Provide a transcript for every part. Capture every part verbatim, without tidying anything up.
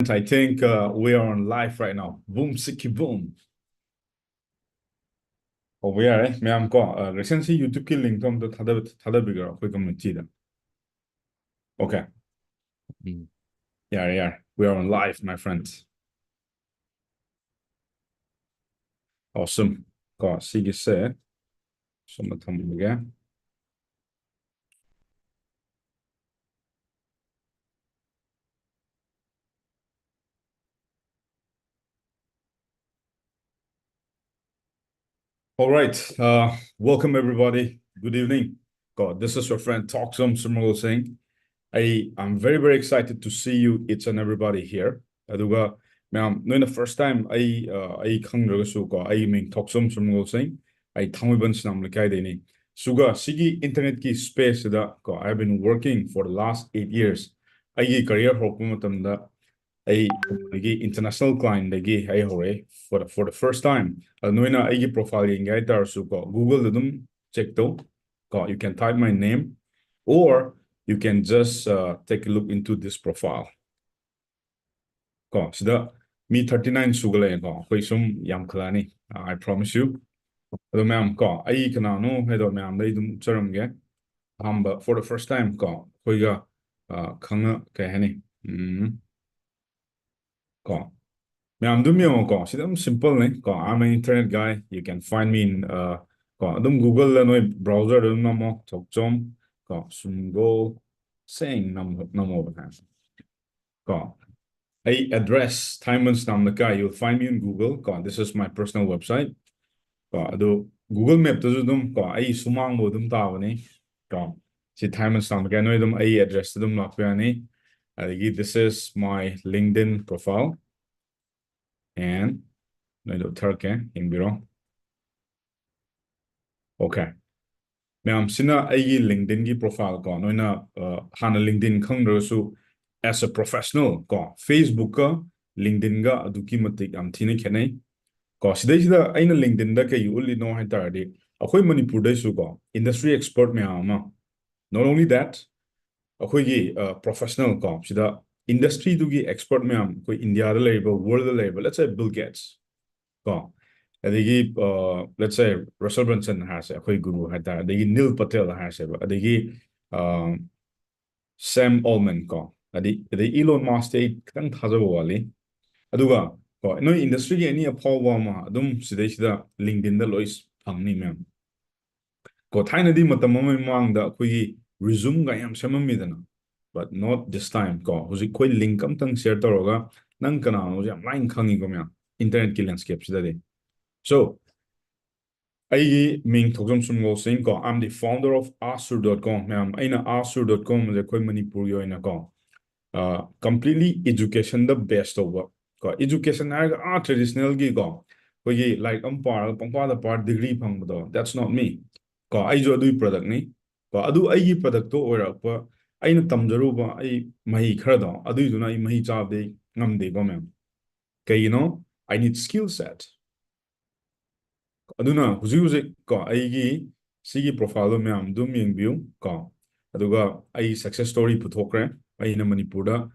I think uh, we are on live right now. Boom, siki boom. ꯍꯧꯕ ꯌꯥꯔꯦ ꯃꯌꯥꯝ ꯀꯣ꯫ Recentꯁꯤ YouTubeꯀꯤ linkꯇꯣ ꯑꯝꯇ ꯊꯥꯗ- ꯊꯥꯗꯕꯤꯒꯦꯔꯣ ꯑꯩꯈꯣꯏ communityꯗ? Okay. ꯎꯝ. ꯌꯥꯔꯦ, ꯌꯥꯔꯦ. We are on live, my friends. Awesome. ꯀꯣ, ꯁꯤꯒꯤꯁꯦ ꯁꯣꯝꯗ ꯊꯝꯃꯒꯦ꯫ All right. Uh, welcome, everybody. Good evening. ꯀꯣ, this is your friend Thoksom Sumrol Singh. I am very, very excited to see you, each and everybody here. ꯑꯗꯨꯒ ꯃꯌꯥꯝ, ꯅꯣꯏꯅ first time ꯑꯩ, uh, ꯑꯩ ꯈꯪꯗ꯭ꯔꯒꯁꯨ ꯀꯣ, ꯑꯩꯒꯤ ꯃꯤꯡ Thoksom Sumrol Singh. ꯑꯩ ꯊꯥꯡꯃꯩꯕꯟ ꯁꯤꯅꯥꯝ ꯂꯩꯀꯥꯏꯗꯩꯅꯤ꯫ ꯑꯗꯨꯒ ꯁꯤꯒꯤ internetꯀꯤ spaceꯁꯤꯗ ꯀꯣ, I have been working for the last eight years. ꯑꯩꯒꯤ career ꯍꯧꯔꯛꯄ ꯃꯇꯝꯗ ꯑꯩ ꯑꯩꯒꯤ international clientꯗꯒꯤ ꯑꯩ ꯍꯧꯔꯛꯑꯦ for the, for the first time. ꯑꯗꯨ ꯅꯣꯏꯅ ꯑꯩꯒꯤ profile ꯌꯦꯡꯒꯦ ꯍꯥꯏꯇꯥꯔꯁꯨ ꯀꯣ, Googleꯗ ꯑꯗꯨꯝ check ꯇꯧ ꯀꯣ, you can type my name or you can just uh, take a look into this profile. ꯀꯣ, ꯁꯤꯗ ꯃꯤ thirty nine ꯁꯨꯒꯠꯂꯛꯑꯦꯀꯣ, ꯑꯩꯈꯣꯏ ꯁꯨꯝ ꯌꯥꯝꯈꯠꯂꯛꯑꯅꯤ, I promise you. ꯑꯗꯣ ꯃꯌꯥꯝ ꯀꯣ, ꯑꯩ ꯀꯅꯥꯅꯣ ꯍꯥꯏꯗꯣ ꯃꯌꯥꯝꯗ ꯑꯩ ꯑꯗꯨꯝ ꯎꯠꯆꯔꯝꯒꯦ꯫ ꯑꯍꯥꯟꯕ, for the first time ꯀꯣ, ꯑꯩꯈꯣꯏꯒ ꯑ, ꯈꯪꯅ ꯀꯩ ꯍꯥꯏꯅꯤ, ꯎꯝ, ꯀꯣ, ꯃꯌꯥꯝ ꯑꯗꯨꯝ ꯌꯦꯡꯉꯣꯀꯣ, ꯁꯤꯗ ꯑꯗꯨꯝ simpleꯅꯦ ꯀꯣ, I'm an internet guy, you can find me in uh, ꯀꯣ, ꯑꯗꯨꯝ Googleꯗ ꯅꯣꯏ browserꯗ ꯑꯗꯨꯝ ꯅꯝꯃꯣ, ꯊꯣꯛꯆꯣꯝ ꯀꯣ, ꯁꯨꯝꯒꯣꯜ ꯁꯦꯡ ꯅꯝꯃꯣ ꯅꯝꯃꯣꯕ ꯀꯣ꯫ ꯑꯩ address, ꯊꯥꯡꯃꯩꯕꯟ ꯁꯤꯅꯥꯝ ꯂꯩꯀꯥꯏ, you'll find me in Google ꯀꯣ, this is my personal website. ꯀꯣ, ꯑꯗꯨ Google Mapꯇꯁꯨ ꯑꯗꯨꯝ ꯀꯣ, ꯑꯩ ꯁꯨꯃꯥꯡꯕꯨ ꯑꯗꯨꯝ ꯇꯥꯕꯅꯤ ꯀꯣ꯫ ꯁꯤ ꯊꯥꯡꯃꯩꯕꯟ ꯁꯤꯅꯥꯝ ꯂꯩꯀꯥꯏ, ꯅꯣꯏ ꯑꯗꯨꯝ ꯑꯩ addressꯇ ꯑꯗꯨꯝ ꯂꯥꯛꯄ ꯌꯥꯅꯤ꯫ ꯑꯗꯒꯤ this is my LinkedIn profile and ꯅꯣꯏꯗ ꯎꯠꯊꯔꯛꯀꯦ, ꯌꯦꯡꯕꯤꯔꯣ꯫ Okay. ꯃꯌꯥꯝꯁꯤꯅ ꯑꯩꯒꯤ LinkedInꯒꯤ profile ꯀꯣ, ꯅꯣꯏꯅ ꯑ, ꯍꯥꯟꯅ LinkedIn ꯈꯪꯗ꯭ꯔꯒꯁꯨ, as a professional ꯀꯣ, Facebookꯀ LinkedInꯒ ꯑꯗꯨꯛꯀꯤ ꯃꯇꯤꯛ ꯌꯥꯝ ꯊꯤꯅ ꯈꯦꯠꯅꯩ ꯀꯣ꯫ ꯁꯤꯗꯩꯁꯤꯗ ꯑꯩꯅ LinkedInꯗ ꯀꯩ ꯎꯠꯂꯤꯅꯣ ꯍꯥꯏ ꯇꯥꯔꯗꯤ, ꯑꯩꯈꯣꯏ ꯃꯅꯤꯄꯨꯔꯗꯩꯁꯨ ꯀꯣ, industry expert ꯃꯌꯥꯝ ꯑꯃ, not only that, ꯑꯩꯈꯣꯏꯒꯤ professional ꯀꯣ, ꯁꯤꯗ industry ꯗꯨꯒꯤ expert ꯃꯌꯥꯝ, ꯑꯩꯈꯣꯏ ꯏꯟꯗꯤꯌꯥꯗ ꯂꯩꯔꯤꯕ, world ꯗ ꯂꯩꯔꯤꯕ, let's say Bill Gates ꯀꯣ, ꯑꯗꯒꯤ let's say Russell Brunson ꯍꯥꯏꯔꯁꯦ, ꯑꯩꯈꯣꯏ ꯒꯨꯔꯨ ꯍꯥꯏꯇꯥꯔꯦ, ꯑꯗꯒꯤ Neil Patel ꯍꯥꯏꯔꯁꯦꯕ, ꯑꯗꯒꯤ Sam Altman ꯀꯣ, ꯑꯗꯩ ꯑꯗꯩ Elon Musk ꯇꯤ ꯑꯩ ꯈꯤꯇꯪ ꯊꯥꯖꯕ ꯋꯥꯠꯂꯤ꯫ ꯑꯗꯨꯒ ꯀꯣ, ꯅꯣꯏ industry ꯒꯤ any ꯑꯐꯥꯎꯕ ꯑꯃ ꯑꯗꯨꯝ ꯁꯤꯗꯩꯁꯤꯗ LinkedIn ꯗ ꯂꯣꯏ ꯐꯪꯅꯤ ꯃꯌꯥꯝ꯫ ꯀꯣ, ꯊꯥꯏꯅꯗꯤ ꯃꯇꯝ ꯑꯃꯒꯤ ꯃꯃꯥꯡꯗ ꯑꯩꯈꯣꯏꯒꯤ resume ꯒ ꯌꯥꯝ ꯁꯦꯝꯃꯝꯃꯤꯗꯅ, but not this time ꯀꯣ꯫ ꯍꯧꯖꯤꯛ ꯑꯩꯈꯣꯏ link ꯑꯝꯇꯪ share ꯇꯧꯔꯒ ꯅꯪ ꯀꯅꯥꯅꯣꯁꯦ ꯌꯥꯝ ꯂꯥꯏꯅ ꯈꯪꯉꯤꯀꯣ ꯃꯌꯥꯝ, internet ꯀꯤ landscape ꯁꯤꯗꯗꯤ꯫ So ꯑꯩꯒꯤ ꯃꯤꯡ ꯊꯣꯛꯆꯝ ꯁꯨꯝꯒꯧ ꯁꯤꯡ ꯀꯣ, I'm the founder of Asur dot com꯫ ꯃꯌꯥꯝ, ꯑꯩꯅ Asur dot com ꯁꯦ ꯑꯩꯈꯣꯏ ꯃꯅꯤꯄꯨꯔꯒꯤ ꯑꯣꯏꯅ ꯀꯣ, completely education ꯗ base ꯇꯧꯕ ꯀꯣ, education ꯍꯥꯏꯔꯒ ꯑꯥ traditional ꯒꯤ ꯀꯣ, ꯑꯩꯈꯣꯏꯒꯤ ꯂꯥꯏꯔꯤꯛ ꯑꯃ ꯄꯥꯔꯒ ꯄꯪꯄꯥꯗ ꯄꯥꯔ degree ꯐꯪꯕꯗꯣ, that's not me ꯀꯣ꯫ ꯑꯩꯁꯨ ꯑꯗꯨꯒꯤ product ꯅꯤ ꯀꯣ꯫ ꯑꯗꯨ ꯑꯩꯒꯤ product ꯇꯣ ꯑꯣꯏꯔꯛꯄ, ꯑꯩꯅ ꯇꯝꯖꯔꯨꯕ ꯑꯩ ꯃꯍꯩ ꯈꯔꯗꯣ, ꯑꯗꯨꯏꯗꯨꯅ ꯑꯩ ꯃꯍꯩ ꯆꯥꯕꯗꯤ ꯉꯝꯗꯦꯀꯣ ꯃꯌꯥꯝ꯫ ꯀꯩꯒꯤꯅꯣ? I need skill set꯫ ꯑꯗꯨꯅ ꯍꯧꯖꯤꯛ ꯍꯧꯖꯤꯛ ꯀꯣ, ꯑꯩꯒꯤ ꯁꯤꯒꯤ profile ꯗꯣ ꯃꯌꯥꯝ ꯑꯗꯨꯝ ꯌꯦꯡꯕꯤꯌꯨ ꯀꯣ꯫ ꯑꯗꯨꯒ ꯑꯩ success story ꯄꯨꯊꯣꯛꯈ꯭ꯔꯦ꯫ ꯑꯩꯅ ꯃꯅꯤꯄꯨꯔꯗ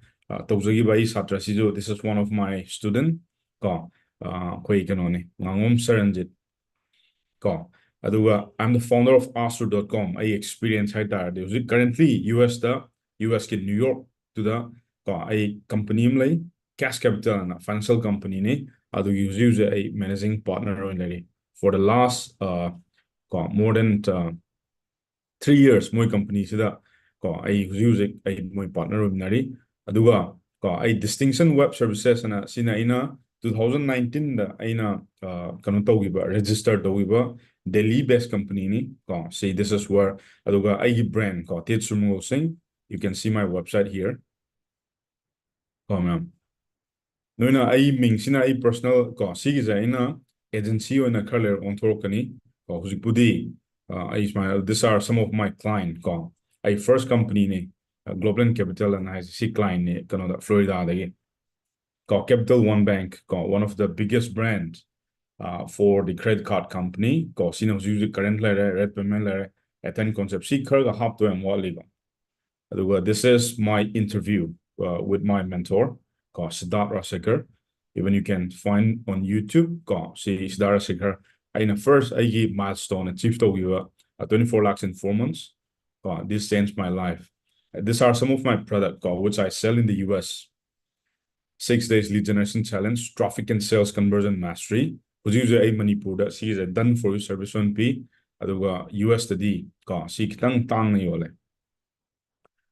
ꯇꯧꯖꯈꯤꯕ ꯑꯩ ꯁꯥꯇ꯭ꯔꯁꯤꯁꯨ, this is one of my student ꯀꯣ꯫ ꯑꯩꯈꯣꯏ ꯀꯩꯅꯣꯅꯤ, ꯉꯥꯉꯣꯝ ꯁꯔꯟꯖꯤꯠ ꯀꯣ꯫ ꯑꯗꯨꯒ I'm the founder of Asur dot com꯫ ꯑꯩ experience ꯍꯥꯏ ꯇꯥꯔꯗꯤ, ꯍꯧꯖꯤꯛ currently U S ꯇ, U S ꯀꯤ New York ꯇꯨꯗ ꯀꯣ, ꯑꯩ company ꯑꯃ ꯂꯩ, Cash Capital ꯑꯅ, financial company ꯅꯤ꯫ ꯑꯗꯨꯒꯤ ꯍꯧꯖꯤꯛ ꯍꯧꯖꯤꯛ ꯑꯩ managing partner ꯑꯣꯏꯅ ꯂꯩꯔꯤ꯫ For the last ꯀꯣ, more than three years ꯃꯣꯏ company ꯁꯤꯗ ꯀꯣ, ꯑꯩ ꯍꯧꯖꯤꯛ ꯍꯧꯖꯤꯛ ꯑꯩ ꯃꯣꯏ partner ꯑꯣꯏꯃꯤꯟꯅꯔꯤ꯫ ꯑꯗꯨꯒ ꯀꯣ, ꯑꯩ Distinction Web Services ꯑꯅ, ꯁꯤꯅ ꯑꯩꯅ two thousand nineteen ꯗ ꯑꯩꯅ ꯀꯩꯅꯣ ꯇꯧꯈꯤꯕ, register ꯇꯧꯈꯤꯕ Delhi based company ꯅꯤ ꯀꯣ꯫ ꯁꯤ, this is where, ꯑꯗꯨꯒ ꯑꯩꯒꯤ brand ꯀꯣ, Tit Sumgo Singh, you can see my website here ꯀꯣ ꯃꯌꯥꯝ꯫ ꯅꯣꯏꯅ ꯑꯩ ꯃꯤꯡꯁꯤꯅ ꯑꯩ personal ꯀꯣ, ꯁꯤꯒꯤꯁꯦ ꯑꯩꯅ agency ꯑꯣꯏꯅ ꯈꯔ ꯂꯩꯔ ꯑꯣꯟꯊꯣꯔꯛꯀꯅꯤ ꯀꯣ꯫ ꯍꯧꯖꯤꯛꯄꯨꯗꯤ ꯑꯩ ꯁꯨꯃꯥꯏꯅ, these are some of my client ꯀꯣ꯫ ꯑꯩ first company ꯅꯤ, Global Capital ꯑꯅ ꯍꯥꯏꯁꯦ, ꯁꯤ client ꯅꯤ ꯀꯩꯅꯣꯗ, Florida ꯗꯒꯤ ꯀꯣ꯫ Capital One Bank ꯀꯣ, one of the biggest brand for the credit card company ꯀꯣ꯫ ꯁꯤꯅ ꯍꯧꯖꯤꯛ ꯍꯧꯖꯤꯛ current ꯂꯩꯔꯦ, Red Payment ꯂꯩꯔꯦ, Attain Concept, ꯁꯤ ꯈꯔꯒ ꯍꯥꯞꯇꯣꯏ ꯌꯥꯝ ꯋꯥꯠꯂꯤꯕ꯫ ꯑꯗꯨꯒ this is my interview uh, with my mentor, ꯀꯣ, Siddharth Rajsekhar. Even you can find on YouTube, ꯀꯣ, ꯁꯤ Siddharth Rajsekhar. ꯑꯩꯅ first ꯑꯩꯒꯤ milestone achieve ꯇꯧꯈꯤꯕ, uh, twenty-four lakhs in four months. ꯀꯣ, this changed my life. These are some of my product, ꯀꯣ, which I sell in the U S. Six days lead generation challenge, traffic and sales conversion mastery. ꯍꯧꯖꯤꯛ ꯍꯧꯖꯤꯛ ꯑꯩ ꯃꯅꯤꯄꯨꯔꯗ ꯁꯤꯒꯤꯁꯦ done for you service ꯑꯣꯏꯅ ꯄꯤ꯫ ꯑꯗꯨꯒ U S ꯇꯗꯤ, ꯀꯣ, ꯁꯤ ꯈꯤꯇꯪ ꯇꯥꯡꯅ ꯌꯣꯜꯂꯦ꯫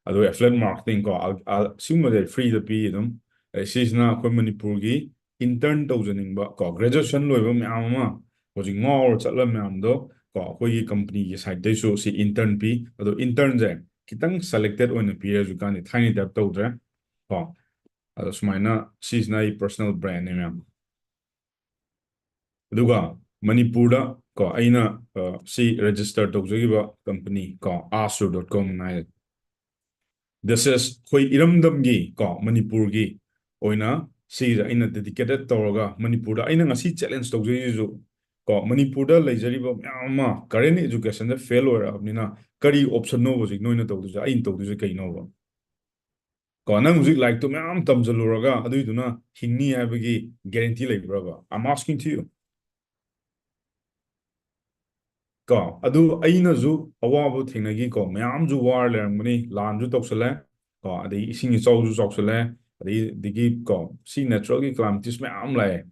ꯑꯗꯨꯒ affiliate marketing, ꯀꯣ, ꯑ-, ꯑ-, ꯁꯤꯒꯨꯝꯕꯁꯦ free ꯗ ꯄꯤ ꯑꯗꯨꯝ꯫ ꯑꯗꯩ ꯁꯤꯁꯤꯅ ꯑꯩꯈꯣꯏ ꯃꯅꯤꯄꯨꯔꯒꯤ intern ꯇꯧꯖꯅꯤꯡꯕ, ꯀꯣ, graduation ꯂꯣꯏꯕ ꯃꯌꯥꯝ ꯑꯃ ꯍꯧꯖꯤꯛ ꯉꯥꯎꯔ ꯆꯠꯂ ꯃꯌꯥꯝꯗꯣ, ꯀꯣ, ꯑꯩꯈꯣꯏꯒꯤ company ꯒꯤ side ꯇꯩꯁꯨ ꯁꯤ intern ꯄꯤ꯫ ꯑꯗꯣ intern ꯁꯦ ꯈꯤꯇꯪ selected ꯑꯣꯏꯅ ꯄꯤꯔꯦ ꯍꯧꯖꯤꯛꯀꯥꯟꯗꯤ, ꯊꯥꯏꯅꯩ type ꯇꯧꯗ꯭ꯔꯦ, ꯀꯣ꯫ ꯑꯗꯣ ꯁꯨꯃꯥꯏꯅ ꯁꯤꯁꯤꯅ ꯑꯩ personal brand ꯅꯦ, ꯃꯌꯥꯝ꯫ ꯑꯗꯨꯒ ꯃꯅꯤꯄꯨꯔꯗ, ꯀꯣ, ꯑꯩꯅ, ꯑ, ꯁꯤ register ꯇꯧꯖꯈꯤꯕ company, ꯀꯣ, asur dot com high. This is ꯑꯩꯈꯣꯏ ꯏꯔꯝꯗꯝꯒꯤ, ꯀꯣ, ꯃꯅꯤꯄꯨꯔꯒꯤ ꯑꯣꯏꯅ ꯁꯤꯁꯦ ꯑꯩꯅ dedicated ꯇꯧꯔꯒ ꯃꯅꯤꯄꯨꯔꯗ ꯑꯩꯅ ꯉꯁꯤ challenge ꯇꯧꯖꯔꯤꯁꯤꯁꯨ, ꯀꯣ, ꯃꯅꯤꯄꯨꯔꯗ ꯂꯩꯖꯔꯤꯕ ꯃꯌꯥꯝ ꯑꯃ current education ꯗ fail ꯑꯣꯏꯔꯛꯑꯕꯅꯤꯅ ꯀꯔꯤ option ꯅꯣꯕ ꯍꯧꯖꯤꯛ ꯅꯣꯏꯅ ꯇꯧꯗꯣꯏꯁꯦ? ꯑꯩꯅ ꯇꯧꯗꯣꯏꯁꯦ ꯀꯩꯅꯣꯕ? ꯀꯣ, ꯅꯪ ꯍꯧꯖꯤꯛ ꯂꯥꯏꯔꯤꯛꯇꯣ ꯃꯌꯥꯝ ꯇꯝꯁꯤꯜꯂꯨꯔꯒ ꯑꯗꯨꯏꯗꯨꯅ ꯍꯤꯡꯅꯤ ꯍꯥꯏꯕꯒꯤ guarantee ꯂꯩꯕ꯭ꯔꯕ? I'm asking to you. ꯀꯣ, ꯑꯗꯨ ꯑꯩꯅꯁꯨ ꯑꯋꯥꯕ ꯊꯦꯡꯅꯈꯤ, ꯀꯣ, ꯃꯌꯥꯝꯁꯨ ꯋꯥꯔ ꯂꯩꯔꯝꯒꯅꯤ, ꯂꯥꯟꯁꯨ ꯇꯧꯁꯜꯂꯦ, ꯀꯣ, ꯑꯗꯒꯤ ꯏꯁꯤꯡ ꯏꯆꯥꯎꯁꯨ ꯆꯥꯎꯁꯜꯂꯦ, ꯑꯗꯒꯤ, ꯑꯗꯒꯤ, ꯀꯣ, ꯁꯤ natural ꯒꯤ calamities ꯃꯌꯥꯝ ꯂꯥꯛꯑꯦ꯫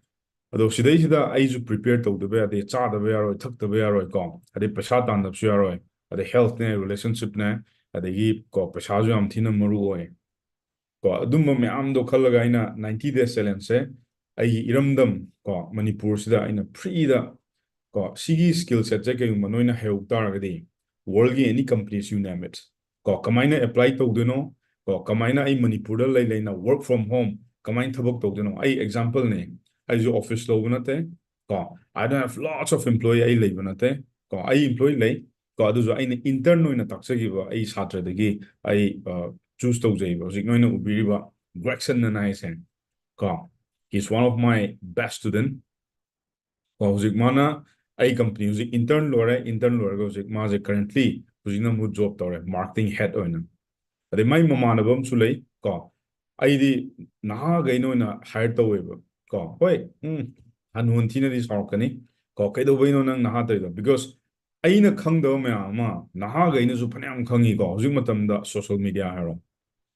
ꯑꯗꯣ ꯁꯤꯗꯩꯁꯤꯗ ꯑꯩꯁꯨ prepare ꯇꯧꯗꯕ ꯌꯥꯗꯦ, ꯆꯥꯗꯕ ꯌꯥꯔꯣꯏ, ꯊꯛꯇꯕ ꯌꯥꯔꯣꯏ, ꯀꯣ, ꯑꯗꯩ ꯄꯩꯁꯥ ꯇꯥꯟꯗꯕꯁꯨ ꯌꯥꯔꯣꯏ, ꯑꯗꯩ health ꯅꯦ, relationship ꯅꯦ, ꯑꯗꯒꯤ, ꯀꯣ, ꯄꯩꯁꯥꯁꯨ ꯌꯥꯝ ꯊꯤꯅ ꯃꯔꯨ ꯑꯣꯏ꯫ ꯀꯣ, ꯑꯗꯨꯝꯕ ꯃꯌꯥꯝꯗꯣ ꯈꯜꯂꯒ ꯑꯩꯅ ninety days challenge ꯁꯦ ꯑꯩꯒꯤ ꯏꯔꯝꯗꯝ, ꯀꯣ, ꯃꯅꯤꯄꯨꯔꯁꯤꯗ ꯑꯩꯅ free ꯗ, ꯀꯣ, ꯁꯤꯒꯤ skill set ꯁꯦ ꯀꯩꯒꯨꯝꯕ ꯅꯣꯏꯅ ꯍꯩꯍꯧ ꯇꯥꯔꯒꯗꯤ, world ꯒꯤ any companies, you name it, ꯀꯣ, ꯀꯃꯥꯏꯅ apply ꯇꯧꯗꯣꯏꯅꯣ, ꯀꯣ, ꯀꯃꯥꯏꯅ ꯑꯩ ꯃꯅꯤꯄꯨꯔꯗ ꯂꯩ ꯂꯩꯅ work from home ꯀꯃꯥꯏꯅ ꯊꯕꯛ ꯇꯧꯗꯣꯏꯅꯣ? ꯑꯩ example ꯅꯦ, ꯑꯩꯁꯨ office ꯂꯧꯕ ꯅꯠꯇꯦ, ꯀꯣ, I don't have lots of employee, ꯑꯩ ꯂꯩꯕ ꯅꯠꯇꯦ, ꯀꯣ, ꯑꯩ employee ꯂꯩ, ꯀꯣ, ꯑꯗꯨꯁꯨ ꯑꯩꯅ intern ꯑꯣꯏꯅ ꯇꯥꯛꯆꯈꯤꯕ ꯑꯩ ꯁꯥꯇ꯭ꯔꯗꯒꯤ ꯑꯩ, ꯑ, choose ꯇꯧꯖꯩꯕ꯫ ꯍꯧꯖꯤꯛ ꯅꯣꯏꯅ ꯎꯕꯤꯔꯤꯕ Gregson ꯑꯅ ꯍꯥꯏꯁꯦ, ꯀꯣ, he is one of my best student꯫ ꯀꯣ, ꯍꯧꯖꯤꯛ ꯃꯥꯅ ꯑꯩ company ꯍꯧꯖꯤꯛ intern ꯂꯣꯏꯔꯦ, intern ꯂꯣꯏꯔꯒ ꯍꯧꯖꯤꯛ ꯃꯥꯁꯦ currently ꯍꯧꯖꯤꯛꯅ ꯑꯃꯨꯛ job ꯇꯧꯔꯦ, marketing head ꯑꯣꯏꯅ꯫ ꯑꯗꯩ ꯃꯥꯏ ꯃꯃꯥꯟꯅꯕ ꯑꯃꯁꯨ ꯂꯩ, ꯀꯣ, ꯑꯩꯗꯤ ꯅꯍꯥꯈꯩꯅ ꯑꯣꯏꯅ ꯍꯥꯏꯌꯔ ꯇꯧꯋꯦꯕ꯫ ꯀꯣ, ꯍꯣꯏ, ꯎꯝ, ꯍꯅꯨ ꯍꯟꯊꯤꯅꯗꯤ ꯁꯥꯎꯔꯛꯀꯅꯤ꯫ ꯀꯣ, ꯀꯩꯗꯧꯕꯩꯅꯣ ꯅꯪ ꯅꯍꯥ ꯇꯧꯔꯤꯗꯣ? Because ꯑꯩꯅ ꯈꯪꯗꯕ ꯃꯌꯥꯝ ꯑꯃ ꯅꯍꯥꯈꯩꯅꯁꯨ ꯐꯅꯌꯥꯝ ꯈꯪꯉꯤꯀꯣ꯫ ꯍꯧꯖꯤꯛ ꯃꯇꯝꯗ ꯁꯣꯁꯤꯌꯦꯜ ꯃꯦꯗꯤꯌꯥ ꯍꯥꯏꯔꯣ,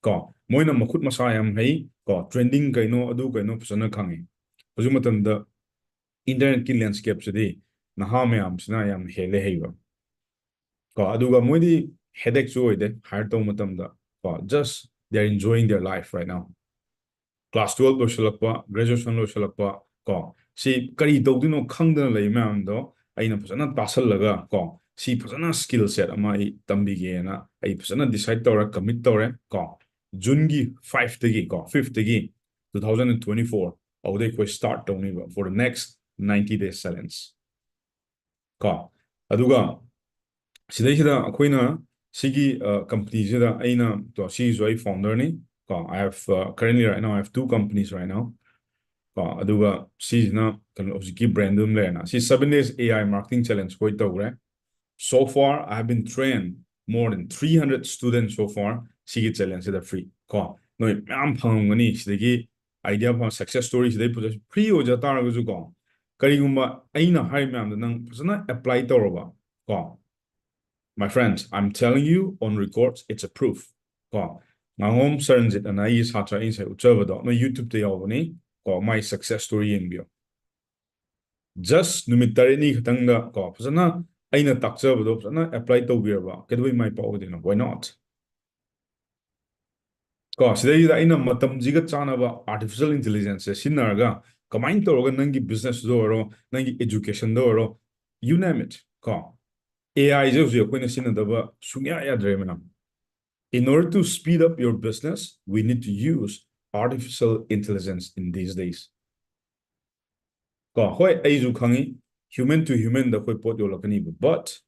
ꯀꯣ, ꯃꯣꯏꯅ ꯃꯈꯨꯠ ꯃꯁꯥ ꯌꯥꯝ ꯍꯩ꯫ ꯀꯣ, ꯇ꯭ꯔꯦꯟꯗꯤꯡ ꯀꯩꯅꯣ, ꯑꯗꯨ ꯀꯩꯅꯣ ꯐꯖꯅ ꯈꯪꯉꯤ꯫ ꯍꯧꯖꯤꯛ ꯃꯇꯝꯗ ꯏꯟꯇꯔꯅꯦꯠꯀꯤ ꯂꯦꯟꯁ꯭ꯀꯦꯞꯁꯤꯗꯤ ꯅꯍꯥ ꯃꯌꯥꯝꯁꯤꯅ ꯌꯥꯝ ꯍꯦꯜꯂꯦ ꯍꯩꯕ꯫ ꯀꯣ, ꯑꯗꯨꯒ ꯃꯣꯏꯗꯤ ꯍꯦꯗꯦꯛꯁꯨ ꯑꯣꯏꯗꯦ ꯍꯥꯏꯌꯔ ꯇꯧꯕ ꯃꯇꯝꯗ꯫ ꯀꯣ, just they are enjoying their life right now. Class twelve ꯂꯣꯏꯁꯤꯜꯂꯛꯄ, graduation ꯂꯣꯏꯁꯤꯜꯂꯛꯄ, ꯀꯣ, ꯁꯤ ꯀꯔꯤ ꯇꯧꯗꯣꯏꯅꯣ ꯈꯪꯗꯅ ꯂꯩ ꯃꯌꯥꯝꯗꯣ ꯑꯩꯅ ꯐꯖꯅ ꯇꯥꯁꯜꯂꯒ, ꯀꯣ, ꯁꯤ ꯐꯖꯅ skill set ꯑꯃ ꯑꯩ ꯇꯝꯕꯤꯒꯦꯅ ꯑꯩ ꯐꯖꯅ decide ꯇꯧꯔꯦ, commit ꯇꯧꯔꯦ꯫ ꯀꯣ, ꯖꯨꯟꯒꯤ five ꯇꯒꯤ, ꯀꯣ, fifth ꯇꯒꯤ two thousand and twenty four, ꯑꯗꯨꯗꯩ ꯑꯩꯈꯣꯏ start ꯇꯧꯅꯤꯕ for the next ninety days challenge꯫ ꯀꯣ, ꯑꯗꯨꯒ ꯁꯤꯗꯩꯁꯤꯗ ꯑꯩꯈꯣꯏꯅ ꯁꯤꯒꯤ, ꯑ, ꯀꯝꯄꯅꯤꯁꯤꯗ ꯑꯩꯅ, ꯇꯣ, ꯁꯤꯒꯤꯁꯨ ꯑꯩ ꯐꯥꯎꯟꯗꯔꯅꯤ꯫ ꯀꯣ, I have, uh, currently right now I have two companies right now꯫ ꯀꯣ, ꯑꯗꯨꯒ ꯁꯤꯁꯤꯅ ꯀꯩꯅꯣ, ꯍꯧꯖꯤꯛꯀꯤ ꯕ꯭ꯔꯥꯟꯗꯨ ꯑꯗꯨꯝ ꯂꯩꯔꯦꯅ꯫ ꯁꯤ seven days AI marketing challenge ꯑꯩꯈꯣꯏ ꯇꯧꯈ꯭ꯔꯦ꯫ So far I have been trained more than three hundred students so far ꯁꯤꯒꯤ ꯆꯦꯂꯦꯟꯖꯁꯤꯗ free꯫ ꯀꯣ, ꯅꯣꯏ ꯃꯌꯥꯝ ꯐꯪꯉꯝꯒꯅꯤ ꯁꯤꯗꯒꯤ idea ꯐꯪ, success story ꯁꯤꯗꯩ ꯄꯨꯊꯣꯛ-, free ꯑꯣꯏꯖ ꯇꯥꯔꯒꯁꯨ, ꯀꯣ, ꯀꯔꯤꯒꯨꯝꯕ ꯑꯩꯅ ꯍꯥꯏꯔꯤꯕ ꯃꯌꯥꯝꯗꯣ ꯅꯪ ꯐꯖꯅ apply ꯇꯧꯔꯕ, ꯀꯣ, my friends, I'm telling you on records, it's a proof꯫ ꯀꯣ, ꯉꯥꯉꯣꯝ ꯁꯔꯟꯖꯤꯠ ꯑꯅ ꯑꯩꯒꯤ ꯁꯥꯇ꯭ꯔ ꯑꯩ ꯉꯁꯥꯏ ꯎꯠꯆꯕꯗꯣ ꯅꯣꯏ YouTube ꯇ ꯌꯥꯎꯕꯅꯤ꯫ ꯀꯣ, my success story ꯌꯦꯡꯕꯤꯌꯣ꯫ Just ꯅꯨꯃꯤꯠ ꯇꯔꯦꯠꯅꯤ ꯈꯛꯇꯪꯗ, ꯀꯣ, ꯐꯖꯅ ꯑꯩꯅ ꯇꯥꯛꯆꯕꯗꯣ ꯐꯖꯅ apply ꯇꯧꯕꯤꯔꯕ ꯀꯩꯗꯧꯕꯩ ꯃꯥꯏ ꯄꯥꯛꯑꯣꯏꯗꯣꯏꯅꯣ? Why not? ꯀꯣ, ꯁꯤꯗꯩꯁꯤꯗ ꯑꯩꯅ ꯃꯇꯝꯁꯤꯒ ꯆꯥꯟꯅꯕ artificial intelligence ꯁꯦ ꯁꯤꯖꯤꯟꯅꯔꯒ ꯀꯃꯥꯏꯅ ꯇꯧꯔꯒ ꯅꯪꯒꯤ business ꯇ ꯑꯣꯏꯔꯣ, ꯅꯪꯒꯤ education ꯗ ꯑꯣꯏꯔꯣ, you name it, ꯀꯣ, AI ꯁꯦ ꯍꯧꯖꯤꯛ ꯑꯩꯈꯣꯏꯅ ꯁꯤꯖꯤꯟꯅꯗꯕ ꯁꯨꯡꯌꯥ ꯌꯥꯗ꯭ꯔꯦ, ꯃꯌꯥꯝ꯫ In order to speed up your business, we need to use artificial intelligence in these days. ꯀꯣ, ꯍꯣꯏ, ꯑꯩꯁꯨ ꯈꯪꯉꯤ, human to human ꯗ ꯑꯩꯈꯣꯏ ꯄꯣꯠ ꯌꯣꯜꯂꯛꯀꯅꯤꯕ, but,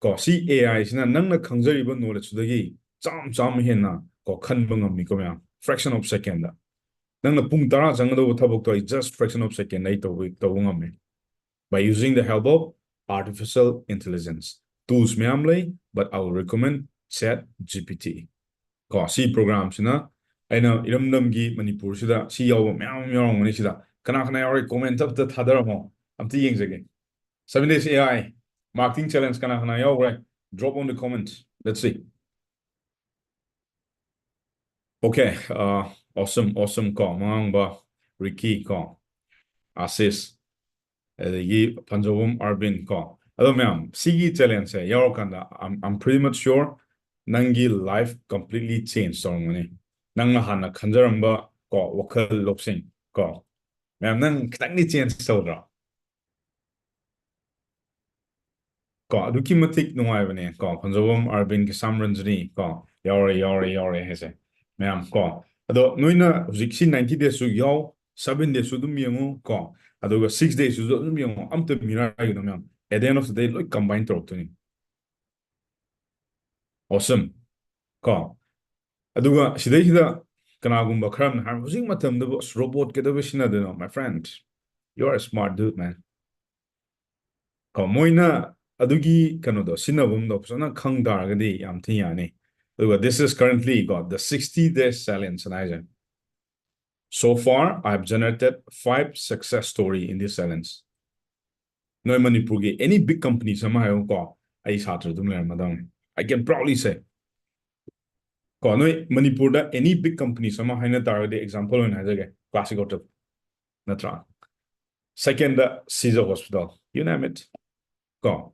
ꯀꯣ, ꯁꯤ AI ꯁꯤꯅ ꯅꯪꯅ ꯈꯪꯖꯔꯤꯕ knowledge ꯇꯨꯗꯒꯤ ꯆꯥꯝ ꯆꯥꯝꯃ ꯍꯦꯟꯅ, ꯀꯣ, ꯈꯟꯕ ꯉꯝꯃꯤꯀꯣ, ꯃꯌꯥꯝ, fraction of second ꯗ꯫ ꯅꯪꯅ ꯄꯨꯡ ꯇꯔꯥ ꯆꯪꯒꯗꯧꯕ ꯊꯕꯛꯇꯣ ꯑꯩ just fraction of second ꯗ ꯑꯩ ꯇꯧꯕ, ꯇꯧꯕ ꯉꯝꯃꯦ, by using the help of artificial intelligence꯫ Tools ꯃꯌꯥꯝ ꯂꯩ, but I will recommend ChatGPT꯫ ꯀꯣ, ꯁꯤ program ꯁꯤꯅ ꯑꯩꯅ ꯏꯔꯝꯗꯝꯒꯤ ꯃꯅꯤꯄꯨꯔꯁꯤꯗ ꯁꯤ ꯌꯥꯎꯕ ꯃꯌꯥꯝ ꯑꯃ ꯌꯥꯎꯔꯝꯒꯅꯤ ꯁꯤꯗ꯫ ꯀꯅꯥ ꯀꯅꯥ ꯌꯥꯎꯔꯤ? Comment ꯑꯝꯇ ꯊꯥꯗꯔꯝꯃꯣ, ꯑꯝꯇ ꯌꯦꯡꯖꯒꯦ꯫ Seven Days A I Marketing Challenge ꯀꯅꯥ ꯀꯅꯥ ꯌꯥꯎꯈ꯭ꯔꯦ? Drop on the comment. Let's see. Okay, uh, awesome, awesome ꯀꯣ, ꯃꯉꯥꯡꯕ, ꯔꯤꯀꯤ ꯀꯣ, ꯑꯥꯁꯤꯁ, ꯑꯗꯒꯤ ꯐꯟꯖꯧꯕꯝ ꯑꯥꯔꯕꯤꯟ ꯀꯣ꯫ ꯑꯗꯣ ꯃꯌꯥꯝ, ꯁꯤꯒꯤ challengeꯁꯦ ꯌꯥꯎꯔꯀꯥꯟꯗ I'm, I'm pretty much sure ꯅꯪꯒꯤ life completely change ꯇꯧꯔꯝꯒꯅꯤ꯫ ꯅꯪꯅ ꯍꯥꯟꯅ ꯈꯟꯖꯔꯝꯕ ꯀꯣ, ꯋꯥꯈꯜ ꯂꯧꯁꯤꯡ ꯀꯣ, ꯃꯌꯥꯝ, ꯅꯪ ꯈꯤꯇꯪꯗꯤ change ꯇꯧꯗ꯭ꯔꯣ? ꯀꯣ, ꯑꯗꯨꯛꯀꯤ ꯃꯇꯤꯛ ꯅꯨꯡꯉꯥꯏꯕꯅꯦ ꯀꯣ, ꯐꯟꯖꯧꯕꯝ ꯑꯥꯔꯕꯤꯟ, ꯀꯤꯁꯥꯝ ꯔꯟꯖꯅꯤ ꯀꯣ, ꯌꯥꯎꯔꯦ, ꯌꯥꯎꯔꯦ, ꯌꯥꯎꯔꯦ ꯍꯥꯏꯁꯦ ꯃꯌꯥꯝ ꯀꯣ꯫ ꯑꯗꯣ ꯅꯣꯏꯅ ꯍꯧꯖꯤꯛ ꯁꯤ ninety daysꯁꯨ ꯌꯥꯎ, seven daysꯁꯨ ꯑꯗꯨꯝ ꯌꯦꯡꯉꯨ ꯀꯣ, ꯑꯗꯨꯒ six daysꯁꯨ ꯑꯗꯨꯝ ꯌꯦꯡꯉꯨ, ꯑꯝꯇ ꯃꯤꯔꯥꯏꯒꯅꯨ ꯃꯌꯥꯝ, at the end of the day ꯂꯣꯏ combine ꯇꯧꯔꯛꯇꯣꯏꯅꯤ꯫ Awesome ꯀꯣ꯫ ꯑꯗꯨꯒ ꯁꯤꯗꯩꯁꯤꯗ ꯀꯅꯥꯒꯨꯝꯕ ꯈꯔ ꯑꯃꯅ ꯍꯥꯏ, "ꯍꯧꯖꯤꯛ ꯃꯇꯝꯗꯕꯨ ꯑꯁ robot ꯀꯩꯗꯧꯕꯩ ꯁꯤꯖꯤꯟꯅꯗꯣꯏꯅꯣ?" My friend, you are a smart dude, man. ꯀꯣ, ꯃꯣꯏꯅ ꯑꯗꯨꯒꯤ ꯀꯩꯅꯣꯗꯣ, ꯁꯤꯖꯤꯟꯅꯐꯝꯗꯣ ꯐꯖꯅ ꯈꯪ ꯇꯥꯔꯒꯗꯤ ꯌꯥꯝ ꯊꯤ ꯌꯥꯅꯤ꯫ ꯑꯗꯨꯒ this is currently ꯀꯣ, the sixty days challenge ꯍꯥꯏꯁꯦ꯫ So far, I have generated five success story in this challenge. ꯅꯣꯏ ꯃꯅꯤꯄꯨꯔꯒꯤ any big companies ꯑꯃ ꯍꯥꯏꯌꯨꯀꯣ, ꯑꯩ ꯁꯥꯇ꯭ꯔ ꯑꯗꯨꯝ ꯂꯩꯔꯝꯃꯗꯕꯅꯤ꯫ I can proudly say. ꯀꯣ, ꯅꯣꯏ ꯃꯅꯤꯄꯨꯔꯗ any big companies ꯑꯃ ꯍꯥꯏꯅ ꯇꯥꯔꯒꯗꯤ, example ꯑꯣꯏꯅ ꯍꯥꯏꯖꯒꯦ, Classic Hotel, ꯅꯠꯇ꯭ꯔꯥ? Secondꯗ Caesar Hospital, you name it. ꯀꯣ,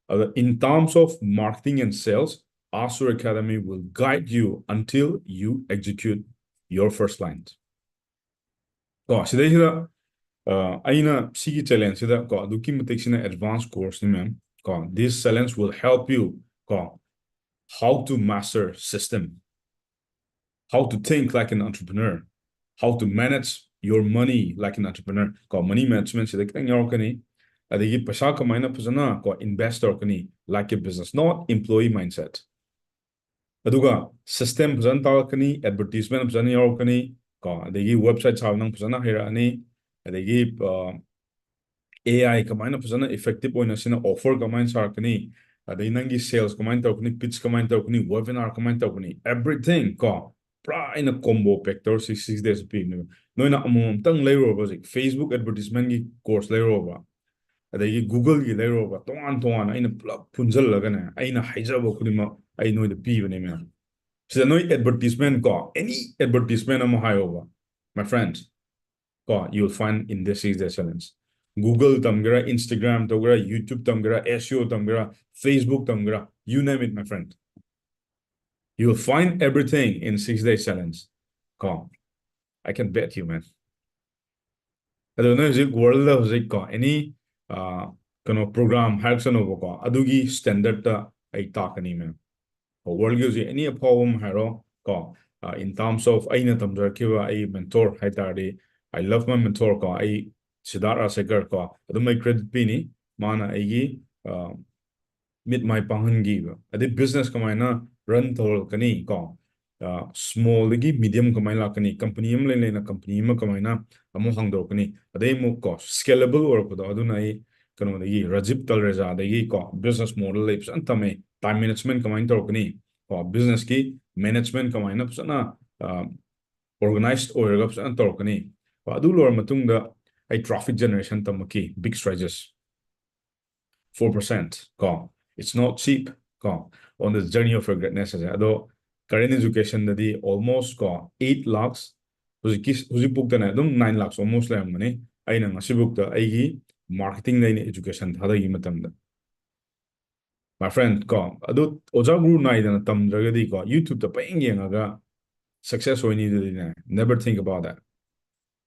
ꯑꯗ in terms of marketing and sales, Asur Academy will guide you until you execute your first client. ꯀꯣ, ꯁꯤꯗꯩꯁꯤꯗ, ꯑ, ꯑꯩꯅ ꯁꯤꯒꯤ challengeꯁꯤꯗ ꯀꯣ, ꯑꯗꯨꯛꯀꯤ ꯃꯇꯤꯛ ꯁꯤꯅ advanced courseꯅꯤ ꯃꯌꯥꯝ꯫ ꯀꯣ, this challenge will help you ꯀꯣ, how to master system, how to think like an entrepreneur, how to manage your money like an entrepreneur. ꯀꯣ, money managementꯁꯤꯗ ꯈꯤꯇꯪ ꯌꯥꯎꯔꯛꯀꯅꯤ꯫ ꯑꯗꯒꯤ ꯄꯩꯁꯥ ꯀꯃꯥꯏꯅ ꯐꯖꯅ ꯀꯣ, invest ꯇꯧꯔꯛꯀꯅꯤ, like a business, not employee mindset. ꯑꯗꯨꯒ system ꯐꯖꯅ ꯇꯥꯛꯂꯛꯀꯅꯤ, advertisement ꯐꯖꯅ ꯌꯥꯎꯔꯛꯀꯅꯤ ꯀꯣ, ꯑꯗꯒꯤ website ꯁꯥꯕ ꯅꯪ ꯐꯖꯅ ꯍꯩꯔꯛꯑꯅꯤ, ꯑꯗꯒꯤ, ꯑ, AI ꯀꯃꯥꯏꯅ ꯐꯖꯅ effective ꯑꯣꯏꯅ ꯁꯤꯅ offer ꯀꯃꯥꯏꯅ ꯁꯥꯔꯛꯀꯅꯤ, ꯑꯗꯩ ꯅꯪꯒꯤ sales ꯀꯃꯥꯏꯅ ꯇꯧꯔꯛꯀꯅꯤ, pitch ꯀꯃꯥꯏꯅ ꯇꯧꯔꯛꯀꯅꯤ, webinar ꯀꯃꯥꯏꯅ ꯇꯧꯔꯛꯀꯅꯤ, everything ꯀꯣ, ꯄꯨꯔꯥ ꯑꯩꯅ combo pack ꯇꯧꯔ sixty days ꯄꯤꯕꯅꯦꯕ꯫ ꯅꯣꯏꯅ ꯑꯃꯃꯝꯇꯪ ꯂꯩꯔꯨꯔꯕ, ꯍꯧꯖꯤꯛ Facebook advertisement ꯀꯤ course ꯂꯩꯔꯨꯔꯕ, ꯑꯗꯒꯤ Google ꯒꯤ ꯂꯩꯔꯨꯔꯕ, ꯇꯣꯉꯥꯟ ꯇꯣꯉꯥꯟꯅ ꯑꯩꯅ ꯄꯨꯂꯞ ꯄꯨꯟꯁꯤꯜꯂꯒꯅꯦ, ꯑꯩꯅ ꯍꯥꯏꯖꯕ ꯈꯨꯗꯤꯡꯃꯛ ꯑꯩ ꯅꯣꯏꯗ ꯄꯤꯕꯅꯦ ꯃꯌꯥꯝ꯫ ꯁꯤꯗ ꯅꯣꯏ advertisement ꯀꯣ, any advertisement ꯑꯃ ꯍꯥꯏꯌꯣꯕ, my friends, ꯀꯣ, you will find in this sixty day challenge. Google ꯇꯝꯒꯦꯔꯥ, Instagram ꯇꯧꯒꯦꯔꯥ, YouTube ꯇꯝꯒꯦꯔꯥ, S E O ꯇꯝꯒꯦꯔꯥ, Facebook ꯇꯝꯒꯦꯔꯥ, you name it, my friend. You will find everything in sixty day challenge. ꯀꯣ, I can bet you, man. ꯑꯗꯣ ꯅꯣꯏ ꯍꯧꯖꯤꯛ world ꯗ ꯍꯧꯖꯤꯛ ꯀꯣ, any, ꯑ, ꯀꯩꯅꯣ, program ꯍꯥꯏꯔꯛꯁꯅꯣꯕꯀꯣ, ꯑꯗꯨꯒꯤ standard ꯇ ꯑꯩ ꯇꯥꯛꯀꯅꯤ, man. World ꯒꯤ ꯍꯧꯖꯤꯛ any ꯑꯐꯥꯎꯕ ꯑꯃ ꯍꯥꯏꯔꯣ ꯀꯣ, ꯑ, in terms of ꯑꯩꯅ ꯇꯝꯖꯔꯛꯈꯤꯕ ꯑꯩ mentor ꯍꯥꯏ ꯇꯥꯔꯗꯤ, I love my mentor ꯀꯣ, ꯑꯩ ꯁꯤꯗꯥꯔꯠ ꯔꯥꯖꯁꯦꯀꯔ ꯀꯣ, ꯑꯗꯨꯝ ꯑꯩ credit ꯄꯤꯅꯤ꯫ ꯃꯥꯅ ꯑꯩꯒꯤ, ꯑ, ꯃꯤꯠ ꯃꯥꯏ ꯄꯥꯡꯍꯟꯈꯤꯕ, ꯑꯗꯩ business ꯀꯃꯥꯏꯅ run ꯇꯧꯔꯛꯀꯅꯤ ꯀꯣ, ꯑ, small ꯗꯒꯤ medium ꯀꯃꯥꯏꯅ ꯂꯥꯛꯀꯅꯤ, company ꯑꯃ ꯂꯩ ꯂꯩꯅ company ꯑꯃ ꯀꯃꯥꯏꯅ ꯑꯃꯨꯛ ꯍꯥꯡꯗꯣꯔꯛꯀꯅꯤ, ꯑꯗꯩ ꯑꯃꯨꯛ ꯀꯣ, scalable ꯑꯣꯏꯔꯛꯄꯗꯣ, ꯑꯗꯨꯅ ꯑꯩ ꯀꯩꯅꯣꯗꯒꯤ, ꯔꯥꯖꯤꯕ ꯇꯜꯔꯦꯖꯥꯗꯒꯤ ꯀꯣ, business model ꯑꯩ ꯐꯖꯅ ꯇꯝꯃꯦ꯫ Time management ꯀꯃꯥꯏꯅ ꯇꯧꯔꯛꯀꯅꯤ ꯀꯣ, business ꯀꯤ management ꯀꯃꯥꯏꯅ ꯐꯖꯅ, ꯑ, organized ꯑꯣꯏꯔꯒ ꯐꯖꯅ ꯇꯧꯔꯛꯀꯅꯤ ꯀꯣ꯫ ꯑꯗꯨ ꯂꯣꯏꯔ ꯃꯇꯨꯡꯗ ꯑꯩ traffic generation ꯇꯝꯃꯛꯈꯤ, big strategies, four percent ꯀꯣ, it's not cheap ꯀꯣ, on the journey of your greatness ꯍꯥꯏꯁꯦ꯫ ꯑꯗꯣ current education ꯗꯗꯤ almost ꯀꯣ, eight lakhs, ꯍꯧꯖꯤꯛꯀꯤ, ꯍꯧꯖꯤꯛꯐꯥꯎꯗꯅꯦ ꯑꯗꯨꯝ nine lakhs almost ꯂꯩꯔꯝꯒꯅꯤ꯫ ꯑꯩꯅ ꯉꯁꯤꯐꯥꯎꯗ ꯑꯩꯒꯤ marketing ꯗ ꯑꯩꯅ education ꯊꯥꯗꯈꯤꯕ ꯃꯇꯝꯗ, my friend ꯀꯣ, ꯑꯗꯨ ꯑꯣꯖꯥ ꯒꯨꯔꯨ ꯅꯥꯏꯗꯅ ꯇꯝꯗ꯭ꯔꯒꯗꯤ ꯀꯣ, YouTube ꯇ ꯄꯪꯌꯦꯡ ꯌꯦꯡꯉꯒ success ꯑꯣꯏꯅꯤ ꯑꯗꯨꯗꯤꯅꯦ, never think about that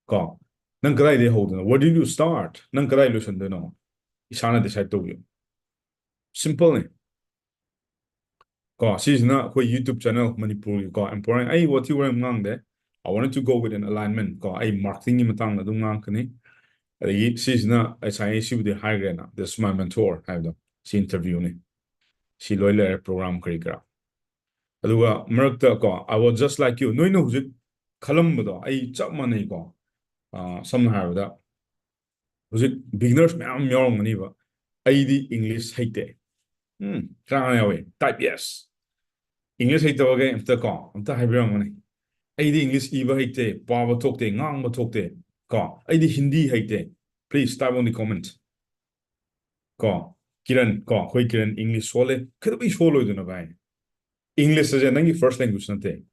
ꯀꯣ꯫ ꯅꯪ ꯀꯗꯥꯏꯗꯒꯤ ꯍꯧꯗꯣꯏꯅꯣ? Where did you start? ꯅꯪ ꯀꯗꯥꯏ ꯂꯣꯏꯁꯟꯗꯣꯏꯅꯣ? ꯏꯁꯥꯅ decide ꯇꯧꯕꯤꯌꯨ꯫ Simple ꯅꯤ ꯀꯣ꯫ ꯁꯤꯁꯤꯅ ꯑꯩꯈꯣꯏ YouTube channel ꯃꯅꯤꯄꯨꯔꯒꯤ ꯀꯣ, important, ꯑꯩ ꯋꯥꯊꯤ ꯋꯥꯔꯦꯝ ꯉꯥꯡꯗꯦ꯫ I wanted to go with an alignment ꯀꯣ, ꯑꯩ marketing ꯒꯤ ꯃꯇꯥꯡꯗ ꯑꯗꯨꯝ ꯉꯥꯡꯉꯛꯀꯅꯤ꯫ ꯑꯗꯒꯤ ꯁꯤꯁꯤꯅ ꯉꯁꯥꯏ ꯑꯩ ꯁꯤꯕꯨꯗꯤ ꯍꯥꯏꯈ꯭ꯔꯦꯅ, this is my mentor ꯍꯥꯏꯕꯗꯣ, ꯁꯤ interview ꯅꯤ꯫ ꯁꯤ ꯂꯣꯏ ꯂꯩꯔꯦ, program ꯀꯔꯤ ꯀꯔꯥ꯫ ꯑꯗꯨꯒ ꯃꯔꯛꯇ ꯀꯣ, I was just like you, ꯅꯣꯏꯅ ꯍꯧꯖꯤꯛ ꯈꯜꯂꯝꯕꯗꯣ ꯑꯩ ꯆꯞ ꯃꯥꯟꯅꯩꯀꯣ꯫ ꯑ, ꯁꯝꯅ ꯍꯥꯏꯔꯕꯗ, ꯍꯧꯖꯤꯛ beginners ꯃꯌꯥꯝ ꯌꯥꯎꯔꯝꯒꯅꯤꯕ, "ꯑꯩꯗꯤ English ꯍꯩꯇꯦ"꯫ ꯎꯝ, ꯀꯅꯥ ꯀꯅꯥ ꯌꯥꯎꯏ? Type yes꯫ English ꯍꯩꯇꯕꯈꯩ ꯑꯝꯇ ꯀꯣ, ꯑꯝꯇ ꯍꯥꯏꯕꯤꯔꯝꯒꯅꯤ꯫ ꯑꯩꯗꯤ English ꯏꯕ ꯍꯩꯇꯦ, ꯄꯥꯕ ꯊꯣꯛꯇꯦ, ꯉꯥꯡꯕ ꯊꯣꯛꯇꯦ꯫ ꯀꯣ, ꯑꯩꯗꯤ Hindi ꯍꯩꯇꯦ꯫ Please type on the comment. ꯀꯣ, ꯀꯤꯔꯟ, ꯀꯣ, ꯑꯩꯈꯣꯏ ꯀꯤꯔꯟ English ꯁꯣꯜꯂꯦ꯫ ꯀꯩꯗꯧꯕꯩ ꯁꯣꯜꯂꯣꯏꯗꯣꯏꯅꯣ ꯚꯥꯏ? English ꯑꯁꯦ ꯅꯪꯒꯤ first language ꯅꯠꯇꯦ꯫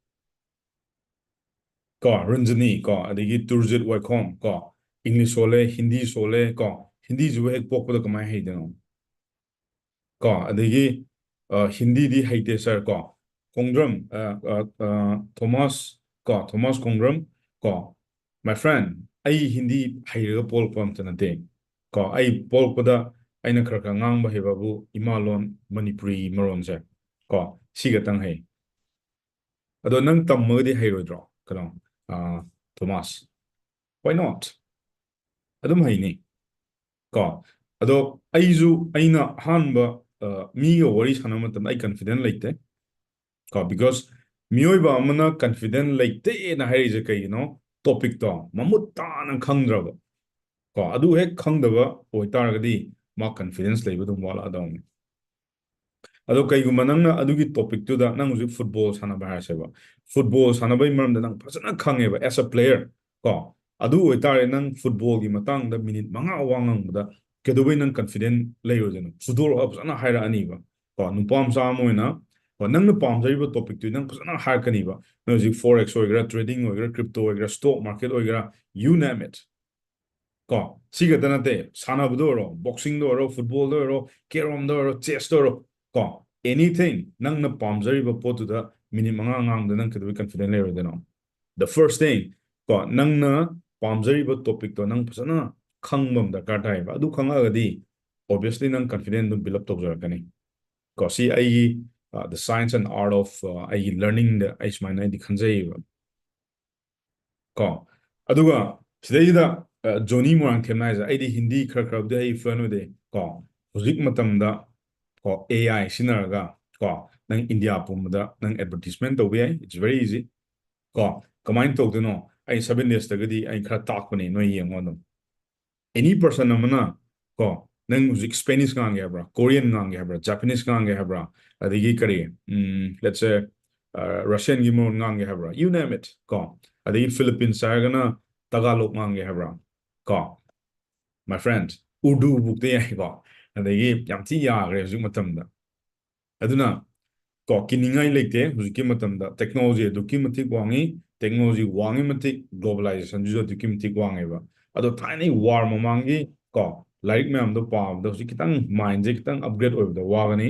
ꯀꯣ, ꯔꯟꯖꯅꯤ, ꯀꯣ, ꯑꯗꯒꯤ ꯇꯨꯔꯖꯤꯠ ꯋꯥꯏꯈꯣꯝ, ꯀꯣ, English ꯁꯣꯜꯂꯦ, Hindi ꯁꯣꯜꯂꯦ, ꯀꯣ, Hindiꯁꯤꯕꯨ ꯍꯦꯛ ꯄꯣꯛꯄꯗ ꯀꯃꯥꯏꯅ ꯍꯩꯗꯣꯏꯅꯣ? ꯀꯣ, ꯑꯗꯒꯤ, ꯑ, Hindiꯗꯤ ꯍꯩꯇꯦ sir, ꯀꯣ, ꯈꯣꯡꯗ꯭ꯔꯝ, ꯑ, ꯑ, ꯑ, ꯊꯣꯃꯥꯁ, ꯀꯣ, ꯊꯣꯃꯥꯁ ꯈꯣꯡꯗ꯭ꯔꯝ, ꯀꯣ, my friend, ꯑꯩ Hindi ꯍꯩꯔꯒ ꯄꯣꯛꯂꯛꯄ ꯑꯝꯇ ꯅꯠꯇꯦ꯫ ꯀꯣ, ꯑꯩ ꯄꯣꯛꯂꯛꯄꯗ ꯑꯩꯅ ꯈꯔ ꯈꯔ ꯉꯥꯡꯕ ꯍꯩꯕꯕꯨ ꯏꯃꯥ ꯂꯣꯟ ꯃꯅꯤꯄꯨꯔꯤ ꯃꯔꯣꯟꯁꯦ, ꯀꯣ, ꯁꯤ ꯈꯛꯇꯪ ꯍꯩ꯫ ꯑꯗꯣ ꯅꯪ ꯇꯝꯃꯒꯗꯤ ꯍꯩꯔꯣꯏꯗ꯭ꯔꯣ? ꯀꯩꯅꯣ, ꯑ, ꯊꯣꯃꯥꯁ? Why not? ꯑꯗꯨꯝ ꯍꯩꯅꯤ꯫ ꯀꯣ, ꯑꯗꯣ ꯑꯩꯁꯨ, ꯑꯩꯅ ꯑꯍꯥꯟꯕ, ꯑ, ꯃꯤꯒ ꯋꯥꯔꯤ ꯁꯥꯟꯅꯕ ꯃꯇꯝꯗ ꯑꯩ confident ꯂꯩꯇꯦ꯫ ꯀꯣ, because ꯃꯤꯑꯣꯏꯕ ꯑꯃꯅ confident ꯂꯩꯇꯦꯅ ꯍꯥꯏꯔꯤꯁꯦ ꯀꯩꯒꯤꯅꯣ? Topicꯇꯣ ꯃꯃꯨꯠ ꯇꯥꯅ ꯈꯪꯗ꯭ꯔꯕ꯫ ꯀꯣ, ꯑꯗꯨ ꯍꯦꯛ ꯈꯪꯗꯕ ꯑꯣꯏꯇꯥꯔꯒꯗꯤ ꯃꯥ confidence ꯂꯩꯕ ꯑꯗꯨꯝ ꯋꯥꯠꯂꯛꯑꯗꯧꯅꯤ꯫ ꯑꯗꯣ ꯀꯩꯒꯨꯝꯕ ꯅꯪꯅ ꯑꯗꯨꯒꯤ topicꯇꯨꯗ, ꯅꯪ ꯍꯧꯖꯤꯛ football ꯁꯥꯟꯅꯕ ꯍꯥꯏꯔꯁꯦꯕ, football ꯁꯥꯟꯅꯕꯒꯤ ꯃꯔꯝꯗ ꯅꯪ ꯐꯖꯅ ꯈꯪꯉꯦꯕ as a player, ꯀꯣ, ꯑꯗꯨ ꯑꯣꯏꯇꯥꯔꯗꯤ ꯅꯪ footballꯒꯤ ꯃꯇꯥꯡꯗ minute ꯃꯉꯥ ꯋꯥ ꯉꯥꯡꯕꯗ ꯀꯩꯗꯧꯕꯩ ꯅꯪ confident ꯂꯩꯔꯣꯏꯗꯣꯏꯅꯣ? ꯐꯨꯗꯣꯔꯛꯑ ꯐꯖꯅ ꯍꯥꯏꯔꯛꯑꯅꯤꯕ, ꯀꯣ, ꯅꯨꯄꯥ ꯃꯆꯥ ꯑꯃ ꯑꯣꯏꯅ, ꯀꯣ, ꯅꯪꯅ ꯄꯥꯝꯖꯔꯤꯕ topicꯇꯨꯗꯤ ꯅꯪ ꯐꯖꯅ ꯍꯥꯏꯔꯛꯀꯅꯤꯕ꯫ ꯅꯪ ꯍꯧꯖꯤꯛ forex ꯑꯣꯏꯒꯦꯔꯥ, trading ꯑꯣꯏꯒꯦꯔꯥ, crypto ꯑꯣꯏꯒꯦꯔꯥ, stock market ꯑꯣꯏꯒꯦꯔꯥ, you name it, ꯀꯣ, ꯁꯤ ꯈꯛꯇ ꯅꯠꯇꯦ, ꯁꯥꯟꯅꯕꯗ ꯑꯣꯏꯔꯣ, boxingꯗ ꯑꯣꯏꯔꯣ, footballꯗ ꯑꯣꯏꯔꯣ, carromꯗ ꯑꯣꯏꯔꯣ, chessꯇ ꯑꯣꯏꯔꯣ, ꯀꯣ, anything, ꯅꯪꯅ ꯄꯥꯝꯖꯔꯤꯕ ꯄꯣꯠꯇꯨꯗ minute ꯃꯉꯥ ꯉꯥꯡꯕꯗ ꯅꯪ ꯀꯩꯗꯧꯕꯩ confident ꯂꯩꯔꯣꯏꯗꯣꯏꯅꯣ? The first thing, ꯀꯣ, ꯅꯪꯅ ꯄꯥꯝꯖꯔꯤꯕ topicꯇꯣ ꯅꯪ ꯐꯖꯅ ꯈꯪꯕ ꯑꯃ ꯗꯔꯀꯥꯔ ꯇꯥꯏꯌꯦꯕ꯫ ꯑꯗꯨ ꯈꯪꯉꯛꯑꯒꯗꯤ obviously ꯅꯪ confident ꯑꯗꯨꯝ build up ꯇꯧꯖꯔꯛꯀꯅꯤ꯫ ꯀꯣ, ꯁꯤ ꯑꯩꯒꯤ, ꯑ, the science and art of, ꯑ, ꯑꯩꯒꯤ learningꯗ ꯑꯩ ꯁꯨꯃꯥꯏꯅ ꯑꯩꯗꯤ ꯈꯟꯖꯩꯌꯦꯕ꯫ ꯀꯣ, ꯑꯗꯨꯒ ꯁꯤꯗꯩꯁꯤꯗ, ꯑ, ꯖꯣꯅꯤ ꯃꯣꯏꯔꯥꯡꯊꯦꯝꯅ ꯍꯥꯏꯁꯦ, "ꯑꯩꯗꯤ Hindi ꯈꯔ ꯈꯔꯕꯨꯗꯤ ꯑꯩ fluent ꯑꯣꯏꯗꯦ, ꯀꯣ, ꯍꯧꯖꯤꯛ ꯃꯇꯝꯗ, ꯀꯣ, AI ꯁꯤꯖꯤꯟꯅꯔꯒ, ꯀꯣ, ꯅꯪ India ꯄꯨꯝꯕꯗ ꯅꯪ advertisement ꯇꯧꯕ ꯌꯥꯏ, it's very easy." ꯀꯣ, ꯀꯃꯥꯏꯅ ꯇꯧꯗꯣꯏꯅꯣ? ꯑꯩ Seven Daysꯇꯒꯗꯤ ꯑꯩ ꯈꯔ ꯇꯥꯛꯄꯅꯦ, ꯅꯣꯏ ꯌꯦꯡꯉꯣ ꯑꯗꯨꯝ꯫ Any person ꯑꯃꯅ, ꯀꯣ, ꯅꯪ ꯍꯧꯖꯤꯛ Spanish ꯉꯥꯡꯒꯦ ꯍꯥꯏꯕ꯭ꯔꯥ, Korean ꯉꯥꯡꯒꯦ ꯍꯥꯏꯕ꯭ꯔꯥ, Japanese ꯉꯥꯡꯒꯦ ꯍꯥꯏꯕ꯭ꯔꯥ, ꯑꯗꯒꯤ ꯀꯔꯤ, ꯎꯝ, let's say, Russianꯒꯤ ꯃꯔꯣꯟ ꯉꯥꯡꯒꯦ ꯍꯥꯏꯕ꯭ꯔꯥ, you name it, ꯀꯣ, ꯑꯗꯒꯤ Philippines ꯍꯥꯏꯔꯒꯅ Tagalog ꯉꯥꯡꯒꯦ ꯍꯥꯏꯕ꯭ꯔꯥ, ꯀꯣ, my friend, Urdu ꯕꯨꯛꯇ ꯌꯥꯏꯀꯣ, ꯑꯗꯒꯤ ꯌꯥꯝ ꯊꯤ ꯌꯥꯈ꯭ꯔꯦ ꯍꯧꯖꯤꯛ ꯃꯇꯝꯗ꯫ ꯑꯗꯨꯅ ꯀꯣ, ꯀꯤꯅꯤꯡꯉꯥꯏ ꯂꯩꯇꯦ꯫ ꯍꯧꯖꯤꯛꯀꯤ ꯃꯇꯝꯗ technology ꯑꯗꯨꯛꯀꯤ ꯃꯇꯤꯛ ꯋꯥꯡꯉꯤ, technology ꯋꯥꯡꯉꯤ ꯃꯇꯤꯛ globalization ꯁꯤꯁꯨ ꯑꯗꯨꯛꯀꯤ ꯃꯇꯤꯛ ꯋꯥꯡꯉꯦꯕ꯫ ꯑꯗꯣ ꯊꯥꯏꯅꯩ war ꯃꯃꯥꯡꯒꯤ ꯀꯣ, ꯂꯥꯏꯔꯤꯛ ꯃꯌꯥꯝꯗꯣ ꯄꯥꯕꯗ ꯍꯧꯖꯤꯛ ꯈꯤꯇꯪ mind ꯁꯦ ꯈꯤꯇꯪ upgrade ꯑꯣꯏꯕꯗ ꯋꯥꯒꯅꯤ꯫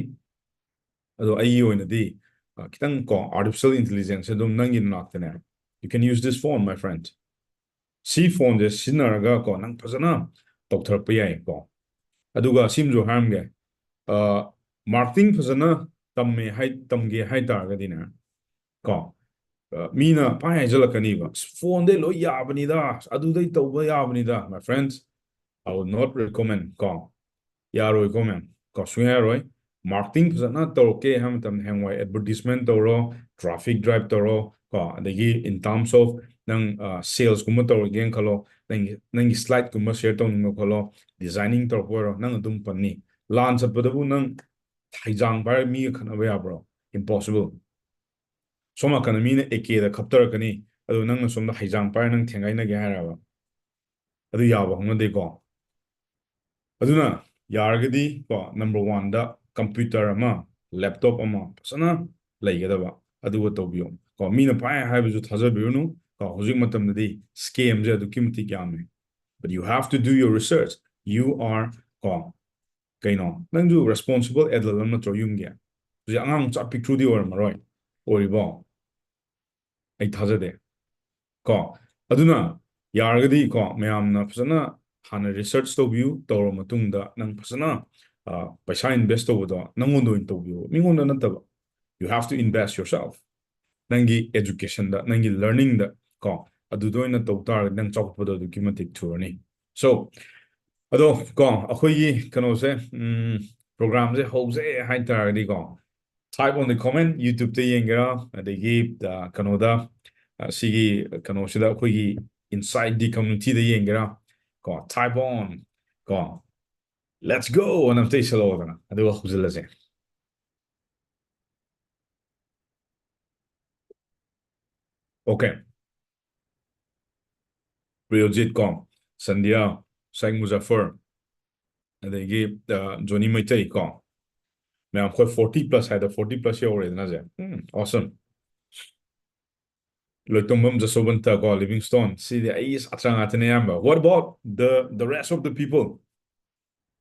ꯑꯗꯣ ꯑꯩꯒꯤ ꯑꯣꯏꯅꯗꯤ ꯑ, ꯈꯤꯇꯪ ꯀꯣ, artificial intelligence ꯁꯦ ꯑꯗꯨꯝ ꯅꯪꯒꯤ ꯅꯅꯥꯛꯇꯅꯦ, you can use this phone, my friend. ꯁꯤ phone ꯁꯦ ꯁꯤꯖꯤꯟꯅꯔꯒ ꯀꯣ, ꯅꯪ ꯐꯖꯅ ꯇꯧꯊꯔꯛꯄ ꯌꯥꯏ ꯀꯣ꯫ ꯑꯗꯨꯒ ꯁꯤꯃꯁꯨ ꯍꯥꯏꯔꯝꯒꯦ, ꯑ, marketing ꯐꯖꯅ ꯇꯝꯃꯦ ꯍꯥꯏ, ꯇꯝꯒꯦ ꯍꯥꯏ ꯇꯥꯔꯒꯗꯤꯅꯦ ꯀꯣ, ꯑ, ꯃꯤꯅ ꯄꯥꯏ ꯍꯥꯏꯖꯜꯂꯛꯀꯅꯤꯕ, "ꯑꯁ, phone ꯗꯩ ꯂꯣꯏ ꯌꯥꯕꯅꯤꯗ, ꯑꯗꯨꯗꯩ ꯇꯧꯕ ꯌꯥꯕꯅꯤꯗ", my friends, I would not recommend ꯀꯣ꯫ ꯌꯥꯔꯣꯏꯀꯣ ꯃꯌꯥꯝ, ꯀꯣ, ꯁꯨꯡꯌꯥ ꯌꯥꯔꯣꯏ꯫ Marketing ꯐꯖꯅ ꯇꯧꯔꯛꯀꯦ ꯍꯥꯏꯕ ꯃꯇꯝꯗ ꯍꯌꯦꯡꯋꯥꯏ advertisement ꯇꯧꯔꯣ, traffic drive ꯇꯧꯔꯣ, ꯀꯣ, ꯑꯗꯒꯤ in terms of ꯅꯪ, ꯑ, sales ꯀꯨꯝꯕ ꯇꯧꯔꯒꯦꯅ ꯈꯜꯂꯣ, ꯅꯪꯒꯤ, ꯅꯪꯒꯤ slide ꯀꯨꯝꯕ share ꯇꯧꯅꯤꯡꯕ ꯈꯜꯂꯣ, designing ꯇꯧꯔꯛꯄ ꯑꯣꯏꯔꯣ, ꯅꯪ ꯑꯗꯨꯝ ꯄꯟꯅꯤ꯫ ꯂꯥꯟ ꯆꯠꯄꯗꯕꯨ ꯅꯪ ꯍꯩꯖꯥꯡ ꯄꯥꯏꯔꯒ ꯃꯤꯒ ꯈꯠꯅꯕ ꯌꯥꯕ꯭ꯔꯣ? Impossible. ꯁꯣꯝ ꯅꯥꯀꯟꯗ ꯃꯤꯅ AK ꯗ ꯈꯞꯇꯔꯛꯀꯅꯤ, ꯑꯗꯨ ꯅꯪꯅ ꯁꯣꯝꯗ ꯍꯩꯖꯥꯡ ꯄꯥꯏꯔ ꯅꯪ ꯊꯦꯡꯒꯥꯏꯅꯒꯦ ꯍꯥꯏꯔꯕ? ꯑꯗꯨ ꯌꯥꯕ ꯍꯧꯅꯗꯦꯀꯣ꯫ ꯑꯗꯨꯅ ꯌꯥꯔꯒꯗꯤ ꯀꯣ, number one ꯗ computer ꯑꯃ, laptop ꯑꯃ ꯐꯖꯅ ꯂꯩꯒꯗꯕ, ꯑꯗꯨꯒ ꯇꯧꯕꯤꯌꯣ꯫ ꯀꯣ, ꯃꯤꯅ ꯄꯥꯏ ꯍꯥꯏꯕꯁꯨ ꯊꯥꯖꯕꯤꯔꯨꯅꯨ꯫ ꯀꯣ, ꯍꯧꯖꯤꯛ ꯃꯇꯝꯗꯗꯤ scam ꯁꯦ ꯑꯗꯨꯛꯀꯤ ꯃꯇꯤꯛ ꯌꯥꯝꯃꯦ꯫ But you have to do your research. You are, ꯀꯣ, ꯀꯩꯅꯣ, ꯅꯪꯁꯨ responsible adult ꯑꯃ ꯅꯠꯇ꯭ꯔꯣ ꯌꯨꯝꯒꯤ? ꯍꯧꯖꯤꯛ ꯑꯉꯥꯡ ꯃꯆꯥ ꯄꯤꯛꯇ꯭ꯔꯨꯗꯤ ꯑꯣꯏꯔꯝꯃꯔꯣꯏ, ꯑꯣꯏꯔꯤꯕꯣ? ꯑꯩ ꯊꯥꯖꯗꯦ꯫ ꯀꯣ, ꯑꯗꯨꯅ ꯌꯥꯔꯒꯗꯤ ꯀꯣ, ꯃꯌꯥꯝꯅ ꯐꯖꯅ ꯍꯥꯟꯅ research ꯇꯧꯕꯤꯌꯨ, ꯇꯧꯔ ꯃꯇꯨꯡꯗ ꯅꯪ ꯐꯖꯅ, ꯑ, ꯄꯩꯁꯥ invest ꯇꯧꯕꯗꯣ ꯅꯪꯉꯣꯟꯗ ꯑꯣꯏꯅ ꯇꯧꯕꯤꯌꯨ, ꯃꯤꯉꯣꯟꯗ ꯅꯠꯇꯕ꯫ You have to invest yourself. ꯅꯪꯒꯤ education ꯗ, ꯅꯪꯒꯤ learning ꯗ ꯀꯣ, ꯑꯗꯨꯗ ꯑꯣꯏꯅ ꯇꯧ ꯇꯥꯔꯒꯗꯤ ꯅꯪ ꯆꯥꯎꯈꯠꯄꯗꯣ ꯑꯗꯨꯛꯀꯤ ꯃꯇꯤꯛ ꯊꯨꯔꯅꯤ꯫ So, ꯑꯗꯣ ꯀꯣ, ꯑꯩꯈꯣꯏꯒꯤ ꯀꯩꯅꯣꯁꯦ, ꯎꯝ, program say ꯍꯧꯖꯩ high ꯇꯥꯔꯒꯗꯤꯀꯣ, type on the comment, YouTube ꯇ ꯌꯦꯡꯒꯦꯔꯥ, ꯑꯗꯒꯤ, ꯑ, ꯀꯩꯅꯣꯗ, ꯑ, ꯁꯤꯒꯤ ꯀꯩꯅꯣꯁꯤꯗ ꯑꯩꯈꯣꯏꯒꯤ inside the community ꯗ ꯌꯦꯡꯒꯦꯔꯥ, ꯀꯣ, type on, ꯀꯣ, let's go ꯑꯅ ꯑꯝꯇ ꯏꯁꯜꯂꯛꯑꯣꯗꯅ, ꯑꯗꯨꯒ ꯍꯧꯖꯤꯜꯂꯁꯦ꯫ Okay. ꯄ꯭ꯔꯤꯌꯣꯖꯤꯠ ꯀꯣ, ꯁꯟꯙ꯭ꯌꯥ, ꯁꯥꯏꯛ ꯃꯨꯖꯥꯐꯔ, ꯑꯗꯒꯤ, ꯑ, ꯖꯣꯅꯤ ꯃꯩꯇꯩ ꯀꯣ, ꯃꯌꯥꯝ ꯑꯩꯈꯣꯏ forty plus ꯍꯥꯏꯗꯣ, forty plus ꯌꯧꯔꯦꯗꯅ ꯁꯦ. ꯎꯝ, awesome. ꯂꯣꯏꯇꯣꯡꯕꯝ ꯖꯁꯣꯕꯟꯇ ꯀꯣ, ꯂꯤꯚꯤꯡꯁꯇꯣꯟ, ꯁꯤꯗꯤ ꯑꯩ ꯁꯥꯇ꯭ꯔ ꯉꯥꯛꯇꯅꯦ ꯑꯌꯥꯝꯕ. What about the, the rest of the people?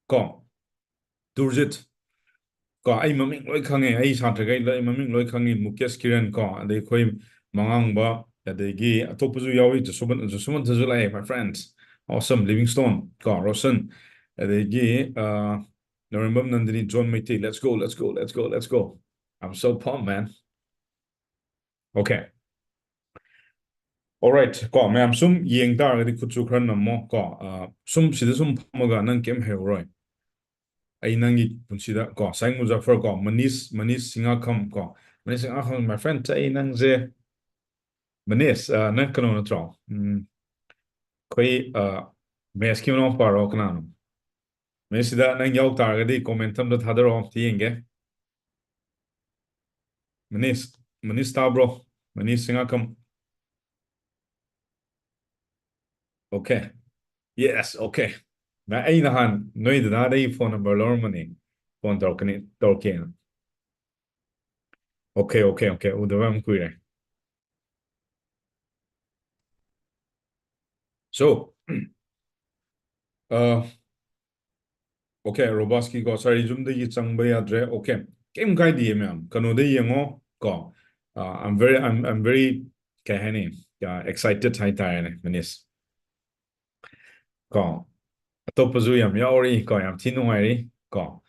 ꯀꯣ, ꯇꯨꯔꯖꯤꯠ ꯀꯣ, ꯑꯩ ꯃꯃꯤꯡ ꯂꯣꯏ ꯈꯪꯉꯦ, ꯑꯩ ꯁꯥꯇ꯭ꯔꯈꯩ ꯂꯣꯏ ꯃꯃꯤꯡ ꯂꯣꯏ ꯈꯪꯉꯤ, ꯃꯨꯀꯦꯁ ꯀꯤꯔꯟ ꯀꯣ, ꯑꯗꯩ ꯑꯩꯈꯣꯏ ꯃꯉꯥꯡꯕ, ꯑꯗꯒꯤ ꯑꯇꯣꯞꯄꯁꯨ ꯌꯥꯎꯔꯤ, ꯖꯁꯣꯕꯟ, ꯖꯁꯣꯕꯟꯇꯁꯨ ꯂꯥꯛꯑꯦ, my friends, awesome, ꯂꯤꯚꯤꯡꯁꯇꯣꯟ ꯀꯣ, ꯔꯣꯁꯟ, ꯑꯗꯒꯤ, ꯑ, ꯅꯣꯔꯦꯝꯕꯝ ꯅꯟꯗꯤꯅꯤ, John Meitei, let's go, let's go, let's go, let's go, I'm so pumped, man. Okay. Alright, ꯀꯣ, ꯃꯌꯥꯝ ꯁꯨꯝ ꯌꯦꯡ ꯇꯥꯔꯒꯗꯤ ꯈꯨꯠꯁꯨ ꯈꯔ ꯅꯝꯃꯣ ꯀꯣ, ꯑ, ꯁꯨꯝ ꯁꯤꯗ ꯁꯨꯝ ꯐꯝꯃꯒ ꯅꯪ ꯀꯩꯝ ꯍꯩꯍꯧꯔꯣꯏ꯫ ꯑꯩ ꯅꯪꯒꯤ ꯄꯨꯟꯁꯤꯗ ꯀꯣ, ꯁꯥꯏꯛ ꯃꯨꯖꯥꯐꯔ ꯀꯣ, ꯃꯅꯤꯁ, ꯃꯅꯤꯁ ꯁꯤꯡꯉꯥꯈꯝ ꯀꯣ, ꯃꯅꯤꯁ ꯁꯤꯡꯉꯥꯈꯝ, my friend, ꯑꯩ ꯅꯪꯁꯦ, ꯃꯅꯤꯁ, ꯑ, ꯅꯪ ꯀꯩꯅꯣ ꯅꯠꯇ꯭ꯔꯣ? ꯎꯝ, ꯑꯩꯈꯣꯏ, ꯑ, ꯃꯦꯁꯀꯤ ꯃꯅꯥꯎꯄꯥꯔꯣ, ꯀꯅꯥꯅꯣ? ꯃꯦꯁꯁꯤꯗ ꯅꯪ ꯌꯥꯎ ꯇꯥꯔꯒꯗꯤ comment ꯑꯝꯇ ꯊꯥꯗꯔꯛꯑꯣ, ꯑꯝꯇ ꯌꯦꯡꯒꯦ꯫ ꯃꯅꯤꯁ, ꯃꯅꯤꯁ ꯇꯥꯕ꯭ꯔꯣ? ꯃꯅꯤꯁ ꯁꯤꯡꯉꯥꯈꯝ꯫ Okay. Yes, okay. ꯅ-, ꯑꯩ ꯅꯍꯥꯟ ꯅꯣꯏ ꯗꯗꯥꯗꯒꯤ phone number ꯂꯧꯔꯝꯕꯅꯦ꯫ Phone ꯇꯧꯔꯛꯀꯅꯤ, ꯇꯧꯔꯛꯀꯦꯅ꯫ Okay, okay, okay. ꯎꯗꯕ ꯌꯥꯝ ꯀꯨꯏꯔꯦ꯫ So, uh, okay, ꯔꯣꯕꯥꯁꯀꯤ ꯀꯣ, sorry, ꯌꯨꯝꯗꯒꯤ ꯆꯪꯕ ꯌꯥꯗ꯭ꯔꯦ꯫ Okay, ꯀꯩꯝ ꯀꯥꯏꯗꯤꯌꯦ ꯃꯌꯥꯝ꯫ ꯀꯩꯅꯣꯗ ꯌꯦꯡꯉꯣ ꯀꯣ꯫ Uh, I'm very, I'm, I'm very, ꯀꯩ ꯍꯥꯏꯅꯤ? Uh, excited ꯍꯥꯏꯇꯥꯔꯦꯅꯦ, ꯃꯅꯤꯁ꯫ ꯀꯣ, ꯑꯇꯣꯞꯄꯁꯨ ꯌꯥꯝ ꯌꯥꯎꯔꯤ ꯀꯣ, ꯌꯥꯝ ꯊꯤ ꯅꯨꯡꯉꯥꯏꯔꯤ ꯀꯣ꯫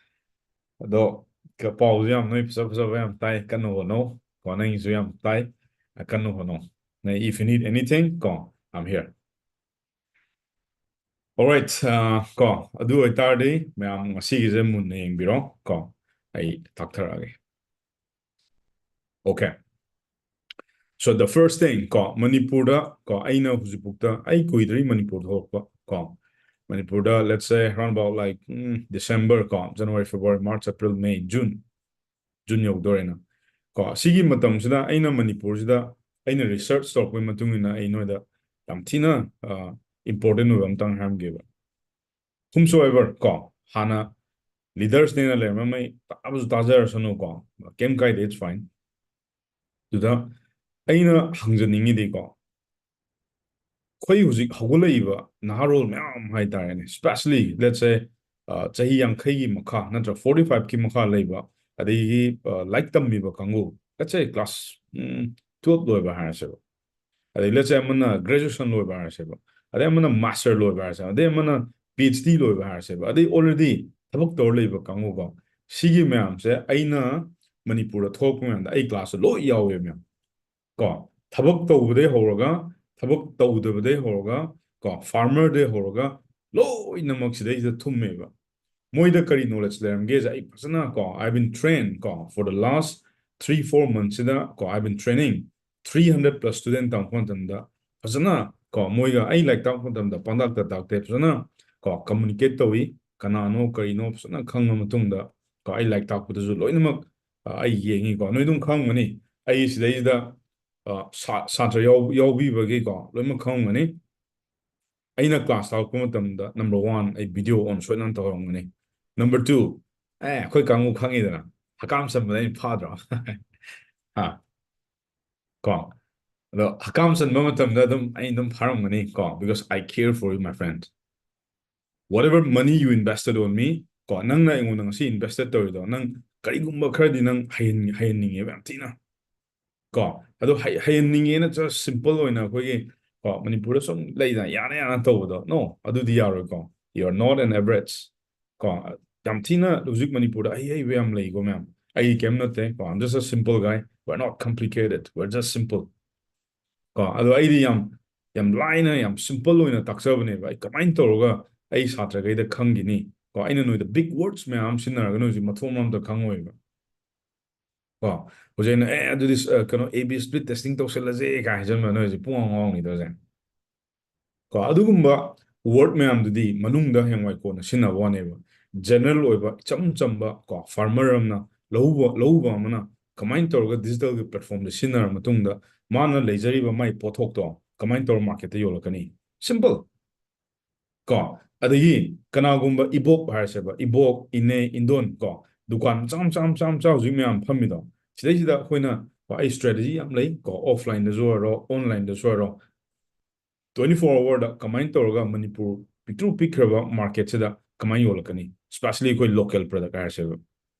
ꯑꯗꯣ ꯀ-, ꯄꯥꯎꯁꯨ ꯌꯥꯝ, ꯅꯣꯏ ꯐꯖ ꯐꯖꯕ ꯌꯥꯝ ꯇꯥꯏ, ꯀꯟꯅ ꯍꯣꯠꯅꯧ ꯀꯣ, ꯅꯪꯒꯤꯁꯨ ꯌꯥꯝ ꯇꯥꯏ, ꯑ, ꯀꯟꯅ ꯍꯣꯠꯅꯧ꯫ ꯅ-, if you need anything ꯀꯣ, I'm here. Alright, ꯑ, ꯀꯣ, ꯑꯗꯨ ꯑꯣꯏꯇꯥꯔꯗꯤ ꯃꯌꯥꯝ ꯉꯁꯤꯒꯤꯁꯦ ꯃꯨꯟꯅ ꯌꯦꯡꯕꯤꯔꯣ ꯀꯣ, ꯑꯩ ꯇꯥꯛꯊꯔꯛꯑꯒꯦ꯫ Okay. So the first thing ꯀꯣ, ꯃꯅꯤꯄꯨꯔꯗ ꯀꯣ, ꯑꯩꯅ ꯍꯧꯖꯤꯛꯐꯥꯎꯗ, ꯑꯩ ꯀꯨꯏꯗ꯭ꯔꯤ ꯃꯅꯤꯄꯨꯔ ꯊꯣꯛꯂꯛꯄ ꯀꯣ꯫ ꯃꯅꯤꯄꯨꯔꯗ, let's say, around about, like, um, December ꯀꯣ, January, February, March, April, May, June, June ꯌꯧꯗꯣꯔꯦꯅ ꯀꯣ꯫ ꯁꯤꯒꯤ ꯃꯇꯝꯁꯤꯗ ꯑꯩꯅ ꯃꯅꯤꯄꯨꯔꯁꯤꯗ ꯑꯩꯅ research ꯇꯧꯔꯛꯄꯒꯤ ꯃꯇꯨꯡ ꯏꯟꯅ ꯑꯩ ꯅꯣꯏꯗ ꯌꯥꯝ ꯊꯤꯅ important ꯑꯣꯏꯕ ꯑꯝꯇꯪ ꯍꯥꯏꯔꯝꯒꯦꯕ꯫ Whomsoever ꯀꯣ, ꯍꯥꯟꯅ leadersꯅꯦꯅ ꯂꯩꯔꯝꯃꯩ ꯇꯥꯕꯁꯨ ꯇꯥꯖꯔꯁꯅꯨꯀꯣ, ꯀꯩꯝ ꯀꯥꯏꯗꯦ, it's fine꯫ ꯑꯗꯨꯗ ꯑꯩꯅ ꯍꯪꯖꯅꯤꯡꯉꯤꯗꯤꯀꯣ, ꯑꯩꯈꯣꯏ ꯍꯧꯖꯤꯛ ꯍꯧꯒꯠꯂꯛꯏꯕ ꯅꯍꯥꯔꯣꯜ ꯃꯌꯥꯝ ꯍꯥꯏꯇꯥꯔꯦꯅꯦ, especially let's say ꯆꯍꯤ ꯌꯥꯡꯈꯩꯒꯤ ꯃꯈꯥ ꯅꯠꯇ꯭ꯔ forty fiveꯀꯤ ꯃꯈꯥ ꯂꯩꯕ, ꯑꯗꯒꯤ ꯂꯥꯏꯔꯤꯛ ꯇꯝꯃꯤꯕ ꯀꯥꯡꯕꯨ, let's say class twelve ꯂꯣꯏꯕ ꯍꯥꯏꯔꯁꯦꯕ, ꯑꯗꯩ let's say ꯑꯃꯅ graduation ꯂꯣꯏꯕ ꯍꯥꯏꯔꯁꯦꯕ, ꯑꯗꯩ ꯑꯃꯅ master ꯂꯣꯏꯕ ꯍꯥꯏꯔꯁꯦꯕ, ꯑꯗꯩ ꯑꯃꯅ PhD ꯂꯣꯏꯕ ꯍꯥꯏꯔꯁꯦꯕ, ꯑꯗꯩ already ꯊꯕꯛ ꯇꯧꯔ ꯂꯩꯕ ꯀꯥꯡꯕꯨꯀꯣ, ꯁꯤꯒꯤ ꯃꯌꯥꯝꯁꯦ ꯑꯩꯅ ꯃꯅꯤꯄꯨꯔꯗ ꯊꯣꯛꯂꯛꯄ ꯃꯌꯥꯝꯗ ꯑꯩ classꯇ ꯂꯣꯏ ꯌꯥꯎꯋꯦ ꯃꯌꯥꯝ꯫ ꯀꯣ, ꯊꯕꯛ ꯇꯧꯕꯗꯩ ꯍꯧꯔꯒ, ꯊꯕꯛ ꯇꯧꯗꯕꯗꯩ ꯍꯧꯔꯒ, ꯀꯣ, farmerꯗꯩ ꯍꯧꯔꯒ ꯂꯣꯏꯅꯃꯛ ꯁꯤꯗꯩꯁꯤꯗ ꯊꯨꯝꯃꯦꯕ꯫ ꯃꯣꯏꯗ ꯀꯔꯤ knowledge ꯂꯩꯔꯝꯒꯦꯁꯦ ꯑꯩ ꯐꯖꯅ ꯀꯣ, I've been trained ꯀꯣ, for the last three four monthsꯁꯤꯗ ꯀꯣ, I've been training three hundred plus student ꯇꯝꯃꯛꯄ ꯃꯇꯝꯗ ꯐꯖꯅ ꯀꯣ, ꯃꯣꯏꯒ ꯑꯩ ꯂꯥꯏꯔꯤꯛ ꯇꯥꯛꯄ ꯃꯇꯝꯗ ꯄꯪꯇꯥꯛꯇ ꯇꯥꯛꯇꯦ, ꯐꯖꯅ ꯀꯣ, communicate ꯇꯧꯏ, ꯀꯅꯥꯅꯣ ꯀꯔꯤꯅꯣ ꯐꯖꯅ ꯈꯪꯉ ꯃꯇꯨꯡꯗ ꯀꯣ, ꯑꯩ ꯂꯥꯏꯔꯤꯛ ꯇꯥꯛꯄꯗꯁꯨ ꯂꯣꯏꯅꯃꯛ ꯑꯩ ꯌꯦꯡꯉꯤꯀꯣ꯫ ꯅꯣꯏ ꯑꯗꯨꯝ ꯈꯪꯉꯝꯒꯅꯤ, ꯑꯩ ꯁꯤꯗꯩꯁꯤꯗ ꯁꯥꯇ꯭ꯔ ꯌꯥꯎꯕꯤꯕꯒꯤꯀꯣ ꯂꯣꯏꯅꯃꯛ ꯈꯪꯉꯝꯒꯅꯤ꯫ ꯑꯩꯅ class ꯇꯥꯛꯂꯛꯄ ꯃꯇꯝꯗ number one ꯑꯩ video on ꯁꯣꯏꯗꯅ ꯇꯧꯔꯝꯒꯅꯤ꯫ Number two, ꯑꯦ, ꯑꯩꯈꯣꯏ ꯀꯥꯡꯕꯨ ꯈꯪꯉꯤꯗꯅ, ꯍꯀꯥꯝ ꯆꯟꯕꯗ ꯑꯩꯅ ꯐꯥꯗ꯭ꯔꯣ? ꯍꯥ? ꯀꯣ, ꯑꯗꯣ ꯍꯀꯥꯝ ꯆꯟꯕ ꯃꯇꯝꯗ ꯑꯗꯨꯝ ꯑꯩ ꯑꯗꯨꯝ ꯐꯥꯔꯝꯒꯅꯤ ꯀꯣ, because I care for you, my friend. Whatever money you invested on me, ꯀꯣ, ꯅꯪꯅ ꯑꯩꯉꯣꯟꯗ ꯉꯁꯤ invested ꯇꯧꯔꯤꯗꯣ, ꯅꯪ ꯀꯔꯤꯒꯨꯝꯕ ꯈꯔꯗꯤ ꯅꯪ ꯍꯩꯍꯟ-, ꯍꯩꯍꯟꯅꯤꯡꯉꯦꯕ ꯌꯥꯝ ꯊꯤꯅ꯫ ꯀꯣ, ꯑꯗꯣ ꯍꯩ-, ꯍꯩꯍꯟꯅꯤꯡꯉꯦꯅ just simple ꯑꯣꯏꯅ ꯑꯩꯈꯣꯏꯒꯤ, ꯀꯣ, ꯃꯅꯤꯄꯨꯔꯗ ꯁꯨꯝ ꯂꯩꯗꯅ, ꯌꯥꯅ ꯌꯥꯅ ꯇꯧꯕꯗꯣ, no, ꯑꯗꯨꯗꯤ ꯌꯥꯔꯣꯏꯀꯣ꯫ You are not an average. ꯀꯣ, ꯌꯥꯝ ꯊꯤꯅ ꯍꯧꯖꯤꯛ ꯃꯅꯤꯄꯨꯔꯗ ꯑꯍꯩ ꯍꯩꯕ ꯌꯥꯝ ꯂꯩꯀꯣ ꯃꯌꯥꯝ꯫ ꯑꯩ ꯀꯩꯝ ꯅꯠꯇꯦ ꯀꯣ, I'm just a simple guy. We're not complicated. We're just simple. ꯀꯣ, ꯑꯗꯣ ꯑꯩꯗꯤ ꯌꯥꯝ, ꯌꯥꯝ ꯂꯥꯏꯅ, ꯌꯥꯝ simple ꯑꯣꯏꯅ ꯇꯥꯛꯆꯕꯅꯦꯕ꯫ ꯑꯩ ꯀꯃꯥꯏꯅ ꯇꯧꯔꯒ ꯑꯩ ꯁꯥꯇ꯭ꯔꯈꯩꯗ ꯈꯪꯈꯤꯅꯤ? ꯀꯣ, ꯑꯩꯅ ꯅꯣꯏꯗ big words ꯃꯌꯥꯝ ꯑꯃ ꯁꯤꯖꯤꯟꯅꯔꯒ ꯅꯣꯏ ꯍꯧꯖꯤꯛ ꯃꯊꯣꯡ ꯃꯔꯝ ꯑꯝꯇ ꯈꯪꯉꯣꯏꯕ꯫ ꯀꯣ, ꯍꯧꯖꯤꯛ ꯑꯩꯅ, "ꯑꯦ, ꯑꯗꯨꯗꯤ ꯁ-, ꯑ, ꯀꯩꯅꯣ, A B split testing ꯇꯧꯁꯜꯂꯁꯦ" ꯀꯥꯏ ꯍꯥꯏꯖꯟꯕ, ꯅꯣꯏ ꯍꯧꯖꯤꯛ ꯄꯨꯡ ꯑꯃ ꯉꯥꯎꯔꯝꯈꯤꯗꯣꯏꯁꯦ꯫ ꯀꯣ, ꯑꯗꯨꯒꯨꯝꯕ word ꯃꯌꯥꯝꯗꯨꯗꯤ ꯃꯅꯨꯡꯗ ꯍꯌꯦꯡꯋꯥꯏ ꯀꯣꯟꯅ ꯁꯤꯖꯤꯟꯅꯕ ꯋꯥꯅꯦꯕ꯫ General ꯑꯣꯏꯕ, ꯏꯆꯝ ꯆꯝꯕ, ꯀꯣ, farmer ꯑꯃꯅ, ꯂꯧꯎꯕ, ꯂꯧꯎꯕ ꯑꯃꯅ ꯀꯃꯥꯏꯅ ꯇꯧꯔꯒ digitalꯒꯤ platformꯗ ꯁꯤꯖꯤꯟꯅꯔ ꯃꯇꯨꯡꯗ ꯃꯥꯅ ꯂꯩꯖꯔꯤꯕ ꯃꯥꯏ ꯄꯣꯠꯊꯣꯛꯇꯣ ꯀꯃꯥꯏꯅ ꯇꯧꯔ marketꯇ ꯌꯣꯜꯂꯛꯀꯅꯤ? Simple. ꯀꯣ, ꯑꯗꯒꯤ ꯀꯅꯥꯒꯨꯝꯕ ꯏꯕꯣꯛ ꯍꯥꯏꯔꯁꯦꯕ, ꯏꯕꯣꯛ, ꯏꯅꯦ, ꯏꯟꯗꯣꯟ, ꯀꯣ, ꯗꯨꯀꯥꯟ ꯃꯆꯥ ꯃꯆꯥ ꯃꯆꯥ ꯃꯆꯥ ꯍꯧꯖꯤꯛ ꯃꯌꯥꯝ ꯐꯝꯃꯤꯗꯣ, ꯁꯤꯗꯩꯁꯤꯗ ꯑꯩꯈꯣꯏꯅ, ꯀꯣ, ꯑꯩ strategy ꯌꯥꯝ ꯂꯩ, ꯀꯣ, offlineꯗꯁꯨ ꯑꯣꯏꯔꯣ, onlineꯗꯁꯨ ꯑꯣꯏꯔꯣ, twenty four hourꯗ ꯀꯃꯥꯏꯅ ꯇꯧꯔꯒ ꯃꯅꯤꯄꯨꯔ ꯄꯤꯛꯇ꯭ꯔꯨ ꯄꯤꯛꯈ꯭ꯔꯕ marketꯁꯤꯗ ꯀꯃꯥꯏꯅ ꯌꯣꯜꯂꯛꯀꯅꯤ? Especially ꯑꯩꯈꯣꯏ local product ꯍꯥꯏꯔꯁꯦꯕ,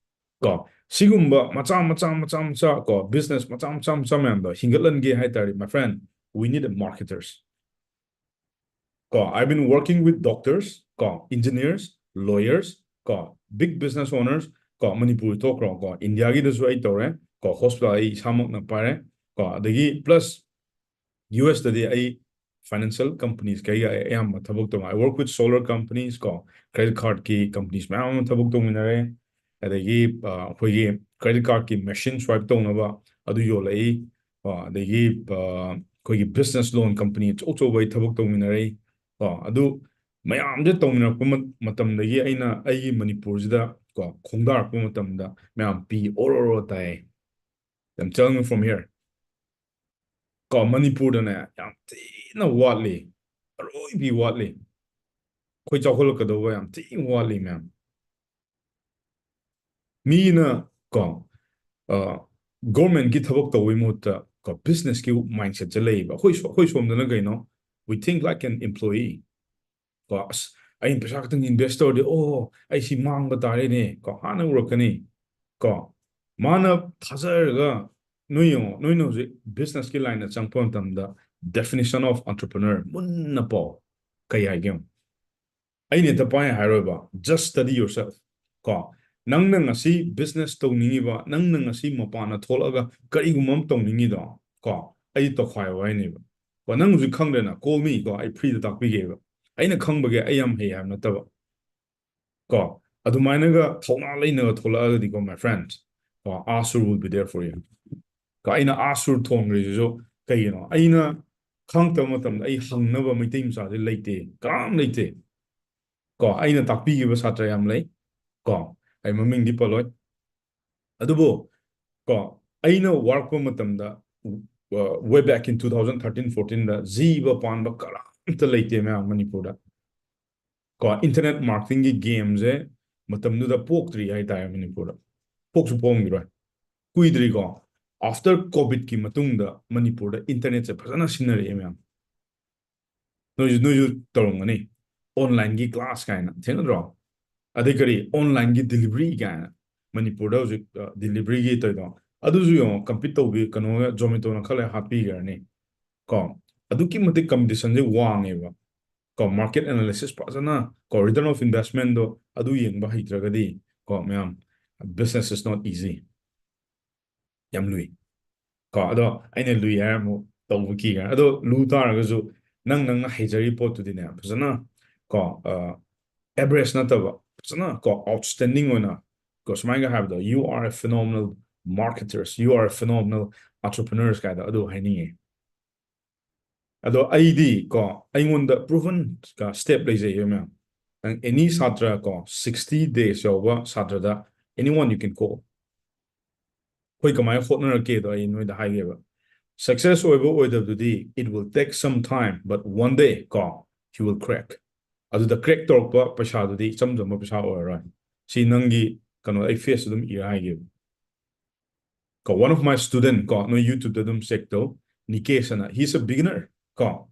ꯀꯣ, ꯁꯤꯒꯨꯝꯕ ꯃꯆꯥ ꯃꯆꯥ ꯃꯆꯥ ꯃꯆꯥ, ꯀꯣ, business ꯃꯆꯥ ꯃꯆꯥ ꯃꯆꯥ ꯃꯌꯥꯝꯗꯣ ꯍꯤꯡꯒꯠꯍꯟꯒꯦ ꯍꯥꯏ ꯇꯥꯔꯗꯤ, my friend, we need a marketers. ꯀꯣ, I've been working with doctors, ꯀꯣ, engineers, lawyers, ꯀꯣ, big business owners, ꯀꯣ, ꯃꯅꯤꯄꯨꯔ ꯊꯣꯛꯈ꯭ꯔꯣ, ꯀꯣ, Indiaꯒꯤꯗꯁꯨ ꯑꯩ ꯇꯧꯔꯦ, ꯀꯣ, hospital ꯑꯩ ꯏꯁꯥꯃꯛꯅ ꯄꯥꯏꯔꯦ, ꯀꯣ, ꯑꯗꯒꯤ plus USꯇꯗꯤ ꯑꯩ financial companies ꯀꯩꯒ ꯑꯩ ꯑꯌꯥꯝꯕ ꯊꯕꯛ ꯇꯧ꯫ I work with solar companies, ꯀꯣ, credit cardꯀꯤ companies ꯃꯌꯥꯝ ꯑꯃ ꯊꯕꯛ ꯇꯧꯃꯤꯟꯅꯔꯦ꯫ ꯑꯗꯒꯤ, ꯑ, ꯑꯩꯈꯣꯏꯒꯤ credit cardꯀꯤ machine swipe ꯇꯧꯅꯕ ꯑꯗꯨ ꯌꯣꯜꯂꯛꯏ꯫ ꯀꯣ, ꯑꯗꯒꯤ, ꯑ, ꯑꯩꯈꯣꯏꯒꯤ business loan company ꯑꯆꯧ ꯑꯆꯧꯕ ꯑꯩ ꯊꯕꯛ ꯇꯧꯃꯤꯟꯅꯔꯛꯏ꯫ ꯀꯣ, ꯑꯗꯨ ꯃꯌꯥꯝꯁꯦ ꯇꯧꯃꯤꯟꯅꯔꯛꯄ ꯃ-, ꯃꯇꯝꯗꯒꯤ ꯑꯩꯅ ꯑꯩꯒꯤ ꯃꯅꯤꯄꯨꯔꯁꯤꯗ, ꯀꯣ, ꯈꯣꯡꯗꯥꯔꯛꯄ ꯃꯇꯝꯗ ꯃꯌꯥꯝ ꯄꯤ ꯑꯣꯔꯣ ꯑꯣꯔꯣ ꯇꯥꯏ꯫ I'm telling you from here. ꯀꯣ, ꯃꯅꯤꯄꯨꯔꯗꯅꯦ ꯌꯥꯝ ꯊꯤꯅ ꯋꯥꯠꯂꯤ, ꯑꯔꯣꯏꯕꯤ ꯋꯥꯠꯂꯤ꯫ ꯑꯩꯈꯣꯏ ꯆꯥꯎꯈꯠꯂꯛꯀꯗꯧꯕ ꯌꯥꯝ ꯊꯤꯅ ꯋꯥꯠꯂꯤ, ꯃꯌꯥꯝ꯫ ꯃꯤꯅ, ꯀꯣ, ꯑ, governmentꯀꯤ ꯊꯕꯛ ꯇꯧꯕꯩ ꯃꯍꯨꯠꯇ, ꯀꯣ, businessꯀꯤ mindsetꯁꯦ ꯂꯩꯌꯦꯕ꯫ ꯑꯩꯈꯣꯏ ꯁꯣ-, ꯑꯩꯈꯣꯏ ꯁꯣꯝꯗꯅ ꯀꯩꯅꯣ, we think like an employee. ꯀꯣ, "ꯑꯁ, ꯑꯩꯅ ꯄꯩꯁꯥ ꯈꯛꯇꯪ invest ꯇꯧꯔꯗꯤ, ꯑꯣ, ꯑꯩ ꯁꯤ ꯃꯥꯡꯕ ꯇꯥꯔꯦꯅꯦ", ꯀꯣ, ꯍꯥꯟꯅ ꯎꯔꯛꯀꯅꯤ꯫ ꯀꯣ, ꯃꯥꯅ ꯊꯥꯖꯔꯒ, ꯅꯣꯏ ꯌꯦꯡꯉꯣ, ꯅꯣꯏꯅ ꯍꯧꯖꯤꯛ businessꯀꯤ lineꯗ ꯆꯪꯉꯛꯄ ꯃꯇꯝꯗ definition of entrepreneur ꯃꯨꯟꯅ ꯄꯥꯎ꯫ ꯀꯩ ꯍꯥꯏꯒꯦ ꯌꯦꯡꯉꯣ꯫ ꯑꯩꯅ ꯍꯦꯛꯇ ꯄꯥꯏ ꯍꯥꯏꯔꯣꯏꯕ, just study yourself꯫ ꯀꯣ, ꯅꯪꯅ ꯉꯁꯤ business ꯇꯧꯅꯤꯡꯉꯤꯕ, ꯅꯪꯅ ꯉꯁꯤ ꯃꯄꯥꯟꯗ ꯊꯣꯛꯂꯛꯑꯒ ꯀꯔꯤꯒꯨꯝꯕ ꯑꯃ ꯇꯧꯅꯤꯡꯉꯤꯗꯣ, ꯀꯣ, ꯑꯩ ꯇꯧꯈꯥꯏꯌꯣ ꯍꯥꯏꯅꯦꯕ꯫ ꯀꯣ, ꯅꯪ ꯍꯧꯖꯤꯛ ꯈꯪꯗ꯭ꯔꯦꯅ, call me, ꯀꯣ, ꯑꯩ freeꯗ ꯇꯥꯛꯄꯤꯒꯦꯕ꯫ ꯑꯩꯅ ꯈꯪꯕꯒꯤ ꯑꯩ ꯌꯥꯝ ꯍꯩ ꯍꯥꯏꯕ ꯅꯠꯇꯕ꯫ ꯀꯣ, ꯑꯗꯨꯃꯥꯏꯅꯒ ꯊꯧꯅꯥ ꯂꯩꯅꯒ ꯊꯣꯛꯂꯛꯑꯒꯗꯤꯀꯣ, my friends, ꯀꯣ, ꯑꯥꯁꯨꯔ will be there for you꯫ ꯀꯣ, ꯑꯩꯅ ꯑꯥꯁꯨꯔ ꯊꯣꯟꯈ꯭ꯔꯤꯁꯤꯁꯨ ꯀꯩꯒꯤꯅꯣ? ꯑꯩꯅ ꯈꯪꯉꯛꯇꯕ ꯃꯇꯝꯗ ꯑꯩ ꯍꯪꯅꯕ ꯃꯩꯇꯩ ꯃꯆꯥꯁꯦ ꯂꯩꯇꯦ, ꯀꯅꯥꯝ ꯂꯩꯇꯦ꯫ ꯀꯣ, ꯑꯩꯅ ꯇꯥꯛꯄꯤꯈꯤꯕ ꯁꯥꯇ꯭ꯔ ꯌꯥꯝ ꯂꯩ꯫ ꯀꯣ, ꯑꯩ ꯃꯃꯤꯡꯗꯤ ꯄꯜꯂꯣꯏ꯫ ꯑꯗꯨꯕꯨ ꯀꯣ, ꯑꯩꯅ ꯋꯥꯔꯛꯄ ꯃꯇꯝꯗ, uh, way back in two thousand thirteen fourteen ꯗ ꯖꯤꯕ ꯄꯥꯟꯕ ꯀꯅꯥꯝꯇ ꯂꯩꯇꯦ ꯃꯌꯥꯝ ꯃꯅꯤꯄꯨꯔꯗ꯫ ꯀꯣ, internet marketing ꯒꯤ game ꯁꯦ ꯃꯇꯝꯗꯨꯗ ꯄꯣꯛꯇ꯭ꯔꯤ ꯍꯥꯏꯇꯥꯔꯦ ꯃꯅꯤꯄꯨꯔꯗ꯫ ꯄꯣꯛꯁꯨ ꯄꯣꯛꯑꯝꯈꯤꯔꯣꯏ꯫ ꯀꯨꯏꯗ꯭ꯔꯤꯀꯣ, after COVID ꯀꯤ ꯃꯇꯨꯡꯗ ꯃꯅꯤꯄꯨꯔꯗ internet ꯁꯦ ꯐꯖꯅ ꯁꯤꯖꯤꯟꯅꯔꯛꯑꯦ ꯃꯌꯥꯝ꯫ ꯅꯣꯏꯁꯨ, ꯅꯣꯏꯁꯨ ꯇꯧꯔꯝꯒꯅꯤ, online ꯒꯤ class ꯀꯥꯏꯅ, ꯊꯦꯡꯅꯗ꯭ꯔꯣ? ꯑꯗꯩ ꯀꯔꯤ, online ꯒꯤ delivery ꯀꯥꯏꯅ, ꯃꯅꯤꯄꯨꯔꯗ ꯍꯧꯖꯤꯛ, ꯑ, delivery ꯒꯤ ꯇꯧꯔꯤꯗꯣ, ꯑꯗꯨꯁꯨ ꯌꯦꯡꯉꯣ, compete ꯇꯧꯕꯤ, ꯀꯩꯅꯣꯒ, Zomato ꯅ ꯈꯔ ꯂꯩꯔ ꯍꯥꯞꯄꯤꯈ꯭ꯔꯅꯤ꯫ ꯀꯣ, ꯑꯗꯨꯛꯀꯤ ꯃꯇꯤꯛ competition ꯁꯦ ꯋꯥꯡꯉꯦꯕ꯫ ꯀꯣ, market analysis ꯐꯖꯅ, ꯀꯣ, return of investment ꯗꯣ ꯑꯗꯨ ꯌꯦꯡꯕ ꯍꯩꯇ꯭ꯔꯒꯗꯤ, ꯀꯣ, ꯃꯌꯥꯝ, business is not easy꯫ ꯌꯥꯝ ꯂꯨꯏ꯫ ꯀꯣ, ꯑꯗꯣ ꯑꯩꯅ ꯂꯨꯏ ꯍꯥꯏꯔ ꯑꯃꯨꯛ ꯇꯧꯕ ꯀꯤꯒꯅꯤ꯫ ꯑꯗꯣ ꯂꯨ ꯇꯥꯔꯒꯁꯨ ꯅꯪ, ꯅꯪꯅ ꯍꯩꯖꯔꯤ ꯄꯣꯠꯇꯨꯗꯤꯅꯦ, ꯐꯖꯅ, ꯀꯣ, ꯑ, average ꯅꯠꯇꯕ, ꯐꯖꯅ, ꯀꯣ, outstanding ꯑꯣꯏꯅ, ꯀꯣ, ꯁꯨꯃꯥꯏꯅ ꯍꯥꯏꯕꯗꯣ, "You are a phenomenal marketers, you are a phenomenal entrepreneurs" ꯀꯥꯏꯗꯣ ꯑꯗꯨ ꯍꯥꯏꯅꯤꯡꯉꯦ꯫ ꯑꯗꯣ ꯑꯩꯗꯤ, ꯀꯣ, ꯑꯩꯉꯣꯟꯗ proven step ꯂꯩꯖꯩꯌꯦ ꯃꯌꯥꯝ꯫ ꯅꯪ any ꯁꯥꯇ꯭ꯔ, ꯀꯣ, sixty days ꯌꯧꯕ ꯁꯥꯇ꯭ꯔꯗ, anyone you can call꯫ ꯑꯩꯈꯣꯏ ꯀꯃꯥꯏꯅ ꯍꯣꯠꯅꯔꯛꯀꯦꯗꯣ ꯑꯩ ꯅꯣꯏꯗ ꯍꯥꯏꯒꯦꯕ꯫ Success ꯑꯣꯏꯕ ꯑꯣꯏꯗꯕꯗꯨꯗꯤ, it will take some time, but one day, ꯀꯣ, you will crack꯫ ꯑꯗꯨꯗ crack ꯇꯧꯔꯛꯄ ꯄꯩꯁꯥꯗꯨꯗꯤ ꯏꯆꯝ ꯆꯝꯕ ꯄꯩꯁꯥ ꯑꯣꯏꯔꯔꯣꯏ꯫ ꯁꯤ ꯅꯪꯒꯤ ꯀꯩꯅꯣ, ꯑꯩ face ꯑꯗꯨꯝ ꯏꯔ ꯍꯥꯏꯒꯦꯕ꯫ ꯀꯣ, one of my student, ꯀꯣ, ꯅꯣꯏ YouTube ꯇ ꯑꯗꯨꯝ check ꯇꯧ, ꯅꯤꯀꯦꯁ ꯑꯅ, he's a beginner, ꯀꯣ,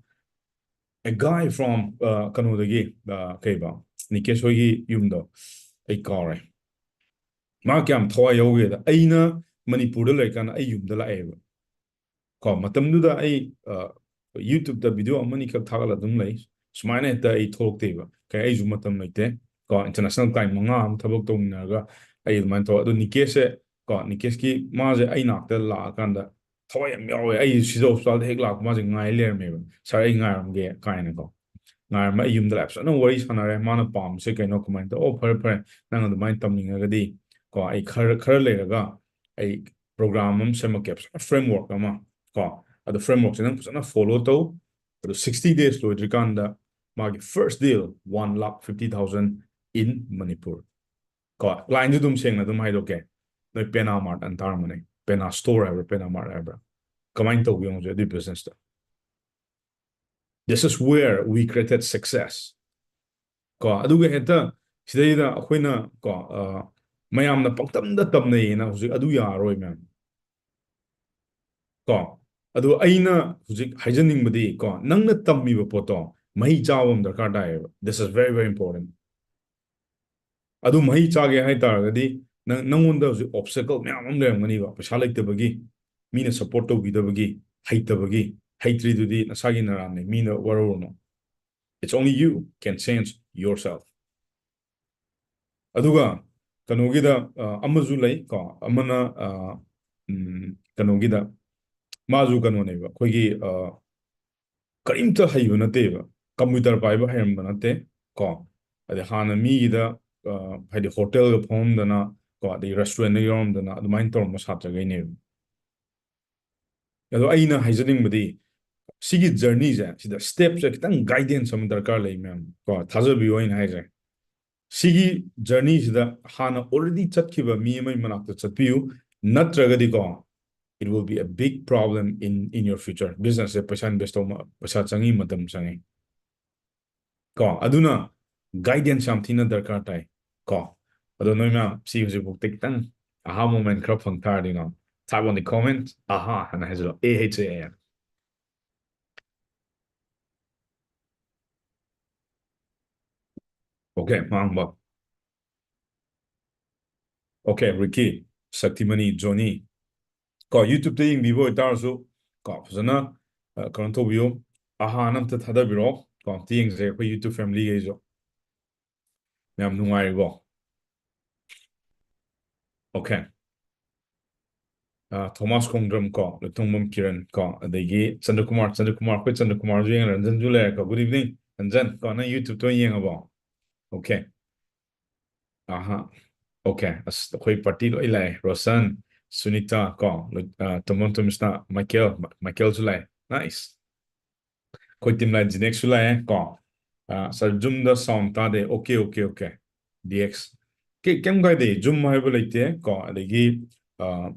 a guy from, uh, ꯀꯩꯅꯣꯗꯒꯤ, uh, ꯀꯩꯕ, ꯅꯤꯀꯦꯁ ꯍꯣꯏꯒꯤ ꯌꯨꯝꯗꯣ ꯑꯩ ꯀꯥꯎꯔꯦ꯫ ꯃꯥ ꯀꯌꯥꯝ ꯊꯋꯥꯏ ꯌꯥꯎꯒꯦꯗ, ꯑꯩꯅ ꯃꯅꯤꯄꯨꯔꯗ ꯂꯩꯔꯀꯥꯟꯗ ꯑꯩ ꯌꯨꯝꯗ ꯂꯥꯛꯑꯦꯕ꯫ ꯀꯣ, ꯃꯇꯝꯗꯨꯗ ꯑꯩ, ꯑ, YouTube ꯇ video ꯑꯃꯅꯤꯈꯛ ꯊꯥꯒꯠꯂ ꯑꯗꯨꯝ ꯂꯩ꯫ ꯁꯨꯃꯥꯏꯅ ꯍꯦꯛꯇ ꯑꯩ ꯊꯣꯛꯂꯛꯇꯦꯕ꯫ ꯀꯩ, ꯑꯩꯁꯨ ꯃꯇꯝ ꯂꯩꯇꯦ꯫ ꯀꯣ, international client ꯃꯉꯥ ꯑꯃ ꯊꯕꯛ ꯇꯧꯃꯤꯟꯅꯔꯒ ꯑꯩ ꯑꯗꯨꯃꯥꯏꯅ ꯇꯧ꯫ ꯑꯗꯣ ꯅꯤꯀꯦꯁꯁꯦ, ꯀꯣ, ꯅꯤꯀꯦꯁꯀꯤ ꯃꯥꯁꯦ ꯑꯩ ꯅꯥꯛꯇ ꯂꯥꯛꯑꯀꯥꯟꯗ ꯊꯋꯥꯏ ꯌꯥꯝ ꯌꯥꯎꯋꯦ꯫ ꯑꯩ ꯁꯤꯖ ꯍꯣꯁꯄꯤꯇꯥꯜꯗ ꯍꯦꯛ ꯂꯥꯛꯄ ꯃꯥꯁꯦ ꯉꯥꯏ ꯂꯩꯔꯝꯃꯦꯕ, "ꯁꯥꯔ, ꯑꯩ ꯉꯥꯏꯔꯝꯒꯦ" ꯀꯥꯏꯅꯀꯣ꯫ ꯉꯥꯏꯔꯝꯃ ꯑꯩ ꯌꯨꯝꯗ ꯂꯥꯛꯑꯦ, ꯐꯖꯅ ꯋꯥꯔꯤ ꯁꯥꯟꯅꯔꯦ꯫ ꯃꯥꯅ ꯄꯥꯝꯕꯁꯦ ꯀꯩꯅꯣ, ꯀꯃꯥꯏꯅ ꯇꯧ, "ꯑꯣ, ꯐꯔꯦ, ꯐꯔꯦ, ꯅꯪ ꯑꯗꯨꯃꯥꯏꯅ ꯇꯝꯅꯤꯡꯉꯒꯗꯤ, ꯀꯣ, ꯑꯩ ꯈꯔ, ꯈꯔ ꯂꯩꯔꯒ ꯑꯩ program ꯑꯃ ꯁꯦꯝꯃꯛꯀꯦ, ꯐꯖꯅ framework ꯑꯃ, ꯀꯣ, ꯑꯗꯣ framework ꯁꯦ ꯅꯪ ꯐꯖꯅ follow ꯇꯧ꯫ ꯑꯗꯣ sixty days ꯂꯣꯏꯗ꯭ꯔꯤꯀꯥꯟꯗ ꯃꯥꯒꯤ first deal, one lakh fifty thousand in Manipur"꯫ ꯀꯣ, client ꯁꯨ ꯑꯗꯨꯝ ꯁꯦꯡꯅ ꯑꯗꯨꯝ ꯍꯥꯏꯗꯣꯛꯀꯦ꯫ ꯅꯣꯏ ꯄꯦꯅꯥ ꯃꯥꯔꯠ ꯑꯅ ꯇꯥꯔꯝꯃꯅꯤ, ꯄꯦꯅꯥ ꯁ꯭ꯇꯣꯔ ꯍꯥꯏꯕ꯭ꯔꯥ ꯄꯦꯅꯥ ꯃꯥꯔꯠ ꯍꯥꯏꯕ꯭ꯔꯥ, ꯀꯃꯥꯏꯅ ꯇꯧꯒꯦ ꯌꯦꯡꯉꯨꯁꯦ ꯑꯗꯨꯏ ꯕꯤꯖꯤꯅꯦꯁꯇꯣ꯫ This is where we created success. ꯀꯣ, ꯑꯗꯨꯒ ꯍꯦꯛꯇ ꯁꯤꯗꯩꯗ ꯑꯩꯈꯣꯏꯅ, ꯀꯣ, ꯑ, ꯃꯌꯥꯝꯅ ꯄꯪꯇꯝꯗ ꯇꯝꯅꯩꯌꯦꯅ ꯍꯧꯖꯤꯛ ꯑꯗꯨ ꯌꯥꯔꯔꯣꯏ, ꯃꯌꯥꯝ꯫ ꯀꯣ, ꯑꯗꯨ ꯑꯩꯅ ꯍꯧꯖꯤꯛ ꯍꯥꯏꯖꯅꯤꯡꯕꯗꯤ, ꯀꯣ, ꯅꯪꯅ ꯇꯝꯃꯤꯕ ꯄꯣꯠꯇꯣ ꯃꯍꯩ ꯆꯥꯕ ꯑꯃ ꯗꯔꯀꯥꯔ ꯇꯥꯏꯌꯦꯕ꯫ This is very, very important. ꯑꯗꯨ ꯃꯍꯩ ꯆꯥꯒꯦ ꯍꯥꯏ ꯇꯥꯔꯒꯗꯤ ꯅꯪ, ꯅꯪꯉꯣꯟꯗ ꯍꯧꯖꯤꯛ ꯑꯣꯕꯁꯇꯦꯀꯜ ꯃꯌꯥꯝ ꯑꯃ ꯂꯩꯔꯝꯒꯅꯤꯕ, ꯄꯩꯁꯥ ꯂꯩꯇꯕꯒꯤ, ꯃꯤꯅ ꯁꯞꯄꯣꯔꯠ ꯇꯧꯕꯤꯗꯕꯒꯤ, ꯍꯩꯇꯕꯒꯤ꯫ ꯍꯩꯇ꯭ꯔꯤꯗꯨꯗꯤ ꯅꯁꯥꯒꯤ ꯅꯔꯥꯟꯅꯤ, ꯃꯤꯅ ꯋꯥꯔꯧꯔꯨꯅꯨ꯫ It's only you can change yourself. ꯑꯗꯨꯒ ꯀꯩꯅꯣꯒꯤꯗ, ꯑ, ꯑꯃꯁꯨ ꯂꯩ, ꯀꯣ, ꯑꯃꯅ, ꯑ, ꯎꯝ, ꯀꯩꯅꯣꯒꯤꯗ, ꯃꯥꯁꯨ ꯀꯩꯅꯣꯅꯦꯕ, ꯑꯩꯈꯣꯏꯒꯤ, ꯑ, ꯀꯔꯤꯝꯇ ꯍꯩꯕ ꯅꯠꯇꯦꯕ, ꯀꯝꯄ꯭ꯌꯨꯇꯔ ꯄꯥꯏꯕ ꯍꯩꯔꯝꯕ ꯅꯠꯇꯦ, ꯀꯣ, ꯑꯗꯩ ꯍꯥꯟꯅ ꯃꯤꯒꯤꯗ, ꯑ, ꯍꯥꯏꯗꯤ ꯍꯣꯇꯦꯜꯒ ꯐꯝꯃꯝꯗꯅ, ꯀꯣ, ꯑꯗꯩ ꯔꯦꯁꯇꯨꯔꯦꯟꯗ ꯌꯥꯎꯔꯝꯗꯅ ꯑꯗꯨꯃꯥꯏꯅ ꯇꯧꯔꯝꯕ ꯁꯥꯇ꯭ꯔꯈꯩꯅꯦꯕ꯫ ꯑꯗꯣ ꯑꯩꯅ ꯍꯥꯏꯖꯅꯤꯡꯕꯗꯤ, ꯁꯤꯒꯤ ꯖꯔꯅꯤꯁꯦ, ꯁꯤꯗ ꯁ꯭ꯇꯦꯞꯁꯦ ꯈꯤꯇꯪ ꯒꯥꯏꯗꯦꯟꯁ ꯑꯃ ꯗꯔꯀꯥꯔ ꯂꯩ, ꯃꯌꯥꯝ, ꯀꯣ, ꯊꯥꯖꯕꯤꯌꯨ ꯑꯩꯅ ꯍꯥꯏꯁꯦ꯫ ꯁꯤꯒꯤ ꯖꯔꯅꯤꯁꯤꯗ ꯍꯥꯟꯅ ꯑꯣꯜꯔꯦꯗꯤ ꯆꯠꯈꯤꯕ ꯃꯤ ꯑꯃꯒꯤ ꯃꯅꯥꯛꯇ ꯆꯠꯄꯤꯌꯨ, ꯅꯠꯇ꯭ꯔꯒꯗꯤꯀꯣ, it will be a big problem in, in your future. ꯕꯤꯖꯤꯅꯦꯁꯁꯦ ꯄꯩꯁꯥ ꯏꯟꯚꯦꯁ ꯇꯧꯕ, ꯄꯩꯁꯥ ꯆꯪꯉꯤ, ꯃꯇꯝ ꯆꯪꯉꯤ, ꯀꯣ, ꯑꯗꯨꯅ ꯒꯥꯏꯗꯦꯟꯁ ꯌꯥꯝ ꯊꯤꯅ ꯗꯔꯀꯥꯔ ꯇꯥꯏ, ꯀꯣ꯫ ꯑꯗꯣ ꯅꯣꯏ ꯃꯌꯥꯝ ꯁꯤ ꯍꯧꯖꯤꯛꯐꯥꯎꯗ ꯈꯤꯇꯪ ꯑꯍꯥ ꯃꯣꯃꯦꯟ ꯈꯔ ꯐꯪ ꯇꯥꯔꯗꯤꯅꯣ, type on the comment, ꯑꯍꯥ ꯍꯥꯏꯅ ꯍꯥꯏꯖꯤꯜꯂꯣ, A H A N. Okay, ꯃꯥꯡꯕ꯫ Okay, ꯔꯤꯀꯤ, ꯁꯛꯇꯤꯃꯅꯤ, ꯖꯣꯅꯤ꯫ ꯀꯣ, YouTube-ꯇ ꯌꯦꯡꯕꯤꯕ ꯑꯣꯏꯇꯥꯔꯁꯨ, ꯀꯣ, ꯐꯖꯅ, ꯑ, ꯀꯩꯅꯣ ꯇꯧꯕꯤꯌꯨ꯫ ꯑꯍꯥꯟ ꯑꯝꯇ ꯊꯥꯗꯕꯤꯔꯛꯑꯣ꯫ ꯀꯣ, ꯑꯝꯇ ꯌꯦꯡꯖꯩ ꯑꯩꯈꯣꯏ YouTube family-ꯈꯩꯁꯨ꯫ ꯌꯥꯝ ꯅꯨꯡꯉꯥꯏꯔꯤꯕꯣ? Okay. ꯑ, ꯊꯣꯃꯥꯁ ꯈꯣꯡꯗ꯭ꯔꯝ ꯀꯣ, ꯂꯣꯏꯊꯣꯡꯕꯝ ꯀꯤꯔꯟ ꯀꯣ, ꯑꯗꯒꯤ ꯆꯟꯗ꯭ꯔꯀꯨꯃꯥꯔ, ꯆꯟꯗ꯭ꯔꯀꯨꯃꯥꯔ, ꯑꯩꯈꯣꯏ ꯆꯟꯗ꯭ꯔꯀꯨꯃꯥꯔꯁꯨ ꯌꯦꯡꯉꯦ, ꯔꯟꯖꯟꯁꯨ ꯂꯩꯔꯦꯀꯣ꯫ Good evening, ꯔꯟꯖꯟ ꯀꯣ, ꯅꯪ YouTube-ꯇ ꯑꯣꯏꯅ ꯌꯦꯡꯉꯕꯣ? Okay. ꯑꯍꯥ꯫ Okay. ꯑꯁ, ꯑꯩꯈꯣꯏ party ꯂꯣꯏ ꯂꯥꯛꯑꯦ꯫ ꯔꯣꯁꯟ, ꯁꯨꯅꯤꯇꯥ ꯀꯣ, ꯂꯣꯏ-, ꯑ, ꯇꯣꯝꯕꯝ ꯇꯣꯝꯕꯤꯁꯅꯥ, ꯃꯥꯏꯀꯦꯜ, ꯃꯥꯏꯀꯦꯜꯁꯨ ꯂꯥꯛꯑꯦ꯫ Nice. ꯑꯩꯈꯣꯏ team ꯂꯥꯛꯑꯦ, ꯖꯤꯅꯦꯛꯁꯁꯨ ꯂꯥꯛꯑꯦ ꯀꯣ꯫ ꯑ, sir, Zoom-ꯗ sound ꯇꯥꯗꯦ꯫ Okay, okay, okay. D X꯫ ꯀꯩ ꯀꯩꯝ ꯀꯥꯏꯗꯦ꯫ Zoom ꯍꯥꯏꯕ ꯂꯩꯇꯦ ꯀꯣ, ꯑꯗꯒꯤ ꯑ,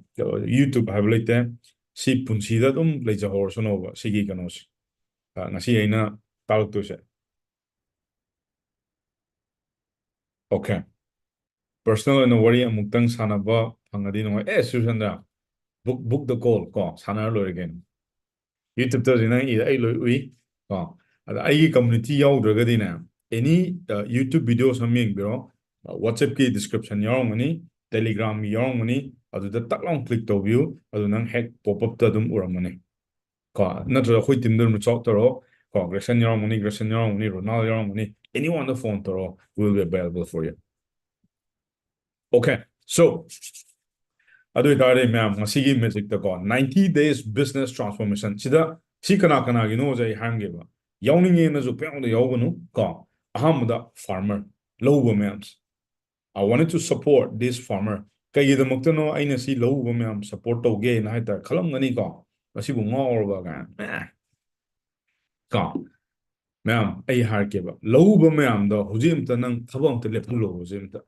YouTube ꯍꯥꯏꯕ ꯂꯩꯇꯦ꯫ ꯁꯤ ꯄꯨꯟꯁꯤꯗ ꯑꯗꯨꯝ ꯂꯩꯖꯍꯧꯔꯁꯅꯣꯕ ꯁꯤꯒꯤ ꯀꯩꯅꯣꯁꯦ꯫ ꯑ, ꯉꯁꯤ ꯑꯩꯅ ꯇꯥꯛꯂꯛꯇꯣꯏꯁꯦ꯫ Okay, personal ꯑꯣꯏꯅ ꯋꯥꯔꯤ ꯑꯃꯨꯛꯇꯪ ꯁꯥꯟꯅꯕ ꯐꯪꯉꯗꯤ ꯅꯨꯡꯉꯥꯏ꯫ ꯑꯦ, Surchandra, book book the call ꯀꯣ, ꯁꯥꯟꯅꯔ ꯂꯣꯏꯔꯦ ꯀꯩꯅꯣ꯫ YouTubeꯇ ꯍꯧꯖꯤꯛ ꯅꯪ ꯏꯗ ꯑꯩ ꯂꯣꯏ ꯎꯏ ꯀꯣ꯫ ꯑꯗ ꯑꯩꯒꯤ community ꯌꯥꯎꯗ꯭ꯔꯒꯗꯤꯅꯦ, any YouTube videos ꯑꯃ ꯌꯦꯡꯕꯤꯔꯣ, WhatsAppꯀꯤ description ꯌꯥꯎꯔꯝꯒꯅꯤ, Telegramꯒꯤ ꯌꯥꯎꯔꯝꯒꯅꯤ, ꯑꯗꯨꯗ ꯇꯛ ꯂꯥꯎ click ꯇꯧꯕꯤꯌꯨ, ꯑꯗꯨ ꯅꯪ ꯍꯦꯛ pop upꯇ ꯑꯗꯨꯝ ꯎꯔꯝꯒꯅꯤ ꯀꯣ꯫ ꯅꯠꯇ꯭ꯔꯒ ꯑꯩꯈꯣꯏ teamꯗ reach out ꯇꯧꯔꯣ ꯀꯣ꯫ Grayson ꯌꯥꯎꯔꯝꯒꯅꯤ, Grayson ꯌꯥꯎꯔꯝꯒꯅꯤ, Ronald ꯌꯥꯎꯔꯝꯒꯅꯤ, anyoneꯗ phone ꯇꯧꯔꯣ, we will be available for you. Okay, so ꯑꯗꯨ ꯑꯣꯏꯇꯥꯔꯗꯤ ꯃꯌꯥꯝ, ꯉꯁꯤꯒꯤ magicꯇꯀꯣ, ninety days business transformation ꯁꯤꯗ, ꯁꯤ ꯀꯅꯥ ꯀꯅꯥꯒꯤꯅꯣꯁꯦ ꯑꯩ ꯍꯥꯏꯔꯝꯒꯦꯕ꯫ ꯌꯥꯎꯅꯤꯡꯉꯦꯅꯁꯨ ꯄꯌꯥꯎꯗ ꯌꯥꯎꯒꯅꯨ ꯀꯣ꯫ ꯑꯍꯥꯟꯕꯗ farmer, ꯂꯧ ꯎꯕ ꯃꯌꯥꯝꯁꯦ, "I wanted to support this farmer." ꯀꯩꯒꯤꯗꯃꯛꯇꯅꯣ ꯑꯩꯅ ꯁꯤ ꯂꯧ ꯎꯕ ꯃꯌꯥꯝ support ꯇꯧꯒꯦꯅ ꯍꯥꯏꯇꯥꯔꯦ ꯈꯜꯂꯝꯒꯅꯤꯀꯣ꯫ "ꯃꯁꯤꯕꯨ ꯉꯥꯎꯔꯕ?" ꯀꯥꯏꯅ꯫ ꯑꯦ꯫ ꯀꯣ꯫ ꯃꯌꯥꯝ, ꯑꯩ ꯍꯥꯏꯔꯛꯀꯦꯕ, ꯂꯧ ꯎꯕ ꯃꯌꯥꯝꯗꯣ ꯍꯧꯖꯤꯛ ꯑꯝꯇ ꯅꯪ ꯊꯕꯛ ꯑꯝꯇ ꯂꯦꯞꯍꯜꯂꯣ꯫ ꯍꯧꯖꯤꯛ ꯑꯝꯇ,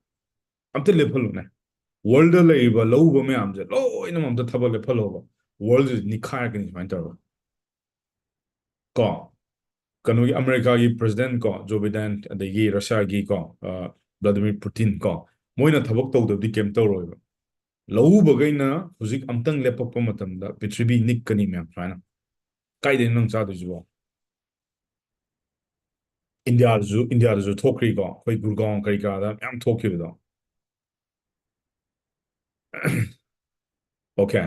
ꯑꯝꯇ ꯂꯦꯞꯍꯜꯂꯣꯅꯦ꯫ Worldꯗ ꯂꯩꯔꯤꯕ ꯂꯧ ꯎꯕ ꯃꯌꯥꯝꯁꯦ ꯂꯣꯏꯅꯃꯛ ꯑꯝꯇ ꯊꯕꯛ ꯂꯦꯞꯍꯜꯂꯣꯕ꯫ Worldꯁꯦ ꯅꯤꯛꯈꯥꯏꯔꯛꯀꯅꯤ ꯁꯨꯃꯥꯏꯅ ꯇꯧꯔꯒ꯫ ꯀꯣ, ꯀꯩꯅꯣꯒꯤ, Americaꯒꯤ president ꯀꯣ, Joe Biden, ꯑꯗꯒꯤ Russiaꯒꯤ ꯀꯣ, ꯑ, Vladimir Putin ꯀꯣ, ꯃꯣꯏꯅ ꯊꯕꯛ ꯇꯧꯗꯕꯗꯤ ꯀꯩꯝ ꯇꯧꯔꯣꯏꯕ꯫ ꯂꯧ ꯎꯕꯈꯩꯅ ꯍꯧꯖꯤꯛ ꯑꯝꯇꯪ ꯂꯦꯞꯄꯛꯄ ꯃꯇꯝꯗ ꯄ꯭ꯔꯤꯊꯤꯕꯤ ꯅꯤꯛꯀꯅꯤ ꯃꯌꯥꯝ ꯁꯨꯃꯥꯏꯅ꯫ ꯀꯥꯏꯗꯩꯅꯣ ꯅꯪ ꯆꯥꯗꯣꯏꯁꯤꯕꯣ? ꯏꯟꯗꯤꯌꯥꯗꯁꯨ, ꯏꯟꯗꯤꯌꯥꯗꯁꯨ ꯊꯣꯛꯈ꯭ꯔꯤꯀꯣ, ꯑꯩꯈꯣꯏ ꯒꯨꯔꯒꯥꯎ ꯀꯔꯤ ꯀꯔꯥꯗ ꯃꯌꯥꯝ ꯊꯣꯛꯈꯤꯕꯗꯣ꯫ Okay.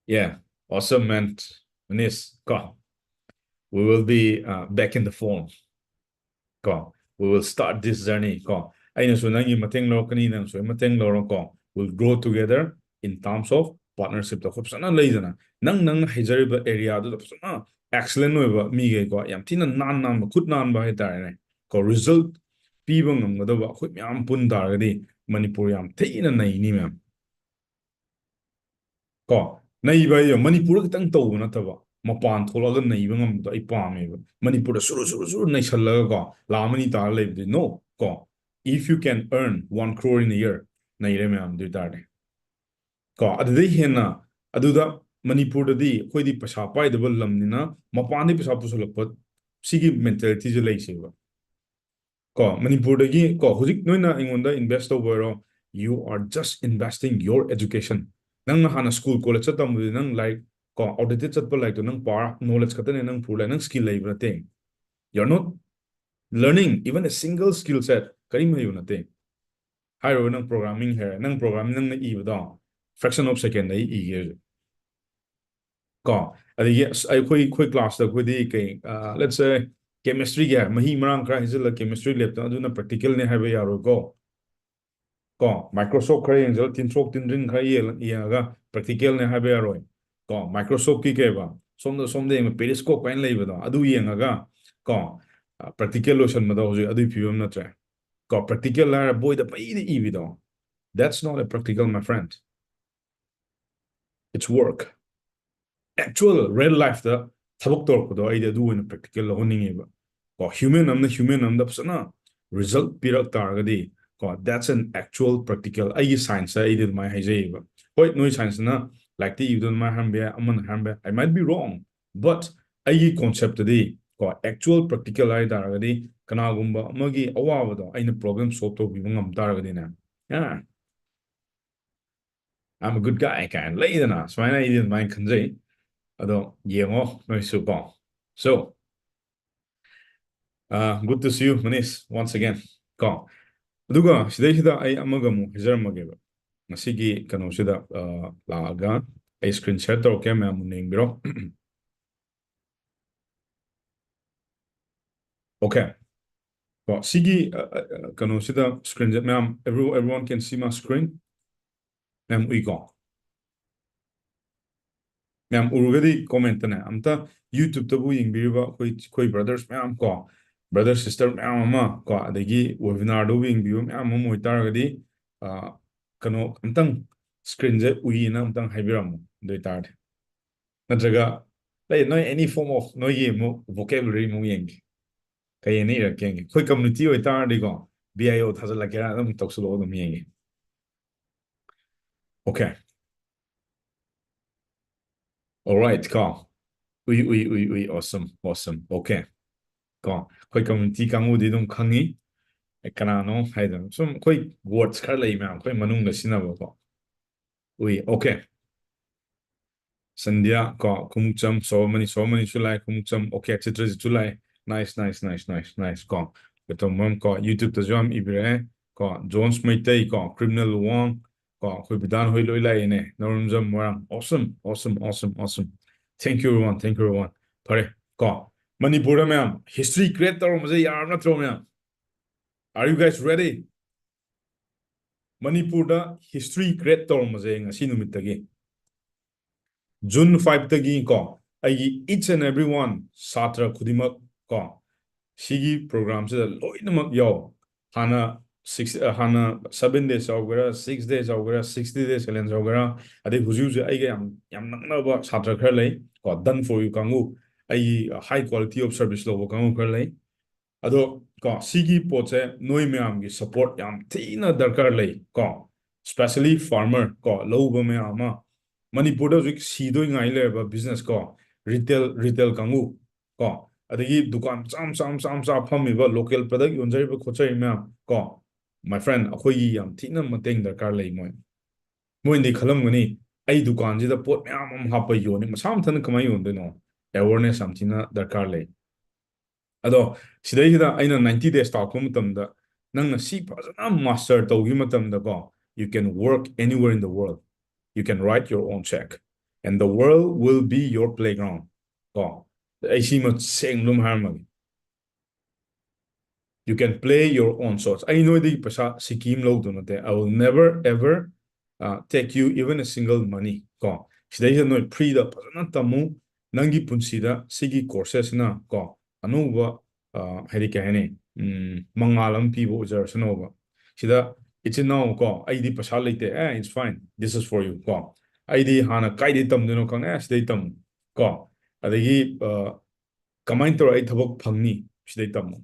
Yeah, awesome, man. Manish, ꯀꯣ, we will be, uh, back in the form. ꯀꯣ, we will start this journey ꯀꯣ꯫ ꯑꯩꯅꯁꯨ ꯅꯪꯒꯤ ꯃꯇꯦꯡ ꯂꯧꯔꯛꯀꯅꯤ, ꯅꯪꯁꯨ ꯑꯩ ꯃꯇꯦꯡ ꯂꯧꯔꯣ ꯀꯣ꯫ We'll grow together in terms of partnershipꯇ ꯑꯩꯈꯣꯏ ꯐꯖꯅ ꯂꯩꯗꯅ, ꯅꯪ, ꯅꯪꯅ ꯍꯩꯖꯔꯤꯕ areaꯗꯨꯗ ꯐꯖꯅ excellent ꯑꯣꯏꯕ ꯃꯤꯈꯩꯀꯣ, ꯌꯥꯝ ꯊꯤꯅ ꯅꯥꯟ ꯅꯥꯟꯕ, ꯈꯨꯠ ꯅꯥꯟꯕ ꯍꯥꯏꯇꯥꯔꯦꯅꯦ ꯀꯣ, result ꯄꯤꯕ ꯉꯝꯒꯗꯕ ꯑꯩꯈꯣꯏ ꯃꯌꯥꯝ ꯄꯨꯟ ꯇꯥꯔꯒꯗꯤ ꯃꯅꯤꯄꯨꯔ ꯌꯥꯝ ꯊꯤꯅ ꯅꯩꯅꯤ ꯃꯌꯥꯝ꯫ ꯀꯣ, ꯅꯩꯕ ꯍꯥꯏꯁꯦ ꯃꯅꯤꯄꯨꯔꯗ ꯈꯤꯇꯪ ꯇꯧꯕ ꯅꯠꯇꯕ, ꯃꯄꯥꯟ ꯊꯣꯛꯂꯛꯑꯒ ꯅꯩꯕ ꯉꯝꯕꯗꯣ ꯑꯩ ꯄꯥꯝꯃꯦꯕ꯫ ꯃꯅꯤꯄꯨꯔꯗ ꯁꯨꯔꯨ ꯁꯨꯔꯨ ꯁꯨꯔꯨ ꯅꯩꯁꯜꯂꯒꯀꯣ, ꯂꯥꯛ ꯑꯃ ꯑꯅꯤ ꯇꯥꯔ ꯂꯩꯕꯗꯤ, no ꯀꯣ꯫ If you can earn one crore in a year, ꯅꯩꯔꯦ ꯃꯌꯥꯝ꯫ ꯑꯗꯨ ꯑꯣꯏ ꯇꯥꯔꯗꯤ ꯀꯣ, ꯑꯗꯨꯗꯩ ꯍꯦꯟꯅ, ꯑꯗꯨꯗ ꯃꯅꯤꯄꯨꯔꯗꯗꯤ ꯑꯩꯈꯣꯏꯗꯤ ꯄꯩꯁꯥ ꯄꯥꯏꯗꯕ ꯂꯝꯅꯤꯅ ꯃꯄꯥꯟꯗꯩ ꯄꯩꯁꯥ ꯄꯨꯁꯜꯂꯛꯄ, ꯁꯤꯒꯤ ꯃꯦꯟꯇꯦꯂꯤꯇꯤꯁꯦ ꯂꯩꯁꯦꯕ꯫ ꯀꯣ, ꯃꯅꯤꯄꯨꯔꯗꯒꯤ ꯀꯣ, ꯍꯧꯖꯤꯛ ꯅꯣꯏꯅ ꯑꯩꯉꯣꯟꯗ ꯏꯟꯚꯦꯁ ꯇꯧꯕ ꯑꯣꯏꯔꯣ, you are just investing your education. ꯅꯪꯅ ꯍꯥꯟꯅ ꯁ꯭ꯀꯨꯜ ꯀꯣꯂꯦꯖ ꯆꯠ ꯇꯝꯕꯗꯨꯗꯤ ꯅꯪ ꯂꯥꯏꯔꯤꯛ ꯀꯣ, ꯑꯥꯎꯠꯗꯦꯇꯦꯠ ꯆꯠꯄ ꯂꯥꯏꯔꯤꯛꯇꯣ ꯅꯪ ꯄꯥꯔ ꯅꯣꯂꯦꯖ ꯈꯛꯇꯅꯦ ꯅꯪ ꯄꯨꯔ ꯂꯥꯛꯑꯦ, ꯅꯪ ꯁ꯭ꯀꯤꯜ ꯂꯩꯕ ꯅꯠꯇꯦ꯫ You are not learning even a single skill set. ꯀꯔꯤꯝ ꯍꯩꯕ ꯅꯠꯇꯦ꯫ ꯍꯥꯏꯔꯨꯔ ꯅꯪ ꯄ꯭ꯔꯣꯒ꯭ꯔꯥꯃꯤꯡ ꯍꯩꯔꯦ, ꯅꯪ ꯄ꯭ꯔꯣꯒ꯭ꯔꯥꯃꯤꯡ ꯅꯪꯅ ꯏꯕꯗꯣ fraction of second ꯑꯩ ꯏꯒꯦ ꯍꯧꯖꯤꯛ꯫ ꯀꯣ, ꯑꯗꯒꯤ ꯑꯁ, ꯑꯩꯈꯣꯏ, ꯑꯩꯈꯣꯏ ꯀ꯭ꯂꯥꯁꯇ ꯑꯩꯈꯣꯏꯗꯤ ꯀꯩ, let's say, ꯀꯦꯃꯤꯁꯇ꯭ꯔꯤꯒꯤ ꯃꯍꯤ ꯃꯔꯥꯡ ꯈꯔ ꯍꯩꯖꯤꯜꯂ ꯀꯦꯃꯤꯁꯇ꯭ꯔꯤ ꯂꯦꯞꯇ, ꯑꯗꯨꯅ ꯄ꯭ꯔꯦꯛꯇꯤꯀꯦꯜꯅꯦ ꯍꯥꯏꯕ ꯌꯥꯔꯣꯏꯀꯣ꯫ ꯀꯣ, ꯃꯥꯏꯀ꯭ꯔꯣꯁꯣꯞ ꯈꯔ ꯌꯦꯡꯁꯤꯜꯂ, ꯇꯤꯟꯊ꯭ꯔꯣꯛ ꯇꯤꯟꯔꯤꯟ ꯈꯔ ꯌꯦꯡꯉ-, ꯌꯦꯡꯉꯒ ꯄ꯭ꯔꯦꯛꯇꯤꯀꯦꯜꯅꯦ ꯍꯥꯏꯕ ꯌꯥꯔꯣꯏ꯫ ꯀꯣ, ꯃꯥꯏꯀ꯭ꯔꯣꯁꯣꯞꯀꯤ ꯀꯩꯕ, ꯁꯣꯝꯗ, ꯁꯣꯝꯗ ꯌꯦꯡꯕ ꯄꯦꯔꯤꯁꯀꯣꯞ ꯀꯥꯏꯅ ꯂꯩꯕꯗꯣ, ꯑꯗꯨ ꯌꯦꯡꯉꯒ ꯀꯣ, ꯄ꯭ꯔꯦꯛꯇꯤꯀꯦꯜ ꯂꯣꯏꯁꯟꯕꯗꯣ ꯍꯧꯖꯤꯛ ꯑꯗꯨꯒꯤ ꯐꯤꯕꯝ ꯅꯠꯇ꯭ꯔꯦ꯫ ꯀꯣ, ꯄ꯭ꯔꯦꯛꯇꯤꯀꯦꯜ ꯍꯥꯏꯔ ꯕꯣꯏꯗ ꯄꯩꯗ ꯏꯕꯤꯗꯣ, that's not a practical, my friend. It's work. Actual real lifeꯇ ꯊꯕꯛ ꯇꯧꯔꯛꯄꯗꯣ ꯑꯩꯗꯤ ꯑꯗꯨ ꯑꯣꯏꯅ ꯄ꯭ꯔꯦꯛꯇꯤꯀꯦꯜ ꯂꯧꯍꯟꯅꯤꯡꯉꯦꯕ꯫ ꯀꯣ, ꯍ꯭ꯌꯨꯃꯦꯟ ꯑꯃꯅ ꯍ꯭ꯌꯨꯃꯦꯟ ꯑꯃꯗ ꯐꯖꯅ ꯔꯤꯖꯜꯠ ꯄꯤꯔꯛ ꯇꯥꯔꯒꯗꯤ, ꯀꯣ, that's an actual practical. ꯑꯩꯒꯤ ꯁꯥꯏꯟꯁꯇ ꯑꯩꯗꯤ ꯑꯗꯨꯃꯥꯏꯅ ꯍꯥꯏꯖꯩꯌꯦꯕ꯫ ꯍꯣꯏ, ꯅꯣꯏ ꯁꯥꯏꯟꯁꯅ ꯂꯥꯏꯔꯤꯛꯇ ꯏꯕꯗꯣ ꯑꯗꯨꯃꯥꯏꯅ ꯍꯥꯏꯔꯝꯕ ꯌꯥꯏ, ꯑꯃꯅ ꯍꯥꯏꯔꯝꯕ ꯌꯥꯏ, I might be wrong, but ꯑꯩꯒꯤ ꯀꯣꯟꯁꯦꯞꯇꯗꯤ ꯀꯣ, actual practical ꯍꯥꯏ ꯇꯥꯔꯒꯗꯤ ꯀꯅꯥꯒꯨꯝꯕ ꯑꯃꯒꯤ ꯑꯋꯥꯕꯗꯣ ꯑꯩꯅ ꯄ꯭ꯔꯣꯕ꯭ꯂꯦꯝ ꯁꯣꯜꯕ ꯇꯧꯕꯤꯕ ꯉꯝ ꯇꯥꯔꯒꯗꯤꯅꯦ, yeah, I'm a good guy ꯀꯥꯏꯅ ꯂꯩꯗꯅ, ꯁꯨꯃꯥꯏꯅ ꯑꯩꯗꯤ ꯑꯗꯨꯃꯥꯏꯅ ꯈꯟꯖꯩ꯫ ꯑꯗꯣ ꯌꯦꯡꯉꯣ ꯅꯣꯏꯁꯨ ꯀꯣ꯫ So, uh, good to see you, Manish, once again. ꯀꯣ, ꯑꯗꯨꯒ ꯁꯤꯗꯩꯁꯤꯗ ꯑꯩ ꯑꯃꯒ ꯑꯃꯨꯛ ꯍꯥꯏꯖꯔꯝꯃꯒꯦꯕ꯫ ꯉꯁꯤꯒꯤ ꯀꯩꯅꯣꯁꯤꯗ, uh, ꯂꯥꯛꯑꯒ ꯑꯩ screen share ꯇꯧꯔꯛꯀꯦ, ꯃꯌꯥꯝ ꯃꯨꯟꯅ ꯌꯦꯡꯕꯤꯔꯣ꯫ Okay. ꯀꯣ, ꯁꯤꯒꯤ, uh, uh, uh, ꯀꯩꯅꯣꯁꯤꯗ screenꯁꯦ ꯃꯌꯥꯝ, every-, everyone can see my screen? ꯃꯌꯥꯝ ꯎꯏꯀꯣ? ꯃꯌꯥꯝ ꯎꯔꯒꯗꯤ commentꯇꯅꯦ, ꯑꯝꯇ YouTubeꯇꯕꯨ ꯌꯦꯡꯕꯤꯔꯤꯕ ꯑꯩꯈꯣꯏ, ꯑꯩꯈꯣꯏ brothers ꯃꯌꯥꯝ ꯀꯣ, brother sister ꯃꯌꯥꯝ ꯑꯃ ꯀꯣ, ꯑꯗꯒꯤ webinarꯗꯨꯕꯨ ꯌꯦꯡꯕꯤꯕ ꯃꯌꯥꯝ ꯑꯃ ꯑꯣꯏꯇꯥꯔꯒꯗꯤ, ꯑ, ꯀꯩꯅꯣ, ꯑꯝꯇꯪ screenꯁꯦ ꯎꯏꯌꯦꯅ ꯑꯝꯇꯪ ꯍꯥꯏꯕꯤꯔꯝꯃꯣ, ꯑꯗꯨ ꯑꯣꯏꯇꯥꯔꯗꯤ꯫ ꯅꯠꯇ꯭ꯔꯒ ꯂꯩ, ꯅꯣꯏ any form of ꯅꯣꯏꯒꯤ ꯑꯃꯨꯛ vocabulary ꯑꯃꯨꯛ ꯌꯦꯡꯒꯦ꯫ ꯀꯩ ꯑꯅꯤ ꯏꯔꯛꯀꯦ ꯌꯦꯡꯒꯦ꯫ ꯑꯩꯈꯣꯏ community ꯑꯣꯏꯇꯥꯔꯗꯤꯀꯣ, B I O ꯊꯥꯖꯤꯜꯂꯛꯀꯦꯔꯥ ꯑꯗꯨꯝ ꯇꯧꯁꯜꯂꯛꯑꯣ, ꯑꯗꯨꯝ ꯌꯦꯡꯒꯦ꯫ Okay. Alright, ꯀꯣ꯫ ꯎꯏ, ꯎꯏ, ꯎꯏ, ꯎꯏ, awesome, awesome, okay. ꯀꯣ, ꯑꯩꯈꯣꯏ community ꯀꯥꯡꯕꯨꯗꯤ ꯑꯗꯨꯝ ꯈꯪꯉꯤ꯫ ꯑꯦ, ꯀꯅꯥꯅꯣ ꯍꯥꯏꯗꯅ ꯁꯨꯝ ꯑꯩꯈꯣꯏ words ꯈꯔ ꯂꯩ ꯃꯌꯥꯝ ꯑꯩꯈꯣꯏ ꯃꯅꯨꯡꯗ ꯁꯤꯖꯤꯟꯅꯕꯀꯣ꯫ ꯎꯏ, okay. ꯁꯟꯙ꯭ꯌꯥ, ꯀꯣ, ꯈꯣꯡꯎꯞꯆꯝ, ꯁꯣꯔꯃꯅꯤ, ꯁꯣꯔꯃꯅꯤꯁꯨ ꯂꯥꯛꯑꯦ, ꯈꯣꯡꯎꯞꯆꯝ, okay, ꯆꯤꯇ꯭ꯔꯖꯤꯠꯁꯨ ꯂꯥꯛꯑꯦ, nice, nice, nice, nice, nice, ꯀꯣ꯫ ꯀꯩꯇꯧꯕꯝ, ꯀꯣ, YouTube-ꯇꯁꯨ ꯌꯥꯝ ꯏꯕꯤꯔꯛꯑꯦ, ꯀꯣ, ꯖꯣꯟꯁ ꯃꯩꯇꯩ, ꯀꯣ, ꯀ꯭ꯔꯤꯃꯤꯅꯦꯜ ꯋꯥꯡ, ꯀꯣ, ꯑꯩꯈꯣꯏ ꯕꯤꯗꯥꯟ ꯍꯣꯏ ꯂꯣꯏ ꯂꯥꯛꯑꯦꯅꯦ, ꯅꯧꯔꯝꯖꯝ ꯃꯣꯏꯔꯥꯡ, awesome, awesome, awesome, awesome, thank you everyone, thank you everyone꯫ ꯐꯔꯦ, ꯀꯣ, ꯃꯅꯤꯄꯨꯔꯗ ꯃꯌꯥꯝ history create ꯇꯧꯔꯝꯕꯁꯦ ꯌꯥꯔꯕ ꯅꯠꯇ꯭ꯔꯣ ꯃꯌꯥꯝ? Are you guys ready? ꯃꯅꯤꯄꯨꯔꯗ history create ꯇꯧꯔꯝꯕꯁꯦ ꯉꯁꯤ ꯅꯨꯃꯤꯠꯇꯒꯤ, June five-ꯇꯒꯤ, ꯀꯣ, ꯑꯩꯒꯤ each and every one ꯁꯥꯇ꯭ꯔ ꯈꯨꯗꯤꯡꯃꯛ, ꯀꯣ, ꯁꯤꯒꯤ program-ꯁꯤꯗ ꯂꯣꯏꯅꯃꯛ ꯌꯥꯎ꯫ ꯍꯥꯟꯅ six, ꯑ, ꯍꯥꯟꯅ seven days ꯌꯥꯎꯒꯦꯔꯥ, six days ꯌꯥꯎꯒꯦꯔꯥ, sixty days challenge ꯌꯥꯎꯒꯦꯔꯥ, ꯑꯗꯩ ꯍꯧꯖꯤꯛ ꯍꯧꯖꯤꯛ ꯑꯩꯒ ꯌꯥꯝ, ꯌꯥꯝ ꯅꯛꯅꯕ ꯁꯥꯇ꯭ꯔ ꯈꯔ ꯂꯩ, ꯀꯣ, done for you ꯀꯥꯡꯕꯨ, ꯑꯩꯒꯤ high quality of service ꯂꯧꯕ ꯀꯥꯡꯕꯨ ꯈꯔ ꯂꯩ꯫ ꯑꯗꯣ, ꯀꯣ, ꯁꯤꯒꯤ ꯄꯣꯠꯁꯦ ꯅꯣꯏ ꯃꯌꯥꯝꯒꯤ support ꯌꯥꯝ ꯊꯤꯅ ꯗꯔꯀꯥꯔ ꯂꯩ, ꯀꯣ, specially farmer, ꯀꯣ, ꯂꯧ ꯎꯕ ꯃꯌꯥꯝ ꯑꯃ, ꯃꯅꯤꯄꯨꯔꯗ ꯍꯧꯖꯤꯛ ꯁꯤꯗꯣꯏ ꯉꯥꯏ ꯂꯩꯔꯕ business, ꯀꯣ, retail, retail ꯀꯥꯡꯕꯨ, ꯀꯣ, ꯑꯗꯒꯤ ꯗꯨꯀꯥꯟ ꯃꯆꯥ ꯃꯆꯥ ꯃꯆꯥ ꯃꯆꯥ ꯐꯝꯃꯤꯕ, local product ꯌꯣꯟꯖꯔꯤꯕ ꯈꯣꯠꯆꯔꯤꯕ ꯃꯌꯥꯝ, ꯀꯣ, my friend, ꯑꯩꯈꯣꯏꯒꯤ ꯌꯥꯝ ꯊꯤꯅ ꯃꯇꯦꯡ ꯗꯔꯀꯥꯔ ꯂꯩ꯫ ꯃꯣꯏ, ꯃꯣꯏꯅꯗꯤ ꯈꯜꯂꯝꯒꯅꯤ, "ꯑꯩ ꯗꯨꯀꯥꯟꯁꯤꯗ ꯄꯣꯠ ꯃꯌꯥꯝ ꯑꯃ ꯍꯥꯞꯄ ꯌꯣꯟꯅꯤ, ꯃꯁꯥ ꯃꯊꯟꯇ ꯀꯃꯥꯏꯅ ꯌꯣꯟꯗꯣꯏꯅꯣ?" Awareness ꯌꯥꯝ ꯊꯤꯅ ꯗꯔꯀꯥꯔ ꯂꯩ꯫ ꯑꯗꯣ ꯁꯤꯗꯩꯁꯤꯗ ꯑꯩꯅ ninety days ꯇꯥꯛꯄ ꯃꯇꯝꯗ, ꯅꯪꯅ ꯁꯤ ꯐꯖꯅ master ꯇꯧꯈꯤꯕ ꯃꯇꯝꯗꯀꯣ, you can work anywhere in the world, you can write your own check and the world will be your playground, ꯀꯣ꯫ ꯑꯩ ꯁꯤꯃ ꯁꯦꯡꯅ ꯑꯗꯨꯝ ꯍꯥꯏꯔꯝꯃꯒꯦ, you can play your own shots. ꯑꯩ ꯅꯣꯏꯗꯒꯤ ꯄꯩꯁꯥ ꯁꯤꯀꯤ ꯑꯃ ꯂꯧꯗꯧ ꯅꯠꯇꯦ, I will never ever, uh, take you even a single money, ꯀꯣ꯫ ꯁꯤꯗꯩꯁꯤꯗ ꯅꯣꯏ free-ꯗ ꯐꯖꯅ ꯇꯝꯃꯨ꯫ ꯅꯪꯒꯤ ꯄꯨꯟꯁꯤꯗ ꯁꯤꯒꯤ courses-ꯁꯤꯅ, ꯀꯣ, ꯑꯅꯧꯕ, ꯑ, ꯍꯥꯏꯗꯤ ꯀꯩ ꯍꯥꯏꯅꯤ, ꯎꯝ, ꯃꯉꯥꯜ ꯑꯃ ꯄꯤꯕ ꯑꯣꯏꯖꯔꯁꯅꯣꯕ꯫ ꯁꯤꯗ ꯏꯆꯤꯟ ꯏꯅꯥꯎ, ꯀꯣ, ꯑꯩꯗꯤ ꯄꯩꯁꯥ ꯂꯩꯇꯦ, ꯑꯦ, it's fine, this is for you, ꯀꯣ꯫ ꯑꯩꯗꯤ ꯍꯥꯟꯅ ꯀꯥꯏꯗꯩ ꯇꯝꯗꯣꯏꯅꯣ ꯈꯪꯗꯦ, ꯑꯦ, ꯁꯤꯗꯩ ꯇꯝꯃꯨ, ꯀꯣ꯫ ꯑꯗꯒꯤ ꯀꯃꯥꯏꯅ ꯇꯧꯔ ꯑꯩ ꯊꯕꯛ ꯐꯪꯅꯤ? ꯁꯤꯗꯩ ꯇꯝꯃꯣ꯫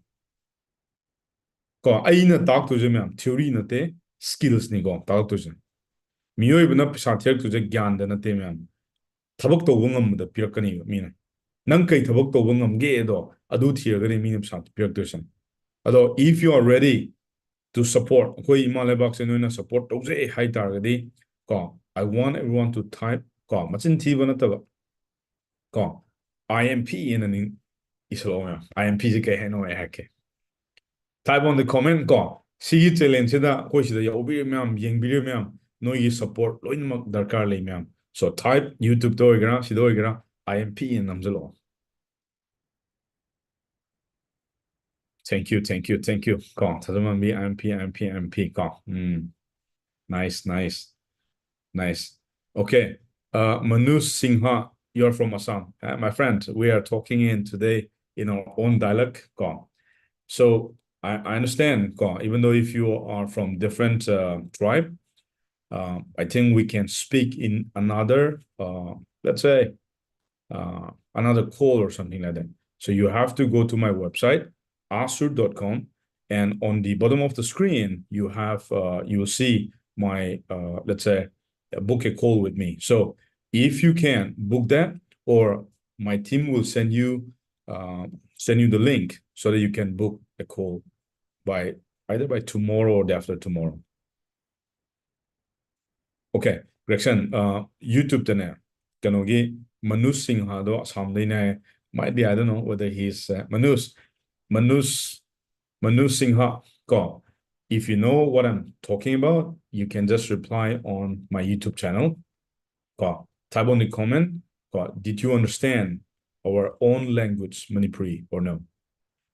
ꯀꯣ, ꯑꯩꯅ ꯇꯥꯛꯇꯣꯏꯁꯦ ꯃꯌꯥꯝ theory ꯅꯠꯇꯦ, skills ꯅꯤꯀꯣ ꯇꯥꯛꯇꯣꯏꯁꯦ꯫ ꯃꯤꯑꯣꯏꯕꯅ ꯄꯩꯁꯥ ꯊꯤꯔꯛꯇꯣꯏꯁꯦ ꯒ꯭ꯌꯥꯟꯗ ꯅꯠꯇꯦ ꯃꯌꯥꯝ, ꯊꯕꯛ ꯇꯧꯕ ꯉꯝꯕꯗ ꯄꯤꯔꯛꯀꯅꯤꯕ ꯃꯤꯅ꯫ ꯅꯪ ꯀꯩ ꯊꯕꯛ ꯇꯧꯕ ꯉꯝꯒꯦ ꯑꯗꯣ ꯑꯗꯨ ꯊꯤꯔꯒꯅꯤ ꯃꯤꯅ ꯄꯩꯁꯥ ꯄꯤꯔꯛꯇꯣꯏꯁꯦ꯫ ꯑꯗꯣ if you are ready to support, ꯑꯩꯈꯣꯏ ꯏꯃꯥ ꯂꯩꯕꯥꯛꯁꯦ ꯅꯣꯏꯅ support ꯇꯧꯖꯩ ꯍꯥꯏ ꯇꯥꯔꯒꯗꯤ ꯀꯣ, I want everyone to type ꯀꯣ, ꯃꯆꯤꯟ ꯊꯤꯕ ꯅꯠꯇꯕ ꯀꯣ, I M P ꯑꯅ ꯅꯤꯡ ꯏꯁꯜꯂꯛꯑꯣ ꯃꯌꯥꯝ꯫ I M P ꯁꯦ ꯀꯩ ꯍꯥꯏꯅꯣ ꯑꯩ ꯍꯥꯏꯔꯛꯀꯦ꯫ Type on the comment ꯀꯣ꯫ ꯁꯤꯒꯤ challenge ꯁꯤꯗ ꯑꯩꯈꯣꯏ ꯁꯤꯗ ꯌꯥꯎꯕꯤꯔꯤꯕ ꯃꯌꯥꯝ, ꯌꯦꯡꯕꯤꯔꯤꯕ ꯃꯌꯥꯝ, ꯅꯣꯏꯒꯤ support ꯂꯣꯏꯅꯃꯛ ꯗꯔꯀꯥꯔ ꯂꯩ ꯃꯌꯥꯝ꯫ So type YouTube ꯇ ꯑꯣꯏꯒꯦꯔꯥ, ꯁꯤꯗ ꯑꯣꯏꯒꯦꯔꯥ, I M P ꯑꯅ ꯅꯝꯁꯤꯜꯂꯛꯑꯣ꯫ Thank you, thank you, thank you. ꯀꯣ, ꯊꯥꯖꯃꯟꯕꯤ, I M P, I M P, I M P ꯀꯣ꯫ ꯎꯝ. Nice, nice, nice. Okay. Uh, Manoj Singha, you're from Assam. Uh, my friend, we are talking in today in our own dialect. ꯀꯣ. So I, I understand, ꯀꯣ, even though if you are from different uh, tribe, uh, I think we can speak in another, uh, let's say, uh, another call or something like that. So you have to go to my website, asur dot com, and on the bottom of the screen, you have uh, you will see my uh, let's say, uh, book a call with me. So if you can book that, or my team will send you uh, send you the link so that you can book a call by either by tomorrow or the after tomorrow. Okay, Gregson, uh, YouTube ꯇꯅꯦ, ꯀꯩꯅꯣꯒꯤ ꯃꯅꯨꯖ ꯁꯤꯡꯍꯗꯣ ꯑꯁꯥꯝꯗꯩꯅꯦ ꯍꯥꯏ꯫ Might be, I don't know whether he's uh, Manoj, Manoj, Manoj Singha. ꯀꯣ, if you know what I'm talking about, you can just reply on my YouTube channel. ꯀꯣ, type on the comment. ꯀꯣ, did you understand our own language, Manipuri, or no?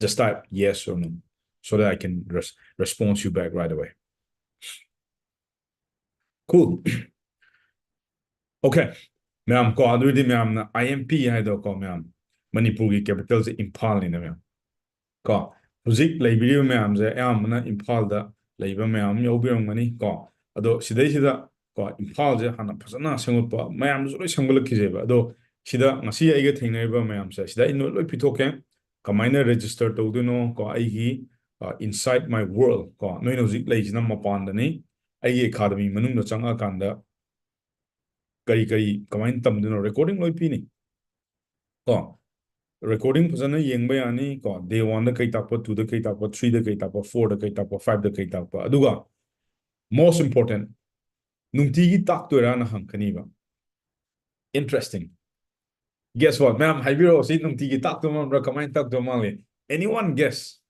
Just type yes or no so that I can res respond you back right away. Cool. Okay. ꯃꯌꯥꯝ ꯀꯣ, ꯑꯗꯨꯗꯤ ꯃꯌꯥꯝꯅ I M P ꯍꯥꯏꯗꯣ ꯀꯣ, ꯃꯌꯥꯝ ꯃꯅꯤꯄꯨꯔꯒꯤ capital ꯁꯦ ꯏꯝꯐꯥꯜꯅꯤꯅ ꯃꯌꯥꯝ꯫ ꯀꯣ, ꯍꯧꯖꯤꯛ ꯂꯩꯕꯤꯔꯤꯕ ꯃꯌꯥꯝꯁꯦ ꯑꯌꯥꯝꯕꯅ ꯏꯝꯐꯥꯜꯗ ꯂꯩꯕ ꯃꯌꯥꯝ ꯑꯃ ꯌꯥꯎꯕꯤꯔꯝꯒꯅꯤ ꯀꯣ꯫ ꯑꯗꯣ ꯁꯤꯗꯩꯁꯤꯗ ꯀꯣ, ꯏꯝꯐꯥꯜꯁꯦ ꯍꯥꯟꯅ ꯐꯖꯅ ꯁꯦꯝꯒꯠꯄ, ꯃꯌꯥꯝꯗꯁꯨ ꯂꯣꯏ ꯁꯦꯝꯒꯠꯂꯛꯈꯤꯁꯦꯕ꯫ ꯑꯗꯣ ꯁꯤꯗ ꯉꯁꯤ ꯑꯩꯒ ꯊꯦꯡꯅꯔꯤꯕ ꯃꯌꯥꯝꯁꯦ ꯁꯤꯗ ꯑꯩ ꯅꯣꯠ ꯂꯣꯏ ꯄꯤꯊꯣꯛꯀꯦ꯫ ꯀꯃꯥꯏꯅ register ꯇꯧꯗꯣꯏꯅꯣ ꯀꯣ, ꯑꯩꯒꯤ, ꯑ, Inside My World ꯀꯣ, ꯅꯣꯏꯅ ꯍꯧꯖꯤꯛ ꯂꯩꯁꯤꯅ ꯃꯄꯥꯟꯗꯅꯤ꯫ ꯑꯩꯒꯤ academy ꯃꯅꯨꯡꯗ ꯆꯪꯉꯛꯑꯀꯥꯟꯗ ꯀꯔꯤ ꯀꯔꯤ ꯀꯃꯥꯏꯅ ꯇꯝꯗꯣꯏꯅꯣ, recording ꯂꯣꯏ ꯄꯤꯅꯤ ꯀꯣ꯫ Recording ꯐꯖꯅ ꯌꯦꯡꯕ ꯌꯥꯅꯤ ꯀꯣ꯫ Day one ꯗ ꯀꯩ ꯇꯥꯛꯄ, two ꯗ ꯀꯩ ꯇꯥꯛꯄ, three ꯗ ꯀꯩ ꯇꯥꯛꯄ, four ꯗ ꯀꯩ ꯇꯥꯛꯄ, five ꯗ ꯀꯩ ꯇꯥꯛꯄ꯫ ꯑꯗꯨꯒ most important, ꯅꯨꯡꯇꯤꯒꯤ ꯇꯥꯛꯇꯣꯏꯔꯥꯅ ꯍꯪꯀꯅꯤꯕ꯫ Interesting. Guess what? ꯃꯌꯥꯝ ꯍꯥꯏꯕꯤꯔꯛꯑꯣ, ꯁꯤ ꯅꯨꯡꯇꯤꯒꯤ ꯇꯥꯛꯇꯧ ꯃꯥꯟꯕ꯭ꯔꯥ, ꯀꯃꯥꯏꯅ ꯇꯥꯛꯇꯧ ꯃꯥꯜꯂꯤ? Anyone guess?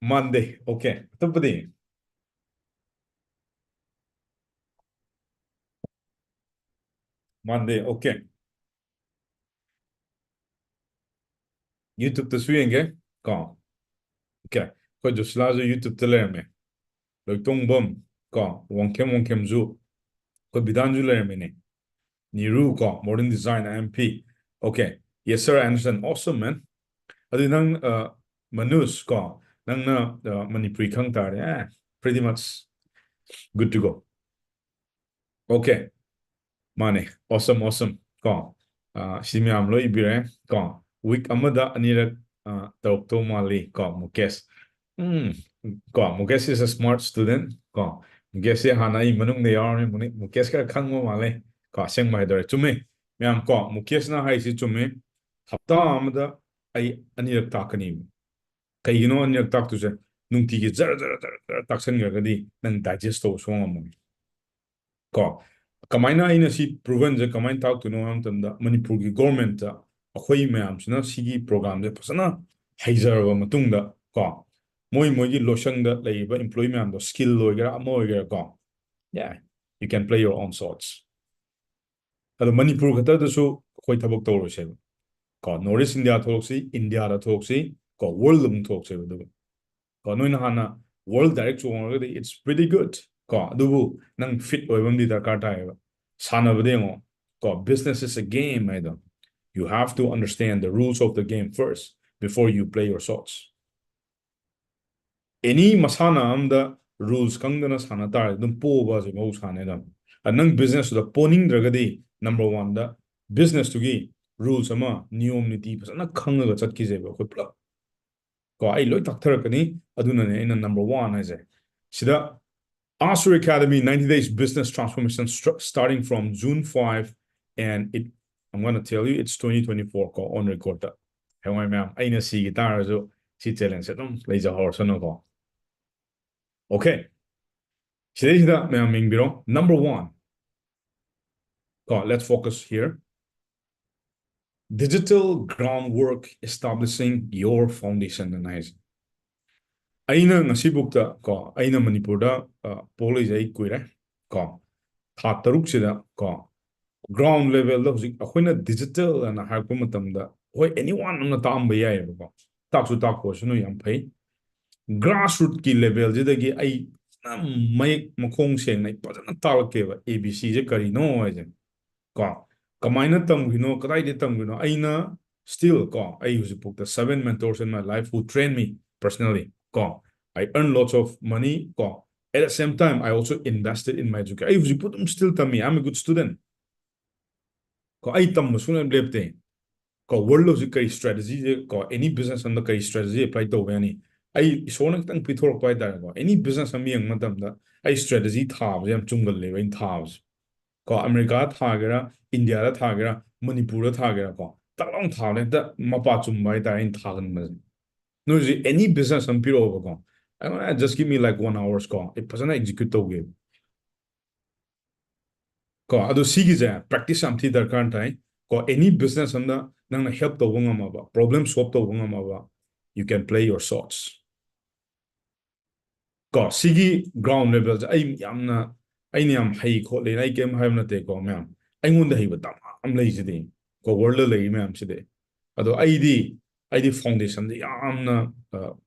Monday. Okay. ꯑꯇꯣꯞꯄꯗꯤ? Monday. Okay. YouTube ꯇꯁꯨ ꯌꯦꯡꯒꯦ ꯀꯣ꯫ Okay. ꯑꯩꯈꯣꯏ ꯖꯣꯁꯤꯂꯥꯁꯨ YouTube ꯇ ꯂꯩꯔꯝꯃꯦ꯫ ꯂꯣꯏꯇꯣꯡꯕꯝ ꯀꯣ, ꯋꯥꯡꯈꯦꯝ ꯋꯥꯡꯈꯦꯝꯁꯨ, ꯑꯩꯈꯣꯏ ꯕꯤꯗꯥꯟꯁꯨ ꯂꯩꯔꯝꯃꯤꯅꯦ꯫ ꯅꯤꯔꯨ ꯀꯣ, Modern Design, I M P. Okay. Yes, sir, I understand. Awesome, man. ꯑꯗꯨ ꯅꯪ, ꯑ, ꯃꯅꯨꯁ ꯀꯣ, ꯅꯪꯅ, ꯑ, ꯃꯅꯤꯄꯨꯔꯤ ꯈꯪ ꯇꯥꯔꯗꯤ, ꯑꯦ, pretty much good to go. Okay. ꯃꯥꯅꯦ. Awesome, awesome. ꯀꯣ, ꯑ, ꯁꯤ ꯃꯌꯥꯝ ꯂꯣꯏ ꯏꯕꯤꯔꯦ ꯀꯣ꯫ Week ꯑꯃꯗ ꯑꯅꯤꯔꯛ, ꯑ, ꯇꯧꯔꯛꯇꯧ ꯃꯥꯜꯂꯤ ꯀꯣ, ꯃꯨꯀꯦꯁ꯫ ꯎꯝ, ꯀꯣ, Mukesh is a smart student ꯀꯣ꯫ ꯃꯨꯀꯦꯁꯁꯦ ꯍꯥꯟꯅ ꯑꯩ ꯃꯅꯨꯡꯗ ꯌꯥꯎꯔꯝꯃꯤ꯫ ꯃꯨꯅꯤ-, ꯃꯨꯀꯦꯁ ꯈꯔ ꯈꯪꯕ ꯃꯥꯜꯂꯦ ꯀꯣ, ꯑꯁꯦꯡꯕ ꯍꯥꯏꯗꯣꯔꯦ꯫ ꯆꯨꯝꯃꯦ ꯃꯌꯥꯝ ꯀꯣ, ꯃꯨꯀꯦꯁꯅ ꯍꯥꯏꯁꯤ ꯆꯨꯝꯃꯦ꯫ ꯍꯞꯇꯥ ꯑꯃꯗ ꯑꯩ ꯑꯅꯤꯔꯛ ꯇꯥꯛꯀꯅꯤ꯫ ꯀꯩꯒꯤꯅꯣ ꯑꯅꯤꯔꯛ ꯇꯥꯛꯇꯣꯏꯁꯦ? ꯅꯨꯡꯇꯤꯒꯤ ꯖꯔ ꯖꯔ ꯖꯔ ꯖꯔ ꯇꯥꯛꯁꯟꯈ꯭ꯔꯒꯗꯤ ꯅꯪ digest ꯇꯧꯕ ꯁꯨꯡꯉꯝ ꯉꯝꯃꯣꯏ꯫ ꯀꯣ, ꯀꯃꯥꯏꯅ ꯑꯩꯅ ꯁꯤ proven ꯁꯦ ꯀꯃꯥꯏꯅ ꯇꯥꯛꯇꯣꯏꯅꯣ ꯍꯥꯏꯕ ꯃꯇꯝꯗ, ꯃꯅꯤꯄꯨꯔꯒꯤ government ꯇ ꯑꯩꯈꯣꯏ ꯃꯌꯥꯝꯁꯤꯅ ꯁꯤꯒꯤ program ꯁꯦ ꯐꯖꯅ ꯍꯩꯖꯔꯕ ꯃꯇꯨꯡꯗ, ꯀꯣ, ꯃꯣꯏ ꯃꯣꯏꯒꯤ ꯂꯣꯏꯁꯪꯗ ꯂꯩꯔꯤꯕ employee ꯃꯌꯥꯝꯗꯣ, skill ꯑꯣꯏꯒꯦꯔꯥ ꯑꯃ ꯑꯣꯏꯒꯦꯔꯥ, ꯀꯣ, yeah, you can play your own sorts. ꯑꯗꯣ ꯃꯅꯤꯄꯨꯔ ꯈꯛꯇꯗꯁꯨ ꯑꯩꯈꯣꯏ ꯊꯕꯛ ꯇꯧꯔꯣꯏꯁꯦꯕ꯫ ꯀꯣ, North East India ꯊꯣꯛꯂꯛꯁꯤ, India ꯗ ꯊꯣꯛꯂꯛꯁꯤ, ꯀꯣ, world ꯑꯃꯨꯛ ꯊꯣꯛꯂꯛꯁꯦꯕ꯫ ꯑꯗꯨꯒ ꯀꯣ, ꯅꯣꯏꯅ ꯍꯥꯟꯅ world direct ꯆꯣꯡꯉꯒꯗꯤ it's pretty good꯫ ꯀꯣ, ꯑꯗꯨꯕꯨ ꯅꯪ fit ꯑꯣꯏꯕ ꯑꯃꯗꯤ ꯗꯔꯀꯥꯔ ꯇꯥꯏꯌꯦꯕ꯫ ꯁꯥꯟꯅꯕꯗ ꯌꯦꯡꯉꯣ, ꯀꯣ, business is a game ꯍꯥꯏꯗꯣ, you have to understand the rules of the game first before you play your sorts. Any ꯃꯁꯥꯟꯅ ꯑꯃꯗ rules ꯈꯪꯗꯅ ꯁꯥꯟꯅ ꯇꯥꯔꯗꯤ ꯑꯗꯨꯝ ꯄꯣꯕ ꯑꯁꯤ ꯃꯍꯧꯁꯥꯅꯦ ꯑꯗꯨꯝ꯫ ꯑ, ꯅꯪ business ꯇꯨꯗ ꯄꯣꯅꯤꯡꯗ꯭ꯔꯒꯗꯤ number one ꯗ business ꯇꯨꯒꯤ rules ꯑꯃ, ꯅꯤꯌꯣꯝ ꯅꯤꯇꯤ ꯐꯖꯅ ꯈꯪꯉꯒ ꯆꯠꯈꯤꯁꯦꯕ ꯑꯩꯈꯣꯏ ꯄꯨꯂꯞ꯫ ꯀꯣ, ꯑꯩ ꯂꯣꯏ ꯇꯥꯛꯊꯔꯛꯀꯅꯤ, ꯑꯗꯨꯅꯅꯦ ꯑꯩꯅ number one ꯍꯥꯏꯁꯦ꯫ ꯁꯤꯗ Asur Academy ninety days business transformation str-, starting from June five and it, I'm gonna tell you, it's twenty twenty-four ꯀꯣ, on record ꯇ꯫ ꯍꯌꯦꯡꯋꯥꯏ ꯃꯌꯥꯝ ꯑꯩꯅ ꯁꯤꯒꯤ ꯇꯥꯔꯁꯨ ꯁꯤ challenge ꯁꯦ ꯑꯗꯨꯝ ꯂꯩꯖꯍꯧꯔꯁꯅꯨꯀꯣ꯫ Okay. ꯁꯤꯗꯩꯁꯤꯗ ꯃꯌꯥꯝ ꯌꯦꯡꯕꯤꯔꯣ꯫ Number one. ꯀꯣ, let's focus here. Digital groundwork establishing your foundation ꯑꯅ ꯍꯥꯏꯁꯦ꯫ ꯑꯩꯅ ꯉꯁꯤꯕꯨꯛꯇ ꯀꯣ, ꯑꯩꯅ ꯃꯅꯤꯄꯨꯔꯗ, ꯑ, ꯄꯣꯛꯂꯛꯏꯁꯦ ꯑꯩ ꯀꯨꯏꯔꯦ ꯀꯣ꯫ ꯊꯥ ꯇꯔꯨꯛꯁꯤꯗ ꯀꯣ, ground level ꯗ ꯍꯧꯖꯤꯛ ꯑꯩꯈꯣꯏꯅ digital ꯑꯅ ꯍꯥꯏꯔꯛꯄ ꯃꯇꯝꯗ, ꯍꯣꯏ, anyone ꯑꯃꯅ ꯇꯥꯛꯑꯝꯕ ꯌꯥꯏꯑꯕꯀꯣ, ꯇꯥꯛꯁꯨ ꯇꯥꯛꯈꯣꯁꯅꯨ, ꯌꯥꯝ ꯐꯩ꯫ Grassroot ꯀꯤ level ꯁꯤꯗꯒꯤ ꯑꯩ ꯐꯖꯅ ꯃꯌꯦꯛ ꯃꯈꯣꯡ ꯁꯦꯡꯅ ꯑꯩ ꯐꯖꯅ ꯇꯥꯛꯂꯛꯀꯦꯕ, A B C ꯁꯦ ꯀꯔꯤꯅꯣ ꯍꯥꯏꯁꯦ ꯀꯣ, ꯀꯃꯥꯏꯅ ꯇꯝꯈꯤꯅꯣ, ꯀꯗꯥꯏꯗ ꯇꯝꯈꯤꯅꯣ꯫ ꯑꯩꯅ still ꯀꯣ, ꯑꯩ ꯍꯧꯖꯤꯛꯐꯥꯎꯗ seven mentors in my life who train me personally ꯀꯣ, I earn lots of money ꯀꯣ, at the same time I also invested in my education. ꯑꯩ ꯍꯧꯖꯤꯛꯐꯥꯎ ꯑꯗꯨꯝ still ꯇꯝꯃꯤ, I'm a good student ꯀꯣ, ꯑꯩ ꯇꯝꯕ ꯁꯨꯡꯂꯦꯞ ꯂꯦꯞꯇꯦ ꯀꯣ꯫ World ꯗ ꯍꯧꯖꯤꯛ ꯀꯔꯤ strategy ꯁꯦ ꯀꯣ, any business ꯑꯃꯗ ꯀꯔꯤ strategy apply ꯇꯧꯕ ꯌꯥꯅꯤ? ꯑꯩ ꯏꯁꯣꯔꯅ ꯈꯤꯇꯪ ꯄꯤꯊꯣꯔꯛꯄ ꯍꯥꯏꯇꯥꯔꯦꯀꯣ, any business ꯑꯃ ꯌꯦꯡꯕ ꯃꯇꯝꯗ ꯑꯩ strategy ꯊꯥꯕꯁꯦ ꯌꯥꯝ ꯆꯨꯝꯒꯜꯂꯦꯕ ꯑꯩꯅ ꯊꯥꯕꯁꯦ ꯀꯣ꯫ ꯑꯃꯦꯔꯤꯀꯥꯗ ꯊꯥꯒꯦꯔꯥ, ꯏꯟꯗꯤꯌꯥꯗ ꯊꯥꯒꯦꯔꯥ, ꯃꯅꯤꯄꯨꯔꯗ ꯊꯥꯒꯦꯔꯥ ꯀꯣ, ꯇꯛ ꯂꯥꯎꯅ ꯊꯥꯕꯅꯦ, ꯍꯦꯛꯇ ꯃꯄꯥ ꯆꯨꯝꯕ ꯍꯥꯏꯇꯥꯔꯦ ꯑꯩꯅ ꯊꯥꯒꯟꯕꯁꯦ꯫ ꯅꯣꯏ ꯍꯧꯖꯤꯛ any business ꯑꯃ ꯄꯤꯔꯛꯑꯣꯕꯀꯣ, ꯑꯩꯉꯣꯟꯗ just give me like one hours ꯀꯣ, ꯑꯩ ꯐꯖꯅ execute ꯇꯧꯒꯦꯕ ꯀꯣ꯫ ꯑꯗꯣ ꯁꯤꯒꯤꯁꯦ practice ꯌꯥꯝ ꯊꯤ ꯗꯔꯀꯥꯔ ꯇꯥꯏ ꯀꯣ꯫ Any business ꯑꯃꯗ ꯅꯪꯅ help ꯇꯧꯕ ꯉꯝꯃꯕ, problem solve ꯇꯧꯕ ꯉꯝꯃꯕ, you can play your shots ꯀꯣ꯫ ꯁꯤꯒꯤ ground level ꯁꯦ ꯑꯩ ꯌꯥꯝꯅ, ꯑꯩꯅ ꯌꯥꯝ ꯍꯩ ꯈꯣꯠꯂꯦꯅ ꯑꯩ ꯀꯩꯝ ꯍꯥꯏꯕ ꯅꯠꯇꯦꯀꯣ ꯃꯌꯥꯝ, ꯑꯩꯉꯣꯟꯗ ꯍꯩꯕ ꯗꯃꯥ ꯑꯃ ꯂꯩꯁꯤꯗꯤ ꯀꯣ, world ꯗ ꯂꯩꯔꯤ ꯃꯌꯥꯝꯁꯤꯗꯤ꯫ ꯑꯗꯣ ꯑꯩꯗꯤ, ꯑꯩꯗꯤ foundation ꯁꯦ ꯌꯥꯝꯅ, ꯑ,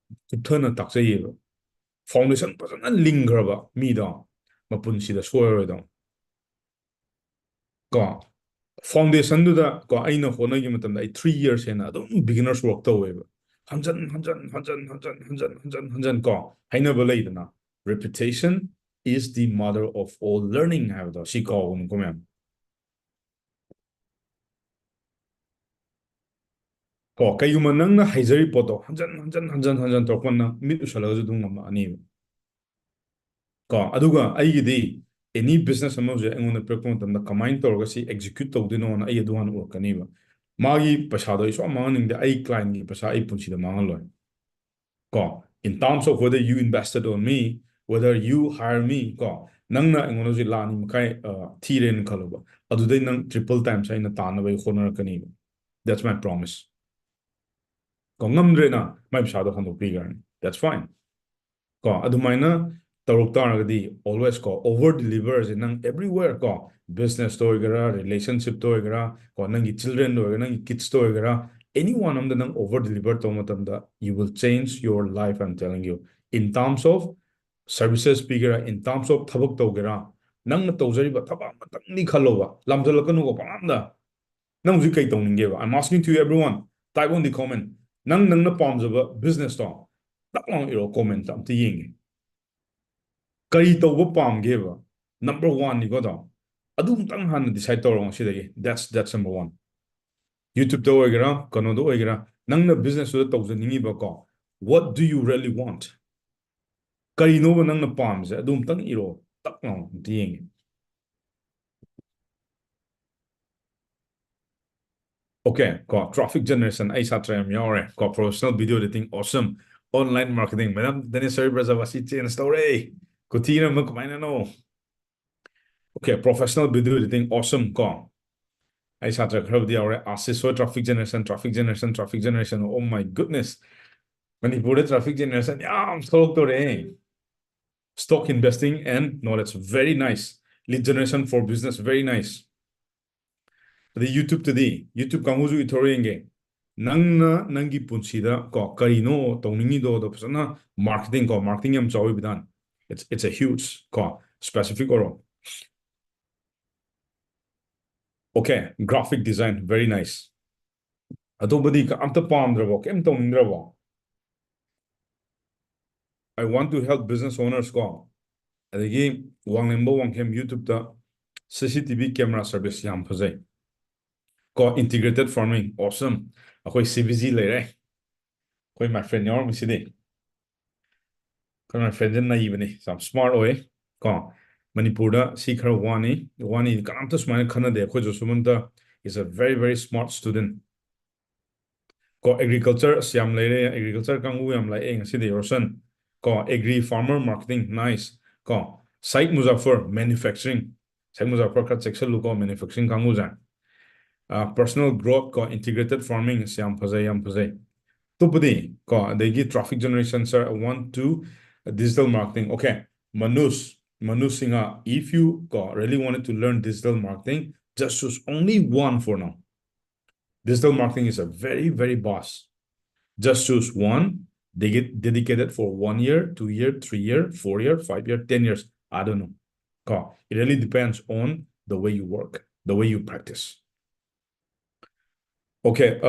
ꯀꯨꯞꯊꯅ ꯇꯥꯛꯆꯩꯌꯦꯕ꯫ Foundation ꯐꯖꯅ ꯂꯤꯡꯈ꯭ꯔꯕ ꯃꯤꯗꯣ ꯃꯄꯨꯟꯁꯤꯗ ꯁꯣꯏꯔꯔꯣꯏꯗꯧ ꯀꯣ꯫ Foundation ꯗꯨꯗ ꯀꯣ, ꯑꯩꯅ ꯍꯣꯠꯅꯈꯤꯕ ꯃꯇꯝꯗ ꯑꯩ three years ꯍꯦꯟꯅ ꯑꯗꯨꯝ beginners work ꯇꯧꯋꯦꯕ꯫ ꯍꯟꯖꯟ, ꯍꯟꯖꯟ, ꯍꯟꯖꯟ, ꯍꯟꯖꯟ, ꯍꯟꯖꯟ, ꯍꯟꯖꯟ, ꯍꯟꯖꯟ ꯀꯣ, ꯍꯥꯏꯅꯕ ꯂꯩꯗꯅ꯫ "Repetition is the mother of all learning" ꯍꯥꯏꯕꯗꯣ ꯁꯤ ꯀꯥꯎꯒꯅꯨꯀꯣ ꯃꯌꯥꯝ꯫ ꯀꯣ, ꯀꯩꯒꯨꯝꯕ ꯅꯪꯅ ꯍꯩꯖꯔꯤ ꯄꯣꯠꯇꯣ ꯍꯟꯖꯟ ꯍꯟꯖꯟ ꯍꯟꯖꯟ ꯍꯟꯖꯟ ꯍꯟꯖꯟ ꯇꯧꯔꯛꯄ ꯅꯪ ꯃꯤꯠ ꯎꯁꯜꯂꯒꯁꯨ ꯑꯗꯨꯝ ꯉꯝꯃꯛꯑꯅꯤꯕ꯫ ꯀꯣ, ꯑꯗꯨꯒ ꯑꯩꯒꯤꯗꯤ any business ꯑꯃ ꯍꯧꯖꯤꯛ ꯑꯩꯉꯣꯟꯗ ꯄꯤꯔꯛꯄ ꯃꯇꯝꯗ ꯀꯃꯥꯏꯅ ꯇꯧꯔꯒ ꯁꯤ execute ꯇꯧꯗꯣꯏꯅꯣꯅ ꯑꯩ ꯑꯗꯨ ꯍꯥꯟꯅ ꯎꯔꯛꯀꯅꯤꯕ꯫ ꯃꯥꯒꯤ ꯄꯩꯁꯥꯗꯣ ꯑꯩ ꯁꯨꯡꯃꯥꯡ ꯃꯥꯡꯍꯟꯅꯤꯡꯗꯦ, ꯑꯩ clientꯀꯤ ꯄꯩꯁꯥ ꯑꯩ ꯄꯨꯟꯁꯤꯗ ꯃꯥꯡꯍꯜꯂꯣꯏ꯫ ꯀꯣ, in terms of whether you invested on me, whether you hire me, ꯀꯣ, ꯅꯪꯅ ꯑꯩꯉꯣꯟꯗ ꯍꯧꯖꯤꯛ ꯂꯥꯛ ꯑꯅꯤ ꯃꯈꯥꯏ, ꯑ, ꯊꯤꯔꯦꯅ ꯈꯜꯂꯣꯕ, ꯑꯗꯨꯗꯩ ꯅꯪ triple times ꯑꯩꯅ ꯇꯥꯟꯅꯕ ꯑꯩ ꯍꯣꯠꯅꯔꯛꯀꯅꯤꯕ꯫ That's my promise. ꯀꯣ, ꯉꯝꯗ꯭ꯔꯦꯅ ꯃꯥꯏ ꯄꯩꯁꯥꯗꯣ ꯍꯟꯗꯣꯛꯄꯤꯈ꯭ꯔꯅꯤ, that's fine. ꯀꯣ, ꯑꯗꯨꯃꯥꯏꯅ ꯇꯧꯔꯛ ꯇꯥꯔꯒꯗꯤ always ꯀꯣ, over deliver ꯁꯦ ꯅꯪ everywhere ꯀꯣ, business ꯇ ꯑꯣꯏꯒꯦꯔꯥ, relationship ꯇ ꯑꯣꯏꯒꯦꯔꯥ, ꯀꯣ, ꯅꯪꯒꯤ children ꯗ ꯑꯣꯏꯒꯦꯔꯥ, ꯅꯪꯒꯤ kids ꯇ ꯑꯣꯏꯒꯦꯔꯥ, anyone ꯑꯝꯗ ꯅꯪ over deliver ꯇꯧꯕ ꯃꯇꯝꯗ you will change your life, I'm telling you, in terms of services ꯄꯤꯒꯦꯔꯥ, in terms of ꯊꯕꯛ ꯇꯧꯒꯦꯔꯥ, ꯅꯪꯅ ꯇꯧꯖꯔꯤꯕ ꯊꯕꯛ ꯑꯃꯇꯪꯗꯤ ꯈꯜꯂꯣꯕ, ꯂꯥꯝꯖꯜꯂꯛꯀꯅꯨꯀꯣ ꯄꯪꯂꯥꯝꯗ꯫ ꯅꯪ ꯍꯧꯖꯤꯛ ꯀꯩ ꯇꯧꯅꯤꯡꯒꯦꯕ? I'm asking to you everyone, type on the comment. ꯅꯪ ꯅꯪꯅ ꯄꯥꯝꯖꯕ business ꯇꯣ ꯇꯛ ꯂꯥꯎꯅ ꯏꯔꯣ, comment ꯇ ꯑꯝꯇ ꯌꯦꯡꯒꯦ꯫ ꯀꯔꯤ ꯇꯧꯕ ꯄꯥꯝꯒꯦꯕ? Number one ꯅꯤꯀꯣ ꯑꯗꯣ꯫ ꯑꯗꯨꯝꯇꯪ ꯍꯥꯟꯅ decide ꯇꯧꯔꯣ ꯉꯁꯤꯗꯒꯤ꯫ That's, that's number one. YouTube ꯇ ꯑꯣꯏꯒꯦꯔꯥ, ꯀꯩꯅꯣꯗ ꯑꯣꯏꯒꯦꯔꯥ, ꯅꯪꯅ business ꯇꯨꯗ ꯇꯧꯖꯅꯤꯡꯉꯤꯕꯀꯣ, what do you really want? ꯀꯔꯤꯅꯣꯕ ꯅꯪꯅ ꯄꯥꯝꯃꯤꯁꯦ? ꯑꯗꯨꯝꯇꯪ ꯏꯔꯣ, ꯇꯛ ꯂꯥꯎꯅ ꯑꯝꯇ ꯌꯦꯡꯒꯦ꯫ Okay, ꯀꯣ, traffic generation, ꯑꯩ ꯁꯥꯇ꯭ꯔ ꯌꯥꯝ ꯌꯥꯎꯔꯦ꯫ ꯀꯣ, professional video editing, awesome. Online marketing, madam ꯗꯅꯦꯁꯔꯤ Brajabashi change ꯇꯧꯔꯦ꯫ ꯀꯨꯊꯤꯅ ꯑꯃ ꯀꯃꯥꯏꯅꯅꯣ? Okay, professional video editing, awesome, ꯀꯣ꯫ ꯑꯩ ꯁꯥꯇ꯭ꯔ ꯈꯔꯕꯨꯗꯤ ꯌꯥꯎꯔꯦ꯫ ꯑꯥꯁꯤꯁ ꯍꯣꯏ, traffic generation, traffic generation, traffic generation. Oh my goodness. ꯃꯅꯤꯄꯨꯔꯗ traffic generation ꯌꯥꯝ ꯊꯣꯛꯂꯛꯇꯣꯔꯦ꯫ Stock investing and knowledge, very nice. Lead generation for business, very nice. ꯑꯗꯩ YouTube ꯇꯗꯤ, YouTube ꯀꯥꯡꯕꯨꯁꯨ ꯏꯊꯣꯔꯛꯑꯣ ꯌꯦꯡꯒꯦ꯫ ꯅꯪꯅ ꯅꯪꯒꯤ ꯄꯨꯟꯁꯤꯗ ꯀꯣ, ꯀꯔꯤꯅꯣ ꯇꯧꯅꯤꯡꯉꯤꯗꯣ, ꯑꯗꯣ ꯐꯖꯅ marketing ꯀꯣ, marketing ꯌꯥꯝ ꯆꯥꯎꯋꯤ ꯕꯤꯙꯥꯟ꯫ It's, it's a huge ꯀꯣ, specific ꯑꯣꯏꯔꯣ꯫ Okay, graphic design, very nice. ꯑꯇꯣꯞꯄꯗꯤ ꯀ-, ꯑꯝꯇ ꯄꯥꯝꯗ꯭ꯔꯕꯣ? ꯀꯩꯝ ꯇꯧꯅꯤꯡꯗ꯭ꯔꯕꯣ? I want to help business owners ꯀꯣ, ꯑꯗꯒꯤ ꯋꯥꯡꯂꯦꯝꯕ ꯋꯥꯡꯈꯦꯝ YouTube ꯇ C C T V camera service ꯌꯥꯝ ꯐꯖꯩ ꯀꯣ, integrated farming, awesome. ꯑꯩꯈꯣꯏ C V G ꯂꯩꯔꯦ, ꯑꯩꯈꯣꯏ my friend ꯌꯥꯎꯔꯝꯃꯤꯁꯤꯗꯤ꯫ ꯑꯩꯈꯣꯏ my friend ꯁꯦ ꯅꯩꯕꯅꯤ, ꯌꯥꯝ smart ꯑꯣꯏ ꯀꯣ꯫ ꯃꯅꯤꯄꯨꯔꯗ ꯁꯤ ꯈꯔ ꯋꯥꯅꯤ, ꯋꯥꯅꯤ, ꯀꯅꯥꯝꯇ ꯁꯨꯃꯥꯏꯅ ꯈꯟꯅꯗꯦ꯫ ꯑꯩꯈꯣꯏ ꯖꯣꯁꯨꯃꯟꯇ is a very very smart student ꯀꯣ꯫ Agriculture ꯑꯁ ꯌꯥꯝ ꯂꯩꯔꯦ, agriculture ꯀꯥꯡꯕꯨ ꯌꯥꯝ ꯂꯥꯛꯑꯦ ꯉꯁꯤꯗꯤ꯫ ꯔꯣꯁꯟ ꯀꯣ, agri farmer marketing, nice ꯀꯣ꯫ ꯁꯥꯏꯛ ꯃꯨꯖꯥꯐꯔ, manufacturing, ꯁꯥꯏꯛ ꯃꯨꯖꯥꯐꯔ ꯈꯔ ꯆꯦꯛꯁꯤꯜꯂꯨꯀꯣ manufacturing ꯀꯥꯡꯕꯨꯁꯦ꯫ Personal growth ꯀꯣ, integrated farming ꯑꯁ ꯌꯥꯝ ꯐꯖꯩ, ꯌꯥꯝ ꯐꯖꯩ꯫ ꯑꯇꯣꯞꯄꯗꯤ ꯀꯣ, ꯑꯗꯒꯤ traffic generation, sir, I want to digital marketing, okay. Manus, Manus Singha, if you ꯀꯣ really wanted to learn digital marketing, just choose only one for now. Digital marketing is a very very vast. Just choose one, dedicated for one year, two year, three year, four year, five year, ten years, I don't know ꯀꯣ꯫ It really depends on the way you work, the way you practice. Okay,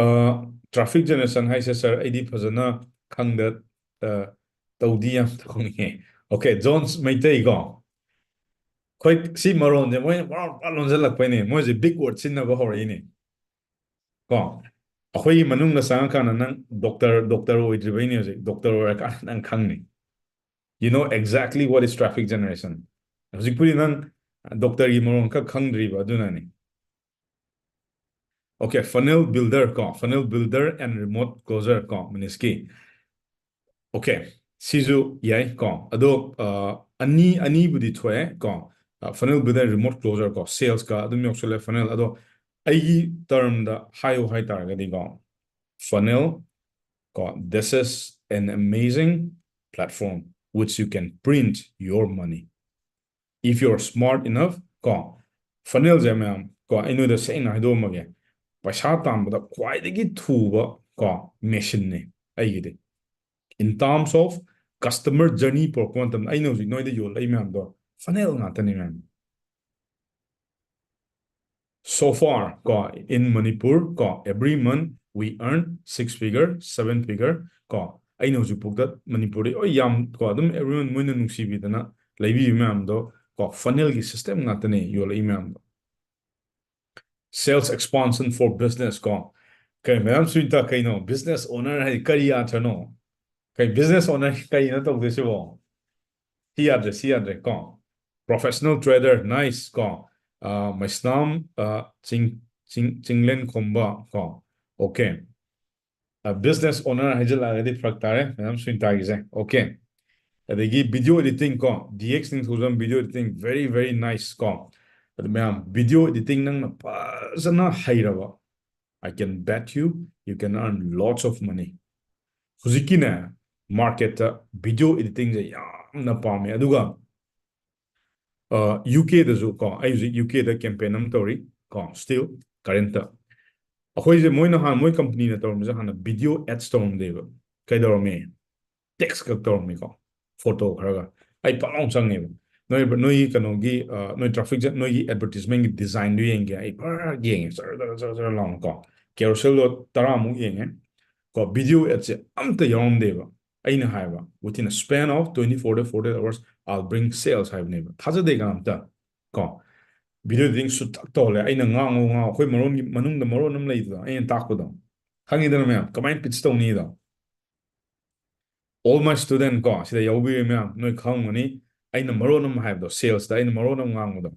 traffic generation ꯍꯥꯏꯁꯦ sir ꯑꯩꯗꯤ ꯐꯖꯅ ꯈꯪꯗ, ꯇꯧꯗꯤ ꯌꯥꯝ ꯇꯧꯅꯤꯡꯉꯦ꯫ Okay, Jones Meitei ꯀꯣ, ꯑꯩꯈꯣꯏ ꯁꯤ ꯃꯔꯣꯟꯁꯦ ꯃꯣꯏꯅ ꯄꯨꯔꯥ ꯄꯨꯔꯥ ꯂꯣꯟꯁꯤꯜꯂꯛꯄꯩꯅꯦ, ꯃꯣꯏꯁꯦ big word ꯁꯤꯖꯤꯟꯅꯕ ꯍꯧꯔꯛꯏꯅꯦ ꯀꯣ꯫ ꯑꯩꯈꯣꯏꯒꯤ ꯃꯅꯨꯡꯗ ꯆꯪꯉꯀꯥꯟꯗ ꯅꯪ doctor doctor ꯑꯣꯏꯗ꯭ꯔꯤꯕꯩꯅꯦ ꯍꯧꯖꯤꯛ, doctor ꯑꯣꯏꯔꯀꯥꯟꯗ ꯅꯪ ꯈꯪꯅꯤ꯫ You know exactly what is traffic generation. ꯍꯧꯖꯤꯛꯄꯨꯗꯤ ꯅꯪ doctor ꯒꯤ ꯃꯔꯣꯟ ꯈꯛ ꯈꯪꯗ꯭ꯔꯤꯕ ꯑꯗꯨꯅꯅꯤ꯫ Okay, funnel builder ꯀꯣ, funnel builder and remote closer ꯀꯣ, ꯃꯅꯤꯁꯀꯤ꯫ Okay, ꯁꯤꯁꯨ ꯌꯥꯏ ꯀꯣ꯫ ꯑꯗꯣ ꯑꯅꯤ ꯑꯅꯤꯕꯨꯗꯤ ꯊꯣꯛꯑꯦ ꯀꯣ, funnel builder, remote closer ꯀꯣ, sales ꯀ ꯑꯗꯨꯝ ꯌꯥꯎꯁꯜꯂꯦ funnel꯫ ꯑꯗꯣ ꯑꯩꯒꯤ term ꯗ ꯍꯥꯏꯌꯨ ꯍꯥꯏꯇꯥꯔꯒꯗꯤ ꯀꯣ, funnel ꯀꯣ, this is an amazing platform which you can print your money if you're smart enough ꯀꯣ꯫ Funnel ꯁꯦ ꯃꯌꯥꯝ ꯀꯣ, ꯑꯩ ꯅꯣꯏꯗ ꯁꯦꯡꯅ ꯍꯥꯏꯗꯣꯛꯑꯝꯃꯒꯦ, ꯄꯩꯁꯥ ꯇꯥꯟꯕꯗ ꯈ꯭ꯋꯥꯏꯗꯒꯤ ꯊꯨꯕ ꯀꯣ machine ꯅꯦ ꯑꯩꯒꯤꯗꯤ꯫ In terms of customer journey ꯄꯨꯔꯛꯄ ꯃꯇꯝꯗ ꯑꯩꯅ ꯍꯧꯖꯤꯛ ꯅꯣꯏꯗ ꯌꯣꯜꯂꯛꯏ ꯃꯌꯥꯝꯗꯣ funnel ꯉꯥꯛꯇꯅꯤ ꯃꯌꯥꯝ꯫ So far ꯀꯣ, in Manipur ꯀꯣ, every month we earn six figure, seven figure ꯀꯣ, ꯑꯩꯅ ꯍꯧꯖꯤꯛꯐꯥꯎꯗ ꯃꯅꯤꯄꯨꯔꯗ ꯂꯣꯏ ꯌꯥꯝ ꯀꯣ ꯑꯗꯨꯝ everyone ꯃꯣꯏꯅ ꯅꯨꯡꯁꯤꯕꯤꯗꯅ ꯂꯩꯕꯤꯕ ꯃꯌꯥꯝꯗꯣ ꯀꯣ funnelꯒꯤ system ꯉꯥꯛꯇꯅꯦ ꯌꯣꯜꯂꯛꯏ ꯃꯌꯥꯝꯗꯣ꯫ Sales expansion for business ꯀꯣ꯫ ꯀꯩ ꯃꯌꯥꯝ ꯁꯨꯏꯇ ꯀꯩꯅꯣ? Business owner ꯍꯥꯏꯗꯤ ꯀꯔꯤ ꯑꯥꯔꯊꯅꯣ? ꯀꯩ business owner ꯀꯩꯅꯣ ꯇꯧꯗꯣꯏꯁꯤꯕꯣ? ꯁꯤ ꯌꯥꯗ꯭ꯔꯦ, ꯁꯤ ꯌꯥꯗ꯭ꯔꯦ ꯀꯣ꯫ Professional trader, nice ꯀꯣ꯫ ꯑ, ꯃꯩꯁꯅꯥꯝ, ꯑ, ꯆꯤꯡ-, ꯆꯤꯡ-, ꯆꯤꯡꯂꯦꯟ ꯈꯣꯝꯕ ꯀꯣ꯫ Okay꯫ ꯑ, business owner ꯍꯥꯏꯖꯤꯜꯂꯛꯑꯒꯗꯤ ꯐꯔꯛ ꯇꯥꯔꯦ ꯃꯌꯥꯝ ꯁꯨꯏꯇꯥꯒꯤꯁꯦ꯫ Okay꯫ ꯑꯗꯒꯤ video editing ꯀꯣ, D X ꯅꯤꯡꯊꯧꯖꯝ video editing, very, very nice ꯀꯣ꯫ ꯑꯗꯨ ꯃꯌꯥꯝ video editing ꯅꯪꯅ ꯐꯖꯅ ꯍꯩꯔꯕ, I can bet you, you can earn lots of money꯫ ꯍꯧꯖꯤꯛꯀꯤꯅꯦ, marketꯇ video editingꯁꯦ ꯌꯥꯝꯅ ꯄꯥꯝꯃꯦ꯫ ꯑꯗꯨꯒ, ꯑ, UKꯗꯁꯨ ꯀꯣ, ꯑꯩ ꯍꯧꯖꯤꯛ UKꯗ campaign ꯑꯃ ꯇꯧꯔꯤ ꯀꯣ, still currentꯇ꯫ ꯑꯩꯈꯣꯏꯁꯦ ꯃꯣꯏꯅ ꯍꯥꯟꯅ, ꯃꯣꯏ companyꯅ ꯇꯧꯔꯝꯕꯁꯦ ꯍꯥꯟꯅ video ads ꯇꯧꯔꯝꯗꯦꯕ꯫ ꯀꯩꯗꯧꯔꯝꯃꯤ? Text ꯈꯛ ꯇꯧꯔꯝꯃꯤꯀꯣ, photo ꯈꯔꯒ꯫ ꯑꯩ ꯄꯥꯛ ꯂꯥꯎ ꯆꯪꯉꯦꯕ꯫ ꯅꯣꯏ, ꯅꯣꯏꯒꯤ ꯀꯩꯅꯣꯒꯤ, ꯑ, ꯅꯣꯏ traffic jam, ꯅꯣꯏꯒꯤ advertisementꯀꯤ designꯗꯨ ꯌꯦꯡꯒꯦ꯫ ꯑꯩ ꯐꯔ ꯌꯦꯡꯉꯦ, ꯆꯔ, ꯆꯔ, ꯆꯔ, ꯆꯔ ꯂꯥꯎꯅꯀꯣ꯫ Carouselꯗꯣ ꯇꯔꯥꯃꯨꯛ ꯌꯦꯡꯉꯦ꯫ ꯀꯣ, video adꯁꯦ ꯑꯝꯇ ꯌꯥꯎꯔꯝꯗꯦꯕ꯫ ꯑꯩꯅ ꯍꯥꯏꯕ, "Within a span of twenty-four to forty-eight hours, I'll bring sales" ꯍꯥꯏꯕꯅꯦꯕ꯫ ꯊꯥꯖꯗꯦ ꯀꯅꯥꯝꯇ꯫ ꯀꯣ, video editing ꯁꯨꯇꯥꯛ ꯇꯧꯍꯜꯂꯦ꯫ ꯑꯩꯅ ꯉꯥꯡꯉꯣ, ꯉꯥꯡꯉꯣ꯫ ꯑꯩꯈꯣꯏ ꯃꯔꯣꯟꯒꯤ ꯃꯅꯨꯡꯗ ꯃꯔꯣꯟ ꯑꯃ ꯂꯩꯗꯅ, ꯑꯩꯅ ꯇꯥꯛꯄꯗꯣ꯫ ꯈꯪꯉꯤꯗꯅ ꯃꯌꯥꯝ, ꯀꯃꯥꯏꯅ pitch ꯇꯧꯅꯤꯗꯣ? All my student ꯀꯣ, ꯁꯤꯗ ꯌꯥꯎꯕꯤꯔꯤ ꯃꯌꯥꯝ, ꯅꯣꯏ ꯈꯪꯉꯝꯒꯅꯤ꯫ ꯑꯩꯅ ꯃꯔꯣꯟ ꯑꯃ ꯍꯥꯏꯕꯗꯣ, salesꯇ ꯑꯩꯅ ꯃꯔꯣꯟ ꯑꯃ ꯉꯥꯡꯕꯗꯣ꯫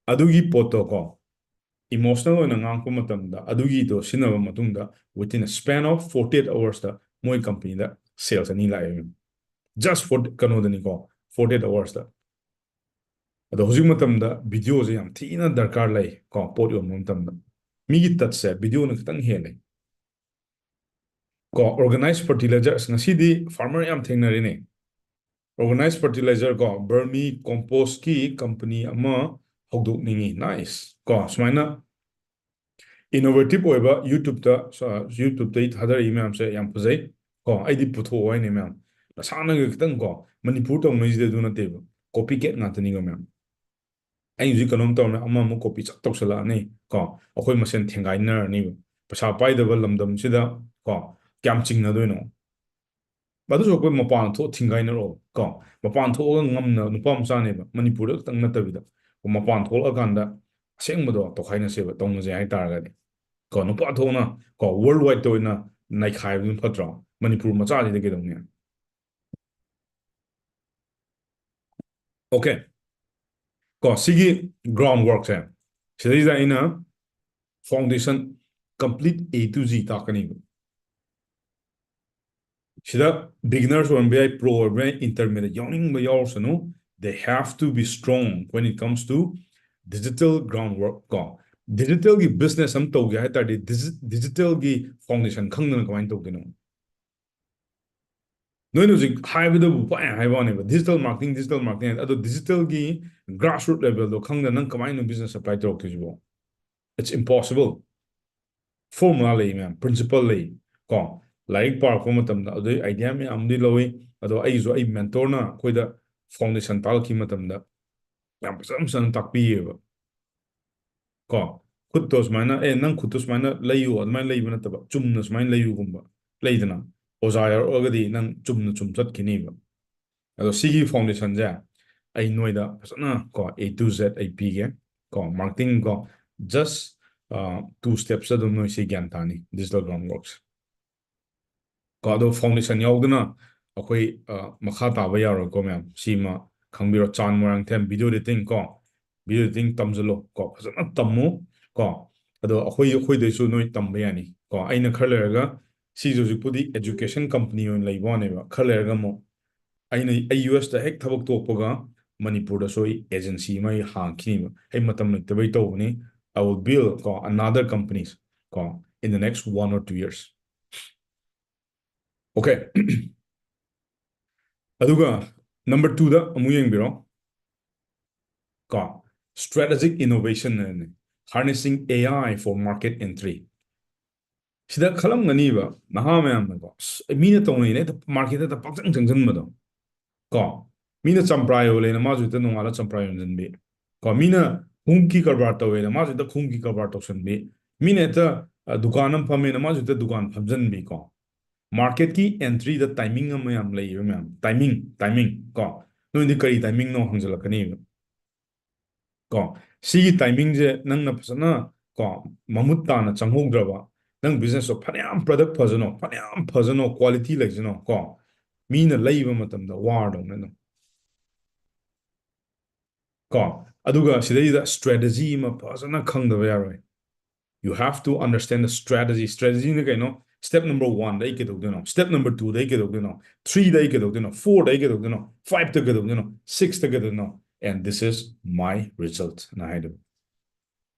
ꯑꯗꯨꯒꯤ ꯄꯣꯠꯇꯣ ꯀꯣ, emotional ꯑꯣꯏꯅ ꯉꯥꯡꯉꯛꯄ ꯃꯇꯝꯗ, ꯑꯗꯨꯒꯤꯗꯣ ꯁꯤꯖꯤꯟꯅꯕ ꯃꯇꯨꯡꯗ, within a span of forty-eight hoursꯇ ꯃꯣꯏ companyꯗ sales ꯑꯅꯤ ꯂꯥꯛꯑꯦ꯫ Just for, ꯀꯩꯅꯣꯗꯅꯤꯀꯣ, forty-eight hoursꯇ꯫ ꯑꯗꯣ ꯍꯧꯖꯤꯛ ꯃꯇꯝꯗ videoꯁꯦ ꯌꯥꯝ ꯊꯤꯅ ꯗꯔꯀꯥꯔ ꯂꯩ ꯀꯣ, ꯄꯣꯠ ꯌꯣꯟꯕ ꯃꯇꯝꯗ꯫ ꯃꯤꯒꯤ touchꯁꯦ videoꯅ ꯈꯤꯇꯪ ꯍꯦꯜꯂꯦ꯫ ꯀꯣ, organized fertilizer, ꯑꯁ, ꯉꯁꯤꯗꯤ farmer ꯌꯥꯝ ꯊꯦꯡꯅꯔꯦꯅꯦ꯫ Organized fertilizer ꯀꯣ, vermi compostꯀꯤ company ꯑꯃ ꯍꯧꯗꯣꯛꯅꯤꯡꯉꯤ꯫ Nice꯫ ꯀꯣ, ꯁꯨꯃꯥꯏꯅ innovative ꯑꯣꯏꯕ YouTubeꯇ, ꯑ, YouTubeꯇ ꯊꯥꯗꯔꯛꯏ ꯃꯌꯥꯝꯁꯦ ꯌꯥꯝ ꯐꯖꯩ꯫ ꯀꯣ, ꯑꯩꯗꯤ ꯄꯨꯊꯣꯛꯑꯣ ꯍꯥꯏꯅꯤ ꯃꯌꯥꯝ꯫ ꯅꯁꯥꯅꯒ ꯈꯤꯇꯪ ꯀꯣ, ꯃꯅꯤꯄꯨꯔ ꯇꯧꯅꯔꯤꯁꯤꯗꯤ ꯑꯗꯨ ꯅꯠꯇꯦꯕ꯫ Copycat ꯉꯥꯛꯇꯅꯤꯀꯣ ꯃꯌꯥꯝ꯫ ꯑꯩ ꯍꯧꯖꯤꯛ ꯀꯩꯅꯣꯝ ꯇꯧꯔꯝꯃꯦ, ꯑꯃꯃꯨꯛ copy ꯆꯞ ꯇꯧꯁꯜꯂꯛꯑꯅꯤ ꯀꯣ, ꯑꯩꯈꯣꯏ ꯃꯁꯦꯟ ꯊꯦꯡꯒꯥꯏꯅꯔꯅꯤꯕ꯫ ꯄꯩꯁꯥ ꯄꯥꯏꯗꯕ ꯂꯝꯗꯝꯁꯤꯗ ꯀꯣ, ꯀꯌꯥꯝ ꯆꯤꯡꯅꯗꯣꯏꯅꯣ? ꯑꯗꯨꯁꯨ ꯑꯩꯈꯣꯏ ꯃꯄꯥꯟ ꯊꯣꯛ ꯊꯤꯡꯒꯥꯏꯅꯔꯛꯑꯣ ꯀꯣ꯫ ꯃꯄꯥꯟ ꯊꯣꯛꯑꯒ ꯉꯝꯅ ꯅꯨꯄꯥ ꯃꯆꯥꯅꯦꯕ, ꯃꯅꯤꯄꯨꯔꯗ ꯈꯛꯇꯪ ꯅꯠꯇꯕꯤꯗ꯫ ꯃꯄꯥꯟ ꯊꯣꯛꯂꯛꯑꯀꯥꯟꯗ ꯑꯁꯦꯡꯕꯗꯣ ꯇꯧꯈꯥꯏꯅꯁꯦꯕ, ꯇꯧꯅꯁꯦ ꯍꯥꯏꯇꯥꯔꯒꯗꯤ꯫ ꯀꯣ, ꯅꯨꯄꯥ ꯊꯣꯛꯅ ꯀꯣ, world wide ꯇ ꯑꯣꯏꯅ ꯅꯩꯈꯥꯏꯕꯗꯨꯅ ꯐꯠꯇ꯭ꯔꯣ? ꯃꯅꯤꯄꯨꯔ ꯃꯆꯥꯁꯤꯗ ꯀꯩꯗꯧꯅꯤ? Okay꯫ ꯀꯣ, ꯁꯤꯒꯤ ground work ꯁꯦ, ꯁꯤꯗꯩꯁꯤꯗ ꯑꯩꯅ foundation complete A to Z ꯇꯥꯛꯀꯅꯤꯕ꯫ ꯁꯤꯗ beginners ꯑꯣꯏꯔꯝꯕ ꯌꯥꯏ, pro ꯑꯣꯏꯔꯝꯕ ꯌꯥꯏ, intermediate ꯌꯥꯎꯅꯤꯡꯕ ꯌꯥꯎꯔꯁꯅꯨ, they have to be strong when it comes to digital ground work ꯀꯣ꯫ Digital ꯒꯤ business ꯑꯃ ꯇꯧꯒꯦ ꯍꯥꯏ ꯇꯥꯔꯗꯤ, digi-, digital ꯒꯤ foundation ꯈꯪꯗꯅ ꯀꯃꯥꯏꯅ ꯇꯧꯗꯣꯏꯅꯣ? ꯅꯣꯏꯅ ꯍꯧꯖꯤꯛ ꯍꯥꯏꯕꯗꯕꯨ ꯄꯪꯍꯥꯏ ꯍꯥꯏꯕ ꯋꯥꯅꯦꯕ, digital marketing, digital marketing ꯍꯥꯏ꯫ ꯑꯗꯣ digital ꯒꯤ grassroot level ꯗꯣ ꯈꯪꯗꯅ ꯅꯪ ꯀꯃꯥꯏꯅ business apply ꯇꯧꯔꯛꯇꯣꯏꯁꯤꯕꯣ? It's impossible꯫ Formula ꯂꯩ ꯃꯌꯥꯝ, principle ꯂꯩ ꯀꯣ꯫ ꯂꯥꯏꯔꯤꯛ ꯄꯥꯔꯛꯄ ꯃꯇꯝꯗ ꯑꯗꯨꯗꯩ idea ꯃꯌꯥꯝ ꯑꯃꯗꯤ ꯂꯧꯋꯤ꯫ ꯑꯗꯣ ꯑꯩꯒꯤꯁꯨ ꯑꯩ mentor ꯅ ꯑꯩꯈꯣꯏꯗ foundation ꯇꯥꯛꯂꯛꯈꯤꯕ ꯃꯇꯝꯗ ꯌꯥꯝ ꯐꯖꯅ ꯐꯖꯅ ꯇꯥꯛꯄꯤꯌꯦꯕ ꯀꯣ꯫ ꯈꯨꯠꯇꯣ ꯁꯨꯃꯥꯏꯅ, "ꯑꯦ, ꯅꯪ ꯈꯨꯠꯇꯣ ꯁꯨꯃꯥꯏꯅ ꯂꯩꯌꯨ", ꯑꯗꯨꯃꯥꯏꯅ ꯂꯩꯕ ꯅꯠꯇꯕ, ꯆꯨꯝꯅ ꯁꯨꯃꯥꯏꯅ ꯂꯩꯌꯨꯒꯨꯝꯕ ꯂꯩꯗꯅ꯫ ꯑꯣꯖꯥ ꯌꯥꯎꯔꯛꯑꯒꯗꯤ ꯅꯪ ꯆꯨꯝꯅ ꯆꯨꯝ ꯆꯠꯈꯤꯅꯤꯕ꯫ ꯑꯗꯣ ꯁꯤꯒꯤ foundation ꯁꯦ ꯑꯩ ꯅꯣꯏꯗ ꯐꯖꯅ ꯀꯣ, A to Z ꯑꯩ ꯄꯤꯒꯦ ꯀꯣ꯫ Marketing ꯀꯣ, just, ꯑ, two steps ꯇ ꯑꯗꯨꯝ ꯅꯣꯏ ꯁꯤ ꯒ꯭ꯌꯥꯟ ꯇꯥꯅꯤ, digital ground work ꯁꯦ꯫ ꯀꯣ, ꯑꯗꯣ foundation ꯌꯥꯎꯗꯅ ꯑꯩꯈꯣꯏ, ꯑ, ꯃꯈꯥ ꯇꯥꯕ ꯌꯥꯔꯣꯏꯀꯣ ꯃꯌꯥꯝ꯫ ꯁꯤꯃ ꯈꯪꯕꯤꯔꯣ, ꯆꯥꯟ ꯃꯣꯏꯔꯥꯡꯊꯦꯝ video editing ꯀꯣ, video editing ꯇꯝꯁꯤꯜꯂꯣ ꯀꯣ, ꯐꯖꯅ ꯇꯝꯃꯨ ꯀꯣ꯫ ꯑꯗꯣ ꯑꯩꯈꯣꯏ, ꯑꯩꯈꯣꯏꯗꯩꯁꯨ ꯅꯣꯏ ꯇꯝꯕ ꯌꯥꯅꯤ ꯀꯣ꯫ ꯑꯩꯅ ꯈꯔ ꯂꯩꯔꯒ, ꯁꯤꯁꯦ ꯍꯧꯖꯤꯛꯄꯨꯗꯤ education company ꯑꯣꯏꯅ ꯂꯩꯕ ꯋꯥꯅꯦꯕ, ꯈꯔ ꯂꯩꯔꯒ ꯑꯃꯨꯛ ꯑꯩꯅ, ꯑꯩ U S ꯇ ꯍꯦꯛ ꯊꯕꯛ ꯇꯣꯛꯄꯒ ꯃꯅꯤꯄꯨꯔꯗꯁꯨ ꯑꯩ agency ꯑꯃ ꯑꯩ ꯍꯥꯡꯈꯤꯅꯦꯕ꯫ ꯑꯩ ꯃꯇꯝ ꯂꯩꯇꯕꯩ ꯇꯧꯕꯅꯤ꯫ I will build ꯀꯣ, another companies ꯀꯣ, in the next one or two years꯫ Okay꯫ ꯑꯗꯨꯒ number two ꯗ ꯑꯃꯨꯛ ꯌꯦꯡꯕꯤꯔꯣ ꯀꯣ, strategic innovation ꯍꯥꯏꯅ, harnessing A I for market entry꯫ ꯁꯤꯗ ꯈꯜꯂꯝꯒꯅꯤꯕ ꯅꯍꯥ ꯃꯌꯥꯝꯅꯀꯣ, "ꯑꯁ, ꯃꯤꯅ ꯇꯧꯅꯩꯅꯦ, ꯍꯦꯛꯇ market ꯇ ꯍꯦꯛꯇ ꯄꯥꯛꯆꯪ ꯆꯪꯁꯤꯟꯕꯗꯣ" ꯀꯣ꯫ ꯃꯤꯅ ꯆꯝꯄ꯭ꯔꯥ ꯌꯣꯜꯂꯦꯅ ꯃꯥꯁꯨ ꯍꯦꯛꯇ ꯅꯣꯡꯉꯥꯜꯂ ꯆꯝꯄ꯭ꯔꯥ ꯌꯣꯟꯁꯤꯟꯕꯤ ꯀꯣ꯫ ꯃꯤꯅ ꯈꯣꯡꯎꯞꯀꯤ ꯀꯔꯕꯥꯔ ꯇꯧꯋꯦꯅ ꯃꯥꯁꯨ ꯍꯦꯛꯇ ꯈꯣꯡꯎꯞꯀꯤ ꯀꯔꯕꯥꯔ ꯇꯧꯁꯤꯟꯕꯤ꯫ ꯃꯤꯅ ꯍꯦꯛꯇ, ꯑ, ꯗꯨꯀꯥꯟ ꯑꯃ ꯐꯝꯃꯦꯅ ꯃꯥꯁꯨ ꯍꯦꯛꯇ ꯗꯨꯀꯥꯟ ꯐꯝꯖꯤꯟꯕꯤ ꯀꯣ꯫ Marketꯀꯤ entryꯗ timing ꯑꯃ ꯌꯥꯝ ꯂꯩꯌꯦꯕ ꯃꯌꯥꯝ, timing, timing ꯀꯣ, ꯅꯣꯏꯗꯤ ꯀꯔꯤ timingꯅꯣ ꯍꯪꯖꯜꯂꯛꯀꯅꯤꯕ꯫ ꯀꯣ, ꯁꯤꯒꯤ timingꯁꯦ ꯅꯪꯅ ꯐꯖꯅ ꯀꯣ, ꯃꯃꯨꯠ ꯇꯥꯅ ꯆꯪꯍꯧꯗ꯭ꯔꯕ, ꯅꯪ businessꯇꯣ ꯐꯅꯌꯥꯝ product ꯐꯖꯅꯣ, ꯐꯅꯌꯥꯝ ꯐꯖꯅꯣ, quality ꯂꯩꯖꯅꯣ ꯀꯣ, ꯃꯤꯅ ꯂꯩꯕ ꯃꯇꯝꯗ ꯋꯥꯔꯗꯧꯅ ꯑꯗꯨꯝ꯫ ꯀꯣ, ꯑꯗꯨꯒ ꯁꯤꯗꯩꯗ strategy ꯑꯃ ꯐꯖꯅ ꯈꯪꯗꯕ ꯌꯥꯔꯣꯏ꯫ You have to understand the strategy. Strategyꯅ ꯀꯩꯅꯣ? Step number oneꯗ ꯑꯩ ꯀꯩꯗꯧꯗꯣꯏꯅꯣ? Step number twoꯗ ꯑꯩ ꯀꯩꯗꯧꯗꯣꯏꯅꯣ? Threeꯗ ꯑꯩ ꯀꯩꯗꯧꯗꯣꯏꯅꯣ? Fourꯗ ꯑꯩ ꯀꯩꯗꯧꯗꯣꯏꯅꯣ? Fiveꯇ ꯀꯩꯗꯧꯗꯣꯏꯅꯣ? Sixꯇ ꯀꯩꯗꯧꯗꯣꯏꯅꯣ? And this is my result ꯅ ꯍꯥꯏꯗꯣꯏꯕ꯫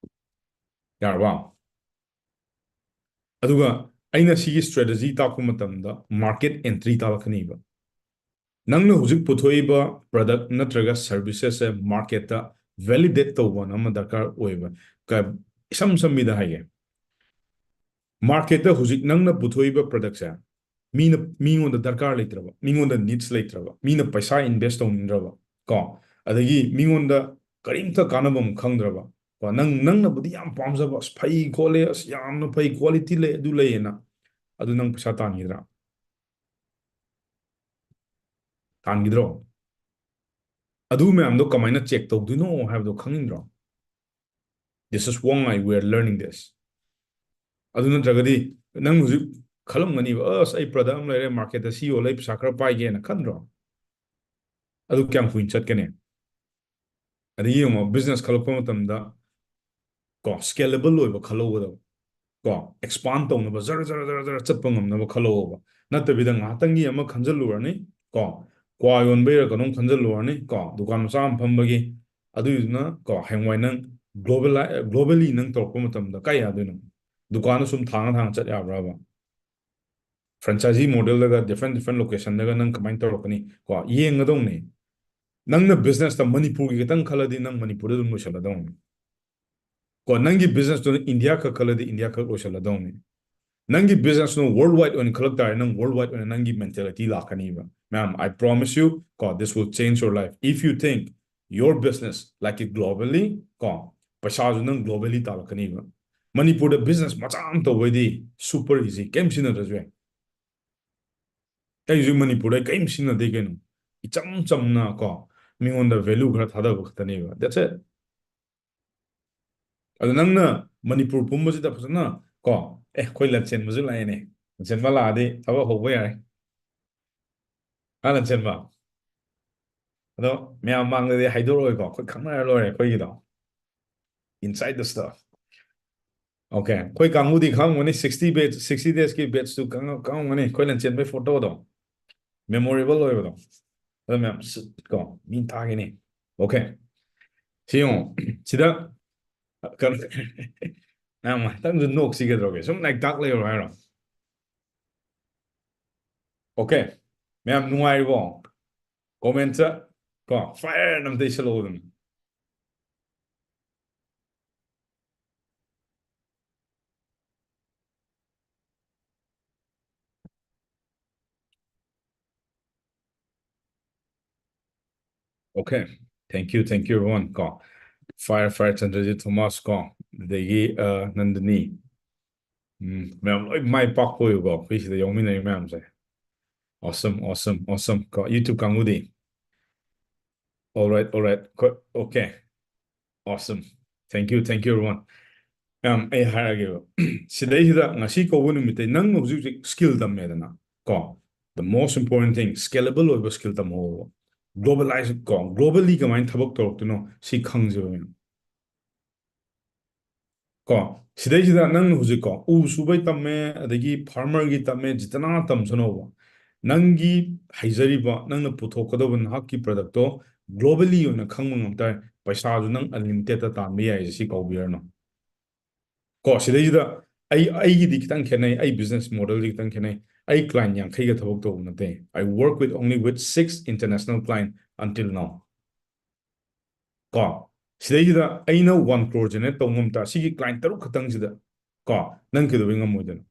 ꯌꯥꯔꯕ? ꯑꯗꯨꯒ ꯑꯩꯅ ꯁꯤꯒꯤ strategy ꯇꯥꯛꯄ ꯃꯇꯝꯗ market entry ꯇꯥꯛꯂꯛꯀꯅꯤꯕ꯫ ꯅꯪꯅ ꯍꯧꯖꯤꯛ ꯄꯨꯊꯣꯛꯏꯕ product ꯅꯠꯇ꯭ꯔꯒ servicesꯁꯦ marketꯇ validate ꯇꯧꯕ ꯑꯃ ꯗꯔꯀꯥꯔ ꯑꯣꯏꯕ꯫ ꯏꯁꯝ ꯁꯝꯕꯤꯗ ꯍꯥꯏꯒꯦ, marketꯇ ꯍꯧꯖꯤꯛ ꯅꯪꯅ ꯄꯨꯊꯣꯛꯏꯕ productꯁꯦ ꯃꯤꯅ, ꯃꯤꯉꯣꯟꯗ ꯗꯔꯀꯥꯔ ꯂꯩꯇ꯭ꯔꯕ, ꯃꯤꯉꯣꯟꯗ needs ꯂꯩꯇ꯭ꯔꯕ, ꯃꯤꯅ ꯄꯩꯁꯥ invest ꯇꯧꯅꯤꯡꯗ꯭ꯔꯕ ꯀꯣ, ꯑꯗꯒꯤ ꯃꯤꯉꯣꯟꯗ ꯀꯔꯤꯝꯇ ꯀꯥꯟꯅꯕ ꯑꯃ ꯈꯪꯗ꯭ꯔꯕ ꯀꯣ, ꯅꯪ, ꯅꯪꯅꯕꯨꯗꯤ ꯌꯥꯝ ꯄꯥꯝꯖꯕ, "ꯑꯁ, ꯐꯩ ꯈꯣꯠꯂꯦ, ꯑꯁ, ꯌꯥꯝꯅ ꯐꯩ, quality ꯂꯩ, ꯑꯗꯨ ꯂꯩꯌꯦꯅ", ꯑꯗꯨ ꯅꯪ ꯄꯩꯁꯥ ꯇꯥꯟꯈꯤꯗ꯭ꯔꯥ? ꯇꯥꯟꯈꯤꯗ꯭ꯔꯣ? ꯑꯗꯨ ꯃꯌꯥꯝꯗꯣ ꯀꯃꯥꯏꯅ check ꯇꯧꯗꯣꯏꯅꯣ ꯍꯥꯏꯕꯗꯣ ꯈꯪꯅꯤꯡꯗ꯭ꯔꯣ? This is why we are learning this. ꯑꯗꯨ ꯅꯠꯇ꯭ꯔꯒꯗꯤ ꯅꯪ ꯍꯧꯖꯤꯛ ꯈꯜꯂꯝꯒꯅꯤꯕ, "ꯑꯁ, ꯑꯩ product ꯑꯃ ꯂꯩꯔꯦ, marketꯇ ꯁꯤ ꯌꯣꯜꯂ ꯑꯩ ꯄꯩꯁꯥ ꯈꯔ ꯄꯥꯏꯒꯦꯅ" ꯈꯟꯗ꯭ꯔꯣ? ꯑꯗꯨ ꯀꯌꯥꯝ ꯀꯨꯏꯅ ꯆꯠꯀꯅꯤ? ꯑꯗꯒꯤ ꯌꯦꯡꯉꯣ, business ꯈꯜꯂꯛꯄ ꯃꯇꯝꯗ ꯀꯣ, scalable ꯑꯣꯏꯕ ꯈꯜꯍꯧꯒꯗꯕ ꯀꯣ, expand ꯇꯧꯅꯕ, ꯖꯔ ꯖꯔ ꯖꯔ ꯖꯔ ꯆꯠꯄ ꯉꯝꯅꯕ ꯈꯜꯍꯧꯕ, ꯅꯠꯇꯕꯤꯗ ꯉꯥꯏꯍꯥꯛꯇꯪꯒꯤ ꯑꯃ ꯈꯟꯖꯜꯂꯨꯔꯅꯤ ꯀꯣ, ꯀ꯭ꯋꯥ ꯌꯣꯟꯕꯩꯔ ꯀꯩꯅꯣꯝ ꯈꯟꯖꯜꯂꯨꯔꯅꯤ ꯀꯣ, ꯗꯨꯀꯥꯟ ꯃꯆꯥ ꯑꯃ ꯐꯝꯕꯒꯤ꯫ ꯑꯗꯨꯏꯗꯨꯅ ꯀꯣ, ꯍꯌꯦꯡꯋꯥꯏ ꯅꯪ global, globally ꯅꯪ ꯇꯧꯔꯛꯄ ꯃꯇꯝꯗ ꯀꯥꯏ ꯌꯥꯗꯣꯏꯅꯣ? ꯗꯨꯀꯥꯟꯗ ꯁꯨꯝ ꯊꯥꯡꯉ ꯊꯥꯡꯉ ꯆꯠ ꯌꯥꯕ꯭ꯔꯕ? Franchisee modelꯗꯒ different different locationꯗꯒ ꯅꯪ ꯀꯃꯥꯏꯅ ꯇꯧꯔꯛꯀꯅꯤ ꯀꯣ? ꯌꯦꯡꯒꯗꯧꯅꯦ꯫ ꯅꯪꯅ businessꯇ ꯃꯅꯤꯄꯨꯔꯒꯤ ꯈꯤꯇꯪ ꯈꯜꯂꯗꯤ ꯅꯪ ꯃꯅꯤꯄꯨꯔꯗ ꯑꯗꯨꯝ ꯂꯣꯏꯁꯜꯂꯗꯧꯅꯤ ꯀꯣ꯫ ꯅꯪꯒꯤ businessꯇꯨꯅ India ꯈꯛ ꯈꯜꯂꯗꯤ India ꯈꯛ ꯂꯣꯏꯁꯜꯂꯗꯧꯅꯤ꯫ ꯅꯪꯒꯤ businessꯇꯨꯅ worldwide ꯑꯣꯏꯅ ꯈꯜꯂꯛ ꯇꯥꯔꯦ, ꯅꯪ worldwide ꯑꯣꯏꯅ ꯅꯪꯒꯤ mentality ꯂꯥꯛꯀꯅꯤꯕ꯫ ꯃꯌꯥꯝ, I promise you ꯀꯣ, this will change your life if you think your business like it globally ꯀꯣ, ꯄꯩꯁꯥꯁꯨ ꯅꯪ globally ꯇꯥꯜꯂꯛꯀꯅꯤꯕ꯫ ꯃꯅꯤꯄꯨꯔꯗ business ꯃꯆꯥ ꯑꯃ ꯇꯧꯕꯩꯗꯤ super easy, ꯀꯩꯝ ꯁꯤꯖꯤꯟꯅꯗ꯭ꯔꯁꯨ ꯌꯥꯏ꯫ ꯑꯩ ꯍꯧꯖꯤꯛ ꯃꯅꯤꯄꯨꯔꯗ ꯀꯔꯤꯝ ꯁꯤꯖꯤꯟꯅꯗꯦ ꯀꯩꯅꯣ꯫ ꯏꯆꯝ ꯆꯝꯅ ꯀꯣ, ꯃꯤꯉꯣꯟꯗ value ꯈꯔ ꯊꯥꯗꯕ ꯈꯛꯇꯅꯦꯕ, that's it꯫ ꯑꯗꯣ ꯅꯪꯅ ꯃꯅꯤꯄꯨꯔ ꯄꯨꯝꯕꯁꯤꯗ ꯐꯖꯅ ꯀꯣ, ꯑꯦ, ꯑꯩꯈꯣꯏ ꯂꯟꯆꯦꯟꯕꯁꯨ ꯂꯥꯛꯑꯦꯅꯦ, ꯂꯟꯆꯦꯟꯕ ꯂꯥꯛꯑꯗꯤ ꯊꯕꯛ ꯍꯧꯕ ꯌꯥꯔꯦ꯫ ꯍꯥ, ꯂꯟꯆꯦꯟꯕ? ꯑꯗꯣ ꯃꯌꯥꯝ ꯃꯥꯡꯗꯗꯤ ꯍꯥꯏꯗꯣꯔꯛꯑꯣꯏꯀꯣ, ꯑꯩꯈꯣꯏ ꯈꯪꯅꯔ ꯂꯣꯏꯔꯦ ꯑꯩꯈꯣꯏꯒꯤꯗꯣ꯫ Inside the stuff. Okay, ꯑꯩꯈꯣꯏ ꯀꯥꯡꯕꯨꯗꯤ ꯈꯪꯉꯝꯒꯅꯤ, sixty batch, sixty days ꯀꯤ batch ꯇꯨ ꯈꯪꯉ-, ꯈꯪꯉꯝꯒꯅꯤ, ꯑꯩꯈꯣꯏ ꯂꯟꯆꯦꯟꯕꯩ photo ꯗꯣ, memorable ꯑꯣꯏꯕꯗꯣ꯫ ꯑꯗꯣ ꯃꯌꯥꯝ ꯁꯤꯠ ꯀꯣ, ꯃꯤ ꯇꯥꯒꯤꯅꯤ꯫ Okay, ꯁꯤ ꯌꯦꯡꯉꯣ, ꯁꯤꯗ ꯀꯩꯅꯣ, ꯃꯌꯥꯝ ꯉꯥꯏꯍꯥꯛꯇꯪꯁꯨ ꯅꯣꯛꯁꯤ ꯀꯩꯗꯧꯔꯒꯦ, ꯁꯨꯝ ꯂꯥꯏꯔꯤꯛ ꯇꯥꯛ ꯂꯩꯔꯣ ꯍꯥꯏꯔꯣ? Okay, ꯃꯌꯥꯝ ꯅꯨꯡꯉꯥꯏꯔꯤꯕꯣ? Comment ꯀꯣ, fire ꯑꯝꯇ ꯏꯁꯜꯂꯛꯑꯣꯗꯅ꯫ Okay, thank you, thank you everyone ꯀꯣ, fire, fire, ꯆꯟꯗ꯭ꯔꯖꯤꯠ ꯊꯣꯃꯥꯁ ꯀꯣ, ꯑꯗꯒꯤ, ꯑ, ꯅꯟꯗꯅꯤ, ꯎꯝ, ꯃꯌꯥꯝ ꯂꯣꯏ ꯃꯥꯏ ꯄꯥꯛꯄ ꯑꯣꯏꯌꯨꯀꯣ, ꯑꯩꯈꯣꯏ ꯁꯤꯗ ꯌꯥꯎꯃꯤꯟꯅꯔꯤ ꯃꯌꯥꯝꯁꯦ꯫ Awesome, awesome, awesome ꯀꯣ, YouTube ꯀꯥꯡꯕꯨꯗꯤ? Alright, alright, okay, awesome, thank you, thank you everyone꯫ ꯃꯌꯥꯝ, ꯑꯩ ꯍꯥꯏꯔꯒꯦꯕ, ꯁꯤꯗꯩꯁꯤꯗ ꯉꯁꯤ ꯀꯧꯕ ꯅꯨꯃꯤꯠꯇꯩ ꯅꯪ ꯍꯧꯖꯤꯛ ꯍꯧꯖꯤꯛ skill ꯇꯝꯃꯦꯗꯅ ꯀꯣ, the most important thing, scalable ꯑꯣꯏꯕ skill ꯇꯝꯍꯧꯕ꯫ Globalize ꯀꯣ, globally ꯀꯃꯥꯏꯅ ꯊꯕꯛ ꯇꯧꯔꯛꯇꯣꯏꯅꯣ ꯁꯤ ꯈꯪꯁꯦꯕ ꯃꯌꯥꯝ꯫ ꯀꯣ, ꯁꯤꯗꯩꯁꯤꯗ ꯅꯪꯅ ꯍꯧꯖꯤꯛ ꯀꯣ, ꯎ ꯁꯨꯕꯩ ꯇꯝꯃꯦ, ꯑꯗꯒꯤ farmer ꯒꯤ ꯇꯝꯃꯦ, ꯖꯤꯇꯅ ꯇꯝꯁꯅꯣꯕ꯫ ꯅꯪꯒꯤ ꯍꯩꯖꯔꯤꯕ, ꯅꯪꯅ ꯄꯨꯊꯣꯛꯀꯗꯧꯕ ꯅꯍꯥꯛꯀꯤ product ꯇꯣ globally ꯑꯣꯏꯅ ꯈꯪꯕ ꯉꯝ ꯇꯥꯔꯦ, ꯄꯩꯁꯥꯁꯨ ꯅꯪ unlimited ꯇ ꯇꯥꯟꯕ ꯌꯥꯏ, ꯁꯤ ꯀꯥꯎꯕꯤꯔꯅꯨ꯫ ꯀꯣ, ꯁꯤꯗꯩꯁꯤꯗ ꯑꯩ, ꯑꯩꯒꯤꯗꯤ ꯈꯤꯇꯪ ꯈꯦꯠꯅꯩ, ꯑꯩ business model ꯗꯤ ꯈꯤꯇꯪ ꯈꯦꯠꯅꯩ꯫ ꯑꯩ client ꯌꯥꯡꯈꯩꯒ ꯊꯕꯛ ꯇꯧꯕ ꯅꯠꯇꯦ꯫ I work with only with six international client until now꯫ ꯀꯣ, ꯁꯤꯗꯩꯁꯤꯗ ꯑꯩꯅ one crore generate ꯇꯧꯕ ꯉꯝ ꯇꯥꯔ, ꯁꯤꯒꯤ client ꯇꯔꯨꯛ ꯈꯛꯇꯪꯁꯤꯗ, ꯀꯣ, ꯅꯪ ꯀꯩꯗꯧꯕꯩ ꯉꯝꯃꯣꯏꯗꯣꯏꯅꯣ?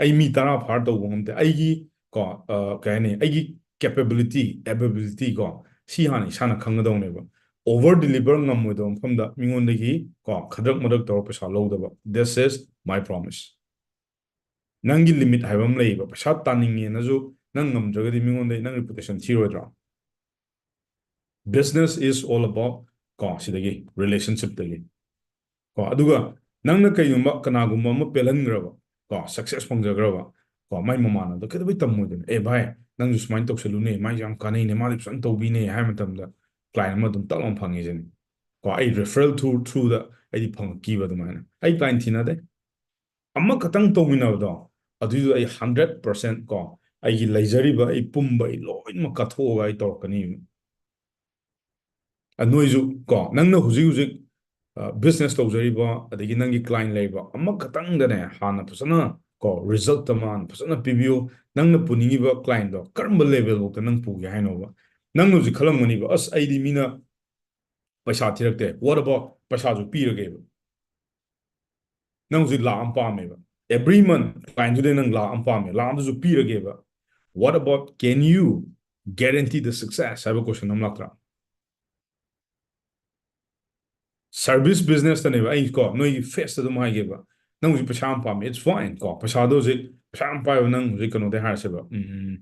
ꯑꯩ ꯃꯤ ꯇꯔꯥ ꯐꯥꯔ ꯇꯧꯕ ꯉꯝꯗꯦ꯫ ꯑꯩꯒꯤ, ꯀꯣ, ꯑ, ꯀꯩ ꯍꯥꯏꯅꯤ, ꯑꯩꯒꯤ capability, ability ꯀꯣ, ꯁꯤ ꯍꯥꯟꯅ ꯏꯁꯥꯅ ꯈꯪꯒꯗꯧꯅꯦꯕ꯫ Over deliver ꯉꯝꯃꯣꯏꯗꯕ ꯃꯐꯝꯗ ꯃꯤꯉꯣꯟꯗꯒꯤ, ꯀꯣ, ꯈꯗ꯭ꯔꯛ ꯃꯗ꯭ꯔꯛ ꯇꯧꯔ ꯄꯩꯁꯥ ꯂꯧꯗꯕ꯫ This is my promise꯫ ꯅꯪꯒꯤ limit ꯍꯥꯏꯕ ꯑꯃ ꯂꯩꯌꯦꯕ꯫ ꯄꯩꯁꯥ ꯇꯥꯅꯤꯡꯉꯦꯅꯁꯨ ꯅꯪ ꯉꯝꯗ꯭ꯔꯒꯗꯤ ꯃꯤꯉꯣꯟꯗ ꯅꯪ reputation ꯊꯤꯔꯣꯏꯗ꯭ꯔꯣ? Business is all about, ꯀꯣ, ꯁꯤꯗꯒꯤ, relationship ꯇꯒꯤ꯫ ꯀꯣ, ꯑꯗꯨꯒ ꯅꯪꯅ ꯀꯩꯒꯨꯝꯕ ꯀꯅꯥꯒꯨꯝꯕ ꯑꯃ ꯄꯦꯜꯍꯟꯈ꯭ꯔꯕ, ꯀꯣ, success ꯐꯪꯖꯈ꯭ꯔꯕ, ꯀꯣ, ꯃꯥꯏ ꯃꯃꯥꯟꯅꯕꯗ ꯀꯩꯗꯧꯕꯩ ꯇꯝꯃꯣꯏꯗꯣꯏꯅꯣ? "ꯑꯦ ꯚꯥꯏ, ꯅꯪꯁꯨ ꯁꯨꯃꯥꯏꯅ ꯇꯧꯁꯜꯂꯨꯅꯦ, ꯃꯥꯏꯁꯦ ꯌꯥꯝ ꯀꯥꯟꯅꯩꯅꯦ, ꯃꯥꯗꯤ ꯐꯖꯅ ꯇꯧꯕꯤꯅꯦ" ꯍꯥꯏ ꯃꯇꯝꯗ client ꯑꯃ ꯑꯗꯨꯝ ꯇꯛ ꯂꯥꯎꯅ ꯐꯪꯉꯤꯁꯤꯅꯤ꯫ ꯀꯣ, ꯑꯩ referral through, through ꯗ ꯑꯩꯗꯤ ꯐꯪꯉꯛꯈꯤꯕ ꯑꯗꯨꯃꯥꯏꯅ꯫ ꯑꯩ client ꯊꯤꯅꯗꯦ꯫ ꯑꯃꯈꯛꯇꯪ ꯇꯧꯃꯤꯟꯅꯕꯗꯣ, ꯑꯗꯨꯏꯗꯨꯗ ꯑꯩ hundred percent, ꯀꯣ, ꯑꯩꯒꯤ ꯂꯩꯖꯔꯤꯕ ꯑꯩ ꯄꯨꯝꯕ ꯑꯩ ꯂꯣꯏꯅꯃꯛ ꯀꯠꯊꯣꯛꯑꯒ ꯑꯩ ꯇꯧꯔꯛꯀꯅꯤ꯫ ꯑ, ꯅꯣꯏꯁꯨ, ꯀꯣ, ꯅꯪꯅ ꯍꯧꯖꯤꯛ ꯍꯧꯖꯤꯛ, ꯑ, business ꯇꯧꯖꯔꯤꯕ, ꯑꯗꯒꯤ ꯅꯪꯒꯤ client ꯂꯩꯔꯤꯕ ꯑꯃꯈꯛꯇꯪꯗꯅꯦ ꯍꯥꯟꯅ ꯐꯖꯅ, ꯀꯣ, result ꯑꯃ ꯍꯥꯟꯅ ꯐꯖꯅ ꯄꯤꯕꯤꯌꯨ꯫ ꯅꯪꯅ ꯄꯨꯅꯤꯡꯉꯤꯕ client ꯗꯣ ꯀꯔꯝꯕ level ꯐꯥꯎꯗ ꯅꯪ ꯄꯨꯒꯦ ꯍꯥꯏꯅꯣꯕ? ꯅꯪꯅ ꯍꯧꯖꯤꯛ ꯈꯜꯂꯝꯒꯅꯤꯕ, "ꯑꯁ, ꯑꯩꯗꯤ ꯃꯤꯅ ꯄꯩꯁꯥ ꯊꯤꯔꯛꯇꯦ꯫ What about ꯄꯩꯁꯥꯁꯨ ꯄꯤꯔꯒꯦꯕ?" ꯅꯪ ꯍꯧꯖꯤꯛ ꯂꯥꯛ ꯑꯃ ꯄꯥꯝꯃꯦꯕ꯫ Every month client ꯗꯨꯗꯩ ꯅꯪ ꯂꯥꯛ ꯑꯃ ꯄꯥꯝꯃꯦ꯫ ꯂꯥꯛ ꯑꯃꯗꯨꯁꯨ ꯄꯤꯔꯒꯦꯕ꯫ "What about, can you guarantee the success?" ꯍꯥꯏꯕ question ꯑꯃ ꯂꯥꯛꯇ꯭ꯔꯥ? Service business ꯇꯅꯦꯕ ꯑꯩ, ꯀꯣ, ꯅꯣꯏꯒꯤ face ꯇ ꯑꯗꯨꯝ ꯍꯥꯏꯒꯦꯕ꯫ ꯅꯪ ꯍꯧꯖꯤꯛ ꯄꯩꯁꯥ ꯑꯃ ꯄꯥꯝꯃꯦ, it's fine, ꯀꯣ, ꯄꯩꯁꯥꯗꯣ ꯍꯧꯖꯤꯛ ꯄꯩꯁꯥ ꯌꯥꯝ ꯄꯥꯏꯕ ꯅꯪ ꯍꯧꯖꯤꯛ ꯀꯩꯅꯣꯗꯩ ꯍꯥꯏꯔꯁꯦꯕ, ꯎꯝ,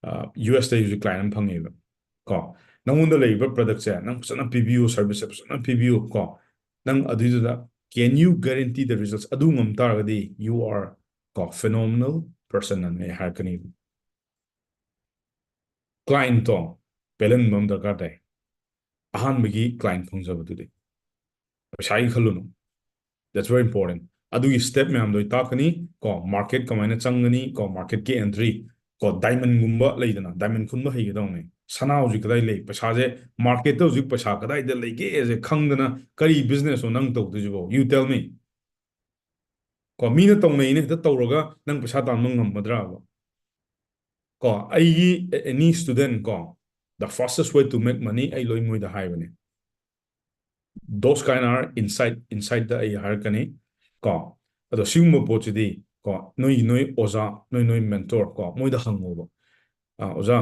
ꯑ, U S ꯇꯩ ꯍꯧꯖꯤꯛ client ꯑꯃ ꯐꯪꯉꯦꯕ, ꯀꯣ, ꯅꯪꯉꯣꯟꯗ ꯂꯩꯔꯤꯕ product ꯁꯦ ꯅꯪ ꯐꯖꯅ ꯄꯤꯕꯤꯌꯨ, service ꯁꯦ ꯐꯖꯅ ꯄꯤꯕꯤꯌꯨ, ꯀꯣ, ꯅꯪ ꯑꯗꯨꯏꯗꯨꯗ can you guarantee the results? ꯑꯗꯨ ꯉꯝ ꯇꯥꯔꯒꯗꯤ you are, ꯀꯣ, phenomenal person ꯑꯅ ꯑꯩ ꯍꯥꯏꯔꯛꯀꯅꯤ꯫ Client ꯇꯣ ꯄꯦꯜꯍꯟꯕ ꯑꯃ ꯗꯔꯀꯥꯔ ꯇꯥꯏ꯫ ꯑꯍꯥꯟꯕꯒꯤ client ꯐꯪꯖꯕꯗꯨꯗꯤ ꯄꯩꯁꯥꯒꯤ ꯈꯜꯂꯨꯅꯨ꯫ That's very important. ꯑꯗꯨꯒꯤ step ꯃꯌꯥꯝꯗꯣ ꯑꯩ ꯇꯥꯛꯀꯅꯤ, ꯀꯣ, market ꯀꯃꯥꯏꯅ ꯆꯪꯒꯅꯤ, ꯀꯣ, market ꯀꯤ entry, ꯀꯣ, diamond ꯒꯨꯝꯕ ꯂꯩꯗꯅ, diamond ꯈꯨꯟꯕ ꯍꯩꯒꯗꯧꯅꯦ꯫ ꯁꯅꯥ ꯍꯧꯖꯤꯛ ꯀꯗꯥꯏ ꯂꯩ? ꯄꯩꯁꯥꯁꯦ market ꯇ ꯍꯧꯖꯤꯛ ꯄꯩꯁꯥ ꯀꯗꯥꯏꯗ ꯂꯩꯒꯦꯁꯦ ꯈꯪꯗꯅ ꯀꯔꯤ business ꯅꯣ ꯅꯪ ꯇꯧꯗꯣꯏꯁꯤꯕꯣ? You tell me. ꯀꯣ, ꯃꯤꯅ ꯇꯧꯅꯩꯅ ꯍꯦꯛꯇ ꯇꯧꯔꯒ ꯅꯪ ꯄꯩꯁꯥ ꯇꯥꯟꯕ ꯉꯝꯃꯗ꯭ꯔꯥꯕ? ꯀꯣ, ꯑꯩꯒꯤ a-, any student, ꯀꯣ, the fastest way to make money ꯑꯩ ꯂꯣꯏ ꯃꯣꯏꯗ ꯍꯥꯏꯕꯅꯦ꯫ Those kind are inside, inside ꯗ ꯑꯩ ꯍꯥꯏꯔꯛꯀꯅꯤ, ꯀꯣ꯫ ꯑꯗꯣ ꯁꯤꯒꯨꯝꯕ ꯄꯣꯠꯁꯤꯗꯤ, ꯀꯣ, ꯅꯣꯏ, ꯅꯣꯏ ꯑꯣꯖꯥ, ꯅꯣꯏ, ꯅꯣꯏ mentor, ꯀꯣ, ꯃꯣꯏꯗ ꯍꯪꯉꯣꯕ꯫ ꯑ, "ꯑꯣꯖꯥ,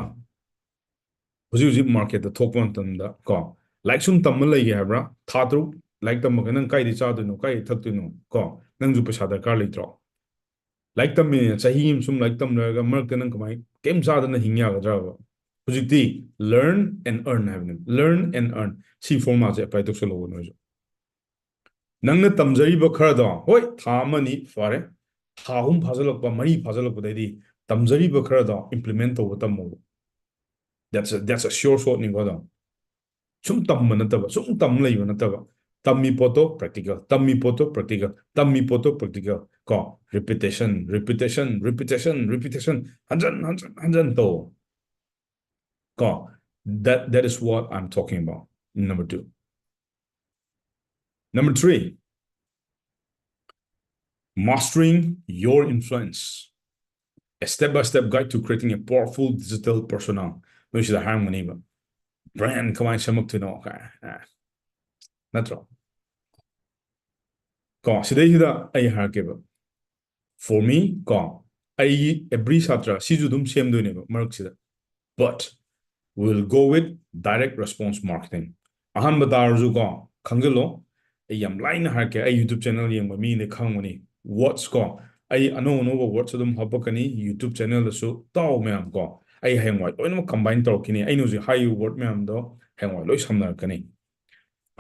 ꯍꯧꯖꯤꯛ ꯍꯧꯖꯤꯛ market ꯇ ꯊꯣꯛꯄ ꯃꯇꯝꯗ, ꯀꯣ, ꯂꯥꯏꯔꯤꯛ ꯁꯨꯝ ꯇꯝꯃ ꯂꯩꯒꯦ ꯍꯥꯏꯕ꯭ꯔꯥ? ꯊꯥ ꯇꯔꯨꯛ ꯂꯥꯏꯔꯤꯛ ꯇꯝꯃꯒ ꯅꯪ ꯀꯥꯏꯗꯩ ꯆꯥꯗꯣꯏꯅꯣ? ꯀꯥꯏꯗꯩ ꯊꯛꯇꯣꯏꯅꯣ? ꯀꯣ, ꯅꯪꯁꯨ ꯄꯩꯁꯥ ꯗꯔꯀꯥꯔ ꯂꯩꯇ꯭ꯔꯣ?" ꯂꯥꯏꯔꯤꯛ ꯇꯝꯃꯤꯅꯦ, ꯆꯍꯤ ꯑꯃ ꯁꯨꯝ ꯂꯥꯏꯔꯤꯛ ꯇꯝ ꯂꯩꯔꯒ ꯃꯔꯛꯇ ꯅꯪ ꯀꯃꯥꯏ ꯀꯩꯝ ꯆꯥꯗꯅ ꯍꯤꯡ ꯌꯥꯒꯗ꯭ꯔꯕ? ꯍꯧꯖꯤꯛꯇꯤ learn and earn ꯍꯥꯏꯕꯅꯦ꯫ Learn and earn ꯁꯤ formulaꯁꯦ apply ꯇꯧꯁꯜꯂꯣꯕ ꯅꯣꯏꯁꯨ꯫ ꯅꯪꯅ ꯇꯝꯖꯔꯤꯕ ꯈꯔꯗꯣ, ꯍꯣꯏ, ꯊꯥ ꯑꯃꯅꯤ ꯐꯔꯦ, ꯊꯥ ꯑꯍꯨꯝ ꯐꯥꯖꯤꯜꯂꯛꯄ, ꯃꯔꯤ ꯐꯥꯖꯤꯜꯂꯛꯄꯗꯩꯗꯤ ꯇꯝꯖꯔꯤꯕ ꯈꯔꯗꯣ implement ꯇꯧꯕ ꯇꯝꯃꯣꯕ꯫ That's a, that's a sure shotꯅꯤꯀꯣ ꯑꯗꯣ꯫ ꯁꯨꯝ ꯇꯝꯕ ꯅꯠꯇꯕ, ꯁꯨꯝ ꯇꯝ ꯂꯩꯕ ꯅꯠꯇꯕ, ꯇꯝꯃꯤ ꯄꯣꯠꯇꯣ practical, ꯇꯝꯃꯤ ꯄꯣꯠꯇꯣ practical, ꯇꯝꯃꯤ ꯄꯣꯠꯇꯣ practical ꯀꯣ꯫ Repetition, repetition, repetition, repetition, ꯍꯟꯖꯟ ꯍꯟꯖꯟ ꯍꯟꯖꯟ ꯇꯧ ꯀꯣ꯫ That, that is what I'm talking about. Number two. Number three, mastering your influence. A step-by-step guide to creating a powerful digital persona. ꯅꯣꯏ ꯁꯤꯗ ꯍꯥꯏꯔꯝꯒꯅꯤꯕ, brand ꯀꯃꯥꯏꯅ ꯁꯦꯝꯃꯛꯇꯣꯏꯅꯣ ꯀꯥꯏ, ꯑ, ꯅꯠꯇ꯭ꯔꯣ? ꯀꯣ, ꯁꯤꯗꯩꯁꯤꯗ ꯑꯩ ꯍꯥꯏꯔꯛꯀꯦꯕ, for me ꯀꯣ, ꯑꯩꯒꯤ every ꯁꯥꯇ꯭ꯔ ꯁꯤꯁꯨ ꯑꯗꯨꯝ ꯁꯦꯝꯗꯣꯏꯅꯦꯕ ꯃꯔꯛꯁꯤꯗ, but we'll go with direct response marketing. ꯑꯍꯥꯟꯕ ꯇꯥꯔꯁꯨ ꯀꯣ, ꯈꯪꯖꯤꯜꯂꯣ, ꯑꯩ ꯌꯥꯝ ꯂꯥꯏꯅ ꯍꯥꯏꯔꯛꯀꯦ, ꯑꯩ YouTube channel ꯌꯦꯡꯕ ꯃꯤꯅ ꯈꯪꯕꯅꯤ, words ꯀꯣ, ꯑꯩ ꯑꯅꯧ ꯑꯅꯧꯕ words ꯑꯗꯨꯝ ꯍꯥꯞꯄꯛꯀꯅꯤ YouTube channelꯗꯁꯨ, ꯇꯥꯎ ꯃꯌꯥꯝ ꯀꯣ, ꯑꯩ ꯍꯌꯦꯡꯋꯥꯏ ꯂꯣꯏꯅꯃꯛ combine ꯇꯧꯔꯛꯈꯤꯅꯤ꯫ ꯑꯩꯅ ꯍꯧꯖꯤꯛ ꯍꯥꯏꯔꯤꯕ word ꯃꯌꯥꯝꯗꯣ ꯍꯌꯦꯡꯋꯥꯏ ꯂꯣꯏ ꯁꯝꯅꯔꯛꯀꯅꯤ꯫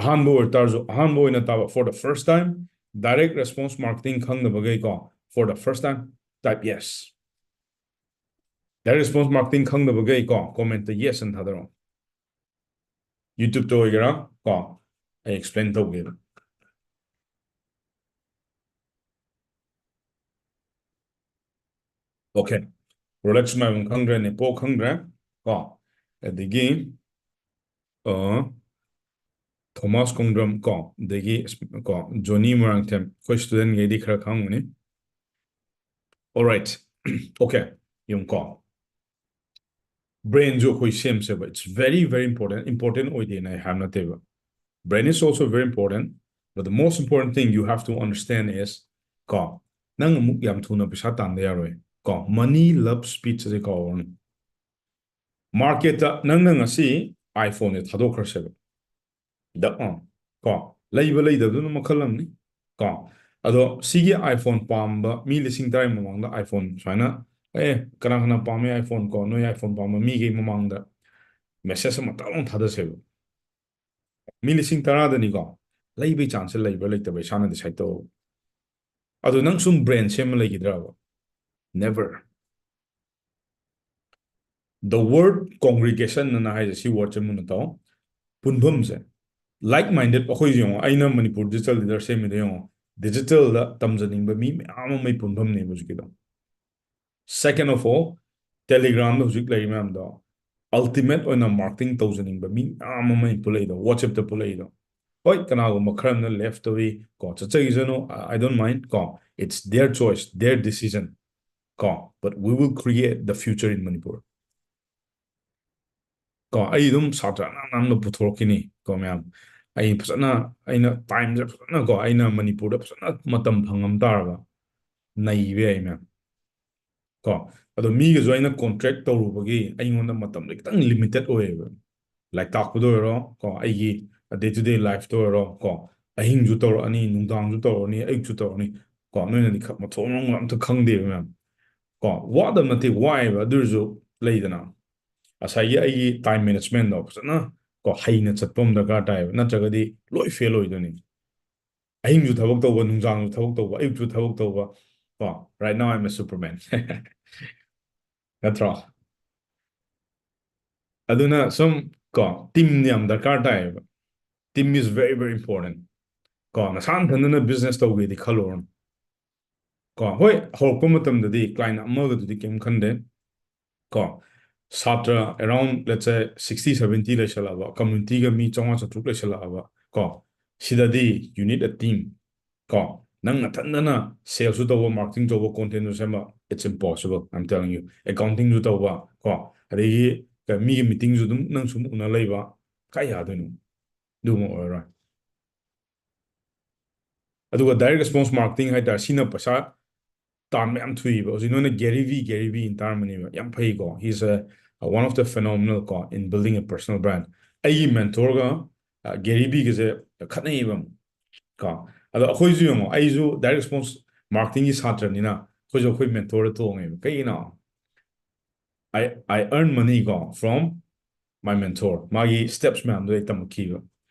ꯑꯍꯥꯟꯕ ꯑꯣꯏꯇꯥꯔꯁꯨ, ꯑꯍꯥꯟꯕ ꯑꯣꯏꯅ ꯇꯥꯕ, for the first time, direct response marketing ꯈꯪꯗꯕꯈꯩ ꯀꯣ, for the first time, type yes. Direct response marketing ꯈꯪꯗꯕꯈꯩ ꯀꯣ, commentꯇ yes ꯑꯅ ꯊꯥꯗꯔꯛꯑꯣ꯫ YouTubeꯇ ꯑꯣꯏꯒꯦꯔꯥ ꯀꯣ, ꯑꯩ explain ꯇꯧꯒꯦꯕ꯫ Okay, Rolex ꯃꯥꯏꯕꯝ ꯈꯪꯗ꯭ꯔꯦ, ꯅꯦꯄꯣ ꯈꯪꯗ꯭ꯔꯦ ꯀꯣ, ꯑꯗꯒꯤ ꯑ, ꯊꯣꯃꯥꯁ ꯈꯣꯡꯗ꯭ꯔꯝ ꯀꯣ, ꯑꯗꯒꯤ ꯀꯣ, ꯖꯣꯅꯤ ꯃꯣꯏꯔꯥꯡꯊꯦꯝ, ꯑꯩꯈꯣꯏ studentꯈꯩꯗꯤ ꯈꯔ ꯈꯪꯉꯝꯒꯅꯤ꯫ Alright, okay, ꯌꯦꯡꯉꯨꯀꯣ, brainꯁꯨ ꯑꯩꯈꯣꯏ ꯁꯦꯝꯁꯦꯕ, it's very, very important, important ꯑꯣꯏꯗꯦꯅ ꯑꯩ ꯍꯥꯏꯕ ꯅꯠꯇꯦꯕ, brain is also very important, but the most important thing you have to understand is ꯀꯣ, ꯅꯪ ꯑꯃꯨꯛ ꯌꯥꯝ ꯊꯨꯅ ꯄꯩꯁꯥ ꯇꯥꯟꯕ ꯌꯥꯔꯣꯏ ꯀꯣ, money love speed ꯑꯁꯤ ꯀꯥꯎꯔꯅꯨ꯫ Marketꯇ ꯅꯪꯅ ꯉꯁꯤ iPhoneꯁꯦ ꯊꯥꯗꯣꯛꯈ꯭ꯔꯁꯦꯕ, ꯗꯛ, ꯑ, ꯀꯣ, ꯂꯩꯕ ꯂꯩꯗꯕꯗꯨꯅ ꯃꯈꯜ ꯑꯃꯅꯤ ꯀꯣ, ꯑꯗꯣ ꯁꯤꯒꯤ iPhone ꯄꯥꯝꯕ ꯃꯤ ꯂꯤꯁꯤꯡ ꯇꯔꯥꯒꯤ ꯃꯃꯥꯡꯗ iPhone ꯁꯨꯃꯥꯏꯅ, ꯑꯦ, ꯀꯅꯥ ꯀꯅꯥ ꯄꯥꯝꯃꯦ iPhone? ꯀꯣ, ꯅꯣꯏ iPhone ꯄꯥꯝꯕ ꯃꯤꯒꯤ ꯃꯃꯥꯡꯗ message ꯑꯃꯇꯪ ꯊꯥꯗꯁꯦꯕ꯫ ꯃꯤ ꯂꯤꯁꯤꯡ ꯇꯔꯥꯗꯅꯤꯀꯣ, ꯂꯩꯕꯩ chance ꯂꯩꯕ꯭ꯔꯥ ꯂꯩꯇꯕ꯭ꯔꯥ ꯏꯁꯥꯅ decide ꯇꯧ꯫ ꯑꯗꯣ ꯅꯪ ꯁꯨꯝ brand ꯁꯦꯝꯃ ꯂꯩꯈꯤꯗ꯭ꯔꯕ? Never. The word congregation ꯑꯅ ꯍꯥꯏꯁꯦ, ꯁꯤ word ꯁꯦ ꯃꯨꯟꯅ ꯇꯥꯎ꯫ ꯄꯨꯟꯐꯝꯁꯦ, like minded, ꯑꯩꯈꯣꯏꯁꯨ ꯌꯦꯡꯉꯣ, ꯑꯩꯅ ꯃꯅꯤꯄꯨꯔ digital leader ꯁꯦꯝꯃꯤꯗ ꯌꯦꯡꯉꯣ, digital ꯗ ꯇꯝꯖꯅꯤꯡꯕ ꯃꯤ ꯃꯌꯥꯝ ꯑꯃꯒꯤ ꯄꯨꯟꯐꯝꯅꯦꯕ ꯍꯧꯖꯤꯛꯀꯤꯗꯣ꯫ Second of all, Telegram ꯗ ꯍꯧꯖꯤꯛ ꯂꯩꯔꯤ ꯃꯌꯥꯝꯗꯣ ultimate ꯑꯣꯏꯅ marketing ꯇꯧꯖꯅꯤꯡꯕ ꯃꯤ ꯃꯌꯥꯝ ꯑꯃ ꯄꯨꯜꯂꯛꯏꯗꯣ, WhatsApp ꯇ ꯄꯨꯜꯂꯛꯏꯗꯣ꯫ ꯍꯣꯏ, ꯀꯅꯥꯒꯨꯝꯕ ꯈꯔ ꯑꯃꯅ left ꯇꯧꯏ ꯀꯣ, ꯆꯠꯆꯈꯤꯁꯅꯨ, I don't mind ꯀꯣ, it's their choice, their decision ꯀꯣ, but we will create the future in Manipur. ꯀꯣ, ꯑꯩ ꯑꯗꯨꯝ ꯁꯥꯇ꯭ꯔ ꯑꯅꯥꯟ ꯑꯅꯥꯟꯕ ꯄꯨꯊꯣꯔꯛꯈꯤꯅꯤ ꯀꯣ ꯃꯌꯥꯝ꯫ ꯑꯩ ꯐꯖꯅ, ꯑꯩꯅ time ꯁꯦ ꯐꯖꯅ ꯀꯣ, ꯑꯩꯅ ꯃꯅꯤꯄꯨꯔꯗ ꯐꯖꯅ ꯃꯇꯝ ꯐꯪꯉꯝ ꯇꯥꯔꯕ ꯅꯩꯕ ꯌꯥꯏ ꯃꯌꯥꯝ꯫ ꯀꯣ, ꯑꯗꯣ ꯃꯤꯒꯁꯨ ꯑꯩꯅ contract ꯇꯧꯔꯨꯕꯒꯤ ꯑꯩꯉꯣꯟꯗ ꯃꯇꯝꯗꯣ ꯈꯤꯇꯪ limited ꯑꯣꯏꯌꯦꯕ꯫ ꯂꯥꯏꯔꯤꯛ ꯇꯥꯛꯄꯗ ꯑꯣꯏꯔꯣ ꯀꯣ, ꯑꯩꯒꯤ day to day life ꯇ ꯑꯣꯏꯔꯣ ꯀꯣ, ꯑꯍꯤꯡꯁꯨ ꯇꯧꯔꯛꯑꯅꯤ, ꯅꯨꯡꯗꯥꯡꯁꯨ ꯇꯧꯔꯛꯑꯅꯤ, ꯑꯌꯨꯛꯁꯨ ꯇꯧꯔꯛꯑꯅꯤ ꯀꯣ, ꯅꯣꯏꯅꯗꯤ ꯈ-, ꯃꯊꯣꯡ ꯃꯔꯝ ꯑꯝꯇ ꯈꯪꯗꯦꯕ ꯃꯌꯥꯝ꯫ ꯀꯣ, ꯋꯥꯗꯕ ꯅꯠꯇꯦ, ꯋꯥꯏꯑꯦꯕ, ꯑꯗꯨ ꯑꯣꯏꯔꯁꯨ ꯂꯩꯗꯅ, ꯉꯁꯥꯏꯒꯤ ꯑꯩꯒꯤ time management ꯗꯣ ꯐꯖꯅ ꯀꯣ, ꯍꯩꯅ ꯆꯠꯄ ꯑꯃ ꯗꯔꯀꯥꯔ ꯇꯥꯏꯌꯦꯕ, ꯅꯠꯇ꯭ꯔꯒꯗꯤ ꯂꯣꯏ fail ꯑꯣꯏꯗꯣꯏꯅꯤ꯫ ꯑꯍꯤꯡꯁꯨ ꯊꯕꯛ ꯇꯧꯕ, ꯅꯨꯡꯗꯥꯡꯁꯨ ꯊꯕꯛ ꯇꯧꯕ, ꯑꯌꯨꯛꯁꯨ ꯊꯕꯛ ꯇꯧꯕ ꯀꯣ, right now I'm a Superman. ꯅꯠꯇ꯭ꯔꯣ? ꯑꯗꯨꯅ ꯁꯨꯝ ꯀꯣ, team ꯌꯥꯝ ꯗꯔꯀꯥꯔ ꯇꯥꯏꯌꯦꯕ꯫ Team is very, very important. ꯀꯣ, ꯅꯁꯥ ꯅꯊꯟꯗꯅ business ꯇꯧꯒꯦꯗꯤ ꯈꯜꯂꯨꯔꯅꯨ꯫ ꯀꯣ, ꯍꯣꯏ, ꯍꯧꯔꯛꯄ ꯃꯇꯝꯗꯗꯤ client ꯑꯃꯒꯗꯨꯗꯤ ꯀꯩꯝ ꯈꯟꯗꯦ꯫ ꯀꯣ, ꯁꯥꯇ꯭ꯔ around, let's say, sixty, seventy ꯂꯩꯁꯜꯂꯛꯑꯕ, community ꯒ ꯃꯤ ꯆꯥꯝꯃꯉꯥ ꯆꯥꯇ꯭ꯔꯨꯛ ꯂꯩꯁꯜꯂꯛꯑꯕ ꯀꯣ, ꯁꯤꯗꯗꯤ you need a team. ꯀꯣ, ꯅꯪ ꯅꯊꯟꯗꯅ sales ꯁꯨ ꯇꯧꯕ, marketing ꯇꯧꯕ, content ꯁꯨ ꯁꯦꯝꯕ, it's impossible, I'm telling you. Accounting ꯁꯨ ꯇꯧꯕ ꯀꯣ, ꯑꯗꯒꯤ ꯀ-, ꯃꯤꯒꯤ meeting ꯁꯨ ꯑꯗꯨꯝ ꯅꯪ ꯁꯨꯝ ꯎꯅ ꯂꯩꯕ, ꯀꯥꯏ ꯌꯥꯗꯣꯏꯅꯣ? ꯑꯗꯨꯃ ꯑꯣꯏꯔꯔꯣꯏ꯫ ꯑꯗꯨꯒ direct response marketing ꯍꯥꯏꯇꯥꯔꯦ, ꯁꯤꯅ ꯄꯩꯁꯥ ꯇꯥꯟꯕ ꯌꯥꯝ ꯊꯨꯏꯕ꯫ ꯍꯧꯖꯤꯛ ꯅꯣꯏꯅ Gary V, Gary V ꯅ ꯇꯥꯔꯝꯃꯅꯦꯕ, ꯌꯥꯝ ꯐꯩꯀꯣ, he's a, one of the phenomenal ꯀꯣ in building a personal brand. ꯑꯩꯒꯤ mentor ꯒ, ꯑ, Gary V ꯒꯁꯦ ꯈꯠꯅꯩꯕ ꯑꯃꯨꯛ ꯀꯣ, ꯑꯗꯣ ꯑꯩꯈꯣꯏꯁꯨ ꯌꯦꯡꯉꯣ, ꯑꯩꯁꯨ direct response marketing ꯒꯤ ꯁꯥꯇ꯭ꯔꯅꯤꯅ ꯑꯩꯈꯣꯏꯁꯨ ꯑꯩꯈꯣꯏ mentor ꯗ ꯇꯣꯡꯉꯦꯕ꯫ ꯀꯩꯒꯤꯅꯣ? I I earn money ꯀꯣ from my mentor, ꯃꯥꯒꯤ steps ꯃꯌꯥꯝꯗꯣ ꯑꯩ ꯇꯝꯃꯛꯈꯤꯕ꯫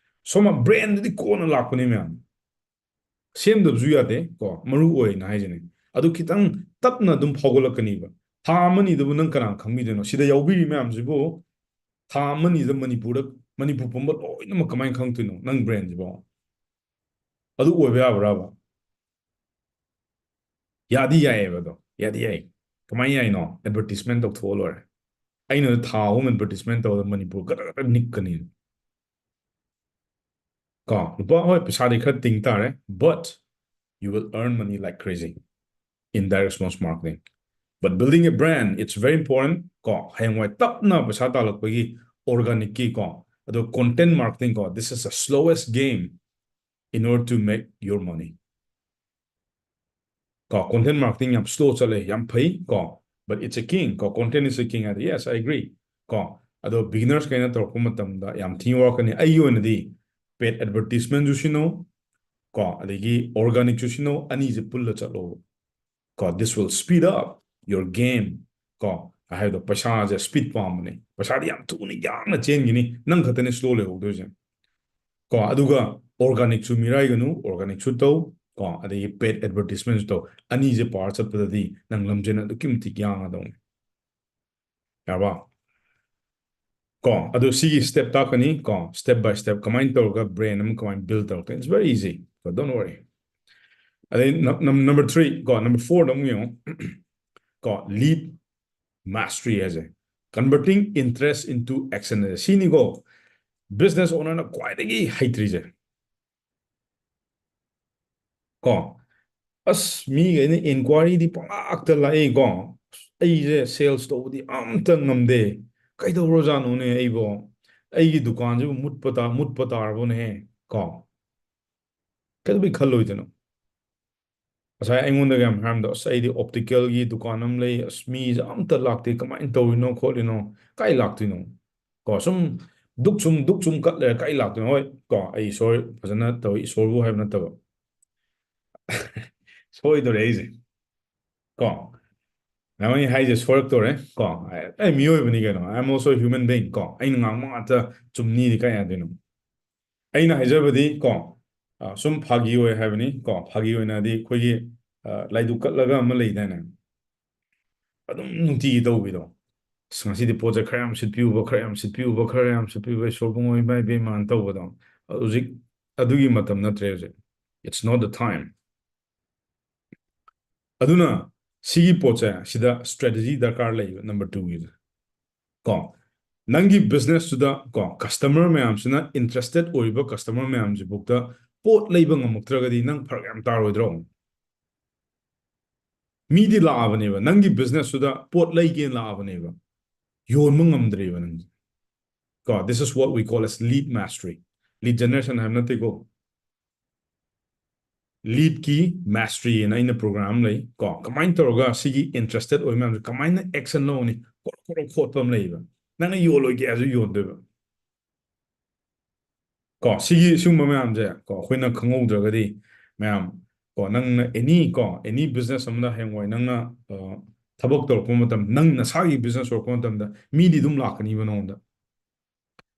ꯁꯣꯝ brand ꯗꯨꯗꯤ ꯀꯣꯟꯅ ꯂꯥꯛꯄꯅꯤ ꯃꯌꯥꯝ, ꯁꯦꯝꯗꯕꯁꯨ ꯌꯥꯗꯦ ꯀꯣ, ꯃꯔꯨ ꯑꯣꯏꯅ ꯍꯥꯏꯁꯤꯅꯦ꯫ ꯑꯗꯨ ꯈꯤꯇꯪ ꯇꯞꯅ ꯑꯗꯨꯝ ꯐꯥꯎꯒꯠꯂꯛꯀꯅꯤꯕ꯫ ꯊꯥ ꯑꯃꯅꯤꯗꯕꯨ ꯅꯪ ꯀꯅꯥ ꯈꯪꯕꯤꯗꯣꯏꯅꯣ? ꯁꯤꯗ ꯌꯥꯎꯕꯤꯔꯤ ꯃꯌꯥꯝꯁꯤꯕꯨ ꯊꯥ ꯑꯃꯅꯤꯗ ꯃꯅꯤꯄꯨꯔꯗ, ꯃꯅꯤꯄꯨꯔ ꯄꯨꯝꯕ ꯂꯣꯏꯅꯃꯛ ꯀꯃꯥꯏꯅ ꯈꯪꯗꯣꯏꯅꯣ ꯅꯪ brand ꯁꯤꯕꯣ? ꯑꯗꯨ ꯑꯣꯏꯕ ꯌꯥꯕ꯭ꯔꯥꯕ? ꯌꯥꯗꯤ ꯌꯥꯏꯌꯦꯕ ꯑꯗꯣ, ꯌꯥꯗꯤ ꯌꯥꯏ꯫ ꯀꯃꯥꯏꯅ ꯌꯥꯏꯅꯣ? Advertisement ꯇꯧꯊꯣꯛꯑ ꯂꯣꯏꯔꯦ꯫ ꯑꯩꯅ ꯊꯥ ꯑꯍꯨꯝ advertisement ꯇꯧꯕꯗ ꯃꯅꯤꯄꯨꯔ ꯒꯗ ꯒꯗ ꯅꯤꯛꯀꯅꯤ꯫ ꯀꯣ, ꯂꯨꯄꯥ, ꯍꯣꯏ, ꯄꯩꯁꯥꯗꯤ ꯈꯔ ꯇꯤꯡ ꯇꯥꯔꯦ, but you will earn money like crazy in direct response marketing. But building a brand, it's very important. ꯀꯣ, ꯍꯌꯦꯡꯋꯥꯏ ꯇꯞꯅ ꯄꯩꯁꯥ ꯇꯥꯜꯂꯛꯄꯒꯤ organic ꯀꯤ ꯀꯣ, ꯑꯗꯣ content marketing ꯀꯣ, this is the slowest game in order to make your money. ꯀꯣ, content marketing ꯌꯥꯝ slow ꯆꯠꯂꯦ, ꯌꯥꯝ ꯐꯩ ꯀꯣ, but it's a king ꯀꯣ, content is a king ꯍꯥꯏꯗꯤ, yes, I agree ꯀꯣ꯫ ꯑꯗꯣ beginners ꯈꯩꯅ ꯇꯧꯔꯛꯄ ꯃꯇꯝꯗ ꯌꯥꯝ ꯊꯤꯅ ꯋꯥꯔꯛꯀꯅꯤ꯫ ꯑꯩꯒꯤ ꯑꯣꯏꯅꯗꯤ paid advertisement ꯁꯨ ꯁꯤꯅꯣ ꯀꯣ, ꯑꯗꯒꯤ organic ꯁꯨ ꯁꯤꯅꯣ, ꯑꯅꯤꯁꯦ ꯄꯨꯜꯂ ꯆꯠꯂꯣꯕ ꯀꯣ, this will speed up your game ꯀꯣ꯫ ꯍꯥꯏꯕꯗꯣ, ꯄꯩꯁꯥꯁꯦ speed ꯄꯥꯝꯕꯅꯦ, ꯄꯩꯁꯥꯗꯤ ꯌꯥꯝ ꯊꯨꯅ ꯌꯥꯡꯅ ꯆꯦꯟꯈꯤꯅꯤ, ꯅꯪ ꯈꯛꯇꯅꯦ slow ꯂꯩꯍꯧꯗꯣꯏꯁꯦ꯫ ꯀꯣ, ꯑꯗꯨꯒ organic ꯁꯨ ꯃꯤꯔꯥꯏꯒꯅꯨ, organic ꯁꯨ ꯇꯧ ꯀꯣ, ꯑꯗꯒꯤ paid advertisement ꯁꯨ ꯇꯧ꯫ ꯑꯅꯤꯁꯦ ꯄꯥꯔ ꯆꯠꯄꯗꯗꯤ ꯅꯪ ꯂꯝꯖꯦꯜ ꯑꯗꯨꯛꯀꯤ ꯃꯇꯤꯛ ꯌꯥꯡꯉꯗꯧꯅꯤ꯫ ꯌꯥꯔꯕ? ꯀꯣ, ꯑꯗꯨ ꯁꯤꯒꯤ step ꯇꯥꯛꯀꯅꯤ ꯀꯣ, step by step ꯀꯃꯥꯏꯅ ꯇꯧꯔꯒ brand ꯑꯃ ꯀꯃꯥꯏꯅ build ꯇꯧꯔꯛꯀꯅꯤ, it's very easy ꯀꯣ, don't worry꯫ ꯑꯗꯩ number three ꯀꯣ, number four ꯗ ꯑꯃꯨꯛ ꯌꯦꯡꯉꯣ ꯀꯣ, lead mastery ꯍꯥꯏꯁꯦ, converting interest into action ꯍꯥꯏꯁꯦ ꯁꯤꯅꯤꯀꯣ business owner ꯅ ꯈ꯭ꯋꯥꯏꯗꯒꯤ ꯍꯩꯇ꯭ꯔꯤꯁꯦ꯫ ꯀꯣ, ꯑꯁ, ꯃꯤꯈꯩꯅ inquiry ꯗꯤ ꯄꯪꯂꯥꯛꯇ ꯂꯥꯛꯏꯀꯣ, ꯑꯩꯁꯦ sales ꯇꯧꯕꯗꯤ ꯑꯝꯇ ꯉꯝꯗꯦ, ꯀꯩꯗꯧꯔꯖꯥꯠꯅꯣꯅꯦ ꯑꯩꯕꯣ? ꯑꯩꯒꯤ ꯗꯨꯀꯥꯟꯁꯤꯕꯨ ꯃꯨꯠꯄ ꯇꯥ-, ꯃꯨꯠꯄ ꯇꯥꯔꯕꯣꯅꯦꯍꯦ ꯀꯣ? ꯀꯩꯗꯧꯕꯩ ꯈꯜꯂꯣꯏꯗꯣꯏꯅꯣ? ꯉꯁꯥꯏ ꯑꯩꯉꯣꯟꯗꯒ ꯌꯥꯝ ꯍꯥꯏꯔꯝꯗꯣ, "ꯑꯁ, ꯑꯩꯗꯤ optical ꯒꯤ ꯗꯨꯀꯥꯟ ꯑꯃ ꯂꯩ, ꯑꯁ, ꯃꯤꯁꯦ ꯑꯝꯇ ꯂꯥꯛꯇꯦ, ꯀꯃꯥꯏꯅ ꯇꯧꯔꯤꯅꯣ ꯈꯣꯠꯂꯤꯅꯣ?" ꯀꯥꯏ ꯂꯥꯛꯇꯣꯏꯅꯣ? ꯀꯣ, ꯁꯨꯝ ꯗꯨꯛ ꯁꯨꯝ, ꯗꯨꯛ ꯁꯨꯝ ꯀꯠ ꯂꯩꯔ ꯀꯥꯏ ꯂꯥꯛꯇꯣꯏꯅꯣ? ꯍꯣꯏ ꯀꯣ, ꯑꯩ ꯏꯁꯣꯔ ꯐꯖꯅ ꯇꯧꯏ, ꯏꯁꯣꯔꯕꯨ ꯍꯥꯏꯕ ꯅꯠꯇꯕ꯫ ꯁꯣꯏꯗꯣꯔꯦ ꯑꯩꯁꯦ꯫ ꯀꯣ, ꯅꯍꯥꯟ ꯑꯩ ꯍꯥꯏꯁꯦ ꯁꯣꯏꯔꯛꯇꯣꯔꯦ꯫ ꯀꯣ, ꯑꯩ ꯃꯤꯑꯣꯏꯕꯅꯤ ꯀꯩꯅꯣ, I am also a human being꯫ ꯀꯣ, ꯑꯩꯅ ꯉꯥꯡꯕ ꯉꯥꯛꯇ ꯆꯨꯝꯅꯤꯗꯤ ꯀꯥꯏ ꯌꯥꯗꯣꯏꯅꯣ? ꯑꯩꯅ ꯍꯥꯏꯖꯕꯗꯤ ꯀꯣ, ꯑ, ꯁꯨꯝ ꯐꯥꯒꯤ ꯑꯣꯏ ꯍꯥꯏꯕꯅꯤ꯫ ꯀꯣ, ꯐꯥꯒꯤ ꯑꯣꯏꯅꯗꯤ ꯑꯩꯈꯣꯏꯒꯤ, ꯑ, ꯂꯥꯏꯗꯨꯛ ꯀꯠꯂꯒ ꯑꯃ ꯂꯩꯗꯥꯏꯅꯦ, ꯑꯗꯨꯝ ꯅꯨꯡꯇꯤꯒꯤ ꯇꯧꯕꯤꯗꯣ꯫ "ꯑꯁ, ꯉꯁꯤꯗꯤ ꯄꯣꯠꯁꯦ ꯈꯔ ꯌꯥꯝ ꯁꯤꯠꯄꯤꯌꯨꯕ, ꯈꯔ ꯌꯥꯝ ꯁꯤꯠꯄꯤꯌꯨꯕ, ꯈꯔ ꯌꯥꯝ ꯁꯤꯠꯄꯤꯌꯨꯕ, ꯏꯁꯣꯔ ꯏꯕꯨꯡꯉꯣ, ꯏꯃꯥ ꯏꯕꯦꯝꯃ" ꯇꯧꯕꯗꯣ꯫ ꯍꯧꯖꯤꯛ ꯑꯗꯨꯒꯤ ꯃꯇꯝ ꯅꯠꯇ꯭ꯔꯦ ꯍꯧꯖꯤꯛ꯫ It's not the time꯫ ꯑꯗꯨꯅ ꯁꯤꯒꯤ ꯄꯣꯠꯁꯦ, ꯁꯤꯗ strategy ꯗꯔꯀꯥꯔ ꯂꯩꯕ, number two ꯒꯤꯗ꯫ ꯀꯣ, ꯅꯪꯒꯤ business ꯇꯨꯗ ꯀꯣ, customer ꯃꯌꯥꯝꯁꯤꯅ interested ꯑꯣꯏꯔꯤꯕ customer ꯃꯌꯥꯝꯁꯤꯐꯥꯎꯗ ꯄꯣꯠ ꯂꯩꯕ ꯉꯝꯃꯛꯇ꯭ꯔꯒꯗꯤ ꯅꯪ ꯐꯔꯛ ꯌꯥꯝ ꯇꯥꯔꯣꯏꯗ꯭ꯔꯣ? ꯃꯤꯗꯤ ꯂꯥꯛꯑꯕꯅꯦꯕ, ꯅꯪꯒꯤ business ꯇꯨꯗ ꯄꯣꯠ ꯂꯩꯒꯦꯅ ꯂꯥꯛꯑꯕꯅꯦꯕ, ꯌꯣꯟꯕ ꯉꯝꯗ꯭ꯔꯦꯕ ꯅꯪ꯫ ꯀꯣ, this is what we call as lead mastery꯫ Lead generation ꯍꯥꯏꯕ ꯅꯠꯇꯦꯀꯣ, lead ꯀꯤ mastery ꯍꯥꯏꯅ ꯑꯩꯅ program ꯑꯃ ꯂꯩ꯫ ꯀꯣ, ꯀꯃꯥꯏꯅ ꯇꯧꯔꯒ ꯁꯤꯒꯤ interested ꯑꯣꯏꯕ ꯃꯌꯥꯝꯁꯦ ꯀꯃꯥꯏꯅ action ꯂꯧꯅꯤ? ꯀꯣꯔꯣꯛ ꯀꯣꯔꯣꯛ ꯈꯣꯠꯄ ꯑꯃ ꯂꯩꯌꯦꯕ꯫ ꯅꯪꯅ ꯌꯣꯜꯂꯣꯏꯒꯦ ꯍꯥꯏꯔꯁꯨ ꯌꯣꯟꯗꯣꯏꯕ꯫ ꯀꯣ, ꯁꯤꯒꯤ, ꯁꯤꯒꯨꯝꯕ ꯃꯌꯥꯝꯁꯦ ꯀꯣ, ꯑꯩꯈꯣꯏꯅ ꯈꯪꯍꯧꯗ꯭ꯔꯒꯗꯤ, ꯃꯌꯥꯝ, ꯀꯣ, ꯅꯪꯅ any, ꯀꯣ, any business ꯑꯃꯗ ꯍꯌꯦꯡꯋꯥꯏ ꯅꯪꯅ, ꯑ, ꯊꯕꯛ ꯇꯧꯔꯛꯄ ꯃꯇꯝ, ꯅꯪ ꯅꯁꯥꯒꯤ business ꯍꯧꯔꯛꯄ ꯃꯇꯝꯗ ꯃꯤꯗꯤ ꯑꯗꯨꯝ ꯂꯥꯛꯀꯅꯤꯕ ꯅꯉꯣꯟꯗ꯫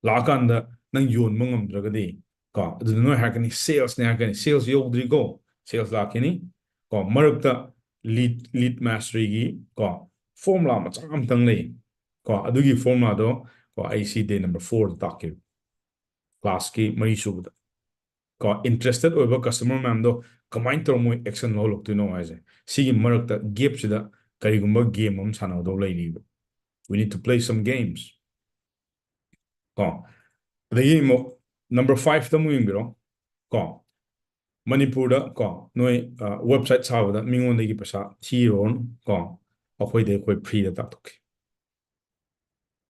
ꯂꯥꯛꯑꯀꯥꯟꯗ ꯅꯪ ꯌꯣꯟꯕ ꯉꯝꯗ꯭ꯔꯒꯗꯤ, ꯀꯣ, ꯑꯗꯨꯗ ꯅꯣꯏ ꯍꯥꯏꯔꯛꯀꯅꯤ, sales ꯅꯦ ꯍꯥꯏꯔꯛꯀꯅꯤ꯫ Sales ꯌꯧꯗ꯭ꯔꯤꯀꯣ, sales ꯂꯥꯛꯈꯤꯅꯤ꯫ ꯀꯣ, ꯃꯔꯛꯇ lead, lead mastery ꯒꯤ, ꯀꯣ, formula ꯃꯆꯥ ꯑꯃꯇꯪ ꯂꯩ꯫ ꯀꯣ, ꯑꯗꯨꯒꯤ formula ꯗꯣ, ꯀꯣ, ꯑꯩ ꯁꯤ day number four ꯗ ꯇꯥꯛꯀꯦ꯫ Class ꯀꯤ ꯃꯔꯤ ꯁꯨꯕꯗ꯫ ꯀꯣ, interested ꯑꯣꯏꯕ customer ꯃꯌꯥꯝꯗꯣ ꯀꯃꯥꯏꯅ ꯇꯧꯔ ꯃꯣꯏ action ꯂꯧꯍꯜꯂꯛꯇꯣꯏꯅꯣ ꯍꯥꯏꯁꯦ꯫ ꯁꯤꯒꯤ ꯃꯔꯛꯇ gap ꯁꯤꯗ ꯀꯔꯤꯒꯨꯝꯕ game ꯑꯃ ꯁꯥꯟꯅꯒꯗꯧ ꯂꯩꯔꯤꯕ꯫ We need to play some games꯫ ꯀꯣ, ꯑꯗꯒꯤ ꯑꯃꯨꯛ number five ꯇ ꯑꯃꯨꯛ ꯌꯦꯡꯕꯤꯔꯣ꯫ ꯀꯣ, ꯃꯅꯤꯄꯨꯔꯗ, ꯀꯣ, ꯅꯣꯏ, ꯑ, website ꯁꯥꯕꯗ ꯃꯤꯉꯣꯟꯗꯒꯤ ꯄꯩꯁꯥ ꯊꯤꯔꯨꯔꯅꯨ꯫ ꯀꯣ, ꯑꯩꯈꯣꯏꯗꯩ ꯑꯩꯈꯣꯏ free ꯗ ꯇꯥꯛꯊꯣꯛꯀꯦ꯫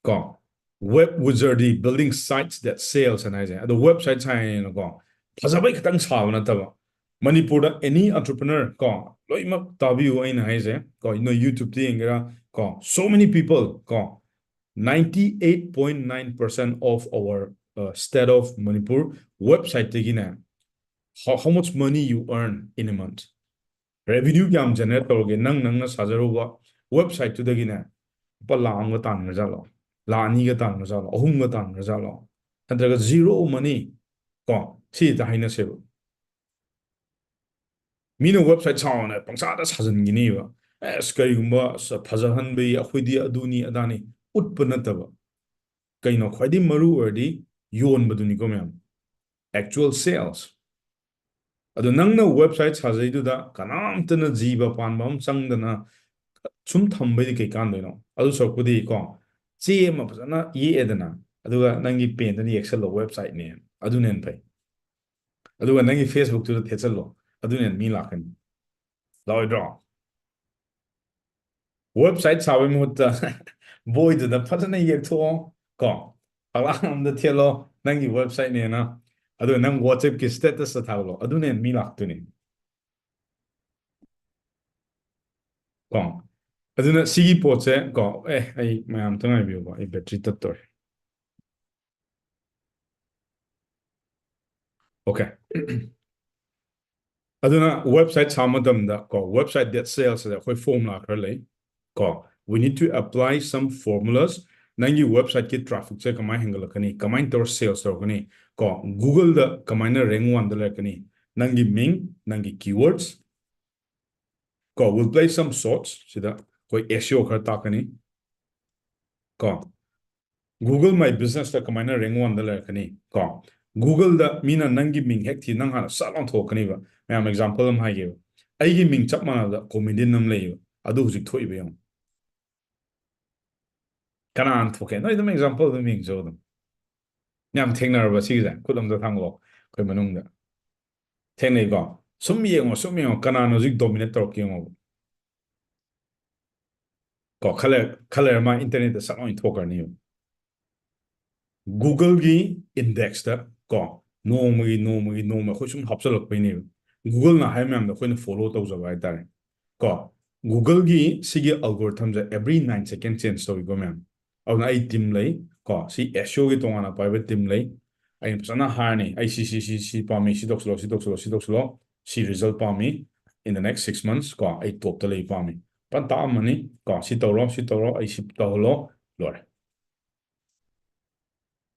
ꯀꯣ, web wizardry, building sites that sells ꯍꯥꯏꯅ ꯍꯥꯏꯁꯦ꯫ ꯑꯗꯣ website ꯁꯥꯏꯅꯀꯣ, ꯐꯖꯕꯩ ꯈꯤꯇꯪ ꯁꯥꯕ ꯅꯠꯇꯕ, ꯃꯅꯤꯄꯨꯔꯗ any entrepreneur, ꯀꯣ, ꯂꯣꯏꯅꯃꯛ ꯇꯥꯕꯤꯌꯨ ꯑꯩꯅ ꯍꯥꯏꯁꯦ, ꯀꯣ, ꯅꯣꯏ YouTube ꯇ ꯌꯦꯡꯒꯦꯔꯥ, ꯀꯣ, so many people, ꯀꯣ, ninety eight point nine percent of our, uh, state of Manipur website ꯇꯒꯤꯅꯦ, How, how much money you earn in a month? Revenue ꯀꯌꯥꯝ generate ꯇꯧꯔꯒꯦ? ꯅꯪ ꯅꯪꯅ ꯁꯥꯖꯔꯨꯕ website ꯇꯨꯗꯒꯤꯅꯦ, ꯂꯨꯄꯥ ꯂꯥꯈ ꯑꯃꯒ ꯇꯥꯟꯈ꯭ꯔꯖꯥꯠꯂꯣ? ꯂꯥꯈ ꯑꯅꯤꯒ ꯇꯥꯟꯈ꯭ꯔꯖꯥꯠꯂꯣ? ꯑꯍꯨꯝꯒ ꯇꯥꯟꯈ꯭ꯔꯖꯥꯠꯂꯣ? ꯅꯠꯇ꯭ꯔꯒ zero money? ꯀꯣ, ꯁꯤ ꯍꯦꯛꯇ ꯍꯥꯏꯅꯁꯦꯕ꯫ ꯃꯤꯅ website ꯁꯥꯎꯅ ꯄꯪꯁꯥꯗ ꯁꯥꯖꯟꯈꯤꯅꯦꯕ꯫ ꯑꯁ, ꯀꯔꯤꯒꯨꯝꯕ, ꯑꯁ, ꯐꯖꯍꯟꯕꯒꯤ ꯑꯩꯈꯣꯏꯗꯤ ꯑꯗꯨꯅꯤ ꯑꯗꯥꯅꯤ ꯎꯠꯄ ꯅꯠꯇꯕ, ꯀꯩꯅꯣ ꯈ꯭ꯋꯥꯏꯗꯒꯤ ꯃꯔꯨ ꯑꯣꯏꯔꯗꯤ ꯌꯣꯟꯕꯗꯨꯅꯤꯀꯣ ꯃꯌꯥꯝ, actual sales꯫ ꯑꯗꯣ ꯅꯪꯅ website ꯁꯥꯖꯩꯗꯨꯗ ꯀꯅꯥꯝꯇꯅ ꯖꯤꯕ ꯄꯥꯟꯕ ꯑꯃ ꯆꯪꯗꯅ ꯁꯨꯝ ꯊꯝꯕꯩꯗꯤ ꯀꯩ ꯀꯥꯟꯗꯣꯏꯅꯣ? ꯑꯗꯨ ꯁꯔꯨꯛꯄꯨꯗꯤ ꯀꯣ, ꯆꯦ ꯑꯃ ꯐꯖꯅ ꯌꯦꯛꯑꯦꯗꯅ, ꯑꯗꯨꯒ ꯅꯪꯒꯤ ꯄꯦꯟꯗꯨꯅ ꯌꯦꯛꯁꯜꯂꯣ website ꯅꯦ, ꯑꯗꯨꯅ ꯍꯦꯟꯅ ꯐꯩ꯫ ꯑꯗꯨꯒ ꯅꯪꯒꯤ Facebook ꯇꯨꯗ ꯊꯦꯠꯆꯜꯂꯣ, ꯑꯗꯨꯅ ꯍꯦꯟꯅ ꯃꯤ ꯂꯥꯛꯀꯅꯤ꯫ ꯂꯥꯛꯑꯣꯏꯗ꯭ꯔꯣ? Website ꯁꯥꯕꯒꯤ ꯃꯍꯨꯠꯇ ꯕꯣꯏꯗꯨꯗ ꯐꯖꯅ ꯌꯦꯛꯊꯣꯛꯑꯣ ꯀꯣ, ꯐꯛꯂꯥꯡ ꯑꯝꯗ ꯊꯦꯠꯂꯣ ꯅꯪꯒꯤ website ꯅꯦꯅ, ꯑꯗꯨꯒ ꯅꯪ WhatsApp ꯀꯤ status ꯇ ꯊꯥꯒꯠꯂꯣ, ꯑꯗꯨꯅ ꯍꯦꯟꯅ ꯃꯤ ꯂꯥꯛꯇꯣꯏꯅꯦ꯫ ꯀꯣ, ꯑꯗꯨꯅ ꯁꯤꯒꯤ ꯄꯣꯠꯁꯦ ꯀꯣ, ꯑꯦ, ꯑꯩ ꯃꯌꯥꯝ ꯑꯝꯇ ꯉꯥꯏꯕꯤꯌꯨꯀꯣ, ꯑꯩ battery ꯇꯠꯇꯧꯔꯦ꯫ Okay꯫ ꯑꯗꯨꯅ website ꯁꯥꯕ ꯃꯇꯝꯗ ꯀꯣ, website that sells ꯁꯤꯗ ꯑꯩꯈꯣꯏ formula ꯈꯔ ꯂꯩ ꯀꯣ꯫ We need to apply some formulas. ꯅꯪꯒꯤ website ꯀꯤ traffic ꯁꯦ ꯀꯃꯥꯏꯅ ꯍꯦꯟꯒꯠꯂꯛꯀꯅꯤ, ꯀꯃꯥꯏꯅ ꯇꯧꯔ sales ꯇꯧꯔꯛꯀꯅꯤ ꯀꯣ, Google ꯗ ꯀꯃꯥꯏꯅ rank one ꯗ ꯂꯩꯔꯛꯀꯅꯤ, ꯅꯪꯒꯤ ꯃꯤꯡ, ꯅꯪꯒꯤ keywords ꯀꯣ, will play some shorts, ꯁꯤꯗ ꯑꯩꯈꯣꯏ S E O ꯈꯔ ꯇꯥꯛꯀꯅꯤ ꯀꯣ꯫ Google My Business ꯇ ꯀꯃꯥꯏꯅ rank one ꯗ ꯂꯩꯔꯛꯀꯅꯤ ꯀꯣ꯫ Google ꯗ ꯃꯤꯅ ꯅꯪꯒꯤ ꯃꯤꯡ ꯍꯦꯛ ꯊꯤ, ꯅꯪ ꯍꯥꯟꯅ ꯁꯠ ꯂꯥꯎꯅ ꯊꯣꯛꯂꯛꯀꯅꯤꯕ꯫ ꯃꯌꯥꯝ, example ꯑꯃ ꯍꯥꯏꯒꯦꯕ꯫ ꯑꯩꯒꯤ ꯃꯤꯡ ꯆꯞ ꯃꯥꯟꯅꯕꯗ comedian ꯑꯃ ꯂꯩꯌꯦꯕ, ꯑꯗꯨ ꯍꯧꯖꯤꯛ ꯊꯣꯛꯏꯕ ꯌꯦꯡꯉꯣ꯫ ꯀꯅꯥꯅ ꯊꯣꯛꯀꯦ? ꯅꯣꯏ ꯑꯗꯨꯝ example ꯑꯗꯨꯝ ꯌꯦꯡꯖꯧ ꯑꯗꯨꯝ꯫ ꯌꯥꯝ ꯊꯦꯡꯅꯔꯕ ꯁꯤꯒꯤꯁꯦ? ꯈꯨꯠ ꯑꯝꯇ ꯊꯥꯡꯒꯠꯂꯣ ꯑꯩꯈꯣꯏ ꯃꯅꯨꯡꯗ꯫ ꯊꯦꯡꯅꯩꯀꯣ? ꯁꯨꯝ ꯌꯦꯡꯉꯣ, ꯁꯨꯝ ꯌꯦꯡꯉꯣ, ꯀꯅꯥꯅ ꯍꯧꯖꯤꯛ dominate ꯇꯧꯔꯛꯀꯦ ꯌꯦꯡꯉꯣꯕ꯫ ꯀꯣ, ꯈꯔ ꯂꯩꯔ, ꯈꯔ ꯂꯩꯔ ꯃꯥ internet ꯇ ꯁꯠ ꯂꯥꯎꯅ ꯊꯣꯛꯈ꯭ꯔꯅꯤꯕ꯫ Google ꯒꯤ index ꯇ ꯀꯣ, ꯅꯣꯡꯃꯒꯤ, ꯅꯣꯡꯃꯒꯤ, ꯅꯣꯡꯃ ꯑꯩꯈꯣꯏ ꯁꯨꯝ ꯍꯥꯞꯆꯜꯂꯛꯄꯩꯅꯦꯕ꯫ Google ꯅ ꯍꯥꯏ ꯃꯌꯥꯝꯗꯣ ꯑꯩꯈꯣꯏꯅ follow ꯇꯧꯖꯕ ꯍꯥꯏꯇꯥꯔꯦ ꯀꯣ꯫ Google ꯒꯤ ꯁꯤꯒꯤ algorithm ꯁꯦ every nine second change ꯇꯧꯏꯀꯣ ꯃꯌꯥꯝ꯫ ꯑꯗꯨꯅ ꯑꯩ team ꯂꯩ ꯀꯣ, ꯁꯤ S E O ꯒꯤ ꯇꯣꯉꯥꯟꯅ ꯄꯥꯏꯕ team ꯂꯩ꯫ ꯑꯩꯅ ꯐꯖꯅ ꯍꯥꯏꯔꯅꯤ, "ꯑꯩ ꯁꯤ ꯁꯤ ꯁꯤ ꯁꯤ ꯄꯥꯝꯃꯤ, ꯁꯤ ꯇꯧꯁꯤꯜꯂꯣ, ꯁꯤ ꯇꯧꯁꯤꯜꯂꯣ, ꯁꯤ ꯇꯧꯁꯤꯜꯂꯣ, ꯁꯤ result ꯄꯥꯝꯃꯤ, in the next six months ꯀꯣ, ꯑꯩ ꯇꯣꯞꯇ ꯂꯩ ꯄꯥꯝꯃꯤ"꯫ ꯐꯖꯅ ꯇꯥꯛꯑꯝꯃꯅꯤ ꯀꯣ, "ꯁꯤ ꯇꯧꯔꯣ, ꯁꯤ ꯇꯧꯔꯣ, ꯑꯩ ꯁꯤ ꯇꯧꯍꯜꯂꯣ", ꯂꯣꯏꯔꯦ꯫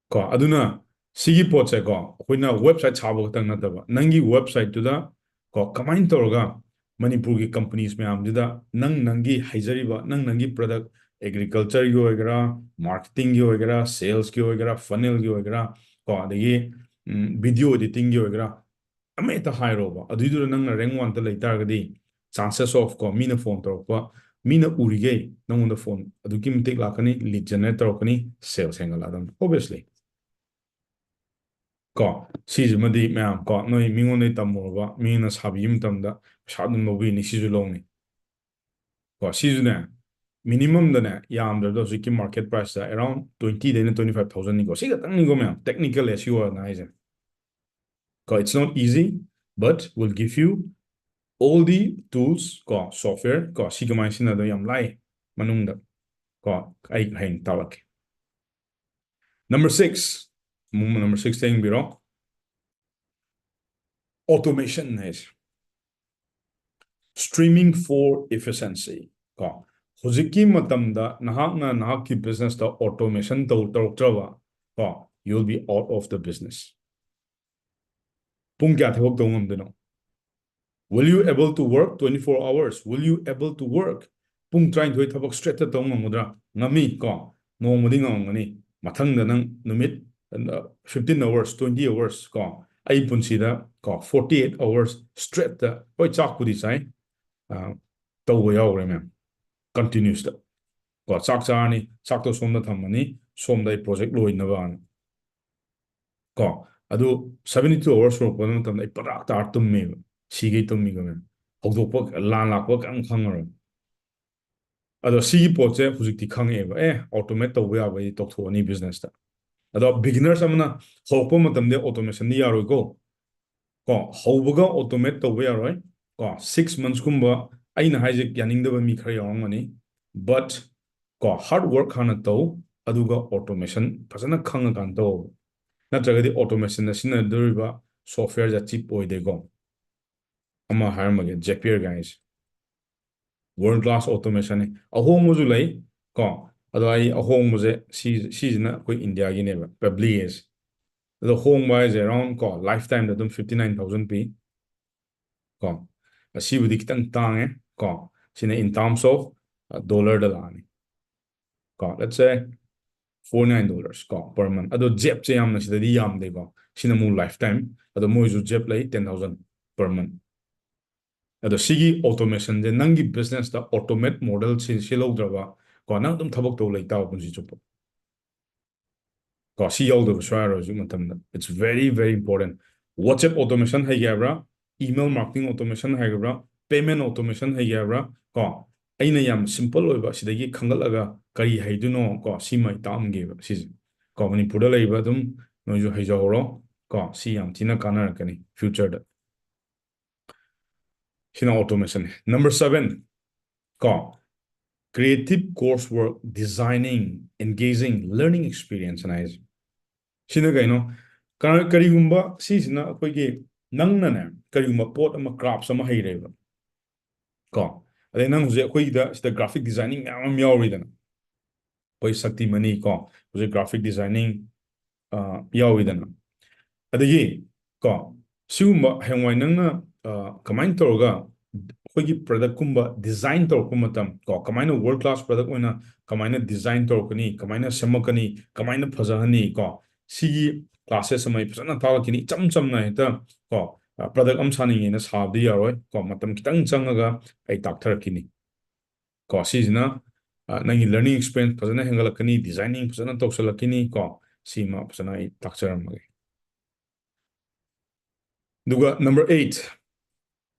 ꯀꯣ ꯑꯗꯨꯅ ꯁꯤꯒꯤ ꯄꯣꯠꯁꯦꯀꯣ, ꯑꯩꯈꯣꯏꯅ website ꯁꯥꯕ ꯈꯛꯇꯪ ꯅꯠꯇꯕ, ꯅꯪꯒꯤ websiteꯇꯨꯗ ꯀꯣ ꯀꯃꯥꯏꯅ ꯇꯧꯔꯒ ꯃꯅꯤꯄꯨꯔꯒꯤ companies ꯃꯌꯥꯝꯁꯤꯗ ꯅꯪ ꯅꯪꯒꯤ ꯍꯥꯏꯖꯔꯤꯕ, ꯅꯪ ꯅꯪꯒꯤ product, agricultureꯒꯤ ꯑꯣꯏꯒꯦꯔꯥ, marketingꯒꯤ ꯑꯣꯏꯒꯦꯔꯥ, salesꯀꯤ ꯑꯣꯏꯒꯦꯔꯥ, funnelꯒꯤ ꯑꯣꯏꯒꯦꯔꯥ, ꯀꯣ ꯑꯗꯒꯤ video editingꯒꯤ ꯑꯣꯏꯒꯦꯔꯥ, ꯑꯃ ꯍꯦꯛꯇ ꯍꯥꯏꯔꯣꯕ, ꯑꯗꯨꯏꯗꯨꯗ ꯅꯪꯅ rank oneꯇ ꯂꯩ ꯇꯥꯔꯒꯗꯤ, chances of ꯀꯣ ꯃꯤꯅ phone ꯇꯧꯔꯛꯄ, ꯃꯤꯅ ꯎꯔꯤꯈꯩ ꯅꯪꯉꯣꯟꯗ phone ꯑꯗꯨꯛꯀꯤ ꯃꯇꯤꯛ ꯂꯥꯛꯀꯅꯤ, lead generate ꯇꯧꯔꯛꯀꯅꯤ, sales ꯍꯦꯟꯒꯠꯂꯛꯀꯗꯕꯅꯤ obviously꯫ ꯀꯣ ꯁꯤꯁꯤꯃꯗꯤ ꯃꯌꯥꯝ ꯀꯣ ꯅꯣꯏ ꯃꯤꯉꯣꯟꯗꯒꯤ ꯇꯝꯃꯨꯔꯕ, ꯃꯤꯅ ꯁꯥꯕꯤꯕ ꯃꯇꯝꯗ ꯄꯩꯁꯥ ꯑꯗꯨꯝ ꯂꯧꯕꯤꯅꯤ, ꯁꯤꯁꯨ ꯂꯧꯅꯤ꯫ ꯀꯣ ꯁꯤꯁꯨꯅꯦ, minimumꯗꯅꯦ, ꯌꯥꯝꯗ꯭ꯔꯕꯗ ꯍꯧꯖꯤꯛꯀꯤ market priceꯇ around twenty ꯗꯩꯅ twenty five thousandꯅꯤꯀꯣ꯫ ꯁꯤ ꯈꯛꯇꯪꯅꯤꯀꯣ ꯃꯌꯥꯝ, technical issue ꯑꯣꯏꯅ ꯍꯥꯏꯁꯦ꯫ ꯀꯣ it's not easy, but will give you all the tools ꯀꯣ, software ꯀꯣ, ꯁꯤ ꯀꯃꯥꯏꯅ ꯁꯤꯖꯤꯟꯅꯗꯣꯏꯅꯣ ꯌꯥꯝ ꯂꯥꯏ ꯃꯅꯨꯡꯗ꯫ ꯀꯣ ꯑꯩ ꯍꯌꯦꯡ ꯇꯥꯛꯂꯛꯀꯦ꯫ Number six, number sixꯇ ꯌꯦꯡꯕꯤꯔꯣ, automation ꯍꯥꯏꯁꯦ꯫ Streaming for efficiency ꯀꯣ, ꯍꯧꯖꯤꯛꯀꯤ ꯃꯇꯝꯗ ꯅꯍꯥꯛꯅ ꯅꯍꯥꯛꯀꯤ businessꯇ automation ꯇꯧ ꯇꯧꯔꯛꯇ꯭ꯔꯕ ꯀꯣ, you will be out of the business꯫ ꯄꯨꯡ ꯀꯌꯥ ꯊꯕꯛ ꯇꯧꯕ ꯉꯝꯗꯣꯏꯅꯣ? Will you able to work twenty four hours? Will you able to work? ꯄꯨꯡ ꯇꯔꯥꯅꯤꯊꯣꯏ ꯊꯕꯛ straightꯇ ꯇꯧꯕ ꯉꯝꯒꯗ꯭ꯔꯥ? ꯉꯝꯃꯤ ꯀꯣ, ꯅꯣꯡꯃꯗꯤ ꯉꯝꯃꯝꯒꯅꯤ꯫ ꯃꯊꯪꯗ ꯅꯪ ꯅꯨꯃꯤꯠ fifteen hours, twenty hours ꯀꯣ, ꯑꯩ ꯄꯨꯟꯁꯤꯗ ꯀꯣ forty eight hours straightꯇ, ꯍꯣꯏ ꯆꯥꯛꯄꯨꯗꯤ ꯆꯥꯏ, ꯑ, ꯇꯧꯕ ꯌꯥꯎꯈ꯭ꯔꯦ ꯃꯌꯥꯝ, continuousꯇ ꯀꯣ꯫ ꯆꯥꯛ ꯆꯥꯔꯅꯤ, ꯆꯥꯛꯇꯣ ꯁꯣꯝꯗ ꯊꯝꯃꯅꯤ, ꯁꯣꯝꯗ ꯑꯩ project ꯂꯣꯏꯅꯕꯅ ꯀꯣ꯫ ꯑꯗꯨ seventy two hours ꯁꯨꯔꯛꯄ ꯃꯇꯝꯗ ꯑꯩ ꯄꯨꯔꯥ ꯇꯥꯔ ꯇꯨꯝꯃꯦꯕ, ꯁꯤꯒꯩ ꯇꯨꯝꯃꯤꯀꯣ ꯃꯌꯥꯝ꯫ ꯍꯧꯗꯣꯛꯄ, ꯂꯥꯟ ꯂꯥꯛꯄ ꯀꯔꯤꯝ ꯈꯪꯉꯔꯣꯏ꯫ ꯑꯗꯣ ꯁꯤꯒꯤ ꯄꯣꯠꯁꯦ ꯍꯧꯖꯤꯛꯇꯤ ꯈꯪꯉꯛꯑꯦꯕ, ꯑꯦ, automate ꯇꯧꯕ ꯌꯥꯕꯩꯗꯤ ꯇꯧꯊꯣꯛꯑꯅꯤ businessꯇ꯫ ꯑꯗꯣ beginners ꯑꯃꯅ ꯍꯧꯔꯛꯄ ꯃꯇꯝꯗ automationꯗꯤ ꯌꯥꯔꯣꯏꯀꯣ꯫ ꯀꯣ ꯍꯧꯕꯒ automate ꯇꯧꯕ ꯌꯥꯔꯣꯏ꯫ ꯀꯣ six monthsꯀꯨꯝꯕ, ꯑꯩꯅ ꯍꯥꯏꯁꯦ ꯌꯥꯅꯤꯡꯗꯕ ꯃꯤ ꯈꯔ ꯌꯥꯎꯔꯝꯒꯅꯤ, but ꯀꯣ hard work ꯍꯥꯟꯅ ꯇꯧ, ꯑꯗꯨꯒ automation ꯐꯖꯅ ꯈꯪꯉꯀꯥꯟꯗ ꯇꯧ꯫ ꯅꯠꯇ꯭ꯔꯒꯗꯤ automation ꯗ ꯁꯤꯖꯤꯟꯅꯗꯣꯔꯤꯕ software ꯁꯦ cheap ꯑꯣꯏꯗꯦꯀꯣ꯫ ꯑꯃ ꯍꯥꯏꯔꯝꯃꯒꯦ, Zapier guys꯫ World class automation ꯅꯤ꯫ ꯑꯍꯣꯡꯕꯁꯨ ꯂꯩ ꯀꯣ꯫ ꯑꯗꯣ ꯑꯩ ꯑꯍꯣꯡꯕꯁꯦ ꯁꯤ-, ꯁꯤꯁꯤꯅ ꯑꯩꯈꯣꯏ India ꯒꯤꯅꯦꯕ, Pabbly ꯍꯥꯏꯁꯦ꯫ ꯑꯗꯣ ꯍꯣꯡꯕ ꯍꯥꯏꯁꯦ around ꯀꯣ, lifetime ꯗ ꯑꯗꯨꯝ fifty nine thousand ꯄꯤ ꯀꯣ꯫ ꯑꯁꯤꯕꯨꯗꯤ ꯈꯤꯇꯪ ꯇꯥꯡꯉꯦ ꯀꯣ꯫ ꯁꯤꯅ in terms of, ꯑ, dollar ꯗ ꯂꯥꯛꯑꯅꯤ ꯀꯣ꯫ Let's say forty nine dollars ꯀꯣ, per month꯫ ꯑꯗꯣ Zep ꯁꯦ ꯌꯥꯝꯅ ꯁꯤꯗꯗꯤ ꯌꯥꯝꯗꯦꯀꯣ꯫ ꯁꯤꯅ ꯑꯃꯨꯛ lifetime꯫ ꯑꯗꯣ ꯃꯣꯏꯁꯨ Zep ꯂꯩ, ten thousand per month꯫ ꯑꯗꯣ ꯁꯤꯒꯤ automation ꯁꯦ ꯅꯪꯒꯤ business ꯇ automate model ꯁꯤ ꯁꯤꯜꯍꯧꯗ꯭ꯔꯕ ꯀꯣ, ꯅꯪ ꯑꯗꯨꯝ ꯊꯕꯛ ꯇꯧ ꯂꯩ ꯇꯥꯕ ꯄꯨꯟꯁꯤ ꯆꯨꯞꯄ꯫ ꯀꯣ, ꯁꯤ ꯌꯥꯎꯗꯕ ꯁꯨꯡꯌꯥ ꯌꯥꯔꯣꯏ ꯍꯧꯖꯤꯛ ꯃꯇꯝꯗ꯫ It's very, very important. WhatsApp automation ꯍꯩꯒꯦ ꯍꯥꯏꯕ꯭ꯔꯥ? Email marketing automation ꯍꯩꯒꯕ꯭ꯔꯥ? Payment automation ꯍꯩꯒꯦ ꯍꯥꯏꯕ꯭ꯔꯥ? ꯀꯣ, ꯑꯩꯅ ꯌꯥꯝ simple ꯑꯣꯏꯕ ꯁꯤꯗꯒꯤ ꯈꯟꯒꯠꯂꯒ ꯀꯔꯤ ꯍꯩꯗꯣꯏꯅꯣ ꯀꯣ, ꯁꯤꯃ ꯑꯩ ꯇꯥꯛꯑꯝꯒꯦꯕ ꯁꯤꯁꯦ꯫ ꯀꯣ, ꯃꯅꯤꯄꯨꯔꯗ ꯂꯩꯕ ꯑꯗꯨꯝ ꯅꯣꯏꯁꯨ ꯍꯩꯖꯍꯧꯔꯣ꯫ ꯀꯣ, ꯁꯤ ꯌꯥꯝ ꯊꯤꯅ ꯀꯥꯟꯅꯔꯛꯀꯅꯤ future ꯗ꯫ ꯁꯤꯅ automation ꯅꯤ꯫ Number seven ꯀꯣ, creative coursework designing, engaging learning experience ꯍꯥꯏꯅ ꯍꯥꯏꯁꯦ꯫ ꯁꯤꯅ ꯀꯩꯅꯣ? ꯀꯔ-, ꯀꯔꯤꯒꯨꯝꯕ ꯁꯤꯁꯤꯅ ꯑꯩꯈꯣꯏꯒꯤ ꯅꯪꯅꯅꯦ, ꯀꯔꯤꯒꯨꯝꯕ ꯄꯣꯠ ꯑꯃ, crafts ꯑꯃ ꯍꯩꯔꯦꯕ ꯀꯣ, ꯑꯗꯩ ꯅꯪ ꯍꯧꯖꯤꯛ ꯑꯩꯈꯣꯏꯒꯤꯗ ꯁꯤꯗ graphic designing ꯃꯌꯥꯝ ꯑꯃ ꯌꯥꯎꯔꯤꯗꯅ, ꯑꯩꯈꯣꯏ ꯁꯛꯇꯤꯃꯅꯤ ꯀꯣ, ꯍꯧꯖꯤꯛ graphic designing, ꯑ, ꯌꯥꯎꯋꯤꯗꯅ꯫ ꯑꯗꯒꯤ ꯀꯣ, ꯁꯤꯒꯨꯝꯕ ꯍꯌꯦꯡꯋꯥꯏ ꯅꯪꯅ, ꯑ, ꯀꯃꯥꯏꯅ ꯇꯧꯔꯒ ꯑꯩꯈꯣꯏꯒꯤ product ꯀꯨꯝꯕ design ꯇꯧꯔꯛꯄ ꯃꯇꯝ ꯀꯣ, ꯀꯃꯥꯏꯅ world class product ꯑꯣꯏꯅ ꯀꯃꯥꯏꯅ design ꯇꯧꯔꯛꯀꯅꯤ, ꯀꯃꯥꯏꯅ ꯁꯦꯝꯃꯛꯀꯅꯤ, ꯀꯃꯥꯏꯅ ꯐꯖꯍꯟꯅꯤ ꯀꯣ, ꯁꯤꯒꯤ classes ꯑꯃ ꯑꯩ ꯐꯖꯅ ꯇꯥꯛꯂꯛꯈꯤꯅꯤ꯫ ꯏꯆꯝ ꯆꯝꯅ ꯍꯦꯛꯇ ꯀꯣ, ꯑ, product ꯑꯃ ꯁꯥꯅꯤꯡꯉꯦꯅ ꯁꯥꯕꯗꯤ ꯌꯥꯔꯣꯏ ꯀꯣ, ꯃꯇꯝ ꯈꯤꯇꯪ ꯆꯪꯉꯒ ꯑꯩ ꯇꯥꯛꯊꯔꯛꯈꯤꯅꯤ꯫ ꯀꯣ, ꯁꯤꯁꯤꯅ, ꯑ, ꯅꯪꯒꯤ learning experience ꯐꯖꯅ ꯍꯦꯟꯒꯠꯂꯛꯀꯅꯤ, designing ꯐꯖꯅ ꯇꯧꯁꯜꯂꯛꯈꯤꯅꯤ ꯀꯣ꯫ ꯁꯤꯃ ꯐꯖꯅ ꯑꯩ ꯇꯥꯛꯆꯔꯝꯃꯒꯦ꯫ ꯑꯗꯨꯒ number eight,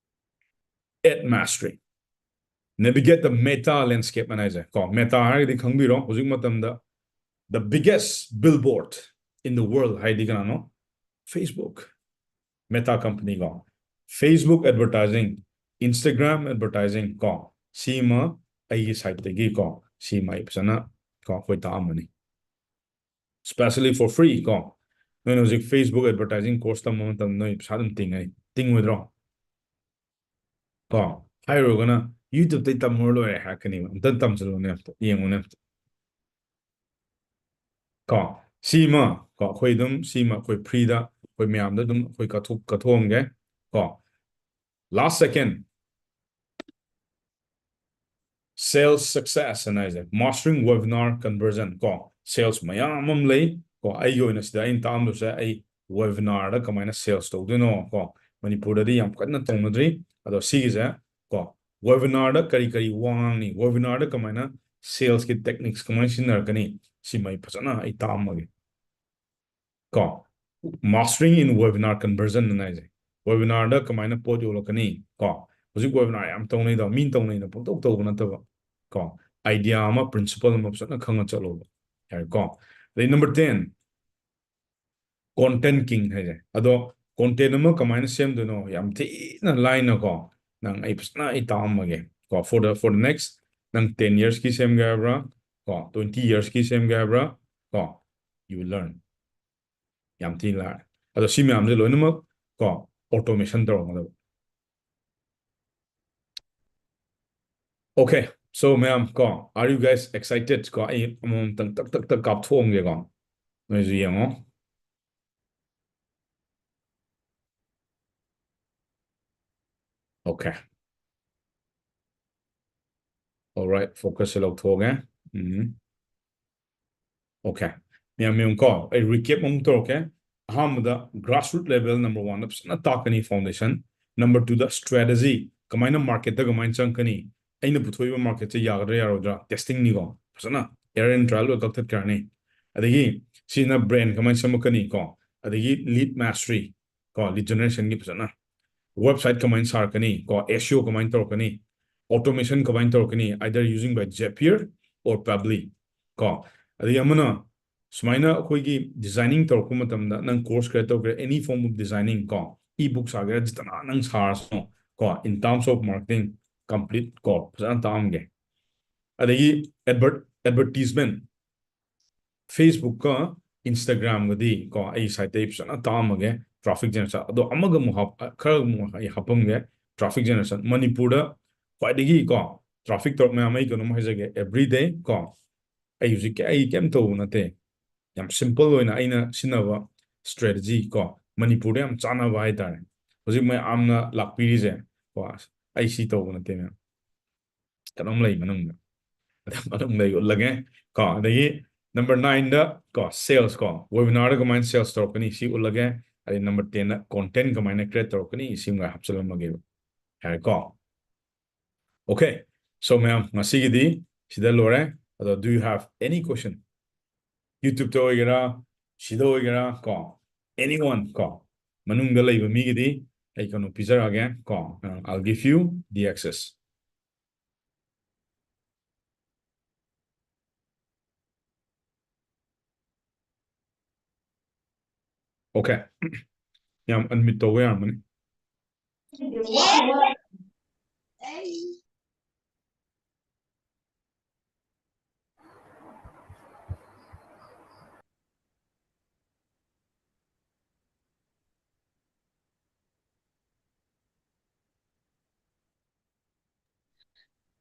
ad mastery, navigate the meta landscape ꯍꯥꯏꯅ ꯍꯥꯏꯁꯦ ꯀꯣ꯫ Meta ꯍꯥꯏꯔꯒꯗꯤ ꯈꯪꯕꯤꯔꯣ, ꯍꯧꯖꯤꯛ ꯃꯇꯝꯗ the biggest billboard in the world ꯍꯥꯏꯗꯤ ꯀꯅꯥꯅꯣ? Facebook, Meta company ꯀꯣ꯫ Facebook advertising, Instagram advertising ꯀꯣ, ꯁꯤꯃ ꯑꯩꯒꯤ site ꯇꯒꯤ ꯀꯣ, ꯁꯤꯃ ꯑꯩ ꯐꯖꯅ ꯀꯣ, ꯑꯩꯈꯣꯏ ꯇꯥꯛꯑꯝꯃꯅꯤ, specially for free ꯀꯣ꯫ ꯅꯣꯏꯅ ꯍꯧꯖꯤꯛ Facebook advertising course ꯇꯝꯕ ꯃꯇꯝꯗ ꯅꯣꯏ ꯄꯩꯁꯥ ꯑꯗꯨꯝ ꯇꯤꯡꯉꯅꯤ, ꯇꯤꯡꯉꯣꯏꯗ꯭ꯔꯣ? ꯀꯣ, ꯍꯥꯏꯔꯨꯔꯒꯅ YouTube-ꯇꯩ ꯇꯝꯃꯨꯔ ꯂꯣꯏꯔꯦ ꯍꯥꯏꯔꯛꯀꯅꯦꯕ꯫ ꯑꯝꯇ ꯇꯝꯁꯤꯜꯂꯨꯅꯦ, ꯑꯝꯇ ꯌꯦꯡꯉꯨꯅꯦ, ꯑꯝꯇ꯫ ꯀꯣ, ꯁꯤꯃ, ꯀꯣ, ꯑꯩꯈꯣꯏ ꯑꯗꯨꯝ ꯁꯤꯃ ꯑꯩꯈꯣꯏ free-ꯗ ꯑꯩꯈꯣꯏ ꯃꯌꯥꯝꯗ ꯑꯗꯨꯝ ꯑꯩꯈꯣꯏ ꯀꯠꯊꯣꯛ-, ꯀꯠꯊꯣꯛꯑꯝꯒꯦ꯫ ꯀꯣ, last second, sales success ꯍꯥꯏꯅ ꯍꯥꯏꯁꯦ, mastering webinar conversion꯫ ꯀꯣ, sales ꯃꯌꯥꯝ ꯑꯃ ꯂꯩ꯫ ꯀꯣ, ꯑꯩꯒꯤ ꯑꯣꯏꯅ ꯁꯤꯗ ꯑꯩꯅ ꯇꯥꯛꯑꯝꯗꯣꯏꯁꯦ, ꯑꯩ webinar-ꯗ ꯀꯃꯥꯏꯅ sales ꯇꯧꯗꯣꯏꯅꯣ꯫ ꯀꯣ, ꯃꯅꯤꯄꯨꯔꯗꯗꯤ ꯌꯥꯝ ꯀꯟꯅ ꯇꯧꯅꯗ꯭ꯔꯤ꯫ ꯑꯗꯣ ꯁꯤꯒꯤꯁꯦ, ꯀꯣ, webinar-ꯗ ꯀꯔꯤ ꯀꯔꯤ ꯋꯥ ꯉꯥꯡꯅꯤ, webinar-ꯗ ꯀꯃꯥꯏꯅ sales-ꯀꯤ techniques ꯀꯃꯥꯏꯅ ꯁꯤꯖꯤꯟꯅꯔꯛꯀꯅꯤ, ꯁꯤꯃ ꯑꯩ ꯐꯖꯅ ꯑꯩ ꯇꯥꯛꯑꯝꯃꯒꯦ꯫ ꯀꯣ, mastering in webinar conversion ꯑꯅ ꯍꯥꯏꯁꯦ, webinar-ꯗ ꯀꯃꯥꯏꯅ ꯄꯣꯠ ꯌꯣꯜꯂꯛꯀꯅꯤ꯫ ꯀꯣ, ꯍꯧꯖꯤꯛ webinar ꯌꯥꯝ ꯇꯧꯅꯩꯗꯣ, ꯃꯤ ꯇꯧꯅꯩꯅ ꯄꯪꯇꯧ ꯇꯧꯕ ꯅꯠꯇꯕ꯫ ꯀꯣ, idea ꯑꯃ, principle ꯑꯃ ꯐꯖꯅ ꯈꯪꯉ ꯆꯠꯂꯣꯕ꯫ ꯌꯥꯔꯦꯀꯣ? ꯑꯗꯩ number ten, content king ꯍꯥꯏꯁꯦ꯫ ꯑꯗꯣ content ꯑꯃ ꯀꯃꯥꯏꯅ ꯁꯦꯝꯗꯣꯏꯅꯣ? ꯌꯥꯝ ꯊꯤꯅ ꯂꯥꯏꯅꯀꯣ, ꯅꯪ ꯑꯩ ꯐꯖꯅ ꯑꯩ ꯇꯥꯛꯑꯝꯃꯒꯦ꯫ ꯀꯣ, for the, for the next, ꯅꯪ ten years-ꯀꯤ ꯁꯦꯝꯒꯦ ꯍꯥꯏꯕ꯭ꯔꯥ? ꯀꯣ, twenty years-ꯀꯤ ꯁꯦꯝꯒꯦ ꯍꯥꯏꯕ꯭ꯔꯥ? ꯀꯣ, you learn꯫ ꯌꯥꯝ ꯊꯤꯅ ꯂꯥꯏ꯫ ꯑꯗꯣ ꯁꯤ ꯃꯌꯥꯝꯁꯦ ꯂꯣꯏꯅꯃꯛ, ꯀꯣ, automation ꯇꯧꯔꯝꯒꯗꯕ꯫ Okay, so ꯃꯌꯥꯝ, ꯀꯣ, are you guys excited? ꯀꯣ, ꯑꯩ ꯑꯃꯃꯝꯇꯪ ꯇꯛ ꯇꯛ ꯇꯛ ꯀꯥꯞꯊꯣꯛꯑꯝꯒꯦꯀꯣ, ꯅꯣꯏꯁꯨ ꯌꯦꯡꯉꯣ꯫ Okay. Alright, focus-ꯁꯦ ꯂꯧꯊꯣꯛꯑꯒꯦ꯫ ꯎꯝ꯫ Okay. ꯃꯌꯥꯝ ꯌꯦꯡꯉꯨꯀꯣ, ꯑꯩ recap ꯑꯃꯨꯛ ꯇꯧꯔꯛꯀꯦ꯫ ꯑꯍꯥꯟꯕꯗ grassroot level number one-ꯗ ꯐꯖꯅ ꯇꯥꯛꯀꯅꯤ, foundation꯫ Number two-ꯗ strategy, ꯀꯃꯥꯏꯅ market-ꯇ ꯀꯃꯥꯏꯅ ꯆꯪꯒꯅꯤ, ꯑꯩꯅ ꯄꯨꯊꯣꯛꯏꯕ market-ꯁꯦ ꯌꯥꯒꯗ꯭ꯔꯥ ꯌꯥꯔꯣꯏꯗ꯭ꯔꯥ, testing-ꯅꯤꯀꯣ, ꯐꯖꯅ error and trial ꯂꯣꯏ ꯀꯛꯊꯠꯈ꯭ꯔꯅꯤ꯫ ꯑꯗꯒꯤ ꯁꯤꯅ brand ꯀꯃꯥꯏꯅ ꯁꯦꯝꯃꯛꯀꯅꯤ ꯀꯣ, ꯑꯗꯒꯤ lead mastery ꯀꯣ, lead generation-ꯒꯤ ꯐꯖꯅ website ꯀꯃꯥꯏꯅ ꯁꯥꯔꯛꯀꯅꯤ ꯀꯣ, S E O ꯀꯃꯥꯏꯅ ꯇꯧꯔꯛꯀꯅꯤ, automation ꯀꯃꯥꯏꯅ ꯇꯧꯔꯛꯀꯅꯤ, either using by Zapier or Pabbly ꯀꯣ꯫ ꯑꯗꯒꯤ ꯑꯃꯅ ꯁꯨꯃꯥꯏꯅ ꯑꯩꯈꯣꯏꯒꯤ designing ꯇꯧꯔꯛꯄ ꯃꯇꯝꯗ ꯅꯪ course create ꯇꯧꯒꯦꯔꯥ, any form of designing ꯀꯣ, e-book ꯁꯥꯒꯦꯔꯥ, ꯖꯤꯇꯅ ꯅꯪ ꯁꯥꯔꯁꯅꯣ ꯀꯣ, in terms of marketing complete ꯀꯣ, ꯐꯖꯅ ꯇꯥꯛꯑꯝꯒꯦ꯫ ꯑꯗꯒꯤ advert-, advertisement, Facebook-ꯀ Instagram-ꯒꯗꯤ ꯀꯣ, ꯑꯩ site-ꯇꯒꯤ ꯐꯖꯅ ꯇꯥꯛꯑꯝꯃꯒꯦ traffic generation꯫ ꯑꯗꯣ ꯑꯃꯒ ꯑꯃꯨꯛ ꯍꯥꯞ-, ꯈꯔ ꯑꯃꯨꯛ ꯑꯩ ꯍꯥꯞꯄꯝꯒꯦ traffic generation꯫ ꯃꯅꯤꯄꯨꯔꯗ ꯈ꯭ꯋꯥꯏꯗꯒꯤ ꯀꯣ, traffic ꯇꯧꯔꯛ ꯃꯌꯥꯝ, ꯑꯩ ꯀꯩꯅꯣꯝ ꯍꯥꯏꯖꯒꯦ, everyday ꯀꯣ, ꯑꯩ ꯍꯧꯖꯤꯛ ꯀ-, ꯑꯩ ꯀꯩꯝ ꯇꯧꯕ ꯅꯠꯇꯦ꯫ ꯌꯥꯝ simple ꯑꯣꯏꯅ ꯑꯩꯅ ꯁꯤꯖꯤꯟꯅꯕ strategy ꯀꯣ, ꯃꯅꯤꯄꯨꯔꯗ ꯌꯥꯝ ꯆꯥꯟꯅꯕ ꯍꯥꯏꯇꯥꯔꯦ꯫ ꯍꯧꯖꯤꯛ ꯃꯌꯥꯝꯅ ꯂꯥꯛꯄꯤꯔꯤꯁꯦ ꯀꯣ, ꯑꯩ ꯁꯤ ꯇꯧꯕ ꯅꯠꯇꯦ ꯃꯌꯥꯝ꯫ ꯀꯩꯅꯣꯝ ꯂꯩ ꯃꯅꯨꯡꯗ꯫ ꯑꯗꯨ ꯃꯅꯨꯡꯗ ꯑꯩ ꯎꯠꯂꯒꯦ ꯀꯣ꯫ ꯑꯗꯒꯤ number nine-ꯗ ꯀꯣ, sales ꯀꯣ, webinar-ꯗ ꯀꯃꯥꯏꯅ sales ꯇꯧꯔꯛꯀꯅꯤ ꯁꯤ ꯎꯠꯂꯒꯦ꯫ ꯑꯗꯩ number ten-ꯗ content ꯀꯃꯥꯏꯅ create ꯇꯧꯔꯛꯀꯅꯤ ꯁꯤꯃꯒ ꯍꯥꯞꯆꯤꯜꯂꯝꯃꯒꯦꯕ꯫ ꯌꯥꯔꯦꯀꯣ? Okay, so ꯃꯌꯥꯝ, ꯉꯁꯤꯒꯤꯗꯤ ꯁꯤꯗ ꯂꯣꯏꯔꯦ꯫ ꯑꯗꯣ, do you have any question? YouTube-ꯇ ꯑꯣꯏꯒꯦꯔꯥ, ꯁꯤꯗ ꯑꯣꯏꯒꯦꯔꯥ ꯀꯣ, anyone ꯀꯣ, ꯃꯅꯨꯡꯗ ꯂꯩꯕ ꯃꯤꯒꯤꯗꯤ ꯑꯩ ꯀꯩꯅꯣ ꯄꯤꯖꯔꯛꯑꯒꯦ ꯀꯣ, I'll give you the access. Okay. ꯌꯥꯝ unmute ꯇꯧꯕ ꯌꯥꯔꯝꯃꯅꯤ꯫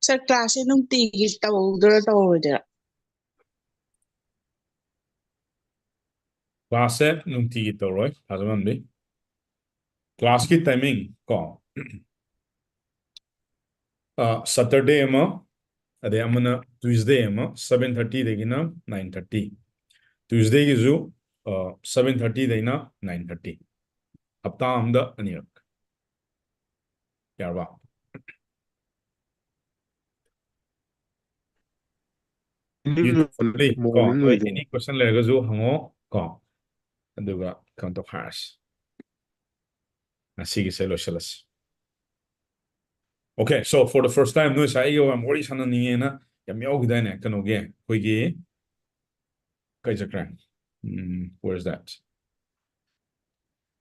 Sir, class-ꯁꯦ ꯅꯨꯡꯇꯤꯒꯤ ꯇꯧꯗꯣꯏꯔꯥ ꯇꯧꯔꯣꯏꯗꯣꯏꯔꯥ? Class-ꯁꯦ ꯅꯨꯡꯇꯤꯒꯤ ꯇꯧꯔꯣꯏ, ꯊꯥꯖꯃꯟꯕꯤ꯫ Class-ꯀꯤ timing ꯀꯣ, ꯑ, Saturday ꯑꯃ, ꯑꯗꯩ ꯑꯃꯅ Tuesday ꯑꯃ, seven thirty-ꯗꯒꯤꯅ nine thirty꯫ Tuesday-ꯒꯤꯁꯨ, ꯑ, seven thirty-ꯗꯩꯅ nine thirty꯫ ꯍꯞꯇꯥ ꯑꯃꯗ ꯑꯅꯤꯔꯛ꯫ ꯌꯥꯔꯕ? ꯎꯝ, YouTube-ꯇꯗꯤ ꯀꯣ, morning ꯍꯣꯏ, ꯑꯣꯏꯗꯣꯏꯅꯦ꯫ Any question ꯂꯩꯔꯒꯁꯨ ꯍꯪꯉꯣ ꯀꯣ, ꯑꯗꯨꯒ ꯀꯩꯅꯣ ꯇꯧꯈꯥꯏꯔꯁꯤ꯫ ꯉꯁꯤꯒꯤꯁꯦ ꯂꯣꯏꯁꯤꯜꯂꯁꯤ꯫ Okay, so for the first time, ꯅꯣꯏ ꯉꯁꯥꯏ ꯑꯩꯒ ꯌꯥꯝ ꯋꯥꯔꯤ ꯁꯥꯟꯅꯅꯤꯡꯉꯦꯅ ꯌꯥꯝ ꯌꯥꯎꯈꯤꯗꯥꯏꯅꯦ? ꯀꯩꯅꯣꯒꯤ, ꯑꯩꯈꯣꯏꯒꯤ, ꯀꯩ ꯆꯠꯈ꯭ꯔꯦ? ꯎꯝ, where is that?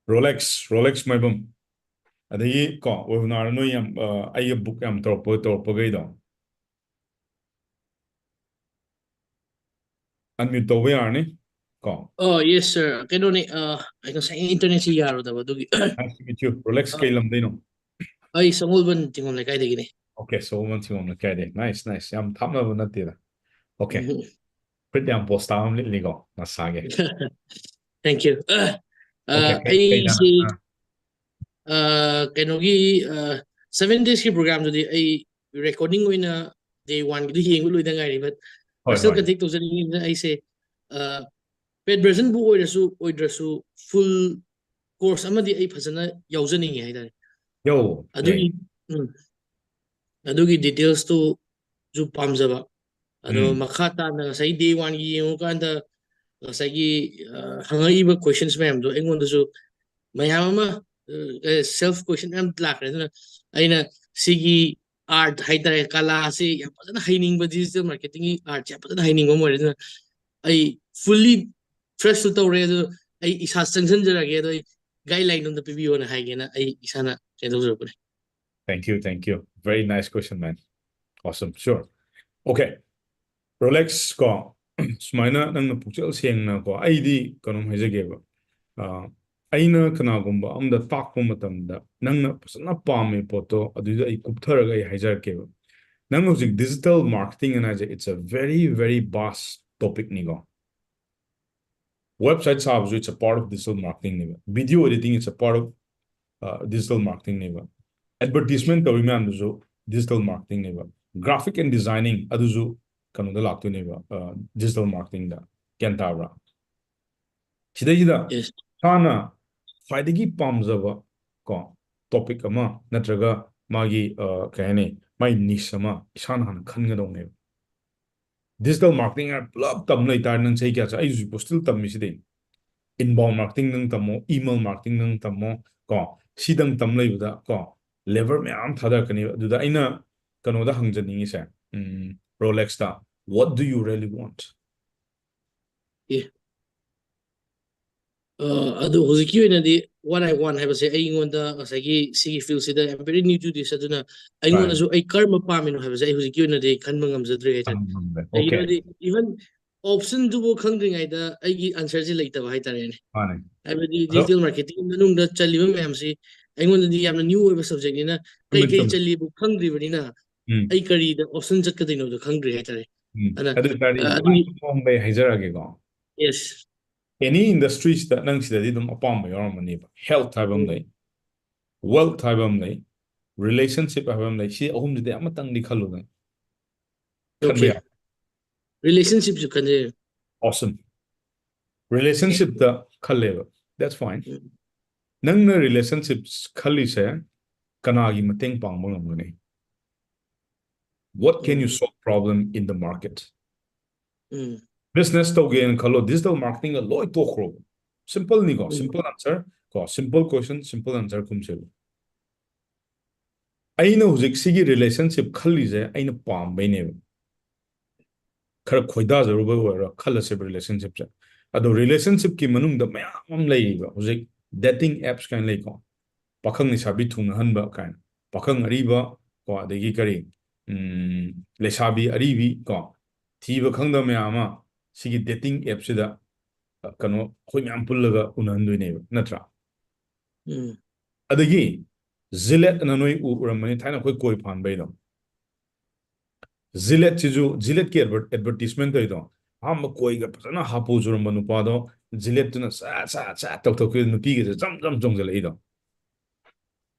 Rolex, Rolex ꯃꯥꯏꯕꯝ꯫ ꯑꯗꯒꯤ ꯀꯣ, webinar ꯅꯣꯏ ꯌꯥꯝ, ꯑ, ꯑꯩꯒ book ꯌꯥꯝ ꯇꯧꯔꯛꯄ, ꯇꯧꯔꯛꯄꯈꯩꯗꯣ꯫ Unmute ꯇꯧꯕ ꯌꯥꯔꯅꯤ꯫ ꯀꯣ? ꯑꯣ, yes, sir. ꯀꯩꯅꯣꯅꯦ, ꯑ, ꯑꯩ ꯉꯁꯥꯏ internetꯁꯤ ꯌꯥꯔꯨꯗꯕ, ꯑꯗꯨꯒꯤ꯫ Nice to meet you. Rolex, ꯀꯩ ꯂꯝꯗꯩꯅꯣ? ꯑꯩ ꯁꯒꯣꯜꯕꯟ ꯆꯤꯡꯉꯣꯝ ꯂꯩꯀꯥꯏꯗꯒꯤꯅꯦ꯫ Okay, ꯁꯒꯣꯜꯕꯟ ꯆꯤꯡꯉꯣꯝ ꯂꯩꯀꯥꯏꯗꯩ꯫ Nice, nice. ꯌꯥꯝ ꯊꯥꯞꯅꯕ ꯅꯠꯇꯦꯗ꯫ Okay. ꯎꯝ. ꯐꯨꯔꯤꯠ ꯌꯥꯝ ꯄꯣꯁ ꯇꯥꯕ ꯑꯃ ꯂꯤꯠꯂꯤꯀꯣ, ꯅꯁꯥꯒꯤ꯫ Thank you. ꯑ, ꯑ, Okay, ꯀꯩ, ꯀꯩ ꯂꯝ? ꯑꯩꯁꯤ, ꯑ, ꯑ, ꯀꯩꯅꯣꯒꯤ, ꯑ, seven daysꯀꯤ programꯗꯨꯗꯤ ꯑꯩ recording ꯑꯣꯏꯅ day oneꯒꯤꯗꯨ ꯌꯦꯡꯕ ꯂꯣꯏꯗ ꯉꯥꯏꯔꯤ, but ꯍꯣꯏ, personal ꯍꯣꯏ. contact ꯇꯧꯖꯅꯤꯡꯉꯤꯗꯅ ꯑꯩꯁꯦ, ꯑ, paid versionꯕꯨ ꯑꯣꯏꯔꯁꯨ ꯑꯣꯏꯗ꯭ꯔꯁꯨ full course ꯑꯃꯗꯤ ꯑꯩ ꯐꯖꯅ ꯌꯥꯎꯖꯅꯤꯡꯉꯤ ꯍꯥꯏꯇꯥꯔꯦ꯫ ꯌꯥꯎ, ꯑꯗꯨꯒꯤ, ꯌꯥꯏ. ꯎꯝ. ꯑꯗꯨꯒꯤ detailsꯇꯨꯁꯨ ꯄꯥꯝꯖꯕ꯫ ꯑꯗꯣ ꯎꯝ. ꯃꯈꯥ ꯇꯥꯅ ꯉꯁꯥꯏ day oneꯒꯤ ꯌꯦꯡꯉꯨꯀꯥꯟꯗ ꯉꯁꯥꯏꯒꯤ, ꯑ, ꯍꯪꯉꯛꯏꯕ questions ꯃꯌꯥꯝꯗꯣ ꯑꯩꯉꯣꯟꯗꯁꯨ ꯃꯌꯥꯝ ꯑꯃ, ꯑ, self question ꯃꯌꯥꯝ ꯂꯥꯛꯈ꯭ꯔꯦ꯫ ꯑꯗꯨꯅ ꯑꯩꯅ ꯁꯤꯒꯤ art ꯍꯥꯏꯇꯥꯔꯦ, ꯀꯂꯥꯁꯤ ꯌꯥꯝ ꯐꯖꯅ ꯍꯩꯅꯤꯡꯕ, digital marketingꯒꯤ artꯁꯤ ꯌꯥꯝ ꯐꯖꯅ ꯍꯩꯅꯤꯡꯕ ꯑꯃ ꯑꯣꯏꯔꯦ꯫ ꯑꯗꯨꯅ ꯑꯩ fully trustꯁꯨ ꯇꯧꯔꯦ, ꯑꯗꯣ ꯑꯩ ꯏꯁꯥ ꯆꯪꯁꯤꯟꯖꯔꯒꯦ, ꯑꯗꯣ ꯑꯩ guideline ꯑꯝꯇ ꯄꯤꯕꯤꯌꯣꯅ ꯍꯥꯏꯒꯦꯅ ꯑꯩ ꯏꯁꯥꯅ ꯀꯩꯅꯣ ꯇꯧꯖꯔꯛꯄꯅꯦ꯫ Thank you, thank you. Very nice question, man. Awesome, sure. Okay. Rolex ꯀꯣ, ꯁꯨꯃꯥꯏꯅ ꯅꯪꯅ ꯄꯨꯛꯆꯦꯜ ꯁꯦꯡꯅ ꯀꯣ, ꯑꯩꯗꯤ ꯀꯩꯅꯣꯝ ꯍꯥꯏꯖꯒꯦꯕ꯫ ꯑ, ꯑꯩꯅ ꯀꯅꯥꯒꯨꯝꯕ ꯑꯝꯗ ꯇꯥꯛꯄ ꯃꯇꯝꯗ ꯅꯪꯅ ꯐꯖꯅ ꯄꯥꯝꯃꯤ ꯄꯣꯠꯇꯣ ꯑꯗꯨꯏꯗꯣ ꯑꯩ ꯀꯨꯞꯊꯔꯒ ꯑꯩ ꯍꯥꯏꯖꯔꯛꯀꯦꯕ꯫ ꯅꯪ ꯍꯧꯖꯤꯛ digital marketing ꯑꯅ ꯍꯥꯏꯁꯦ, it's a very, very vast topicꯅꯤꯀꯣ꯫ Website ꯁꯥꯕꯁꯨ it's a part of digital marketingꯅꯦꯕ꯫ Video editing it's a part of, uh, digital marketingꯅꯦꯕ꯫ Advertisement ꯇꯧꯔꯤ ꯃꯌꯥꯝꯗꯨꯁꯨ digital marketingꯅꯦꯕ꯫ Graphic and designing ꯑꯗꯨꯁꯨ ꯀꯩꯅꯣꯗ ꯂꯥꯛꯇꯣꯏꯅꯦꯕ, ꯑ, digital marketingꯗ꯫ ꯒ꯭ꯌꯥꯟ ꯇꯥꯕ꯭ꯔꯥ? ꯁꯤꯗꯩꯁꯤꯗ Yes. ꯏꯁꯥꯅ ꯈ꯭ꯋꯥꯏꯗꯒꯤ ꯄꯥꯝꯖꯕ ꯀꯣ topic ꯑꯃ ꯅꯠꯇ꯭ꯔꯒ ꯃꯥꯒꯤ, ꯑ, ꯀꯩ ꯍꯥꯏꯅꯤ, ꯃꯥꯒꯤ niche ꯑꯃ ꯏꯁꯥꯅ ꯍꯥꯟꯅ ꯈꯟꯒꯗꯧꯅꯦꯕ꯫ Digital marketing ꯍꯥꯏꯔ ꯄꯨꯂꯞ ꯇꯝ ꯂꯩꯇꯥꯔꯗꯤ ꯅꯪ ꯆꯍꯤ ꯀꯌꯥ ꯆꯪ-, ꯑꯩ ꯍꯧꯖꯤꯛꯐꯥꯎ still ꯇꯝꯃꯤꯁꯤꯗꯤ꯫ Inbound marketing ꯅꯪ ꯇꯝꯃꯣ, email marketing ꯅꯪ ꯇꯝꯃꯣ, ꯀꯣ, ꯁꯤꯗꯪ ꯇꯝ ꯂꯩꯕꯗ ꯀꯣ, level ꯃꯌꯥꯝ ꯊꯥꯗꯔꯛꯀꯅꯦꯕ꯫ ꯑꯗꯨꯗ ꯑꯩꯅ ꯀꯩꯅꯣꯗ ꯍꯪꯖꯅꯤꯡꯉꯤꯁꯦ, ꯎꯝ, Rolexꯇ, what do you really want? ꯑꯦ꯫ ꯑ, ꯑꯗꯨ ꯍꯧꯖꯤꯛꯀꯤ ꯑꯣꯏꯅꯗꯤ what I want ꯍꯥꯏꯕꯁꯦ ꯑꯩꯉꯣꯟꯗ ꯉꯁꯥꯏꯒꯤ ꯁꯤꯒꯤ fieldꯁꯤꯗ I'm very new to this, ꯑꯗꯨꯅ ꯑꯩꯉꯣꯟꯗꯁꯨ ꯑꯩ ꯀꯔꯝꯕ ꯄꯥꯝꯃꯤꯅꯣ ꯍꯥꯏꯕꯁꯦ ꯑꯩ ꯍꯧꯖꯤꯛꯀꯤ ꯑꯣꯏꯅꯗꯤ ꯈꯟꯕ ꯉꯝꯖꯗ꯭ꯔꯤ ꯍꯥꯏꯇꯥꯔꯦ꯫ ꯈꯟꯕ ꯉꯝꯗ꯭ꯔꯦ꯫ ꯀꯩꯒꯤꯅꯣꯗꯤ even option ꯗꯨꯕꯨ ꯈꯪꯗ꯭ꯔꯤꯉꯩꯗ ꯑꯩꯒꯤ answer ꯁꯦ ꯂꯩꯇꯕ ꯍꯥꯏꯇꯥꯔꯦꯅꯦ꯫ ꯃꯥꯅꯦ꯫ ꯍꯥꯏꯕꯗꯤ ꯑꯗꯣ digital marketing ꯃꯅꯨꯡꯗ ꯆꯜꯂꯤꯕ ꯃꯌꯥꯝꯁꯤ ꯑꯩꯉꯣꯟꯗꯗꯤ ꯌꯥꯝꯅ new ꯑꯣꯏꯕ subject ꯅꯤꯅ ꯀꯩ ꯆꯨꯝꯃꯦ, ꯀꯩ ꯆꯨꯝꯃꯦ꯫ ꯆꯜꯂꯤꯕꯨ ꯈꯪꯗ꯭ꯔꯤꯕꯅꯤꯅ ꯎꯝ꯫ ꯑꯩ ꯀꯔꯤꯗ option ꯆꯠꯀꯗꯣꯏꯅꯣꯗꯣ ꯈꯪꯗ꯭ꯔꯤ ꯍꯥꯏꯇꯥꯔꯦ꯫ ꯎꯝ꯫ ꯑꯗ, ꯑꯗꯨ ꯑꯣꯏꯇꯥꯔꯗꯤ ꯑ, ꯂꯥꯏ ꯑꯗꯨꯒꯤ ꯊꯣꯡꯕ ꯑꯩ ꯍꯥꯏꯖꯔꯛꯑꯒꯦꯀꯣ꯫ Yes. Any industry ꯁꯤꯗ ꯅꯪ ꯁꯤꯗꯗꯤ ꯑꯗꯨꯝ ꯑꯄꯥꯝꯕ ꯌꯥꯎꯔꯝꯃꯅꯦꯕ꯫ Health ꯍꯥꯏꯕ ꯑꯃ ꯎꯝ꯫ ꯂꯩ, wealth ꯍꯥꯏꯕ ꯑꯃ ꯂꯩ, relationship ꯍꯥꯏꯕ ꯑꯃ ꯂꯩ꯫ ꯁꯤ ꯑꯍꯨꯝꯁꯤꯗꯤ ꯑꯃꯇꯪꯗꯤ ꯈꯜꯂꯨꯅꯦ꯫ ꯈꯟꯕ Okay. ꯌꯥꯏ꯫ Relationship ꯁꯨ ꯈꯟꯖꯩ꯫ Awesome. Relationship ꯇ ꯈꯜꯂꯦꯕ꯫ That's fine. ꯎꯝ꯫ ꯅꯪꯅ relationship ꯈꯜꯂꯤꯁꯦ ꯀꯅꯥꯒꯤ ꯃꯇꯦꯡ ꯄꯥꯡꯕ ꯉꯝꯒꯅꯤ? What can you um. solve problem in the market? Um. Business ꯇꯧꯒꯦꯅ ꯈꯜꯂꯣ, digital marketing ꯒ ꯂꯣꯏ ꯇꯣꯛꯈ꯭ꯔꯣ꯫ Simple ꯅꯤꯀꯣ, ꯎꯝ꯫ simple answer ꯀꯣ, simple question, simple answer ꯈꯨꯝꯁꯦꯕ꯫ ꯑꯩꯅ ꯍꯧꯖꯤꯛ ꯁꯤꯒꯤ relationship ꯈꯜꯂꯤꯁꯦ ꯑꯩꯅ ꯄꯥꯝꯕꯩꯅꯦꯕ꯫ ꯈꯔ ꯈꯣꯏꯗꯥꯖꯔꯨꯕ ꯑꯣꯏꯔꯣ ꯈꯜꯂꯁꯦꯕ relationship ꯁꯦ꯫ ꯑꯗꯣ relationship ꯀꯤ ꯃꯅꯨꯡꯗ ꯃꯌꯥꯝ ꯑꯃ ꯂꯩꯔꯤꯕ ꯍꯧꯖꯤꯛ dating apps ꯀꯥꯏꯅ ꯂꯩꯀꯣ꯫ ꯄꯥꯈꯪ ꯂꯩꯁꯥꯕꯤ ꯊꯨꯡꯅꯍꯟꯕ ꯀꯥꯏꯅ꯫ ꯄꯥꯈꯪ ꯑꯔꯤꯕ ꯀꯣ, ꯑꯗꯒꯤ ꯀꯔꯤ, ꯎꯝ, ꯂꯩꯁꯥꯕꯤ ꯑꯔꯤꯕꯤ ꯀꯣ, ꯊꯤꯕ ꯈꯪꯗꯕ ꯃꯌꯥꯝ ꯑꯃ ꯁꯤꯒꯤ dating app ꯁꯤꯗ, ꯑ, ꯀꯩꯅꯣ, ꯑꯩꯈꯣꯏ ꯃꯌꯥꯝ ꯄꯨꯜꯂꯒ ꯎꯅꯍꯟꯗꯣꯏꯅꯦꯕ, ꯅꯠꯇ꯭ꯔꯥ? ꯎꯝ꯫ ꯑꯗꯒꯤ Gillette ꯑꯅ ꯅꯣꯏ ꯎ-, ꯎꯔꯝꯃꯅꯤ, ꯊꯥꯏꯅ ꯑꯩꯈꯣꯏ ꯀꯣꯏ ꯐꯥꯟꯕꯩꯗꯣ꯫ Gillette ꯁꯤꯁꯨ, Gillette ꯀꯤ advert-, advertisement ꯇꯧꯔꯤꯗꯣ, ꯑꯍꯥꯟꯕ ꯀꯣꯏꯒ ꯐꯖꯅ ꯍꯥꯄꯨ ꯆꯨꯔꯝꯕ ꯅꯨꯄꯥꯗꯣ Gillette ꯇꯨꯅ ꯁꯠ ꯁꯠ ꯁꯠ ꯇꯧꯊꯣꯛꯈꯤꯕ, ꯅꯨꯄꯤꯒꯁꯦ ꯖꯝ ꯖꯝ ꯆꯣꯡꯖꯜꯂꯛꯏꯗꯣ꯫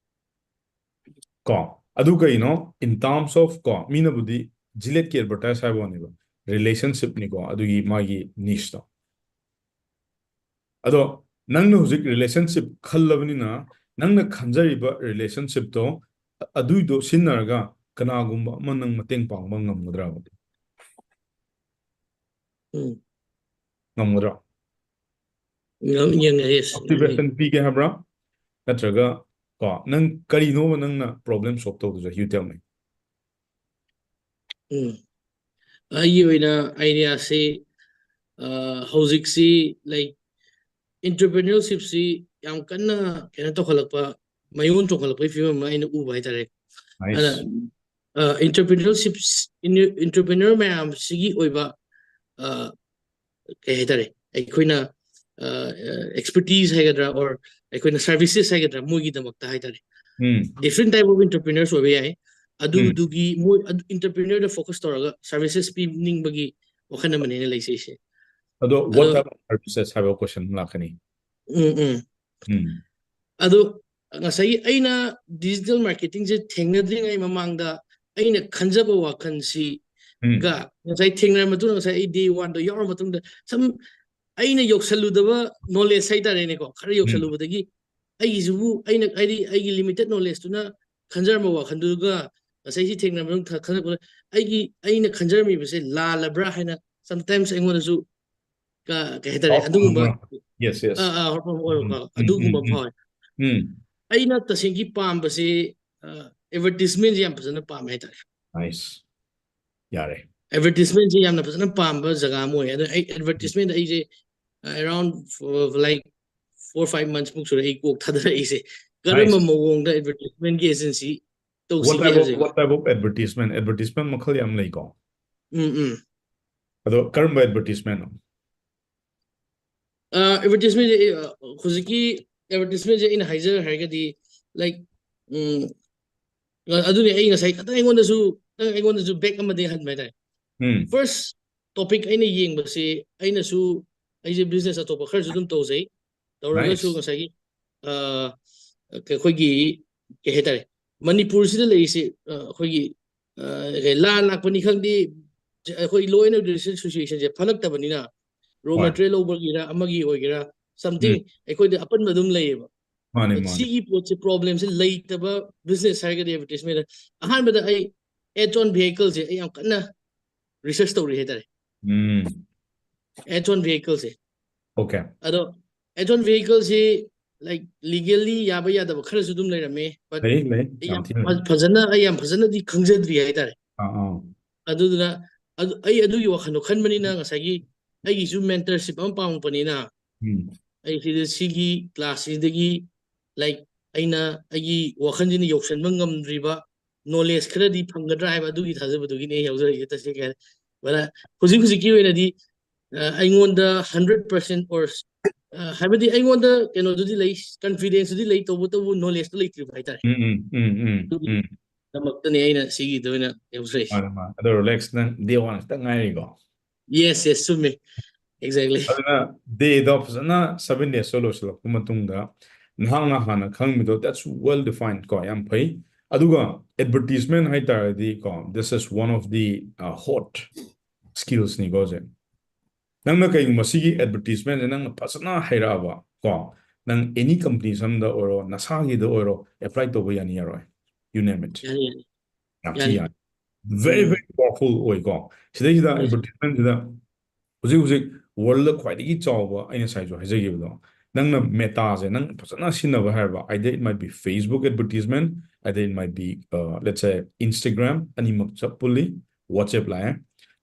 ꯀꯣ, ꯑꯗꯨ ꯀꯩꯅꯣ, in terms of ꯀꯣ, ꯃꯤꯅꯕꯨꯗꯤ Gillette ꯀꯤ advertise ꯍꯥꯏꯕ ꯋꯥꯅꯦꯕ, relationship ꯅꯤꯀꯣ ꯑꯗꯨꯒꯤ ꯃꯥꯒꯤ niche ꯇꯣ꯫ ꯑꯗꯣ ꯅꯪꯅ ꯍꯧꯖꯤꯛ relationship ꯈꯜꯂꯕꯅꯤꯅ, ꯅꯪꯅ ꯈꯟꯖꯔꯤꯕ relationship ꯇꯣ, ꯑꯗꯨꯏꯗꯣ ꯁꯤꯖꯤꯟꯅꯔꯒ ꯀꯅꯥꯒꯨꯝꯕ ꯑꯃ ꯅꯪ ꯃꯇꯦꯡ ꯄꯥꯡꯕ ꯉꯝꯒꯗ꯭ꯔꯕ? ꯎꯝ꯫ ꯉꯝꯒꯗ꯭ꯔꯣ? ꯉꯝ-, ꯌꯦꯡꯉꯦ, yes, ꯉꯝꯃꯦ꯫ Motivation ꯄꯤꯒꯦ ꯍꯥꯏꯕ꯭ꯔꯥ? ꯅꯠꯇ꯭ꯔꯒ ꯀꯣ, ꯅꯪ ꯀꯔꯤꯅꯣꯕ ꯅꯪꯅ problem solve ꯇꯧꯗꯣꯏꯁꯦ? You tell me. ꯎꯝ꯫ ꯑꯩꯒꯤ ꯑꯣꯏꯅ idea ꯁꯤ, ꯑ, ꯍꯧꯖꯤꯛꯁꯤ, like, entrepreneurship ꯁꯤ ꯌꯥꯝ ꯀꯟꯅ ꯀꯩꯅꯣ ꯇꯧꯈꯠꯂꯛꯄ, ꯃꯌꯣꯟ ꯆꯣꯡꯈꯠꯂꯛꯄꯒꯤ ꯐꯤꯕꯝ ꯑꯃ ꯑꯩꯅ ꯎꯕ ꯍꯥꯏꯇꯥꯔꯦ꯫ ꯑꯗ, Nice. ꯑ, entrepreneurship, entrepreneur ꯃꯌꯥꯝꯁꯤꯒꯤ ꯑꯣꯏꯕ ꯑ, ꯀꯩ ꯍꯥꯏꯇꯥꯔꯦ, ꯑꯩꯈꯣꯏꯅ ꯑꯦꯛꯁꯄꯔꯇꯤꯁ ꯍꯥꯏꯒꯗ꯭ꯔꯥ, or ꯑꯩꯈꯣꯏꯅ ꯁꯔꯚꯤꯁꯦꯁ ꯍꯥꯏꯒꯗ꯭ꯔꯥ, ꯃꯣꯏꯒꯤꯗꯃꯛꯇ ꯍꯥꯏꯇꯥꯔꯦ, ꯎꯝ ꯗꯤꯐ꯭ꯔꯦꯟ ꯇꯥꯏꯞ ꯑꯣꯐ ꯑꯦꯟꯇꯔꯄ꯭ꯔꯤꯅꯔꯁ ꯑꯣꯏꯕ ꯌꯥꯏ꯫ ꯎꯝ ꯑꯗꯨꯗꯨꯒꯤ ꯃꯣꯏ ꯑꯗꯨ ꯑꯦꯟꯇꯔꯄ꯭ꯔꯤꯅꯔꯗ ꯐꯣꯀꯁ ꯇꯧꯔꯒ ꯁꯔꯚꯤꯁꯦꯁ ꯄꯤꯅꯤꯡꯕꯒꯤ ꯋꯥꯈꯜ ꯑꯃꯅꯦꯅ ꯂꯩꯖꯩꯁꯦ꯫ ꯑꯗꯣ what ꯑꯗꯣ type of services ꯍꯥꯏꯕ ꯀꯣꯏꯁꯟ ꯑꯃ ꯂꯥꯛꯀꯅꯤ꯫ ꯎꯝ ꯎꯝ ꯎꯝ ꯑꯗꯣ ꯉꯁꯥꯏꯒꯤ ꯑꯩꯅ ꯗꯤꯖꯤꯇꯦꯜ ꯃꯥꯔꯀꯦꯇꯤꯡꯁꯦ ꯊꯦꯡꯅꯗ꯭ꯔꯤꯉꯩ ꯃꯃꯥꯡꯗ ꯑꯩꯅ ꯈꯟꯖꯕ ꯎꯝ ꯋꯥꯈꯜꯁꯤꯒ ꯉꯁꯥꯏ ꯊꯦꯡꯅꯔ ꯃꯇꯨꯡꯗ ꯉꯁꯥꯏ ꯑꯩ ꯗꯦ ꯋꯥꯟꯗꯣ ꯌꯥꯎꯔ ꯃꯇꯨꯡꯗ ꯁꯨꯝ ꯑꯩꯅ ꯌꯧꯁꯜꯂꯨꯗꯕ ꯅꯣꯂꯦꯖ ꯍꯥꯏꯇꯥꯔꯦꯅꯦꯀꯣ, ꯈꯔ ꯎꯝ ꯌꯧꯁꯜꯂꯨꯕꯗꯒꯤ ꯑꯩꯒꯤꯁꯤꯕꯨ ꯑꯩꯅ ꯍꯥꯏꯗꯤ ꯑꯩꯒꯤ ꯂꯤꯃꯤꯇꯦꯠ ꯅꯣꯂꯦꯖꯇꯨꯅ ꯈꯟꯖꯔꯝꯕ ꯋꯥꯈꯜꯗꯨꯒ ꯉꯁꯥꯏ ꯁꯤ ꯊꯦꯡꯅꯕ ꯃꯇꯨꯡꯗ ꯈꯜꯂꯛꯄꯗ ꯑꯩꯒꯤ ꯑꯩꯅ ꯈꯟꯖꯔꯝꯃꯤꯕꯁꯦ ꯂꯥꯜꯂꯕ꯭ꯔꯥ ꯍꯥꯏꯅ ꯁꯝꯇꯥꯏꯝꯁ ꯑꯩꯉꯣꯟꯗꯁꯨ ꯀ- ꯀꯩ ꯍꯥꯏꯇꯥꯔꯦ, ꯍꯣꯔꯛꯐꯝ ꯑꯗꯨꯒꯨꯝꯕ ꯑꯃ꯫ Yes, yes. ꯑꯥ ꯑꯥ ꯍꯣꯔꯛꯐꯝ ꯎꯝ ꯑꯣꯏꯔꯣꯀꯣ, ꯎꯝ ꯑꯗꯨꯒꯨꯝꯕ ꯎꯝ ꯐꯥꯎꯋꯦ꯫ ꯎꯝ ꯑꯩꯅ ꯇꯁꯦꯡꯒꯤ ꯄꯥꯝꯕꯁꯤ ꯑꯦꯗꯚꯔꯇꯤꯁꯃꯦꯟꯁꯦ ꯌꯥꯝ ꯐꯖꯅ ꯄꯥꯝꯃꯦ ꯍꯥꯏꯇꯥꯔꯦ꯫ Nice. ꯌꯥꯔꯦ꯫ ꯑꯦꯗꯚꯔꯇꯤꯁꯃꯦꯟꯁꯦ ꯌꯥꯝꯅ ꯐꯖꯅ ꯄꯥꯝꯕ ꯖꯒꯥ ꯑꯃ ꯑꯣꯏ꯫ ꯑꯗꯣ ꯑꯩ ꯑꯦꯗꯚꯔꯇꯤꯁꯃꯦꯟꯗ ꯑꯩꯁꯦ around like four five months ꯃꯨꯛ ꯁꯨꯔꯦ ꯑꯩ ꯀꯣꯛ ꯊꯥꯗꯔꯛꯏꯁꯦ, ꯀꯔꯝꯕ Nice. ꯃꯑꯣꯡꯗ ꯑꯦꯗꯚꯔꯇꯤꯁꯃꯦꯟꯒꯤ ꯑꯦꯖꯦꯟꯁꯤ What ꯇꯧꯁꯤꯒꯦ type of ꯍꯥꯏꯕꯁꯦꯀꯣ꯫ what type of advertisement? Advertisement ꯃꯈꯜ ꯌꯥꯝ ꯂꯩꯀꯣ꯫ ꯎꯝ ꯎꯝ ꯑꯗꯣ ꯀꯔꯝꯕ ꯑꯦꯗꯚꯔꯇꯤꯁꯃꯦꯟꯅꯣ? ꯑꯦꯗꯚꯔꯇꯤꯁꯃꯦꯟꯁꯦ ꯍꯧꯖꯤꯛꯀꯤ ꯑꯦꯗꯚꯔꯇꯤꯁꯃꯦꯟꯁꯦ ꯑꯩꯅ ꯍꯥꯏꯖꯔ ꯍꯥꯏꯔꯒꯗꯤ, ꯂꯥꯏꯛ, ꯎꯝ ꯑ- ꯑꯗꯨꯅꯤ ꯑꯩ ꯉꯁꯥꯏ ꯈꯤꯇꯪ ꯑꯩꯉꯣꯟꯗꯁꯨ ꯈꯤꯇꯪ ꯑꯩꯉꯣꯟꯗꯁꯨ ꯕꯦꯛ ꯑꯃꯗꯤ ꯍꯟꯕ ꯍꯥꯏꯇꯥꯔꯦ꯫ ꯎꯝ ꯐꯥꯔꯁ ꯇꯣꯄꯤꯛ ꯑꯩꯅ ꯌꯦꯡꯕꯁꯤ, ꯑꯩꯅꯁꯨ ꯑꯩꯁꯦ ꯕꯤꯖꯤꯅꯦꯁ ꯑꯇꯣꯞꯄ ꯈꯔꯁꯨ ꯑꯗꯨꯝ ꯇꯧꯖꯩ, ꯇꯧꯔꯒꯁꯨ Nice. ꯉꯁꯥꯏꯒꯤ ꯑ, ꯑꯩꯈꯣꯏꯒꯤ ꯀꯩ ꯍꯥꯏꯇꯥꯔꯦ, ꯃꯅꯤꯄꯨꯔꯁꯤꯗ ꯂꯩꯔꯤꯁꯤ ꯑ, ꯑꯩꯈꯣꯏꯒꯤ ꯑ, ꯀꯩ, ꯂꯥꯟ ꯂꯥꯛꯄꯅꯤ ꯈꯪꯗꯦ, ꯑꯩꯈꯣꯏ ꯂꯣ ꯑꯦꯟ ꯑꯣꯔꯗꯔ ꯁꯤꯆꯨꯋꯦꯁꯟꯁꯦ ꯐꯠꯂꯛꯇꯕꯅꯤꯅ ꯔꯣ ꯍꯣꯏ ꯃꯦꯇꯔꯤꯌꯦꯜ ꯂꯧꯕꯒꯤꯔ ꯑꯃꯒꯤ ꯑꯣꯏꯒꯦꯔꯥ, ꯎꯝ ꯁꯝꯊꯤꯡ ꯑꯩꯈꯣꯏꯗ ꯑꯄꯟꯕ ꯑꯗꯨꯝ ꯂꯩꯌꯦꯕ꯫ ꯃꯥꯅꯦ But ꯃꯥꯅꯦ꯫ ꯁꯤꯒꯤ ꯄꯣꯠꯁꯦ ꯄ꯭ꯔꯣꯕ꯭ꯂꯦꯝꯁꯦ ꯂꯩꯇꯕ ꯕꯤꯖꯤꯅꯦꯁ ꯍꯥꯏꯔꯒꯗꯤ ꯑꯦꯗꯚꯔꯇꯤꯁꯃꯦꯟꯗ ꯑꯍꯥꯟꯕꯗ ꯑꯩ add-on vehicleꯁꯦ ꯑꯩ ꯌꯥꯝ ꯀꯟꯅ ꯔꯤꯁꯔꯁ ꯇꯧꯔꯤ ꯍꯥꯏꯇꯥꯔꯦ꯫ ꯎꯝ Add-on vehicleꯁꯦ ꯑꯣꯀꯦ꯫ ꯑꯗꯣ add-on vehicleꯁꯤ ꯂꯥꯏꯛ ꯂꯤꯒꯦꯜꯂꯤ ꯌꯥꯕ ꯌꯥꯗꯕ ꯈꯔꯁꯨ ꯑꯗꯨꯝ ꯂꯩꯔꯝꯃꯦ, but ꯂꯩ ꯂꯩ ꯑꯩ ꯌꯥꯝ ꯌꯥꯝ ꯊꯤꯅ ꯐ- ꯐꯖꯅ ꯑꯩ ꯌꯥꯝ ꯐꯖꯅꯗꯤ ꯈꯪꯖꯗ꯭ꯔꯤ ꯍꯥꯏꯇꯥꯔꯦ꯫ ꯑꯥ ꯑꯥ ꯑꯗꯨꯗꯨꯅ ꯑꯗꯨ ꯑꯩ ꯑꯗꯨꯒꯤ ꯋꯥꯈꯜꯗꯣ ꯈꯟꯕꯅꯤꯅ ꯉꯁꯥꯏꯒꯤ ꯑꯩꯒꯤꯁꯨ ꯃꯦꯟꯇꯔꯁꯤꯞ ꯑꯃ ꯄꯥꯝꯃꯛꯄꯅꯤꯅ ꯎꯝ ꯑꯩ ꯁꯤꯗ ꯁꯤꯒꯤ ꯀ꯭ꯂꯥꯁꯁꯤꯗꯒꯤ ꯂꯥꯏꯛ ꯑꯩꯅ ꯑꯩꯒꯤ ꯋꯥꯈꯜꯁꯤꯅ ꯌꯧꯁꯟꯕ ꯉꯝꯗ꯭ꯔꯤꯕ ꯅꯣꯂꯦꯖ ꯈꯔꯗꯤ ꯐꯪꯒꯗ꯭ꯔꯥ ꯍꯥꯏꯕ ꯑꯗꯨꯒꯤ ꯊꯥꯖꯕꯗꯨꯒꯤꯅꯦ ꯑꯩ ꯌꯥꯎꯖꯔꯛꯏꯁꯦ ꯇꯁꯦꯡꯅ ꯍꯥꯏꯔꯗꯤ꯫ ꯍꯧꯖꯤꯛ ꯍꯧꯖꯤꯛꯀꯤ ꯑꯣꯏꯅꯗꯤ ꯑ, ꯑꯩꯉꯣꯟꯗ hundred percent or ꯑ, ꯍꯥꯏꯕꯗꯤ ꯑꯩꯉꯣꯟꯗ ꯀꯩꯅꯣꯗꯨꯗꯤ ꯂꯩ, confidence ꯇꯨꯗꯤ ꯂꯩ, ꯇꯧꯕꯇꯕꯨ knowledge ꯇꯨ ꯂꯩꯇ꯭ꯔꯤꯕ ꯍꯥꯏꯇꯥꯔꯦ꯫ ꯎꯝ ꯎꯝ ꯎꯝ ꯎꯝ ꯎꯝ ꯗꯃꯛꯇꯅꯦ ꯑꯩꯅ ꯁꯤꯒꯤꯗ ꯑꯣꯏꯅ ꯌꯥꯎꯖꯔꯛꯏꯁꯦ꯫ ꯃꯥꯅꯦ ꯃꯥꯅꯦ ꯑꯗꯣ ꯔꯤꯂꯦꯛꯁ ꯅꯪ ꯗꯦ ꯋꯥꯟ ꯈꯤꯇꯪ ꯉꯥꯏꯔꯤꯀꯣ꯫ Yes, yes, ꯆꯨꯝꯃꯦ꯫ Exactly. ꯑꯗꯨꯅ ꯗꯦꯗꯣ ꯐꯖꯅ seven days ꯇꯣ ꯂꯣꯏꯁꯤꯜꯂꯛꯄ ꯃꯇꯨꯡꯗ ꯅꯍꯥꯛꯅ ꯍꯥꯟꯅ ꯈꯪꯉꯝꯃꯤꯗꯣ, that's well defined ꯀꯣ, ꯌꯥꯝ ꯐꯩ꯫ ꯑꯗꯨꯒ advertisement ꯍꯥꯏꯇꯥꯔꯗꯤ ꯀꯣ, this is one of the uh, hot skills ꯅꯤꯀꯣ ꯍꯧꯖꯤꯛ꯫ ꯅꯪꯅ ꯀꯩꯒꯨꯝꯕ ꯁꯤꯒꯤ advertisement ꯁꯦ ꯅꯪꯅ ꯐꯖꯅ ꯍꯩꯔꯛꯑꯕ ꯀꯣ, ꯅꯪ any company ꯑꯃꯗ ꯑꯣꯏꯔꯣ, ꯅꯁꯥꯒꯤꯗ ꯑꯣꯏꯔꯣ, apply ꯇꯧꯕ ꯌꯥꯅꯤ ꯌꯥꯔꯣꯏ, you name it, ꯌꯥꯅꯤ, ꯌꯥꯅꯤ, ꯌꯥꯝ ꯊꯤ ꯌꯥꯅꯤ꯫ ꯌꯥꯅꯤ꯫ Very ꯎꯝ, very powerful ꯑꯣꯏꯀꯣ꯫ ꯁꯤꯗꯩꯁꯤꯗ ꯎꯝ, advertisement ꯁꯤꯗ ꯍꯧꯖꯤꯛ ꯍꯧꯖꯤꯛ world ꯗ ꯈ꯭ꯋꯥꯏꯗꯒꯤ ꯆꯥꯎꯕ, ꯑꯩꯅ ꯉꯁꯥꯏꯁꯨ ꯍꯥꯏꯖꯈꯤꯕꯗꯣ, ꯅꯪꯅ Meta ꯁꯦ ꯅꯪ ꯐꯖꯅ ꯁꯤꯖꯤꯟꯅꯕ ꯍꯩꯔꯕ, either it might be Facebook advertisement, either it might be uh, let's say Instagram, ꯑꯅꯤꯃꯛ ꯆꯞ ꯄꯨꯜꯂꯤ, WhatsApp ꯂꯥꯛꯑꯦ,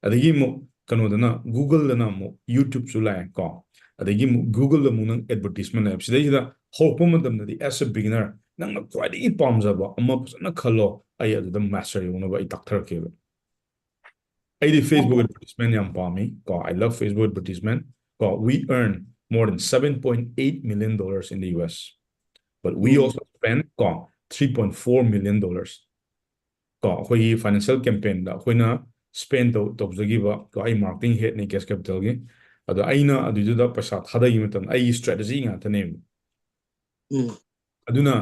ꯑꯗꯒꯤ ꯑꯃꯨꯛ ꯀꯩꯅꯣꯗꯅ Google ꯗꯅ ꯑꯃꯨꯛ YouTube ꯁꯨ ꯂꯥꯛꯑꯦ ꯀꯣ, ꯑꯗꯒꯤ ꯑꯃꯨꯛ Google ꯗ ꯑꯃꯨꯛ ꯅꯪ advertisement ꯂꯥꯛꯑꯦ꯫ ꯁꯤꯗꯩꯁꯤꯗ ꯍꯧꯔꯛꯄ ꯃꯇꯝꯗꯗꯤ as a beginner ꯅꯪꯅ ꯈ꯭ꯋꯥꯏꯗꯒꯤ ꯄꯥꯝꯖꯕ ꯑꯃ ꯐꯖꯅ ꯈꯜꯂꯣ, ꯑꯩ ꯑꯗꯨꯗ master ꯌꯧꯅꯕ ꯑꯩ ꯇꯥꯛꯊꯔꯛꯀꯦꯕ꯫ ꯑꯩꯗꯤ Facebook advertisement ꯌꯥꯝ ꯄꯥꯝꯃꯤ ꯀꯣ, I love Facebook advertisement ꯀꯣ꯫ We earn more than seven point eight million dollars in the U S, but we um, also spend ꯀꯣ three point four million dollars ꯀꯣ, ꯑꯩꯈꯣꯏꯒꯤ financial campaign ꯗ ꯑꯩꯈꯣꯏꯅ spend ꯇꯧ ꯇꯧꯖꯈꯤꯕ ꯀꯣ꯫ ꯑꯩ marketing head ꯅꯤ Cash Capital ꯒꯤ꯫ ꯑꯗꯣ ꯑꯩꯅ ꯑꯗꯨꯏꯗꯨꯗ ꯄꯩꯁꯥ ꯊꯥꯗꯈꯤꯕ ꯃꯇꯝꯗ ꯑꯩꯒꯤ strategy ꯉꯥꯛꯇꯅꯦꯕ꯫ ꯎꯝ, ꯑꯗꯨꯅ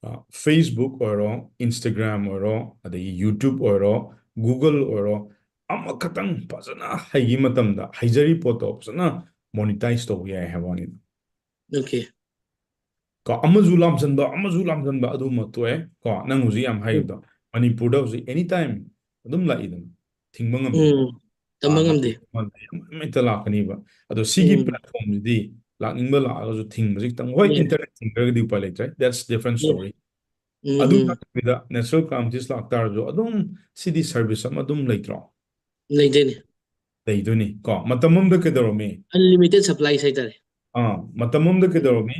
ꯑ, Facebook ꯑꯣꯏꯔꯣ, Instagram ꯑꯣꯏꯔꯣ, ꯑꯗꯒꯤ YouTube ꯑꯣꯏꯔꯣ, Google ꯑꯣꯏꯔꯣ, ꯑꯃꯈꯛꯇꯪ ꯐꯖꯅ ꯍꯩꯈꯤ ꯃꯇꯝꯗ ꯍꯩꯖꯔꯤ ꯄꯣꯠꯇꯣ ꯐꯖꯅ monetize ꯇꯧꯕ ꯌꯥꯏ ꯍꯥꯏꯕ ꯋꯥꯅꯤꯗ꯫ okay. ꯀꯣ, ꯑꯃꯁꯨ ꯂꯥꯝꯁꯟꯕ, ꯑꯃꯁꯨ ꯂꯥꯝꯁꯟꯕ, ꯑꯗꯨꯃ ꯇꯣꯛꯑꯦ ꯀꯣ꯫ ꯅꯪ ꯍꯧꯖꯤꯛ ꯌꯥꯝ ꯎꯝ, ꯍꯥꯏꯕꯗꯣ, ꯃꯅꯤꯄꯨꯔꯗ ꯍꯧꯖꯤꯛ anytime ꯑꯗꯨꯝ ꯂꯥꯛꯏꯗꯅ, ꯊꯤꯡꯕ ꯉꯝꯗꯦ꯫ ꯎꯝ, ꯇꯝꯕ ꯑꯥ, ꯉꯝꯗꯦ꯫ ꯂꯥꯛꯅꯤꯡꯕ ꯉꯝꯗꯦ, ꯑꯃ ꯍꯦꯛꯇ ꯂꯥꯛꯀꯅꯤꯕ꯫ ꯑꯗꯣ ꯁꯤꯒꯤ ꯎꯝ, platform ꯁꯤꯗꯤ ꯂꯥꯛꯅꯤꯡꯕ ꯂꯥꯛꯑꯒꯁꯨ ꯊꯤꯡꯕꯁꯤ ꯈꯤꯇꯪ, ꯍꯣꯏ, ꯎꯝ, internet ꯊꯤꯡꯈ꯭ꯔꯒꯗꯤ ꯎꯄꯥꯏ ꯂꯩꯇ꯭ꯔꯦ, that's different ꯎꯝ, story꯫ ꯎꯝ, ꯑꯗꯨ ꯎꯝ, ꯅꯠꯇꯕꯤꯗ natural calamities ꯂꯥꯛꯇꯥꯔꯁꯨ ꯑꯗꯨꯝ ꯁꯤꯗꯤ service ꯑꯃ ꯑꯗꯨꯝ ꯂꯩꯇ꯭ꯔꯣ? ꯂꯩꯗꯣꯏꯅꯤ꯫ ꯂꯩꯗꯣꯏꯅꯤ ꯀꯣ꯫ ꯃꯇꯝ ꯑꯃꯗ ꯀꯩꯗꯧꯔꯝꯃꯤ? Unlimited supplies ꯍꯥꯏꯇꯥꯔꯦ꯫ ꯑꯥ, ꯃꯇꯝ ꯑꯃꯗ ꯎꯝ, ꯀꯩꯗꯧꯔꯝꯃꯤ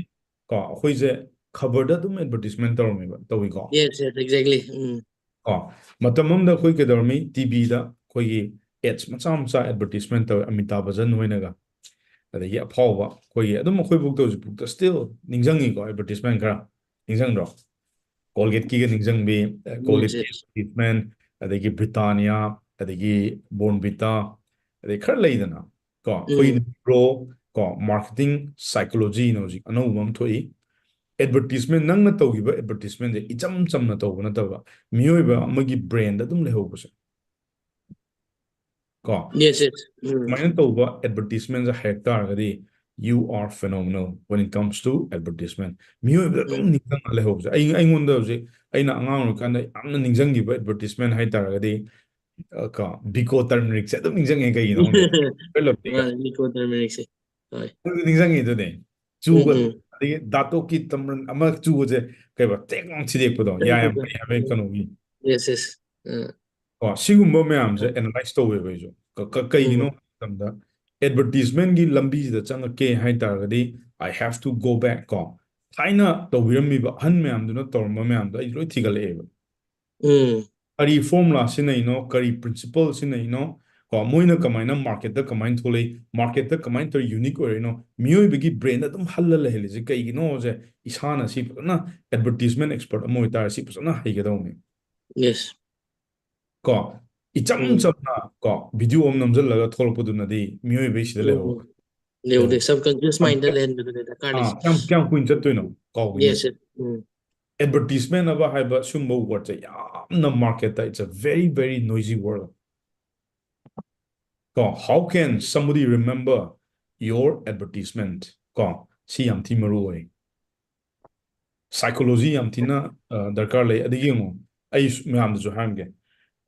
ꯀꯣ, ꯑꯩꯈꯣꯏꯁꯦ ꯈꯕꯔꯗ ꯑꯗꯨꯝ advertisement ꯇꯧꯔꯝꯃꯦꯕ, ꯇꯧꯏꯀꯣ꯫ yes, yes, exactly. ꯎꯝ, ꯀꯣ, ꯃꯇꯝ ꯑꯃꯗ ꯑꯩꯈꯣꯏ ꯀꯩꯗꯧꯔꯝꯃꯤ? ꯇꯤꯚꯤꯗ ꯑꯩꯈꯣꯏꯒꯤ ꯑꯦꯗꯁ ꯃꯆꯥ ꯃꯆꯥ ꯑꯦꯗꯚꯔꯇꯤꯁꯃꯦꯟ ꯇꯧꯋꯦ, ꯑꯃꯤꯇꯥꯕ ꯕꯆꯟ ꯍꯣꯏꯅꯒ, ꯑꯗꯒꯤ ꯑꯐꯥꯎꯕ ꯑꯩꯈꯣꯏꯒꯤ ꯑꯗꯨꯝ ꯑꯩꯈꯣꯏꯐꯥꯎꯗ ꯍꯧꯖꯤꯛꯐꯥꯎꯗ ꯁ꯭ꯇꯤꯜ ꯅꯤꯡꯁꯤꯡꯉꯤꯀꯣ ꯑꯦꯗꯚꯔꯇꯤꯁꯃꯦꯟ ꯈꯔ, ꯅꯤꯡꯁꯤꯡꯗ꯭ꯔꯣ? ꯀꯣꯜꯒꯦꯠꯀꯤꯒ ꯅꯤꯡꯁꯤꯡꯕꯤ, ꯀꯣꯜꯒꯦꯠꯀꯤ ꯑꯦꯗꯚꯔꯇꯤꯁꯃꯦꯟ, ꯑꯗꯒꯤ ꯕ꯭ꯔꯤꯇꯥꯅꯤꯌꯥ, ꯑꯗꯒꯤ ꯕꯣꯔꯟꯚꯤꯇꯥ, ꯑꯗꯩ ꯈꯔ ꯂꯩꯗꯅ ꯀꯣ ꯑꯩꯈꯣꯏꯒꯤ ꯄ꯭ꯔꯣ ꯀꯣ ꯃꯥꯔꯀꯦꯇꯤꯡ ꯁꯥꯏꯀꯣꯂꯣꯖꯤꯅ ꯍꯧꯖꯤꯛ ꯑꯅꯧꯕ ꯑꯃ ꯊꯣꯛꯏ꯫ ꯑꯦꯗꯚꯔꯇꯤꯁꯃꯦꯟ, ꯅꯪꯅ ꯇꯧꯈꯤꯕ ꯑꯦꯗꯚꯔꯇꯤꯁꯃꯦꯟꯁꯦ ꯏꯆꯝ ꯆꯝꯅ ꯇꯧꯕ ꯅꯠꯇꯕ, ꯃꯤꯑꯣꯏꯕ ꯑꯃꯒꯤ ꯕ꯭ꯔꯦꯟꯗ ꯑꯗꯨꯝ ꯂꯩꯍꯧꯕꯁꯦ ꯀꯣ ꯌꯦꯁ ꯌꯦꯁ ꯎꯝ ꯁꯨꯃꯥꯏꯅ ꯇꯧꯕ ꯑꯦꯗꯚꯔꯇꯤꯁꯃꯦꯟꯁꯦ ꯍꯩꯔꯛ ꯇꯥꯔꯒꯗꯤ, you are phenomenal when it comes to advertisement. ꯃꯤꯑꯣꯏꯕꯗ ꯑꯗꯨꯝ ꯎꯝ ꯅꯤꯡꯁꯤꯡꯉ ꯂꯩꯍꯧꯕꯁꯦ, ꯑꯩ ꯑꯩꯉꯣꯟꯗ ꯍꯧꯖꯤꯛ, ꯑꯩꯅ ꯑꯉꯥꯡ ꯑꯣꯏꯔꯤꯀꯥꯟꯗ ꯌꯥꯝꯅ ꯅꯤꯡꯁꯤꯡꯈꯤꯕ ꯑꯦꯗꯚꯔꯇꯤꯁꯃꯦꯟ ꯍꯥꯏꯇꯥꯔꯒꯗꯤ, ꯑ, ꯀꯣ ꯕꯤꯀꯣ ꯇꯔꯃꯔꯤꯛꯁꯦ ꯑꯗꯨꯝ ꯅꯤꯡꯁꯤꯡꯉꯦ꯫ ꯀꯩꯒꯤꯅꯣ ꯈꯪꯗꯦ, ꯈꯔ ꯂꯞꯇꯤꯒ ꯃꯥꯅꯦ, ꯃꯤꯀꯣ ꯇꯔꯃꯔꯤꯛꯁꯦ꯫ ꯍꯣꯏ ꯅꯪꯁꯨ ꯅꯤꯡꯁꯤꯡꯉꯤ ꯑꯗꯨꯅꯦ, ꯎꯝ ꯆꯨꯒ ꯎꯝ ꯑꯗꯒꯤ ꯗꯥꯇꯣꯛꯀꯤ ꯇꯝꯔꯟ ꯑꯃ ꯆꯨꯒꯁꯦ, ꯀꯩꯕ, ꯇꯦꯛ ꯂꯥꯎ ꯊꯤꯗꯦꯛꯄꯗꯣ, ꯌꯥ ꯌꯥꯝ ꯐꯩ ꯍꯥꯏꯕꯒꯤ ꯀꯩꯅꯣꯒꯤ ꯌꯦꯁ ꯌꯦꯁ ꯑ, ꯀꯣ ꯁꯤꯒꯨꯝꯕ ꯃꯌꯥꯝꯁꯦ ꯎꯝ ꯑꯦꯅꯥꯂꯥꯏꯁ ꯇꯧꯋꯦꯕ ꯑꯩꯁꯨ꯫ ꯀ- ꯀ- ꯀꯩꯒꯤꯅꯣ ꯎꯝ ꯍꯥꯏꯕ ꯃꯇꯝꯗ, ꯑꯦꯗꯚꯔꯇꯤꯁꯃꯦꯟꯒꯤ ꯂꯝꯕꯤꯁꯤꯗ ꯆꯪꯉꯛꯀꯦ ꯍꯥꯏ ꯇꯥꯔꯒꯗꯤ, I have to go back ꯀꯣ, ꯊꯥꯏꯅ ꯇꯧꯕꯤꯔꯝꯃꯤꯕ ꯑꯍꯟ ꯃꯌꯥꯝꯗꯨꯅ ꯇꯧꯔꯝꯕ ꯃꯌꯥꯝꯗꯣ ꯑꯩ ꯂꯣꯏ ꯊꯤꯒꯠꯂꯛꯑꯦꯕ꯫ ꯎꯝ ꯀꯔꯤ ꯐꯣꯔꯃꯨꯂꯥ ꯁꯤꯖꯤꯟꯅꯩꯅꯣ, ꯀꯔꯤ ꯄ꯭ꯔꯤꯟꯁꯤꯄꯜ ꯁꯤꯖꯤꯟꯅꯩꯅꯣ, ꯀꯣ ꯃꯣꯏꯅ ꯀꯃꯥꯏꯅ ꯃꯥꯔꯀꯦꯠꯇ ꯀꯃꯥꯏꯅ ꯊꯣꯛꯂꯛꯏ, ꯃꯥꯔꯀꯦꯠꯇ ꯀꯃꯥꯏꯅ ꯇꯧꯔ ꯌꯨꯅꯤꯛ ꯑꯣꯏꯔꯤꯅꯣ, ꯃꯤꯑꯣꯏꯕꯒꯤ ꯕ꯭ꯔꯦꯟꯗ ꯑꯗꯨꯝ ꯍꯜꯂ ꯂꯩꯍꯜꯂꯤꯁꯦ ꯀꯩꯒꯤꯅꯣꯁꯦ, ꯏꯁꯥꯅ ꯁꯤ ꯐꯖꯅ, ꯑꯦꯗꯚꯔꯇꯤꯁꯃꯦꯟ ꯑꯦꯛꯁꯄꯔꯠ ꯑꯃ ꯑꯣꯏꯇꯥꯔꯦ, ꯁꯤ ꯐꯖꯅ ꯍꯩꯒꯗꯧꯅꯤ꯫ ꯌꯦꯁ ꯀꯣ ꯏꯆꯝ ꯎꯝ ꯆꯝꯅ ꯀꯣ ꯚꯤꯗꯤꯑꯣ ꯑꯃ ꯅꯝꯁꯤꯜꯂꯒ ꯊꯣꯛꯂꯛꯄꯗꯨꯅꯗꯤ ꯃꯤꯑꯣꯏꯕꯩ ꯁꯤꯗ ꯎꯝ ꯂꯩꯍꯧꯔꯣꯏ꯫ ꯎꯝ ꯂꯩꯍꯧꯗꯦ, ꯑꯗꯨ ꯁꯕꯀꯟꯁꯤꯌꯁ ꯌꯥꯝ ꯃꯥꯏꯟꯗ ꯀꯌꯥꯝ ꯂꯩꯍꯟꯕꯗꯨꯅꯦ ꯗꯔꯀꯥꯔ ꯑꯥ ꯂꯩꯁꯦ꯫ ꯀꯌꯥꯝ ꯀꯨꯏꯅ ꯆꯠꯇꯣꯏꯅꯣ ꯀꯥꯎꯈꯤꯅꯤ꯫ ꯌꯦꯁ ꯎꯝ ꯑꯦꯗꯚꯔꯇꯤꯁꯃꯦꯟ ꯑꯕ ꯍꯥꯏꯕ ꯁꯨꯝꯕ ꯋꯥꯔꯗꯁꯦ ꯌꯥꯝꯅ ꯃꯥꯔꯀꯦꯠꯇ, it's a very very noisy world꯫ ꯀꯣ how can somebody remember your advertisement? ꯀꯣ ꯁꯤ ꯌꯥꯝ ꯊꯤ ꯃꯔꯨ ꯑꯣꯏ꯫ ꯁꯥꯏꯀꯣꯂꯣꯖꯤ ꯌꯥꯝ ꯊꯤꯅ ꯑ, ꯗꯔꯀꯥꯔ ꯂꯩ꯫ ꯑꯗꯒꯤ ꯌꯦꯡꯉꯣ, ꯑꯩ ꯁꯨ- ꯃꯌꯥꯝꯗꯁꯨ ꯍꯥꯏꯔꯝꯒꯦ,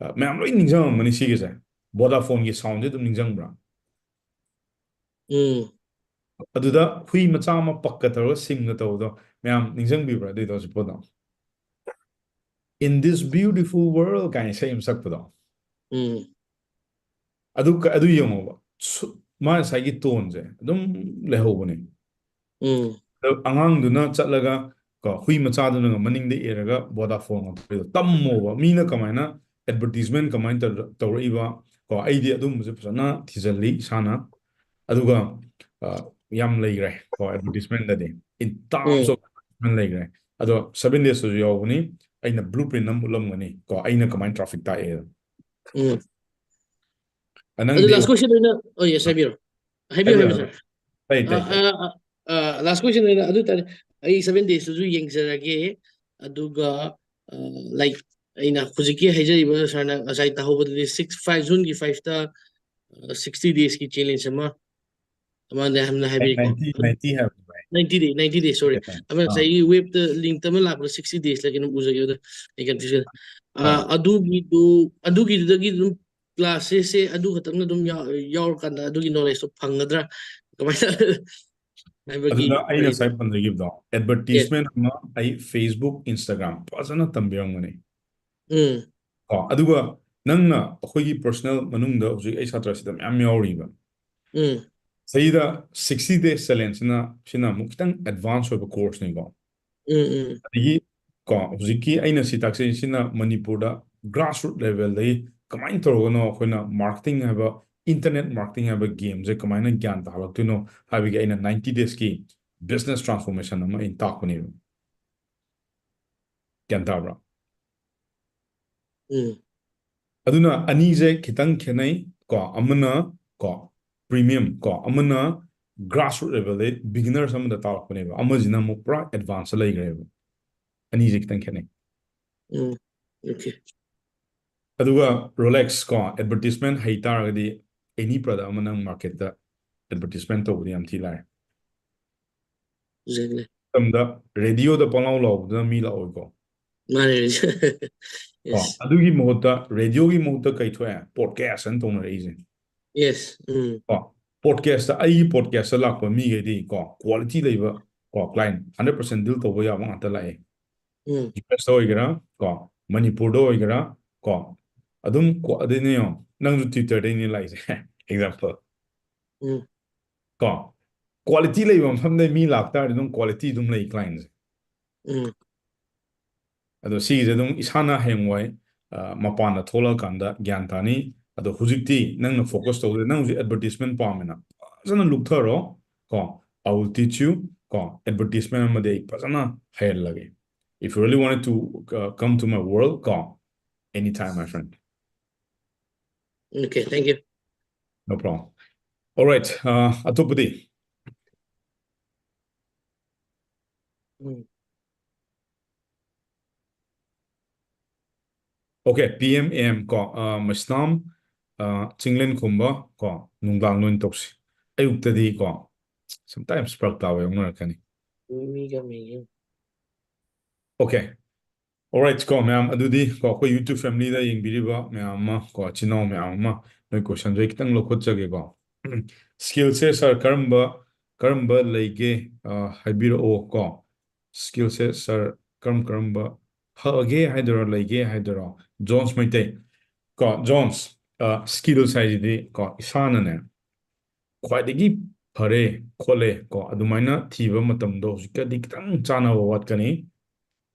ꯑ, ꯃꯌꯥꯝ ꯂꯣꯏ ꯅꯤꯡꯁꯤꯡꯉꯝꯃꯅꯤ ꯁꯤꯒꯤꯁꯦ, ꯚꯣꯗꯥꯐꯣꯟꯒꯤ ꯁꯥꯎꯟꯁꯦ ꯑꯗꯨꯝ ꯅꯤꯡꯁꯤꯡꯕ꯭ꯔꯥ? ꯎꯝ ꯑꯗꯨꯗ ꯍꯨꯏ ꯃꯆꯥ ꯑꯃ ꯄꯛꯀ ꯇꯧꯔꯒ ꯁꯤꯡꯒ ꯇꯧꯕꯗꯣ ꯃꯌꯥꯝ ꯅꯤꯡꯁꯤꯡꯕꯤꯕ꯭ꯔꯥ? ꯑꯗꯨꯏꯗꯣ ꯍꯧꯖꯤꯛ ꯄꯣꯠꯇꯣ, "In this beautiful world" ꯀꯥꯏꯅ ꯏꯁꯩ ꯑꯃ ꯁꯛꯄꯗꯣ, ꯎꯝ ꯑꯗꯨ ꯀ- ꯑꯗꯨ ꯌꯦꯡꯉꯣꯕ, ꯁꯨ- ꯃꯥ ꯉꯁꯥꯏꯒꯤ ꯇꯣꯟꯁꯦ ꯑꯗꯨꯝ ꯂꯩꯍꯧꯕꯅꯦ꯫ ꯎꯝ ꯑꯗꯣ ꯑꯉꯥꯡꯗꯨꯅ ꯆꯠꯂꯒ ꯀꯣ ꯍꯨꯏ ꯃꯆꯥꯗꯨꯅꯒ ꯃꯅꯤꯡꯗ ꯏꯔꯒ ꯚꯣꯗꯥꯐꯣꯟ ꯇꯝꯃꯣꯕ꯫ ꯃꯤꯅ ꯀꯃꯥꯏꯅ ꯑꯦꯗꯚꯔꯇꯤꯁꯃꯦꯟ ꯀꯃꯥꯏꯅ ꯇꯧꯔ- ꯇꯧꯔꯛꯏꯕ, ꯀꯣ, ꯑꯩꯗꯤ ꯑꯗꯨꯝꯕꯁꯦ ꯐꯖꯅ ꯊꯤꯖꯤꯜꯂꯤ ꯏꯁꯥꯅ꯫ ꯑꯗꯨꯒ ꯑ, ꯌꯥꯝ ꯂꯩꯈ꯭ꯔꯦ ꯀꯣ, ꯑꯦꯗꯚꯔꯇꯤꯁꯃꯦꯟꯗꯗꯤ in terms um of advertisement ꯂꯩꯈ꯭ꯔꯦ꯫ ꯑꯗꯣ ꯁꯚꯦꯟ ꯗꯦꯖꯇꯁꯨ ꯌꯥꯎꯕꯅꯤ꯫ ꯑꯩꯅ ꯕ꯭ꯂꯨ ꯄ꯭ꯔꯤꯟ ꯑꯃ ꯎꯠꯂꯝꯒꯅꯤ ꯀꯣ, ꯑꯩꯅ ꯀꯃꯥꯏꯅ ꯇ꯭ꯔꯥꯐꯤꯛ ꯇꯥꯛꯑꯦ꯫ ꯎꯝ ꯑ, ꯑꯗꯨ ꯅꯪꯗꯤ ꯂꯥꯁ ꯀꯣꯏꯁꯟ ꯑꯣꯏꯅ, ꯑꯣ ꯌꯦꯁ, ꯍꯥꯏꯕꯤꯔꯣ, ꯍꯥꯏꯕꯤꯌꯨ, ꯍꯥꯏꯕꯤꯌꯨ, ꯍꯥꯏꯕꯤꯌꯨ, ꯍꯥꯏꯕꯤꯌꯨ꯫ ꯁꯥꯔ꯫ ꯇꯥꯏ, ꯑ, ꯇꯥꯏ, ꯑ, ꯇꯥꯏ꯫ ꯑ, ꯑ, ꯂꯥꯁ ꯀꯣꯏꯁꯟ ꯑꯣꯏꯅ ꯑꯗꯨ ꯇꯥꯔꯦ, ꯑꯩ ꯁꯚꯦꯟ ꯗꯦꯖꯇꯨꯁꯨ ꯌꯦꯡꯖꯔꯒꯦ꯫ ꯑꯗꯨꯒ, ꯑ, ꯂꯥꯏꯛ, ꯑꯩꯅ ꯍꯧꯖꯤꯛꯀꯤ ꯍꯥꯏꯖꯔꯤꯕ ꯁꯥꯔꯅ ꯉꯁꯥꯏ ꯇꯥꯍꯧꯕꯗꯗꯤ ꯁꯤꯛꯁ ꯐꯥꯏꯚ, ꯖꯨꯟꯒꯤ ꯐꯥꯏꯚꯇ ꯁꯤꯛꯁꯇꯤ ꯗꯦꯖꯀꯤ ꯆꯦꯂꯦꯟꯖ ꯑꯃ, ꯑꯃ ꯌꯥꯝꯅ ꯍꯥꯏꯕꯤꯔꯤꯀꯣ꯫ ꯅꯥꯏꯟꯇꯤ, ꯅꯥꯏꯟꯇꯤ ꯍꯥꯏꯕ ꯚꯥꯏ꯫ ꯅꯥꯏꯟꯇꯤ ꯗꯦ, ꯅꯥꯏꯟꯇꯤ ꯗꯦ, ꯁꯣꯔꯤ꯫ ꯑꯥ, ꯑꯃ ꯉꯁꯥꯏꯒꯤ ꯋꯦꯕꯇ ꯂꯤꯡꯇ ꯑꯃ ꯂꯥꯛꯄꯗ ꯁꯤꯛꯁꯇꯤ ꯗꯦꯖꯂ ꯀꯩꯅꯣꯝ ꯎꯖꯈꯤꯕꯗꯣ, ꯑꯩ ꯀꯟꯐ꯭ꯌꯨꯖꯟ꯫ ꯑꯥ꯫ ꯑꯗꯨꯒꯤꯗꯨ, ꯑꯗꯨꯒꯤꯗꯨꯗꯒꯤ ꯑꯗꯨꯝ ꯀ꯭ꯂꯥꯁꯁꯦ ꯑꯗꯨ ꯈꯛꯇꯪꯅ ꯑꯗꯨꯝ ꯌꯥꯎ-, ꯌꯥꯎꯔꯀꯥꯟꯗ ꯑꯗꯨꯒꯤ ꯅꯣꯂꯦꯖꯇꯣ ꯐꯪꯒꯗ꯭ꯔꯥ? ꯀꯃꯥꯏꯅ? ꯍꯥꯏꯕꯒꯤ ꯑꯗꯨꯗ ꯑꯩꯅ ꯋꯥꯔꯤꯗꯣ꯫ ꯉꯁꯥꯏ ꯄꯟꯖꯈꯤꯕꯗꯣ, ꯌꯦꯁ꯫ ꯑꯦꯗꯚꯔꯇꯤꯁꯃꯦꯟ ꯑꯃ ꯑꯩ Facebook, Instagram ꯐꯖꯅ ꯇꯝꯕꯤꯔꯝꯒꯅꯤ꯫ ꯎꯝ꯫ ꯀꯣ, ꯑꯗꯨꯒ ꯅꯪꯅ ꯑꯩꯈꯣꯏꯒꯤ ꯄꯔꯁꯣꯅꯦꯜ ꯃꯅꯨꯡꯗ ꯍꯧꯖꯤꯛ ꯑꯩ ꯁꯥꯇ꯭ꯔꯁꯤꯗ ꯃꯌꯥꯝ ꯌꯥꯎꯔꯤꯕ꯫ ꯎꯝ꯫ ꯁꯤꯗ ꯁꯤꯛꯁꯇꯤ ꯗꯦꯖ ꯆꯦꯂꯦꯟꯖꯁꯤꯅ, ꯁꯤꯅ ꯑꯃꯨꯛ ꯈꯤꯇꯪ ꯑꯦꯗꯚꯥꯟꯁ ꯑꯣꯏꯕ ꯀꯣꯔꯁꯅꯤꯀꯣ꯫ ꯎꯝ, ꯎꯝ꯫ ꯑꯗꯒꯤ ꯀꯣ, ꯍꯧꯖꯤꯛꯀꯤ ꯑꯩꯅ ꯁꯤ ꯇꯥꯛꯆꯩꯁꯤꯅ ꯃꯅꯤꯄꯨꯔꯗ ꯒ꯭ꯔꯥꯁꯔꯨꯠ ꯂꯦꯚꯦꯜꯗꯒꯤ ꯀꯃꯥꯏꯅ ꯇꯧꯔꯒꯅꯣ ꯑꯩꯈꯣꯏꯅ ꯃꯥꯔꯀꯦꯇꯤꯡ ꯍꯥꯏꯕ, ꯏꯟꯇꯔꯅꯦꯠ ꯃꯥꯔꯀꯦꯇꯤꯡ ꯍꯥꯏꯕ ꯒꯦꯝꯁꯦ ꯀꯃꯥꯏꯅ ꯒ꯭ꯌꯥꯟ ꯇꯥꯍꯜꯂꯛꯇꯣꯏꯅꯣ ꯍꯥꯏꯕꯒꯤ ꯑꯩꯅ ꯅꯥꯏꯟꯇꯤ ꯗꯦꯖꯀꯤ ꯕꯤꯖꯤꯅꯦꯁ ꯇ꯭ꯔꯥꯟꯁꯐꯣꯔꯃꯦꯁꯟ ꯑꯃ ꯑꯩꯅ ꯇꯥꯛꯄꯅꯦꯕ꯫ ꯒ꯭ꯌꯥꯟ ꯇꯥꯕ꯭ꯔꯥ? ꯎꯝ꯫ ꯑꯗꯨꯅ ꯑꯅꯤꯁꯦ ꯈꯤꯇꯪ ꯈꯦꯠꯅꯩ ꯀꯣ, ꯑꯃꯅ ꯀꯣ ꯄ꯭ꯔꯤꯃꯤꯌꯝ ꯀꯣ, ꯑꯃꯅ ꯒ꯭ꯔꯥꯁꯔꯨꯠ ꯂꯦꯚꯦꯜꯗꯩ ꯕꯤꯒꯤꯅꯔꯁ ꯑꯃꯗ ꯇꯥꯛꯂꯛꯄꯅꯦꯕ, ꯑꯃꯁꯤꯅ ꯑꯃꯨꯛ ꯄꯨꯔꯥ ꯑꯦꯗꯚꯥꯟꯁꯇ ꯂꯩꯈ꯭ꯔꯦꯕ꯫ ꯑꯅꯤꯁꯦ ꯈꯤꯇꯪ ꯈꯦꯠꯅꯩ꯫ ꯎꯝ꯫ ꯑꯣꯀꯦ꯫ ꯑꯗꯨꯒ ꯔꯣꯂꯦꯛꯁ ꯀꯣ, ꯑꯦꯗꯚꯔꯇꯤꯁꯃꯦꯟ ꯍꯩ ꯇꯥꯔꯒꯗꯤ ꯑꯦꯅꯤ ꯄ꯭ꯔꯗꯛ ꯑꯃ ꯅꯪ ꯃꯥꯔꯀꯦꯠꯇ ꯑꯦꯗꯚꯔꯇꯤꯁꯃꯦꯟ ꯇꯧꯕꯗꯤ ꯌꯥꯝ ꯊꯤ ꯂꯥꯏ꯫ ꯖꯦꯡꯂꯦ꯫ ꯃꯇꯝꯗ ꯔꯦꯗꯤꯑꯣꯗ ꯄꯪꯂꯥꯎ ꯂꯥꯎꯕꯗꯨꯅ ꯃꯤ ꯂꯥꯛꯑꯣꯏꯀꯣ꯫ ꯃꯥꯅꯦ꯫ ꯀꯣ, ꯌꯦꯁ꯫ ꯑꯗꯨꯒꯤ ꯃꯍꯨꯠꯇ, ꯔꯦꯗꯤꯑꯣꯒꯤ ꯃꯍꯨꯠꯇ ꯀꯩ ꯊꯣꯛꯑꯦ? ꯄꯣꯗꯀꯥꯁ ꯑꯅ ꯇꯧꯅꯔꯛꯏꯁꯦ꯫ ꯌꯦꯁ꯫ ꯎꯝ꯫ ꯀꯣ, ꯄꯣꯗꯀꯥꯁꯇ, ꯑꯩꯒꯤ ꯄꯣꯗꯀꯥꯁꯇ ꯂꯥꯛꯄ ꯃꯤꯈꯩꯗꯤ ꯀꯣ, ꯀ꯭ꯋꯥꯂꯤꯇꯤ ꯂꯩꯕ ꯀꯣ, ꯀ꯭ꯂꯥꯏꯟ ꯍꯟꯗ꯭ꯔꯦꯠ ꯄꯔꯁꯦꯟ ꯗꯤꯜ ꯇꯧꯕ ꯌꯥꯕ ꯉꯥꯛꯇ ꯂꯥꯛꯑꯦ꯫ ꯎꯝ꯫ ꯌꯨ ꯑꯦꯁꯇ ꯑꯣꯏꯒꯦꯔꯥ ꯀꯣ, ꯃꯅꯤꯄꯨꯔꯗ ꯑꯣꯏꯒꯦꯔꯥ ꯀꯣ, ꯑꯗꯨꯝ ꯀꯣ, ꯑꯗꯨꯅꯦ ꯌꯦꯡꯉꯣ, ꯅꯪꯁꯨ Twitterꯗꯩꯅꯦ ꯂꯥꯛꯏꯁꯦ꯫ ꯑꯦꯛꯖꯥꯝꯄꯜ ꯎꯝ꯫ ꯀꯣ, ꯀ꯭ꯋꯥꯂꯤꯇꯤ ꯂꯩꯕ ꯃꯐꯝꯗ ꯃꯤ ꯂꯥꯛꯇꯥꯔꯗꯤ ꯑꯗꯨꯝ ꯀ꯭ꯋꯥꯂꯤꯇꯤ ꯑꯗꯨꯝ ꯂꯩ ꯀ꯭ꯂꯥꯏꯟꯁꯦ꯫ ꯎꯝ꯫ ꯑꯗꯣ ꯁꯤꯒꯤꯁꯦ ꯑꯗꯨꯝ ꯏꯁꯥꯅ ꯍꯌꯦꯡꯋꯥꯏ, ꯑ, ꯃꯄꯥꯟꯗ ꯊꯣꯛꯂꯛꯑꯀꯥꯟꯗ ꯒ꯭ꯌꯥꯟ ꯇꯥꯅꯤ꯫ ꯑꯗꯣ ꯍꯧꯖꯤꯛꯇꯤ ꯅꯪꯅ focus ꯇꯧꯗꯣꯏ, ꯅꯪ ꯍꯧꯖꯤꯛ advertisement ꯄꯥꯝꯃꯦꯅ ꯐꯖꯅ ꯂꯨꯞꯊꯔꯣ ꯀꯣ, I will teach you ꯀꯣ, advertisement ꯑꯃꯗꯤ ꯑꯩ ꯐꯖꯅ ꯍꯩꯍꯜꯂꯒꯦ. If you really wanted to uh, come to my world ꯀꯣ, anytime, my friend. Okay, thank you. No problem. All right. Uh, ꯑꯇꯣꯞꯄꯗꯤ? ꯎꯝ. Okay, P M A M ꯀꯣ, uh, ꯃꯩꯁꯅꯥꯝ, uh, Chinglen ꯈꯨꯝꯕ ꯀꯣ, ꯅꯨꯡꯗꯥꯡ ꯂꯣꯏꯅ ꯇꯧꯁꯤ. ꯑꯌꯨꯛꯇꯗꯤ ꯀꯣ, sometimes ꯐꯔꯛ ꯇꯥꯕ ꯌꯥꯎꯅꯔꯛꯀꯅꯤ. ꯃꯤꯒ ꯃꯤꯒ. Okay. Alright ꯀꯣ ꯃꯌꯥꯝ, ꯑꯗꯨꯗꯤ ꯀꯣ ꯑꯩꯈꯣꯏ YouTube familyꯗ ꯌꯦꯡꯕꯤꯔꯤꯕ ꯃꯌꯥꯝ ꯑꯃ ꯀꯣ, ꯏꯆꯤꯟ ꯏꯅꯥꯎ ꯃꯌꯥꯝ ꯑꯃ, ꯅꯣꯏ questionꯁꯦ ꯈꯤꯇꯪ ꯂꯧꯈꯠꯆꯒꯦꯀꯣ. Skillꯁꯦ sir ꯀꯔꯝꯕ, ꯀꯔꯝꯕ ꯂꯩꯒꯦ, ꯑ, ꯍꯥꯏꯕꯤꯔꯛꯑꯣ ꯀꯣ. Skillꯁꯦ sir ꯀꯔꯝ ꯀꯔꯝꯕ ꯐꯒꯦ ꯍꯥꯏꯗꯣꯏꯔꯣ, ꯂꯩꯒꯦ ꯍꯥꯏꯗꯣꯏꯔꯣ? ꯖꯣꯟꯁ ꯃꯩꯇꯩ ꯀꯣ, ꯖꯣꯟꯁ, ꯑ, skills ꯍꯥꯏꯁꯤꯗꯤ ꯀꯣ ꯏꯁꯥꯅꯅꯦ ꯈ꯭ꯋꯥꯏꯗꯒꯤ ꯐꯔꯦ ꯈꯣꯠꯂꯦ ꯀꯣ, ꯑꯗꯨꯃꯥꯏꯅ ꯊꯤꯕ ꯃꯇꯝꯗꯣ ꯍꯧꯖꯤꯛꯀꯗꯤ ꯈꯤꯇꯪ ꯆꯥꯟꯅꯕ ꯋꯥꯠꯀꯅꯤ.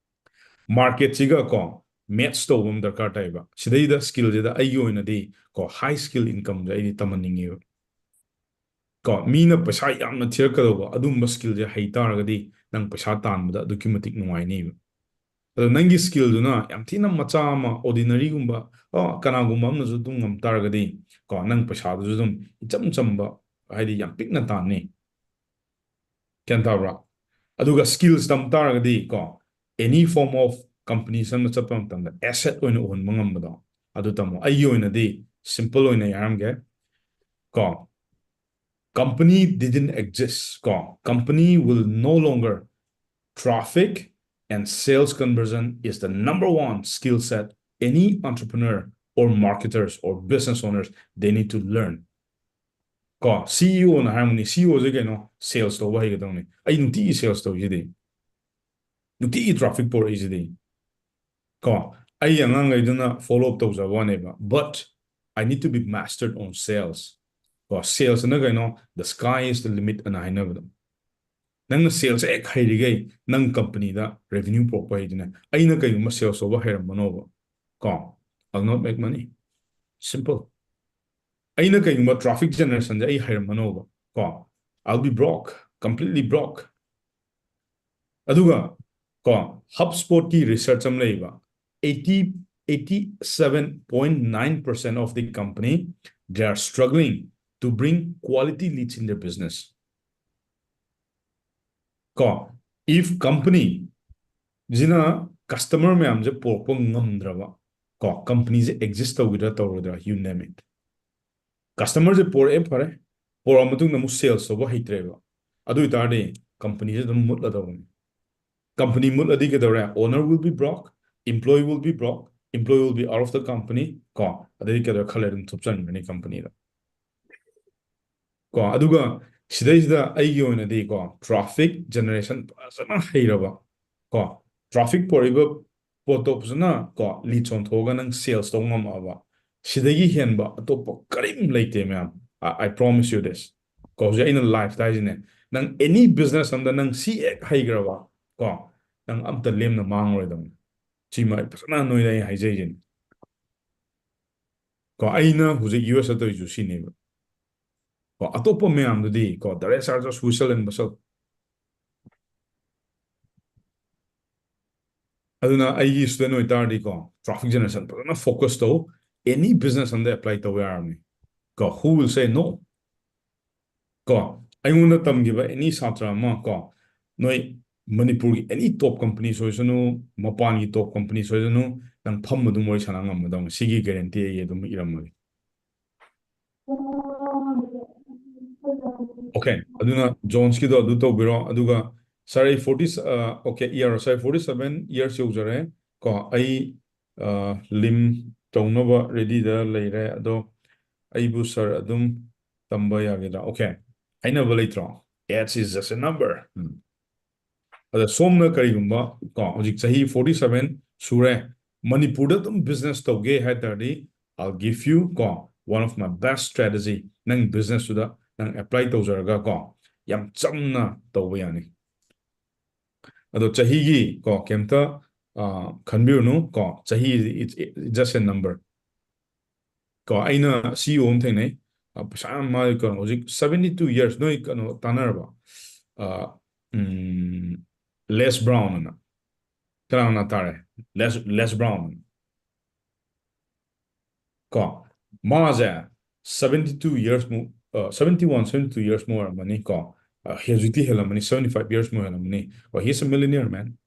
Marketꯁꯤꯒ ꯀꯣ match ꯇꯧꯕ ꯑꯃ ꯗꯔꯀꯥꯔ ꯇꯥꯏꯕ. ꯁꯤꯗꯩꯗ skillꯁꯤꯗ ꯑꯩꯒꯤ ꯑꯣꯏꯅꯗꯤ ꯀꯣ high skill incomeꯁꯦ ꯑꯩꯗꯤ ꯇꯝꯍꯟꯅꯤꯡꯉꯦꯕ. ꯀꯣ ꯃꯤꯅ ꯄꯩꯁꯥ ꯌꯥꯝꯅ ꯊꯤꯔꯛꯀꯗꯧꯕ ꯑꯗꯨꯝꯕ skillꯁꯦ ꯍꯩ ꯇꯥꯔꯒꯗꯤ ꯅꯪ ꯄꯩꯁꯥ ꯇꯥꯟꯕꯗ ꯑꯗꯨꯛꯀꯤ ꯃꯇꯤꯛ ꯅꯨꯡꯉꯥꯏꯅꯤꯕ. ꯑꯗꯣ ꯅꯪꯒꯤ skillꯗꯨꯅ ꯌꯥꯝ ꯊꯤꯅ ꯃꯆꯥ ꯑꯃ, ordinaryꯒꯨꯝꯕ, ꯑ, ꯀꯅꯥꯒꯨꯝꯕ ꯑꯃꯅꯁꯨ ꯑꯗꯨꯝ ꯉꯝ ꯇꯥꯔꯒꯗꯤ ꯀꯣ ꯅꯪ ꯄꯩꯁꯥꯗꯨꯁꯨ ꯑꯗꯨꯝ ꯏꯆꯝ ꯆꯝꯕ, ꯍꯥꯏꯗꯤ ꯌꯥꯝ ꯄꯤꯛꯅ ꯇꯥꯟꯅꯤ. ꯒ꯭ꯌꯥꯟ ꯇꯥꯕ꯭ꯔꯥ? ꯑꯗꯨꯒ skills ꯇꯝ ꯇꯥꯔꯒꯗꯤ ꯀꯣ any form of companies ꯑꯃ ꯆꯠꯄ ꯃꯇꯝꯗ asset ꯑꯣꯏꯅ ꯎꯍꯟꯕ ꯉꯝꯕꯗꯣ ꯑꯗꯨ ꯇꯝꯃꯣ. ꯑꯩꯒꯤ ꯑꯣꯏꯅꯗꯤ simple ꯑꯣꯏꯅ ꯑꯩ ꯍꯥꯏꯔꯝꯒꯦ ꯀꯣ, company didn't exist ꯀꯣ, company will no longer, traffic and sales conversion is the number one skill set any entrepreneur or marketers or business owners they need to learn. ꯀꯣ CEOꯅ ꯍꯥꯏꯔꯝꯒꯅꯤ, CEOꯁꯦ ꯀꯩꯅꯣ, sales ꯇꯧꯕ ꯍꯩꯒꯗꯧꯅꯤ. ꯑꯩ ꯅꯨꯡꯇꯤꯒꯤ sales ꯇꯧꯔꯤꯁꯤꯗꯤ, ꯅꯨꯡꯇꯤꯒꯤ traffic ꯄꯨꯔꯛꯏꯁꯤꯗꯤ. ꯀꯣ ꯑꯩ ꯑꯉꯥꯡꯈꯩꯗꯨꯅ follow up ꯇꯧꯖꯕ ꯋꯥꯅꯦꯕ, but I need to be mastered on sales. ꯀꯣ salesꯅ ꯀꯩꯅꯣ, the sky is the limit ꯑꯅ ꯍꯥꯏꯅꯕꯗꯣ. ꯅꯪꯅ sales ꯍꯦꯛ ꯍꯩꯔꯤꯈꯩ ꯅꯪ companyꯗ revenue ꯄꯨꯔꯛꯄ ꯍꯩꯗꯨꯅꯦ. ꯑꯩꯅ ꯀꯩꯒꯨꯝꯕ sales ꯇꯧꯕ ꯍꯩꯔꯝꯕꯅꯣꯕ ꯀꯣ, I'll not make money. Simple. ꯑꯩꯅ ꯀꯩꯒꯨꯝꯕ traffic generation ꯁꯦ ꯑꯩ ꯍꯩꯔꯝꯃꯅꯣꯕ, ꯀꯣ, I'll be broke, completely broke. ꯑꯗꯨꯒ, ꯀꯣ, HubSpot ꯀꯤ research ꯑꯃ ꯂꯩꯕ, eighty eighty seven point nine percent of the company, they are struggling to bring quality leads in their business. ꯀꯣ, if company ꯁꯤꯅ customer ꯃꯌꯥꯝꯁꯦ ꯄꯣꯔꯛꯄ ꯉꯝꯗ꯭ꯔꯕ, ꯀꯣ, company ꯁꯦ exist ꯇꯧꯒꯗ꯭ꯔꯥ ꯇꯧꯔꯣꯏꯗ꯭ꯔꯥ, you name it. Customer ꯁꯦ ꯄꯣꯔꯛꯑꯦ, ꯐꯔꯦ, ꯄꯣꯔꯛꯑ ꯃꯇꯨꯡꯗ ꯑꯃꯨꯛ sales ꯇꯧꯕ ꯍꯩꯇ꯭ꯔꯦꯕ, ꯑꯗꯨ ꯑꯣꯏꯇꯥꯔꯗꯤ company ꯁꯦ ꯑꯗꯨꯝ ꯃꯨꯠꯂꯗꯧꯕꯅꯤ. Company ꯃꯨꯠꯂꯗꯤ ꯀꯩꯗꯧꯔꯦ? Owner will be broke, employee will be broke, employee will be out of the company, ꯀꯣ, ꯑꯗꯩꯗꯤ ꯀꯩꯗꯧꯔꯦ? ꯈꯔ ꯂꯩꯔ ꯑꯗꯨꯝ ꯊꯨꯞꯆꯟꯈ꯭ꯔꯅꯤ company ꯗ, ꯀꯣ. ꯑꯗꯨꯒ ꯁꯤꯗꯩꯁꯤꯗ ꯑꯩꯒꯤ ꯑꯣꯏꯅꯗꯤ, ꯀꯣ, traffic generation ꯐꯖꯅ ꯍꯩꯔꯕ, ꯀꯣ, traffic ꯄꯣꯔꯛꯏꯕ ꯄꯣꯠꯇꯣ ꯐꯖꯅ, ꯀꯣ, lead ꯑꯣꯟꯊꯣꯛꯑꯒ ꯅꯪ sales ꯇꯧ ꯉꯝꯃꯛꯑꯕ, ꯁꯤꯗꯒꯤ ꯍꯦꯟꯕ ꯑꯇꯣꯞꯄ ꯀꯔꯤꯝ ꯂꯩꯇꯦ, ꯃꯌꯥꯝ. I, I promise you this. ꯀꯣ, ꯍꯧꯖꯤꯛ ꯑꯩꯅ live ꯇ ꯍꯥꯏꯁꯤꯅꯦ, ꯅꯪ any business ꯑꯝꯗ ꯅꯪ ꯁꯤ ꯍꯦꯛ ꯍꯩꯈ꯭ꯔꯕ, ꯀꯣ, ꯅꯪ ꯑꯝꯇ ꯂꯦꯝꯅ ꯃꯥꯡꯉꯔꯣꯏꯗꯕꯅꯤ. ꯁꯤꯃ ꯑꯩ ꯐꯖꯅ ꯅꯣꯏꯗ ꯑꯩ ꯍꯥꯏꯖꯩꯁꯤꯅꯤ. ꯀꯣ, ꯑꯩꯅ ꯍꯧꯖꯤꯛ U S ꯇꯧꯔꯤꯁꯨ ꯁꯤꯅꯦꯕ. ꯀꯣ, ꯑꯇꯣꯞꯄ ꯃꯌꯥꯝꯗꯨꯗꯤ, ꯀꯣ, the rest are just whistle and bustle. ꯑꯗꯨꯅ ꯑꯩꯒꯤ student ꯑꯣꯏꯇꯥꯔꯗꯤꯀꯣ, traffic generation ꯐꯖꯅ focus ꯇꯧ, any business ꯑꯝꯗ apply ꯇꯧ ꯌꯥꯔꯕꯅꯤ. ꯀꯣ, who will say no? ꯀꯣ, ꯑꯩꯉꯣꯟꯗ ꯇꯝꯈꯤꯕ any ꯁꯥꯇ꯭ꯔ ꯑꯃ, ꯀꯣ, ꯅꯣꯏ ꯃꯅꯤꯄꯨꯔꯒꯤ any top company ꯁꯣꯏꯁꯅꯨ, ꯃꯄꯥꯟꯒꯤ top company ꯁꯣꯏꯁꯅꯨ, ꯅꯪ ꯐꯝ ꯑꯗꯨꯝ ꯋꯥꯔꯤ ꯁꯥꯟꯅ ꯉꯝꯒꯗꯧꯅꯤ꯫ ꯁꯤꯒꯤ guarantee ꯑꯩ ꯑꯗꯨꯝ ꯏꯔꯝꯃꯒꯦ꯫ Okay, ꯑꯗꯨꯅ Jones ꯀꯤꯗꯣ ꯑꯗꯨ ꯇꯧꯕꯤꯔꯣ꯫ ꯑꯗꯨꯒ sir, ꯑꯩ forty, ꯑ, okay, ꯌꯥꯔꯣ, sir, forty seven years ꯌꯧꯖꯔꯦ꯫ ꯀꯣ, ꯑꯩ, ꯑ, ꯂꯤꯝ ꯇꯧꯅꯕ ready ꯗ ꯂꯩꯔꯦ꯫ ꯑꯗꯣ ꯑꯩꯕꯨ sir ꯑꯗꯨꯝ ꯇꯝꯕ ꯌꯥꯒꯗ꯭ꯔꯥ? Okay, ꯍꯥꯏꯅꯕ ꯂꯩꯇ꯭ꯔꯣ? Age is just a number. ꯎꯝ꯫ ꯑꯗ ꯁꯣꯝꯅ ꯀꯔꯤꯒꯨꯝꯕ, ꯀꯣ, ꯍꯧꯖꯤꯛ ꯆꯍꯤ forty seven ꯁꯨꯔꯦ, ꯃꯅꯤꯄꯨꯔꯗ ꯑꯗꯨꯝ business ꯇꯧꯒꯦ ꯍꯥꯏ ꯇꯥꯔꯗꯤ, I'll give you, ꯀꯣ, one of my best strategy. ꯅꯪ business ꯇꯨꯗ ꯅꯪ apply ꯇꯧꯖꯔꯒ, ꯀꯣ, ꯌꯥꯝ ꯆꯝꯅ ꯇꯧꯕ ꯌꯥꯅꯤ꯫ ꯑꯗꯣ ꯆꯍꯤꯒꯤ, ꯀꯣ, ꯀꯩꯝꯇ, ꯑ, ꯈꯟꯕꯤꯔꯨꯅꯨ, ꯀꯣ, ꯆꯍꯤ, it's, it's just a number. ꯀꯣ, ꯑꯩꯅ ꯁꯤ ꯏ ꯑꯣ ꯑꯃ ꯊꯦꯡꯅꯩ꯫ ꯑ, ꯄꯩꯁꯥ ꯌꯥꯝ, ꯃꯥ ꯀꯩꯅꯣ, ꯍꯧꯖꯤꯛ seventy two years, ꯅꯣꯏ ꯀꯩꯅꯣ ꯇꯥꯟꯅꯔꯕ? ꯑ, ꯎꯝ, Les Brown ꯑꯅ꯫ ꯀꯅꯥ ꯀꯅꯥ ꯇꯥꯔꯦ? Les, Les Brown꯫ ꯀꯣ, ꯃꯥꯁꯦ seventy two years ꯃꯨꯛ, ꯑ, seventy one, seventy two years ꯃꯨꯛ ꯑꯣꯏꯔꯝꯃꯅꯤ ꯀꯣ꯫ ꯑ, ꯍꯧꯖꯤꯛꯇꯤ ꯍꯦꯜꯂꯝꯃꯅꯤ, seventy five years ꯃꯨꯛ ꯍꯦꯜꯂꯝꯃꯅꯤ꯫ ꯀꯣ, he is a millionaire, man꯫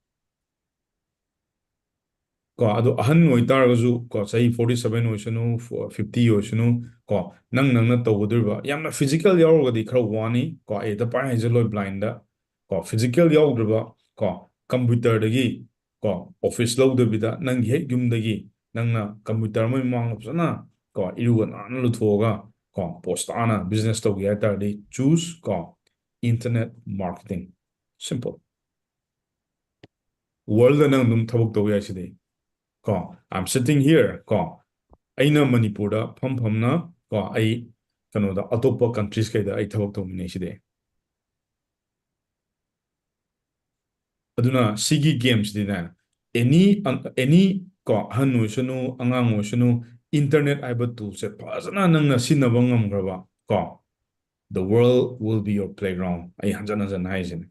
ꯀꯣ, ꯑꯗꯣ ꯑꯍꯟ ꯑꯣꯏꯇꯥꯔꯒꯁꯨ ꯀꯣ, ꯆꯍꯤ forty seven ꯑꯣꯏꯁꯅꯨ, fo-, fifty ꯑꯣꯏꯁꯅꯨ, ꯀꯣ, ꯅꯪ ꯅꯪꯅ ꯇꯧꯒꯗꯧꯔꯤꯕ, ꯌꯥꯝꯅ physical ꯌꯥꯎꯔꯒꯗꯤ ꯈꯔ ꯋꯥꯅꯤ ꯀꯣ, ꯑꯩ ꯍꯦꯛꯇ ꯄꯥꯏ ꯍꯥꯏꯖꯜꯂꯣꯏ blind ꯀꯣ, physical ꯌꯥꯎꯗ꯭ꯔꯕ ꯀꯣ, computer ꯗꯒꯤ ꯀꯣ, office ꯂꯧꯗꯕꯤꯗ ꯅꯪꯒꯤ ꯍꯦꯛ ꯌꯨꯝꯗꯒꯤ ꯅꯪꯅ computer ꯑꯃꯒꯤ ꯃꯃꯥꯡꯗ ꯐꯖꯅ ꯀꯣ, ꯏꯔꯨꯒ ꯅꯥꯟꯅ ꯂꯨꯊꯣꯛꯑꯒ ꯀꯣ, posh ꯇꯥꯅ business ꯇꯧꯒꯦ ꯍꯥꯏ ꯇꯥꯔꯗꯤ, choose ꯀꯣ, internet marketing꯫ Simple꯫ World ꯗ ꯅꯪ ꯑꯗꯨꯝ ꯊꯕꯛ ꯇꯧ ꯌꯥꯏ ꯁꯤꯗꯤ꯫ ꯀꯣ, I'm sitting here, ꯀꯣ, ꯑꯩꯅ ꯃꯅꯤꯄꯨꯔꯗ ꯐꯝ ꯐꯝꯅ, ꯀꯣ, ꯑꯩ ꯀꯩꯅꯣꯗ, ꯑꯇꯣꯞꯄ countries ꯈꯩꯗ ꯑꯩ ꯊꯕꯛ ꯇꯧꯃꯤꯟꯅꯩ ꯁꯤꯗꯤ꯫ ꯑꯗꯨꯅ ꯁꯤꯒꯤ game ꯁꯤꯗꯤꯅꯦ, any, ꯑꯪ-, any, ꯀꯣ, ꯑꯍꯟ ꯑꯣꯏꯁꯅꯨ, ꯑꯉꯥꯡ ꯑꯣꯏꯁꯅꯨ, internet ꯍꯥꯏꯕ tool ꯁꯦ ꯐꯖꯅ ꯅꯪꯅ ꯁꯤꯖꯤꯟꯅꯕ ꯉꯝꯈ꯭ꯔꯕ, ꯀꯣ, the world will be your playground꯫ ꯑꯩ ꯍꯟꯖꯟ ꯍꯟꯖꯟꯅ ꯍꯥꯏꯁꯤꯅꯦ꯫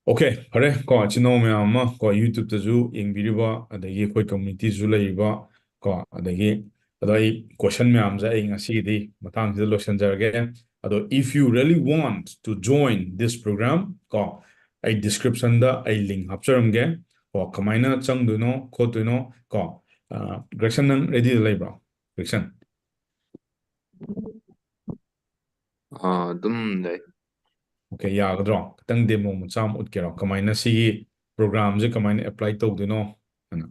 Okay, ꯐꯔꯦ ꯀꯣ, ꯏꯆꯤꯟ ꯏꯅꯥꯎ ꯃꯌꯥꯝ ꯑꯃ ꯀꯣ, YouTube ꯇꯁꯨ ꯌꯦꯡꯕꯤꯔꯤꯕ, ꯑꯗꯒꯤ ꯑꯩꯈꯣꯏ community ꯁꯨ ꯂꯩꯔꯤꯕ ꯀꯣ, ꯑꯗꯒꯤ, ꯑꯗꯣ ꯑꯩ question ꯃꯌꯥꯝꯁꯦ ꯑꯩ ꯉꯁꯤꯒꯤꯗꯤ ꯃꯇꯥꯡꯁꯤꯗ ꯂꯣꯏꯁꯤꯟꯖꯔꯒꯦ꯫ ꯑꯗꯣ if you really want to join this program ꯀꯣ, ꯑꯩ description ꯗ ꯑꯩ link ꯍꯥꯞꯆꯔꯝꯒꯦ ꯀꯣ, ꯀꯃꯥꯏꯅ ꯆꯪꯗꯣꯏꯅꯣ ꯈꯣꯠꯇꯣꯏꯅꯣ ꯀꯣ꯫ ꯑ, Grayson, ꯅꯪ ready ꯗ ꯂꯩꯕ꯭ꯔꯣ? Grayson? ꯑꯥ, ꯑꯗꯨꯝ ꯂꯩ꯫ Okay, ꯌꯥꯒꯗ꯭ꯔꯣ? ꯈꯤꯇꯪ demo ꯃꯆꯥ ꯑꯃ ꯎꯠꯀꯦꯔꯣ? ꯀꯃꯥꯏꯅ ꯁꯤꯒꯤ program ꯁꯦ ꯀꯃꯥꯏꯅ apply ꯇꯧꯗꯣꯏꯅꯣ ꯍꯥꯏꯅ?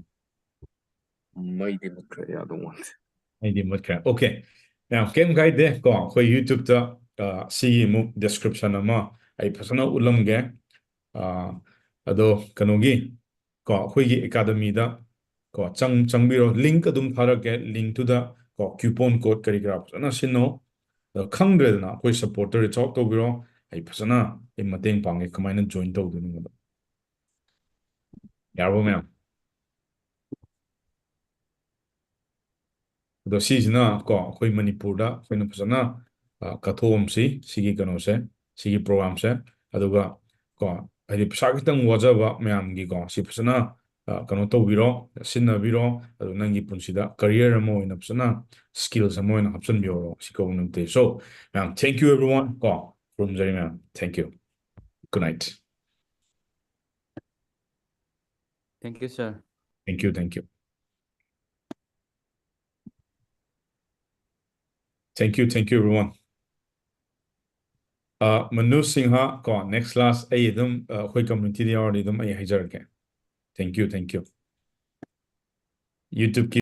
ꯃꯩꯗꯤ ꯃꯨꯠꯈ꯭ꯔꯦ, ꯌꯥꯗꯧ ꯃꯥꯟꯗꯦ꯫ ꯃꯩꯗꯤ ꯃꯨꯠꯈ꯭ꯔꯦ꯫ Okay, ꯃꯌꯥꯝ ꯀꯩꯝ ꯀꯥꯏꯗꯦ ꯀꯣ, ꯑꯩꯈꯣꯏ YouTube ꯇ, ꯑ, ꯁꯤꯒꯤ ꯑꯃꯨꯛ description ꯑꯃ ꯑꯩ ꯐꯖꯅ ꯎꯠꯂꯝꯒꯦ꯫ ꯑ, ꯑꯗꯣ ꯀꯩꯅꯣꯒꯤ, ꯀꯣ, ꯑꯩꯈꯣꯏꯒꯤ academy ꯗ ꯀꯣ, ꯆꯪ-, ꯆꯪꯕꯤꯔꯣ꯫ Link ꯑꯗꯨꯝ ꯊꯥꯔꯛꯀꯦ꯫ Link ꯇꯨꯗ ꯀꯣ, coupon code ꯀꯔꯤ ꯀꯔꯥ ꯐꯖꯅ ꯁꯤꯖꯤꯟꯅꯧ꯫ ꯑꯗꯣ ꯈꯪꯗ꯭ꯔꯦꯗꯅ, ꯑꯩꯈꯣꯏ support ꯇ reach out ꯇꯧꯕꯤꯔꯣ꯫ ꯑꯩ ꯐꯖꯅ ꯑꯩ ꯃꯇꯦꯡ ꯄꯥꯡꯒꯦ, ꯀꯃꯥꯏꯅ join ꯇꯧꯗꯣꯏꯅꯣ ꯍꯥꯏꯕꯗꯣ꯫ ꯌꯥꯔꯕꯣ ꯃꯌꯥꯝ? ꯑꯗꯣ ꯁꯤꯁꯤꯅ ꯀꯣ ꯑꯩꯈꯣꯏ ꯃꯅꯤꯄꯨꯔꯗ ꯑꯩꯈꯣꯏꯅ ꯐꯖꯅ ꯑ, ꯀꯠꯊꯣꯛꯑꯝꯁꯦ ꯁꯤꯒꯤ ꯀꯩꯅꯣꯁꯦ, ꯁꯤꯒꯤ programꯁꯦ꯫ ꯑꯗꯨꯒ ꯀꯣ ꯍꯥꯏꯗꯤ ꯄꯩꯁꯥ ꯈꯤꯇꯪ ꯋꯥꯖꯕ ꯃꯌꯥꯝꯒꯤꯀꯣ ꯁꯤ ꯐꯖꯅ ꯑ, ꯀꯩꯅꯣ ꯇꯧꯕꯤꯔꯣ, ꯁꯤꯖꯤꯟꯅꯕꯤꯔꯣ꯫ ꯑꯗꯨ ꯅꯪꯒꯤ ꯄꯨꯟꯁꯤꯗ career ꯑꯃ ꯑꯣꯏꯅ ꯐꯖꯅ skills ꯑꯃ ꯑꯣꯏꯅ ꯍꯥꯞꯆꯤꯟꯕꯤꯍꯧꯔꯣ꯫ ꯁꯤ ꯀꯧꯕ ꯅꯠꯇꯦ꯫ So ꯃꯌꯥꯝ, thank you everyone ꯀꯣ꯫ ꯈꯨꯔꯨꯝꯖꯔꯤ ꯃꯌꯥꯝ, thank you, good night꯫ Thank you, sir. Thank you, thank you. Thank you, thank you everyone. Uh, Manu Singha ꯀꯣ, next class ꯑꯩ ꯑꯗꯨꯝ uh, ꯑꯩꯈꯣꯏ communityꯗ ꯌꯥꯎꯔꯗꯤ ꯑꯗꯨꯝ ꯑꯩ ꯍꯥꯏꯖꯔꯛꯀꯦ꯫ Thank you, thank you. YouTubeꯀꯤ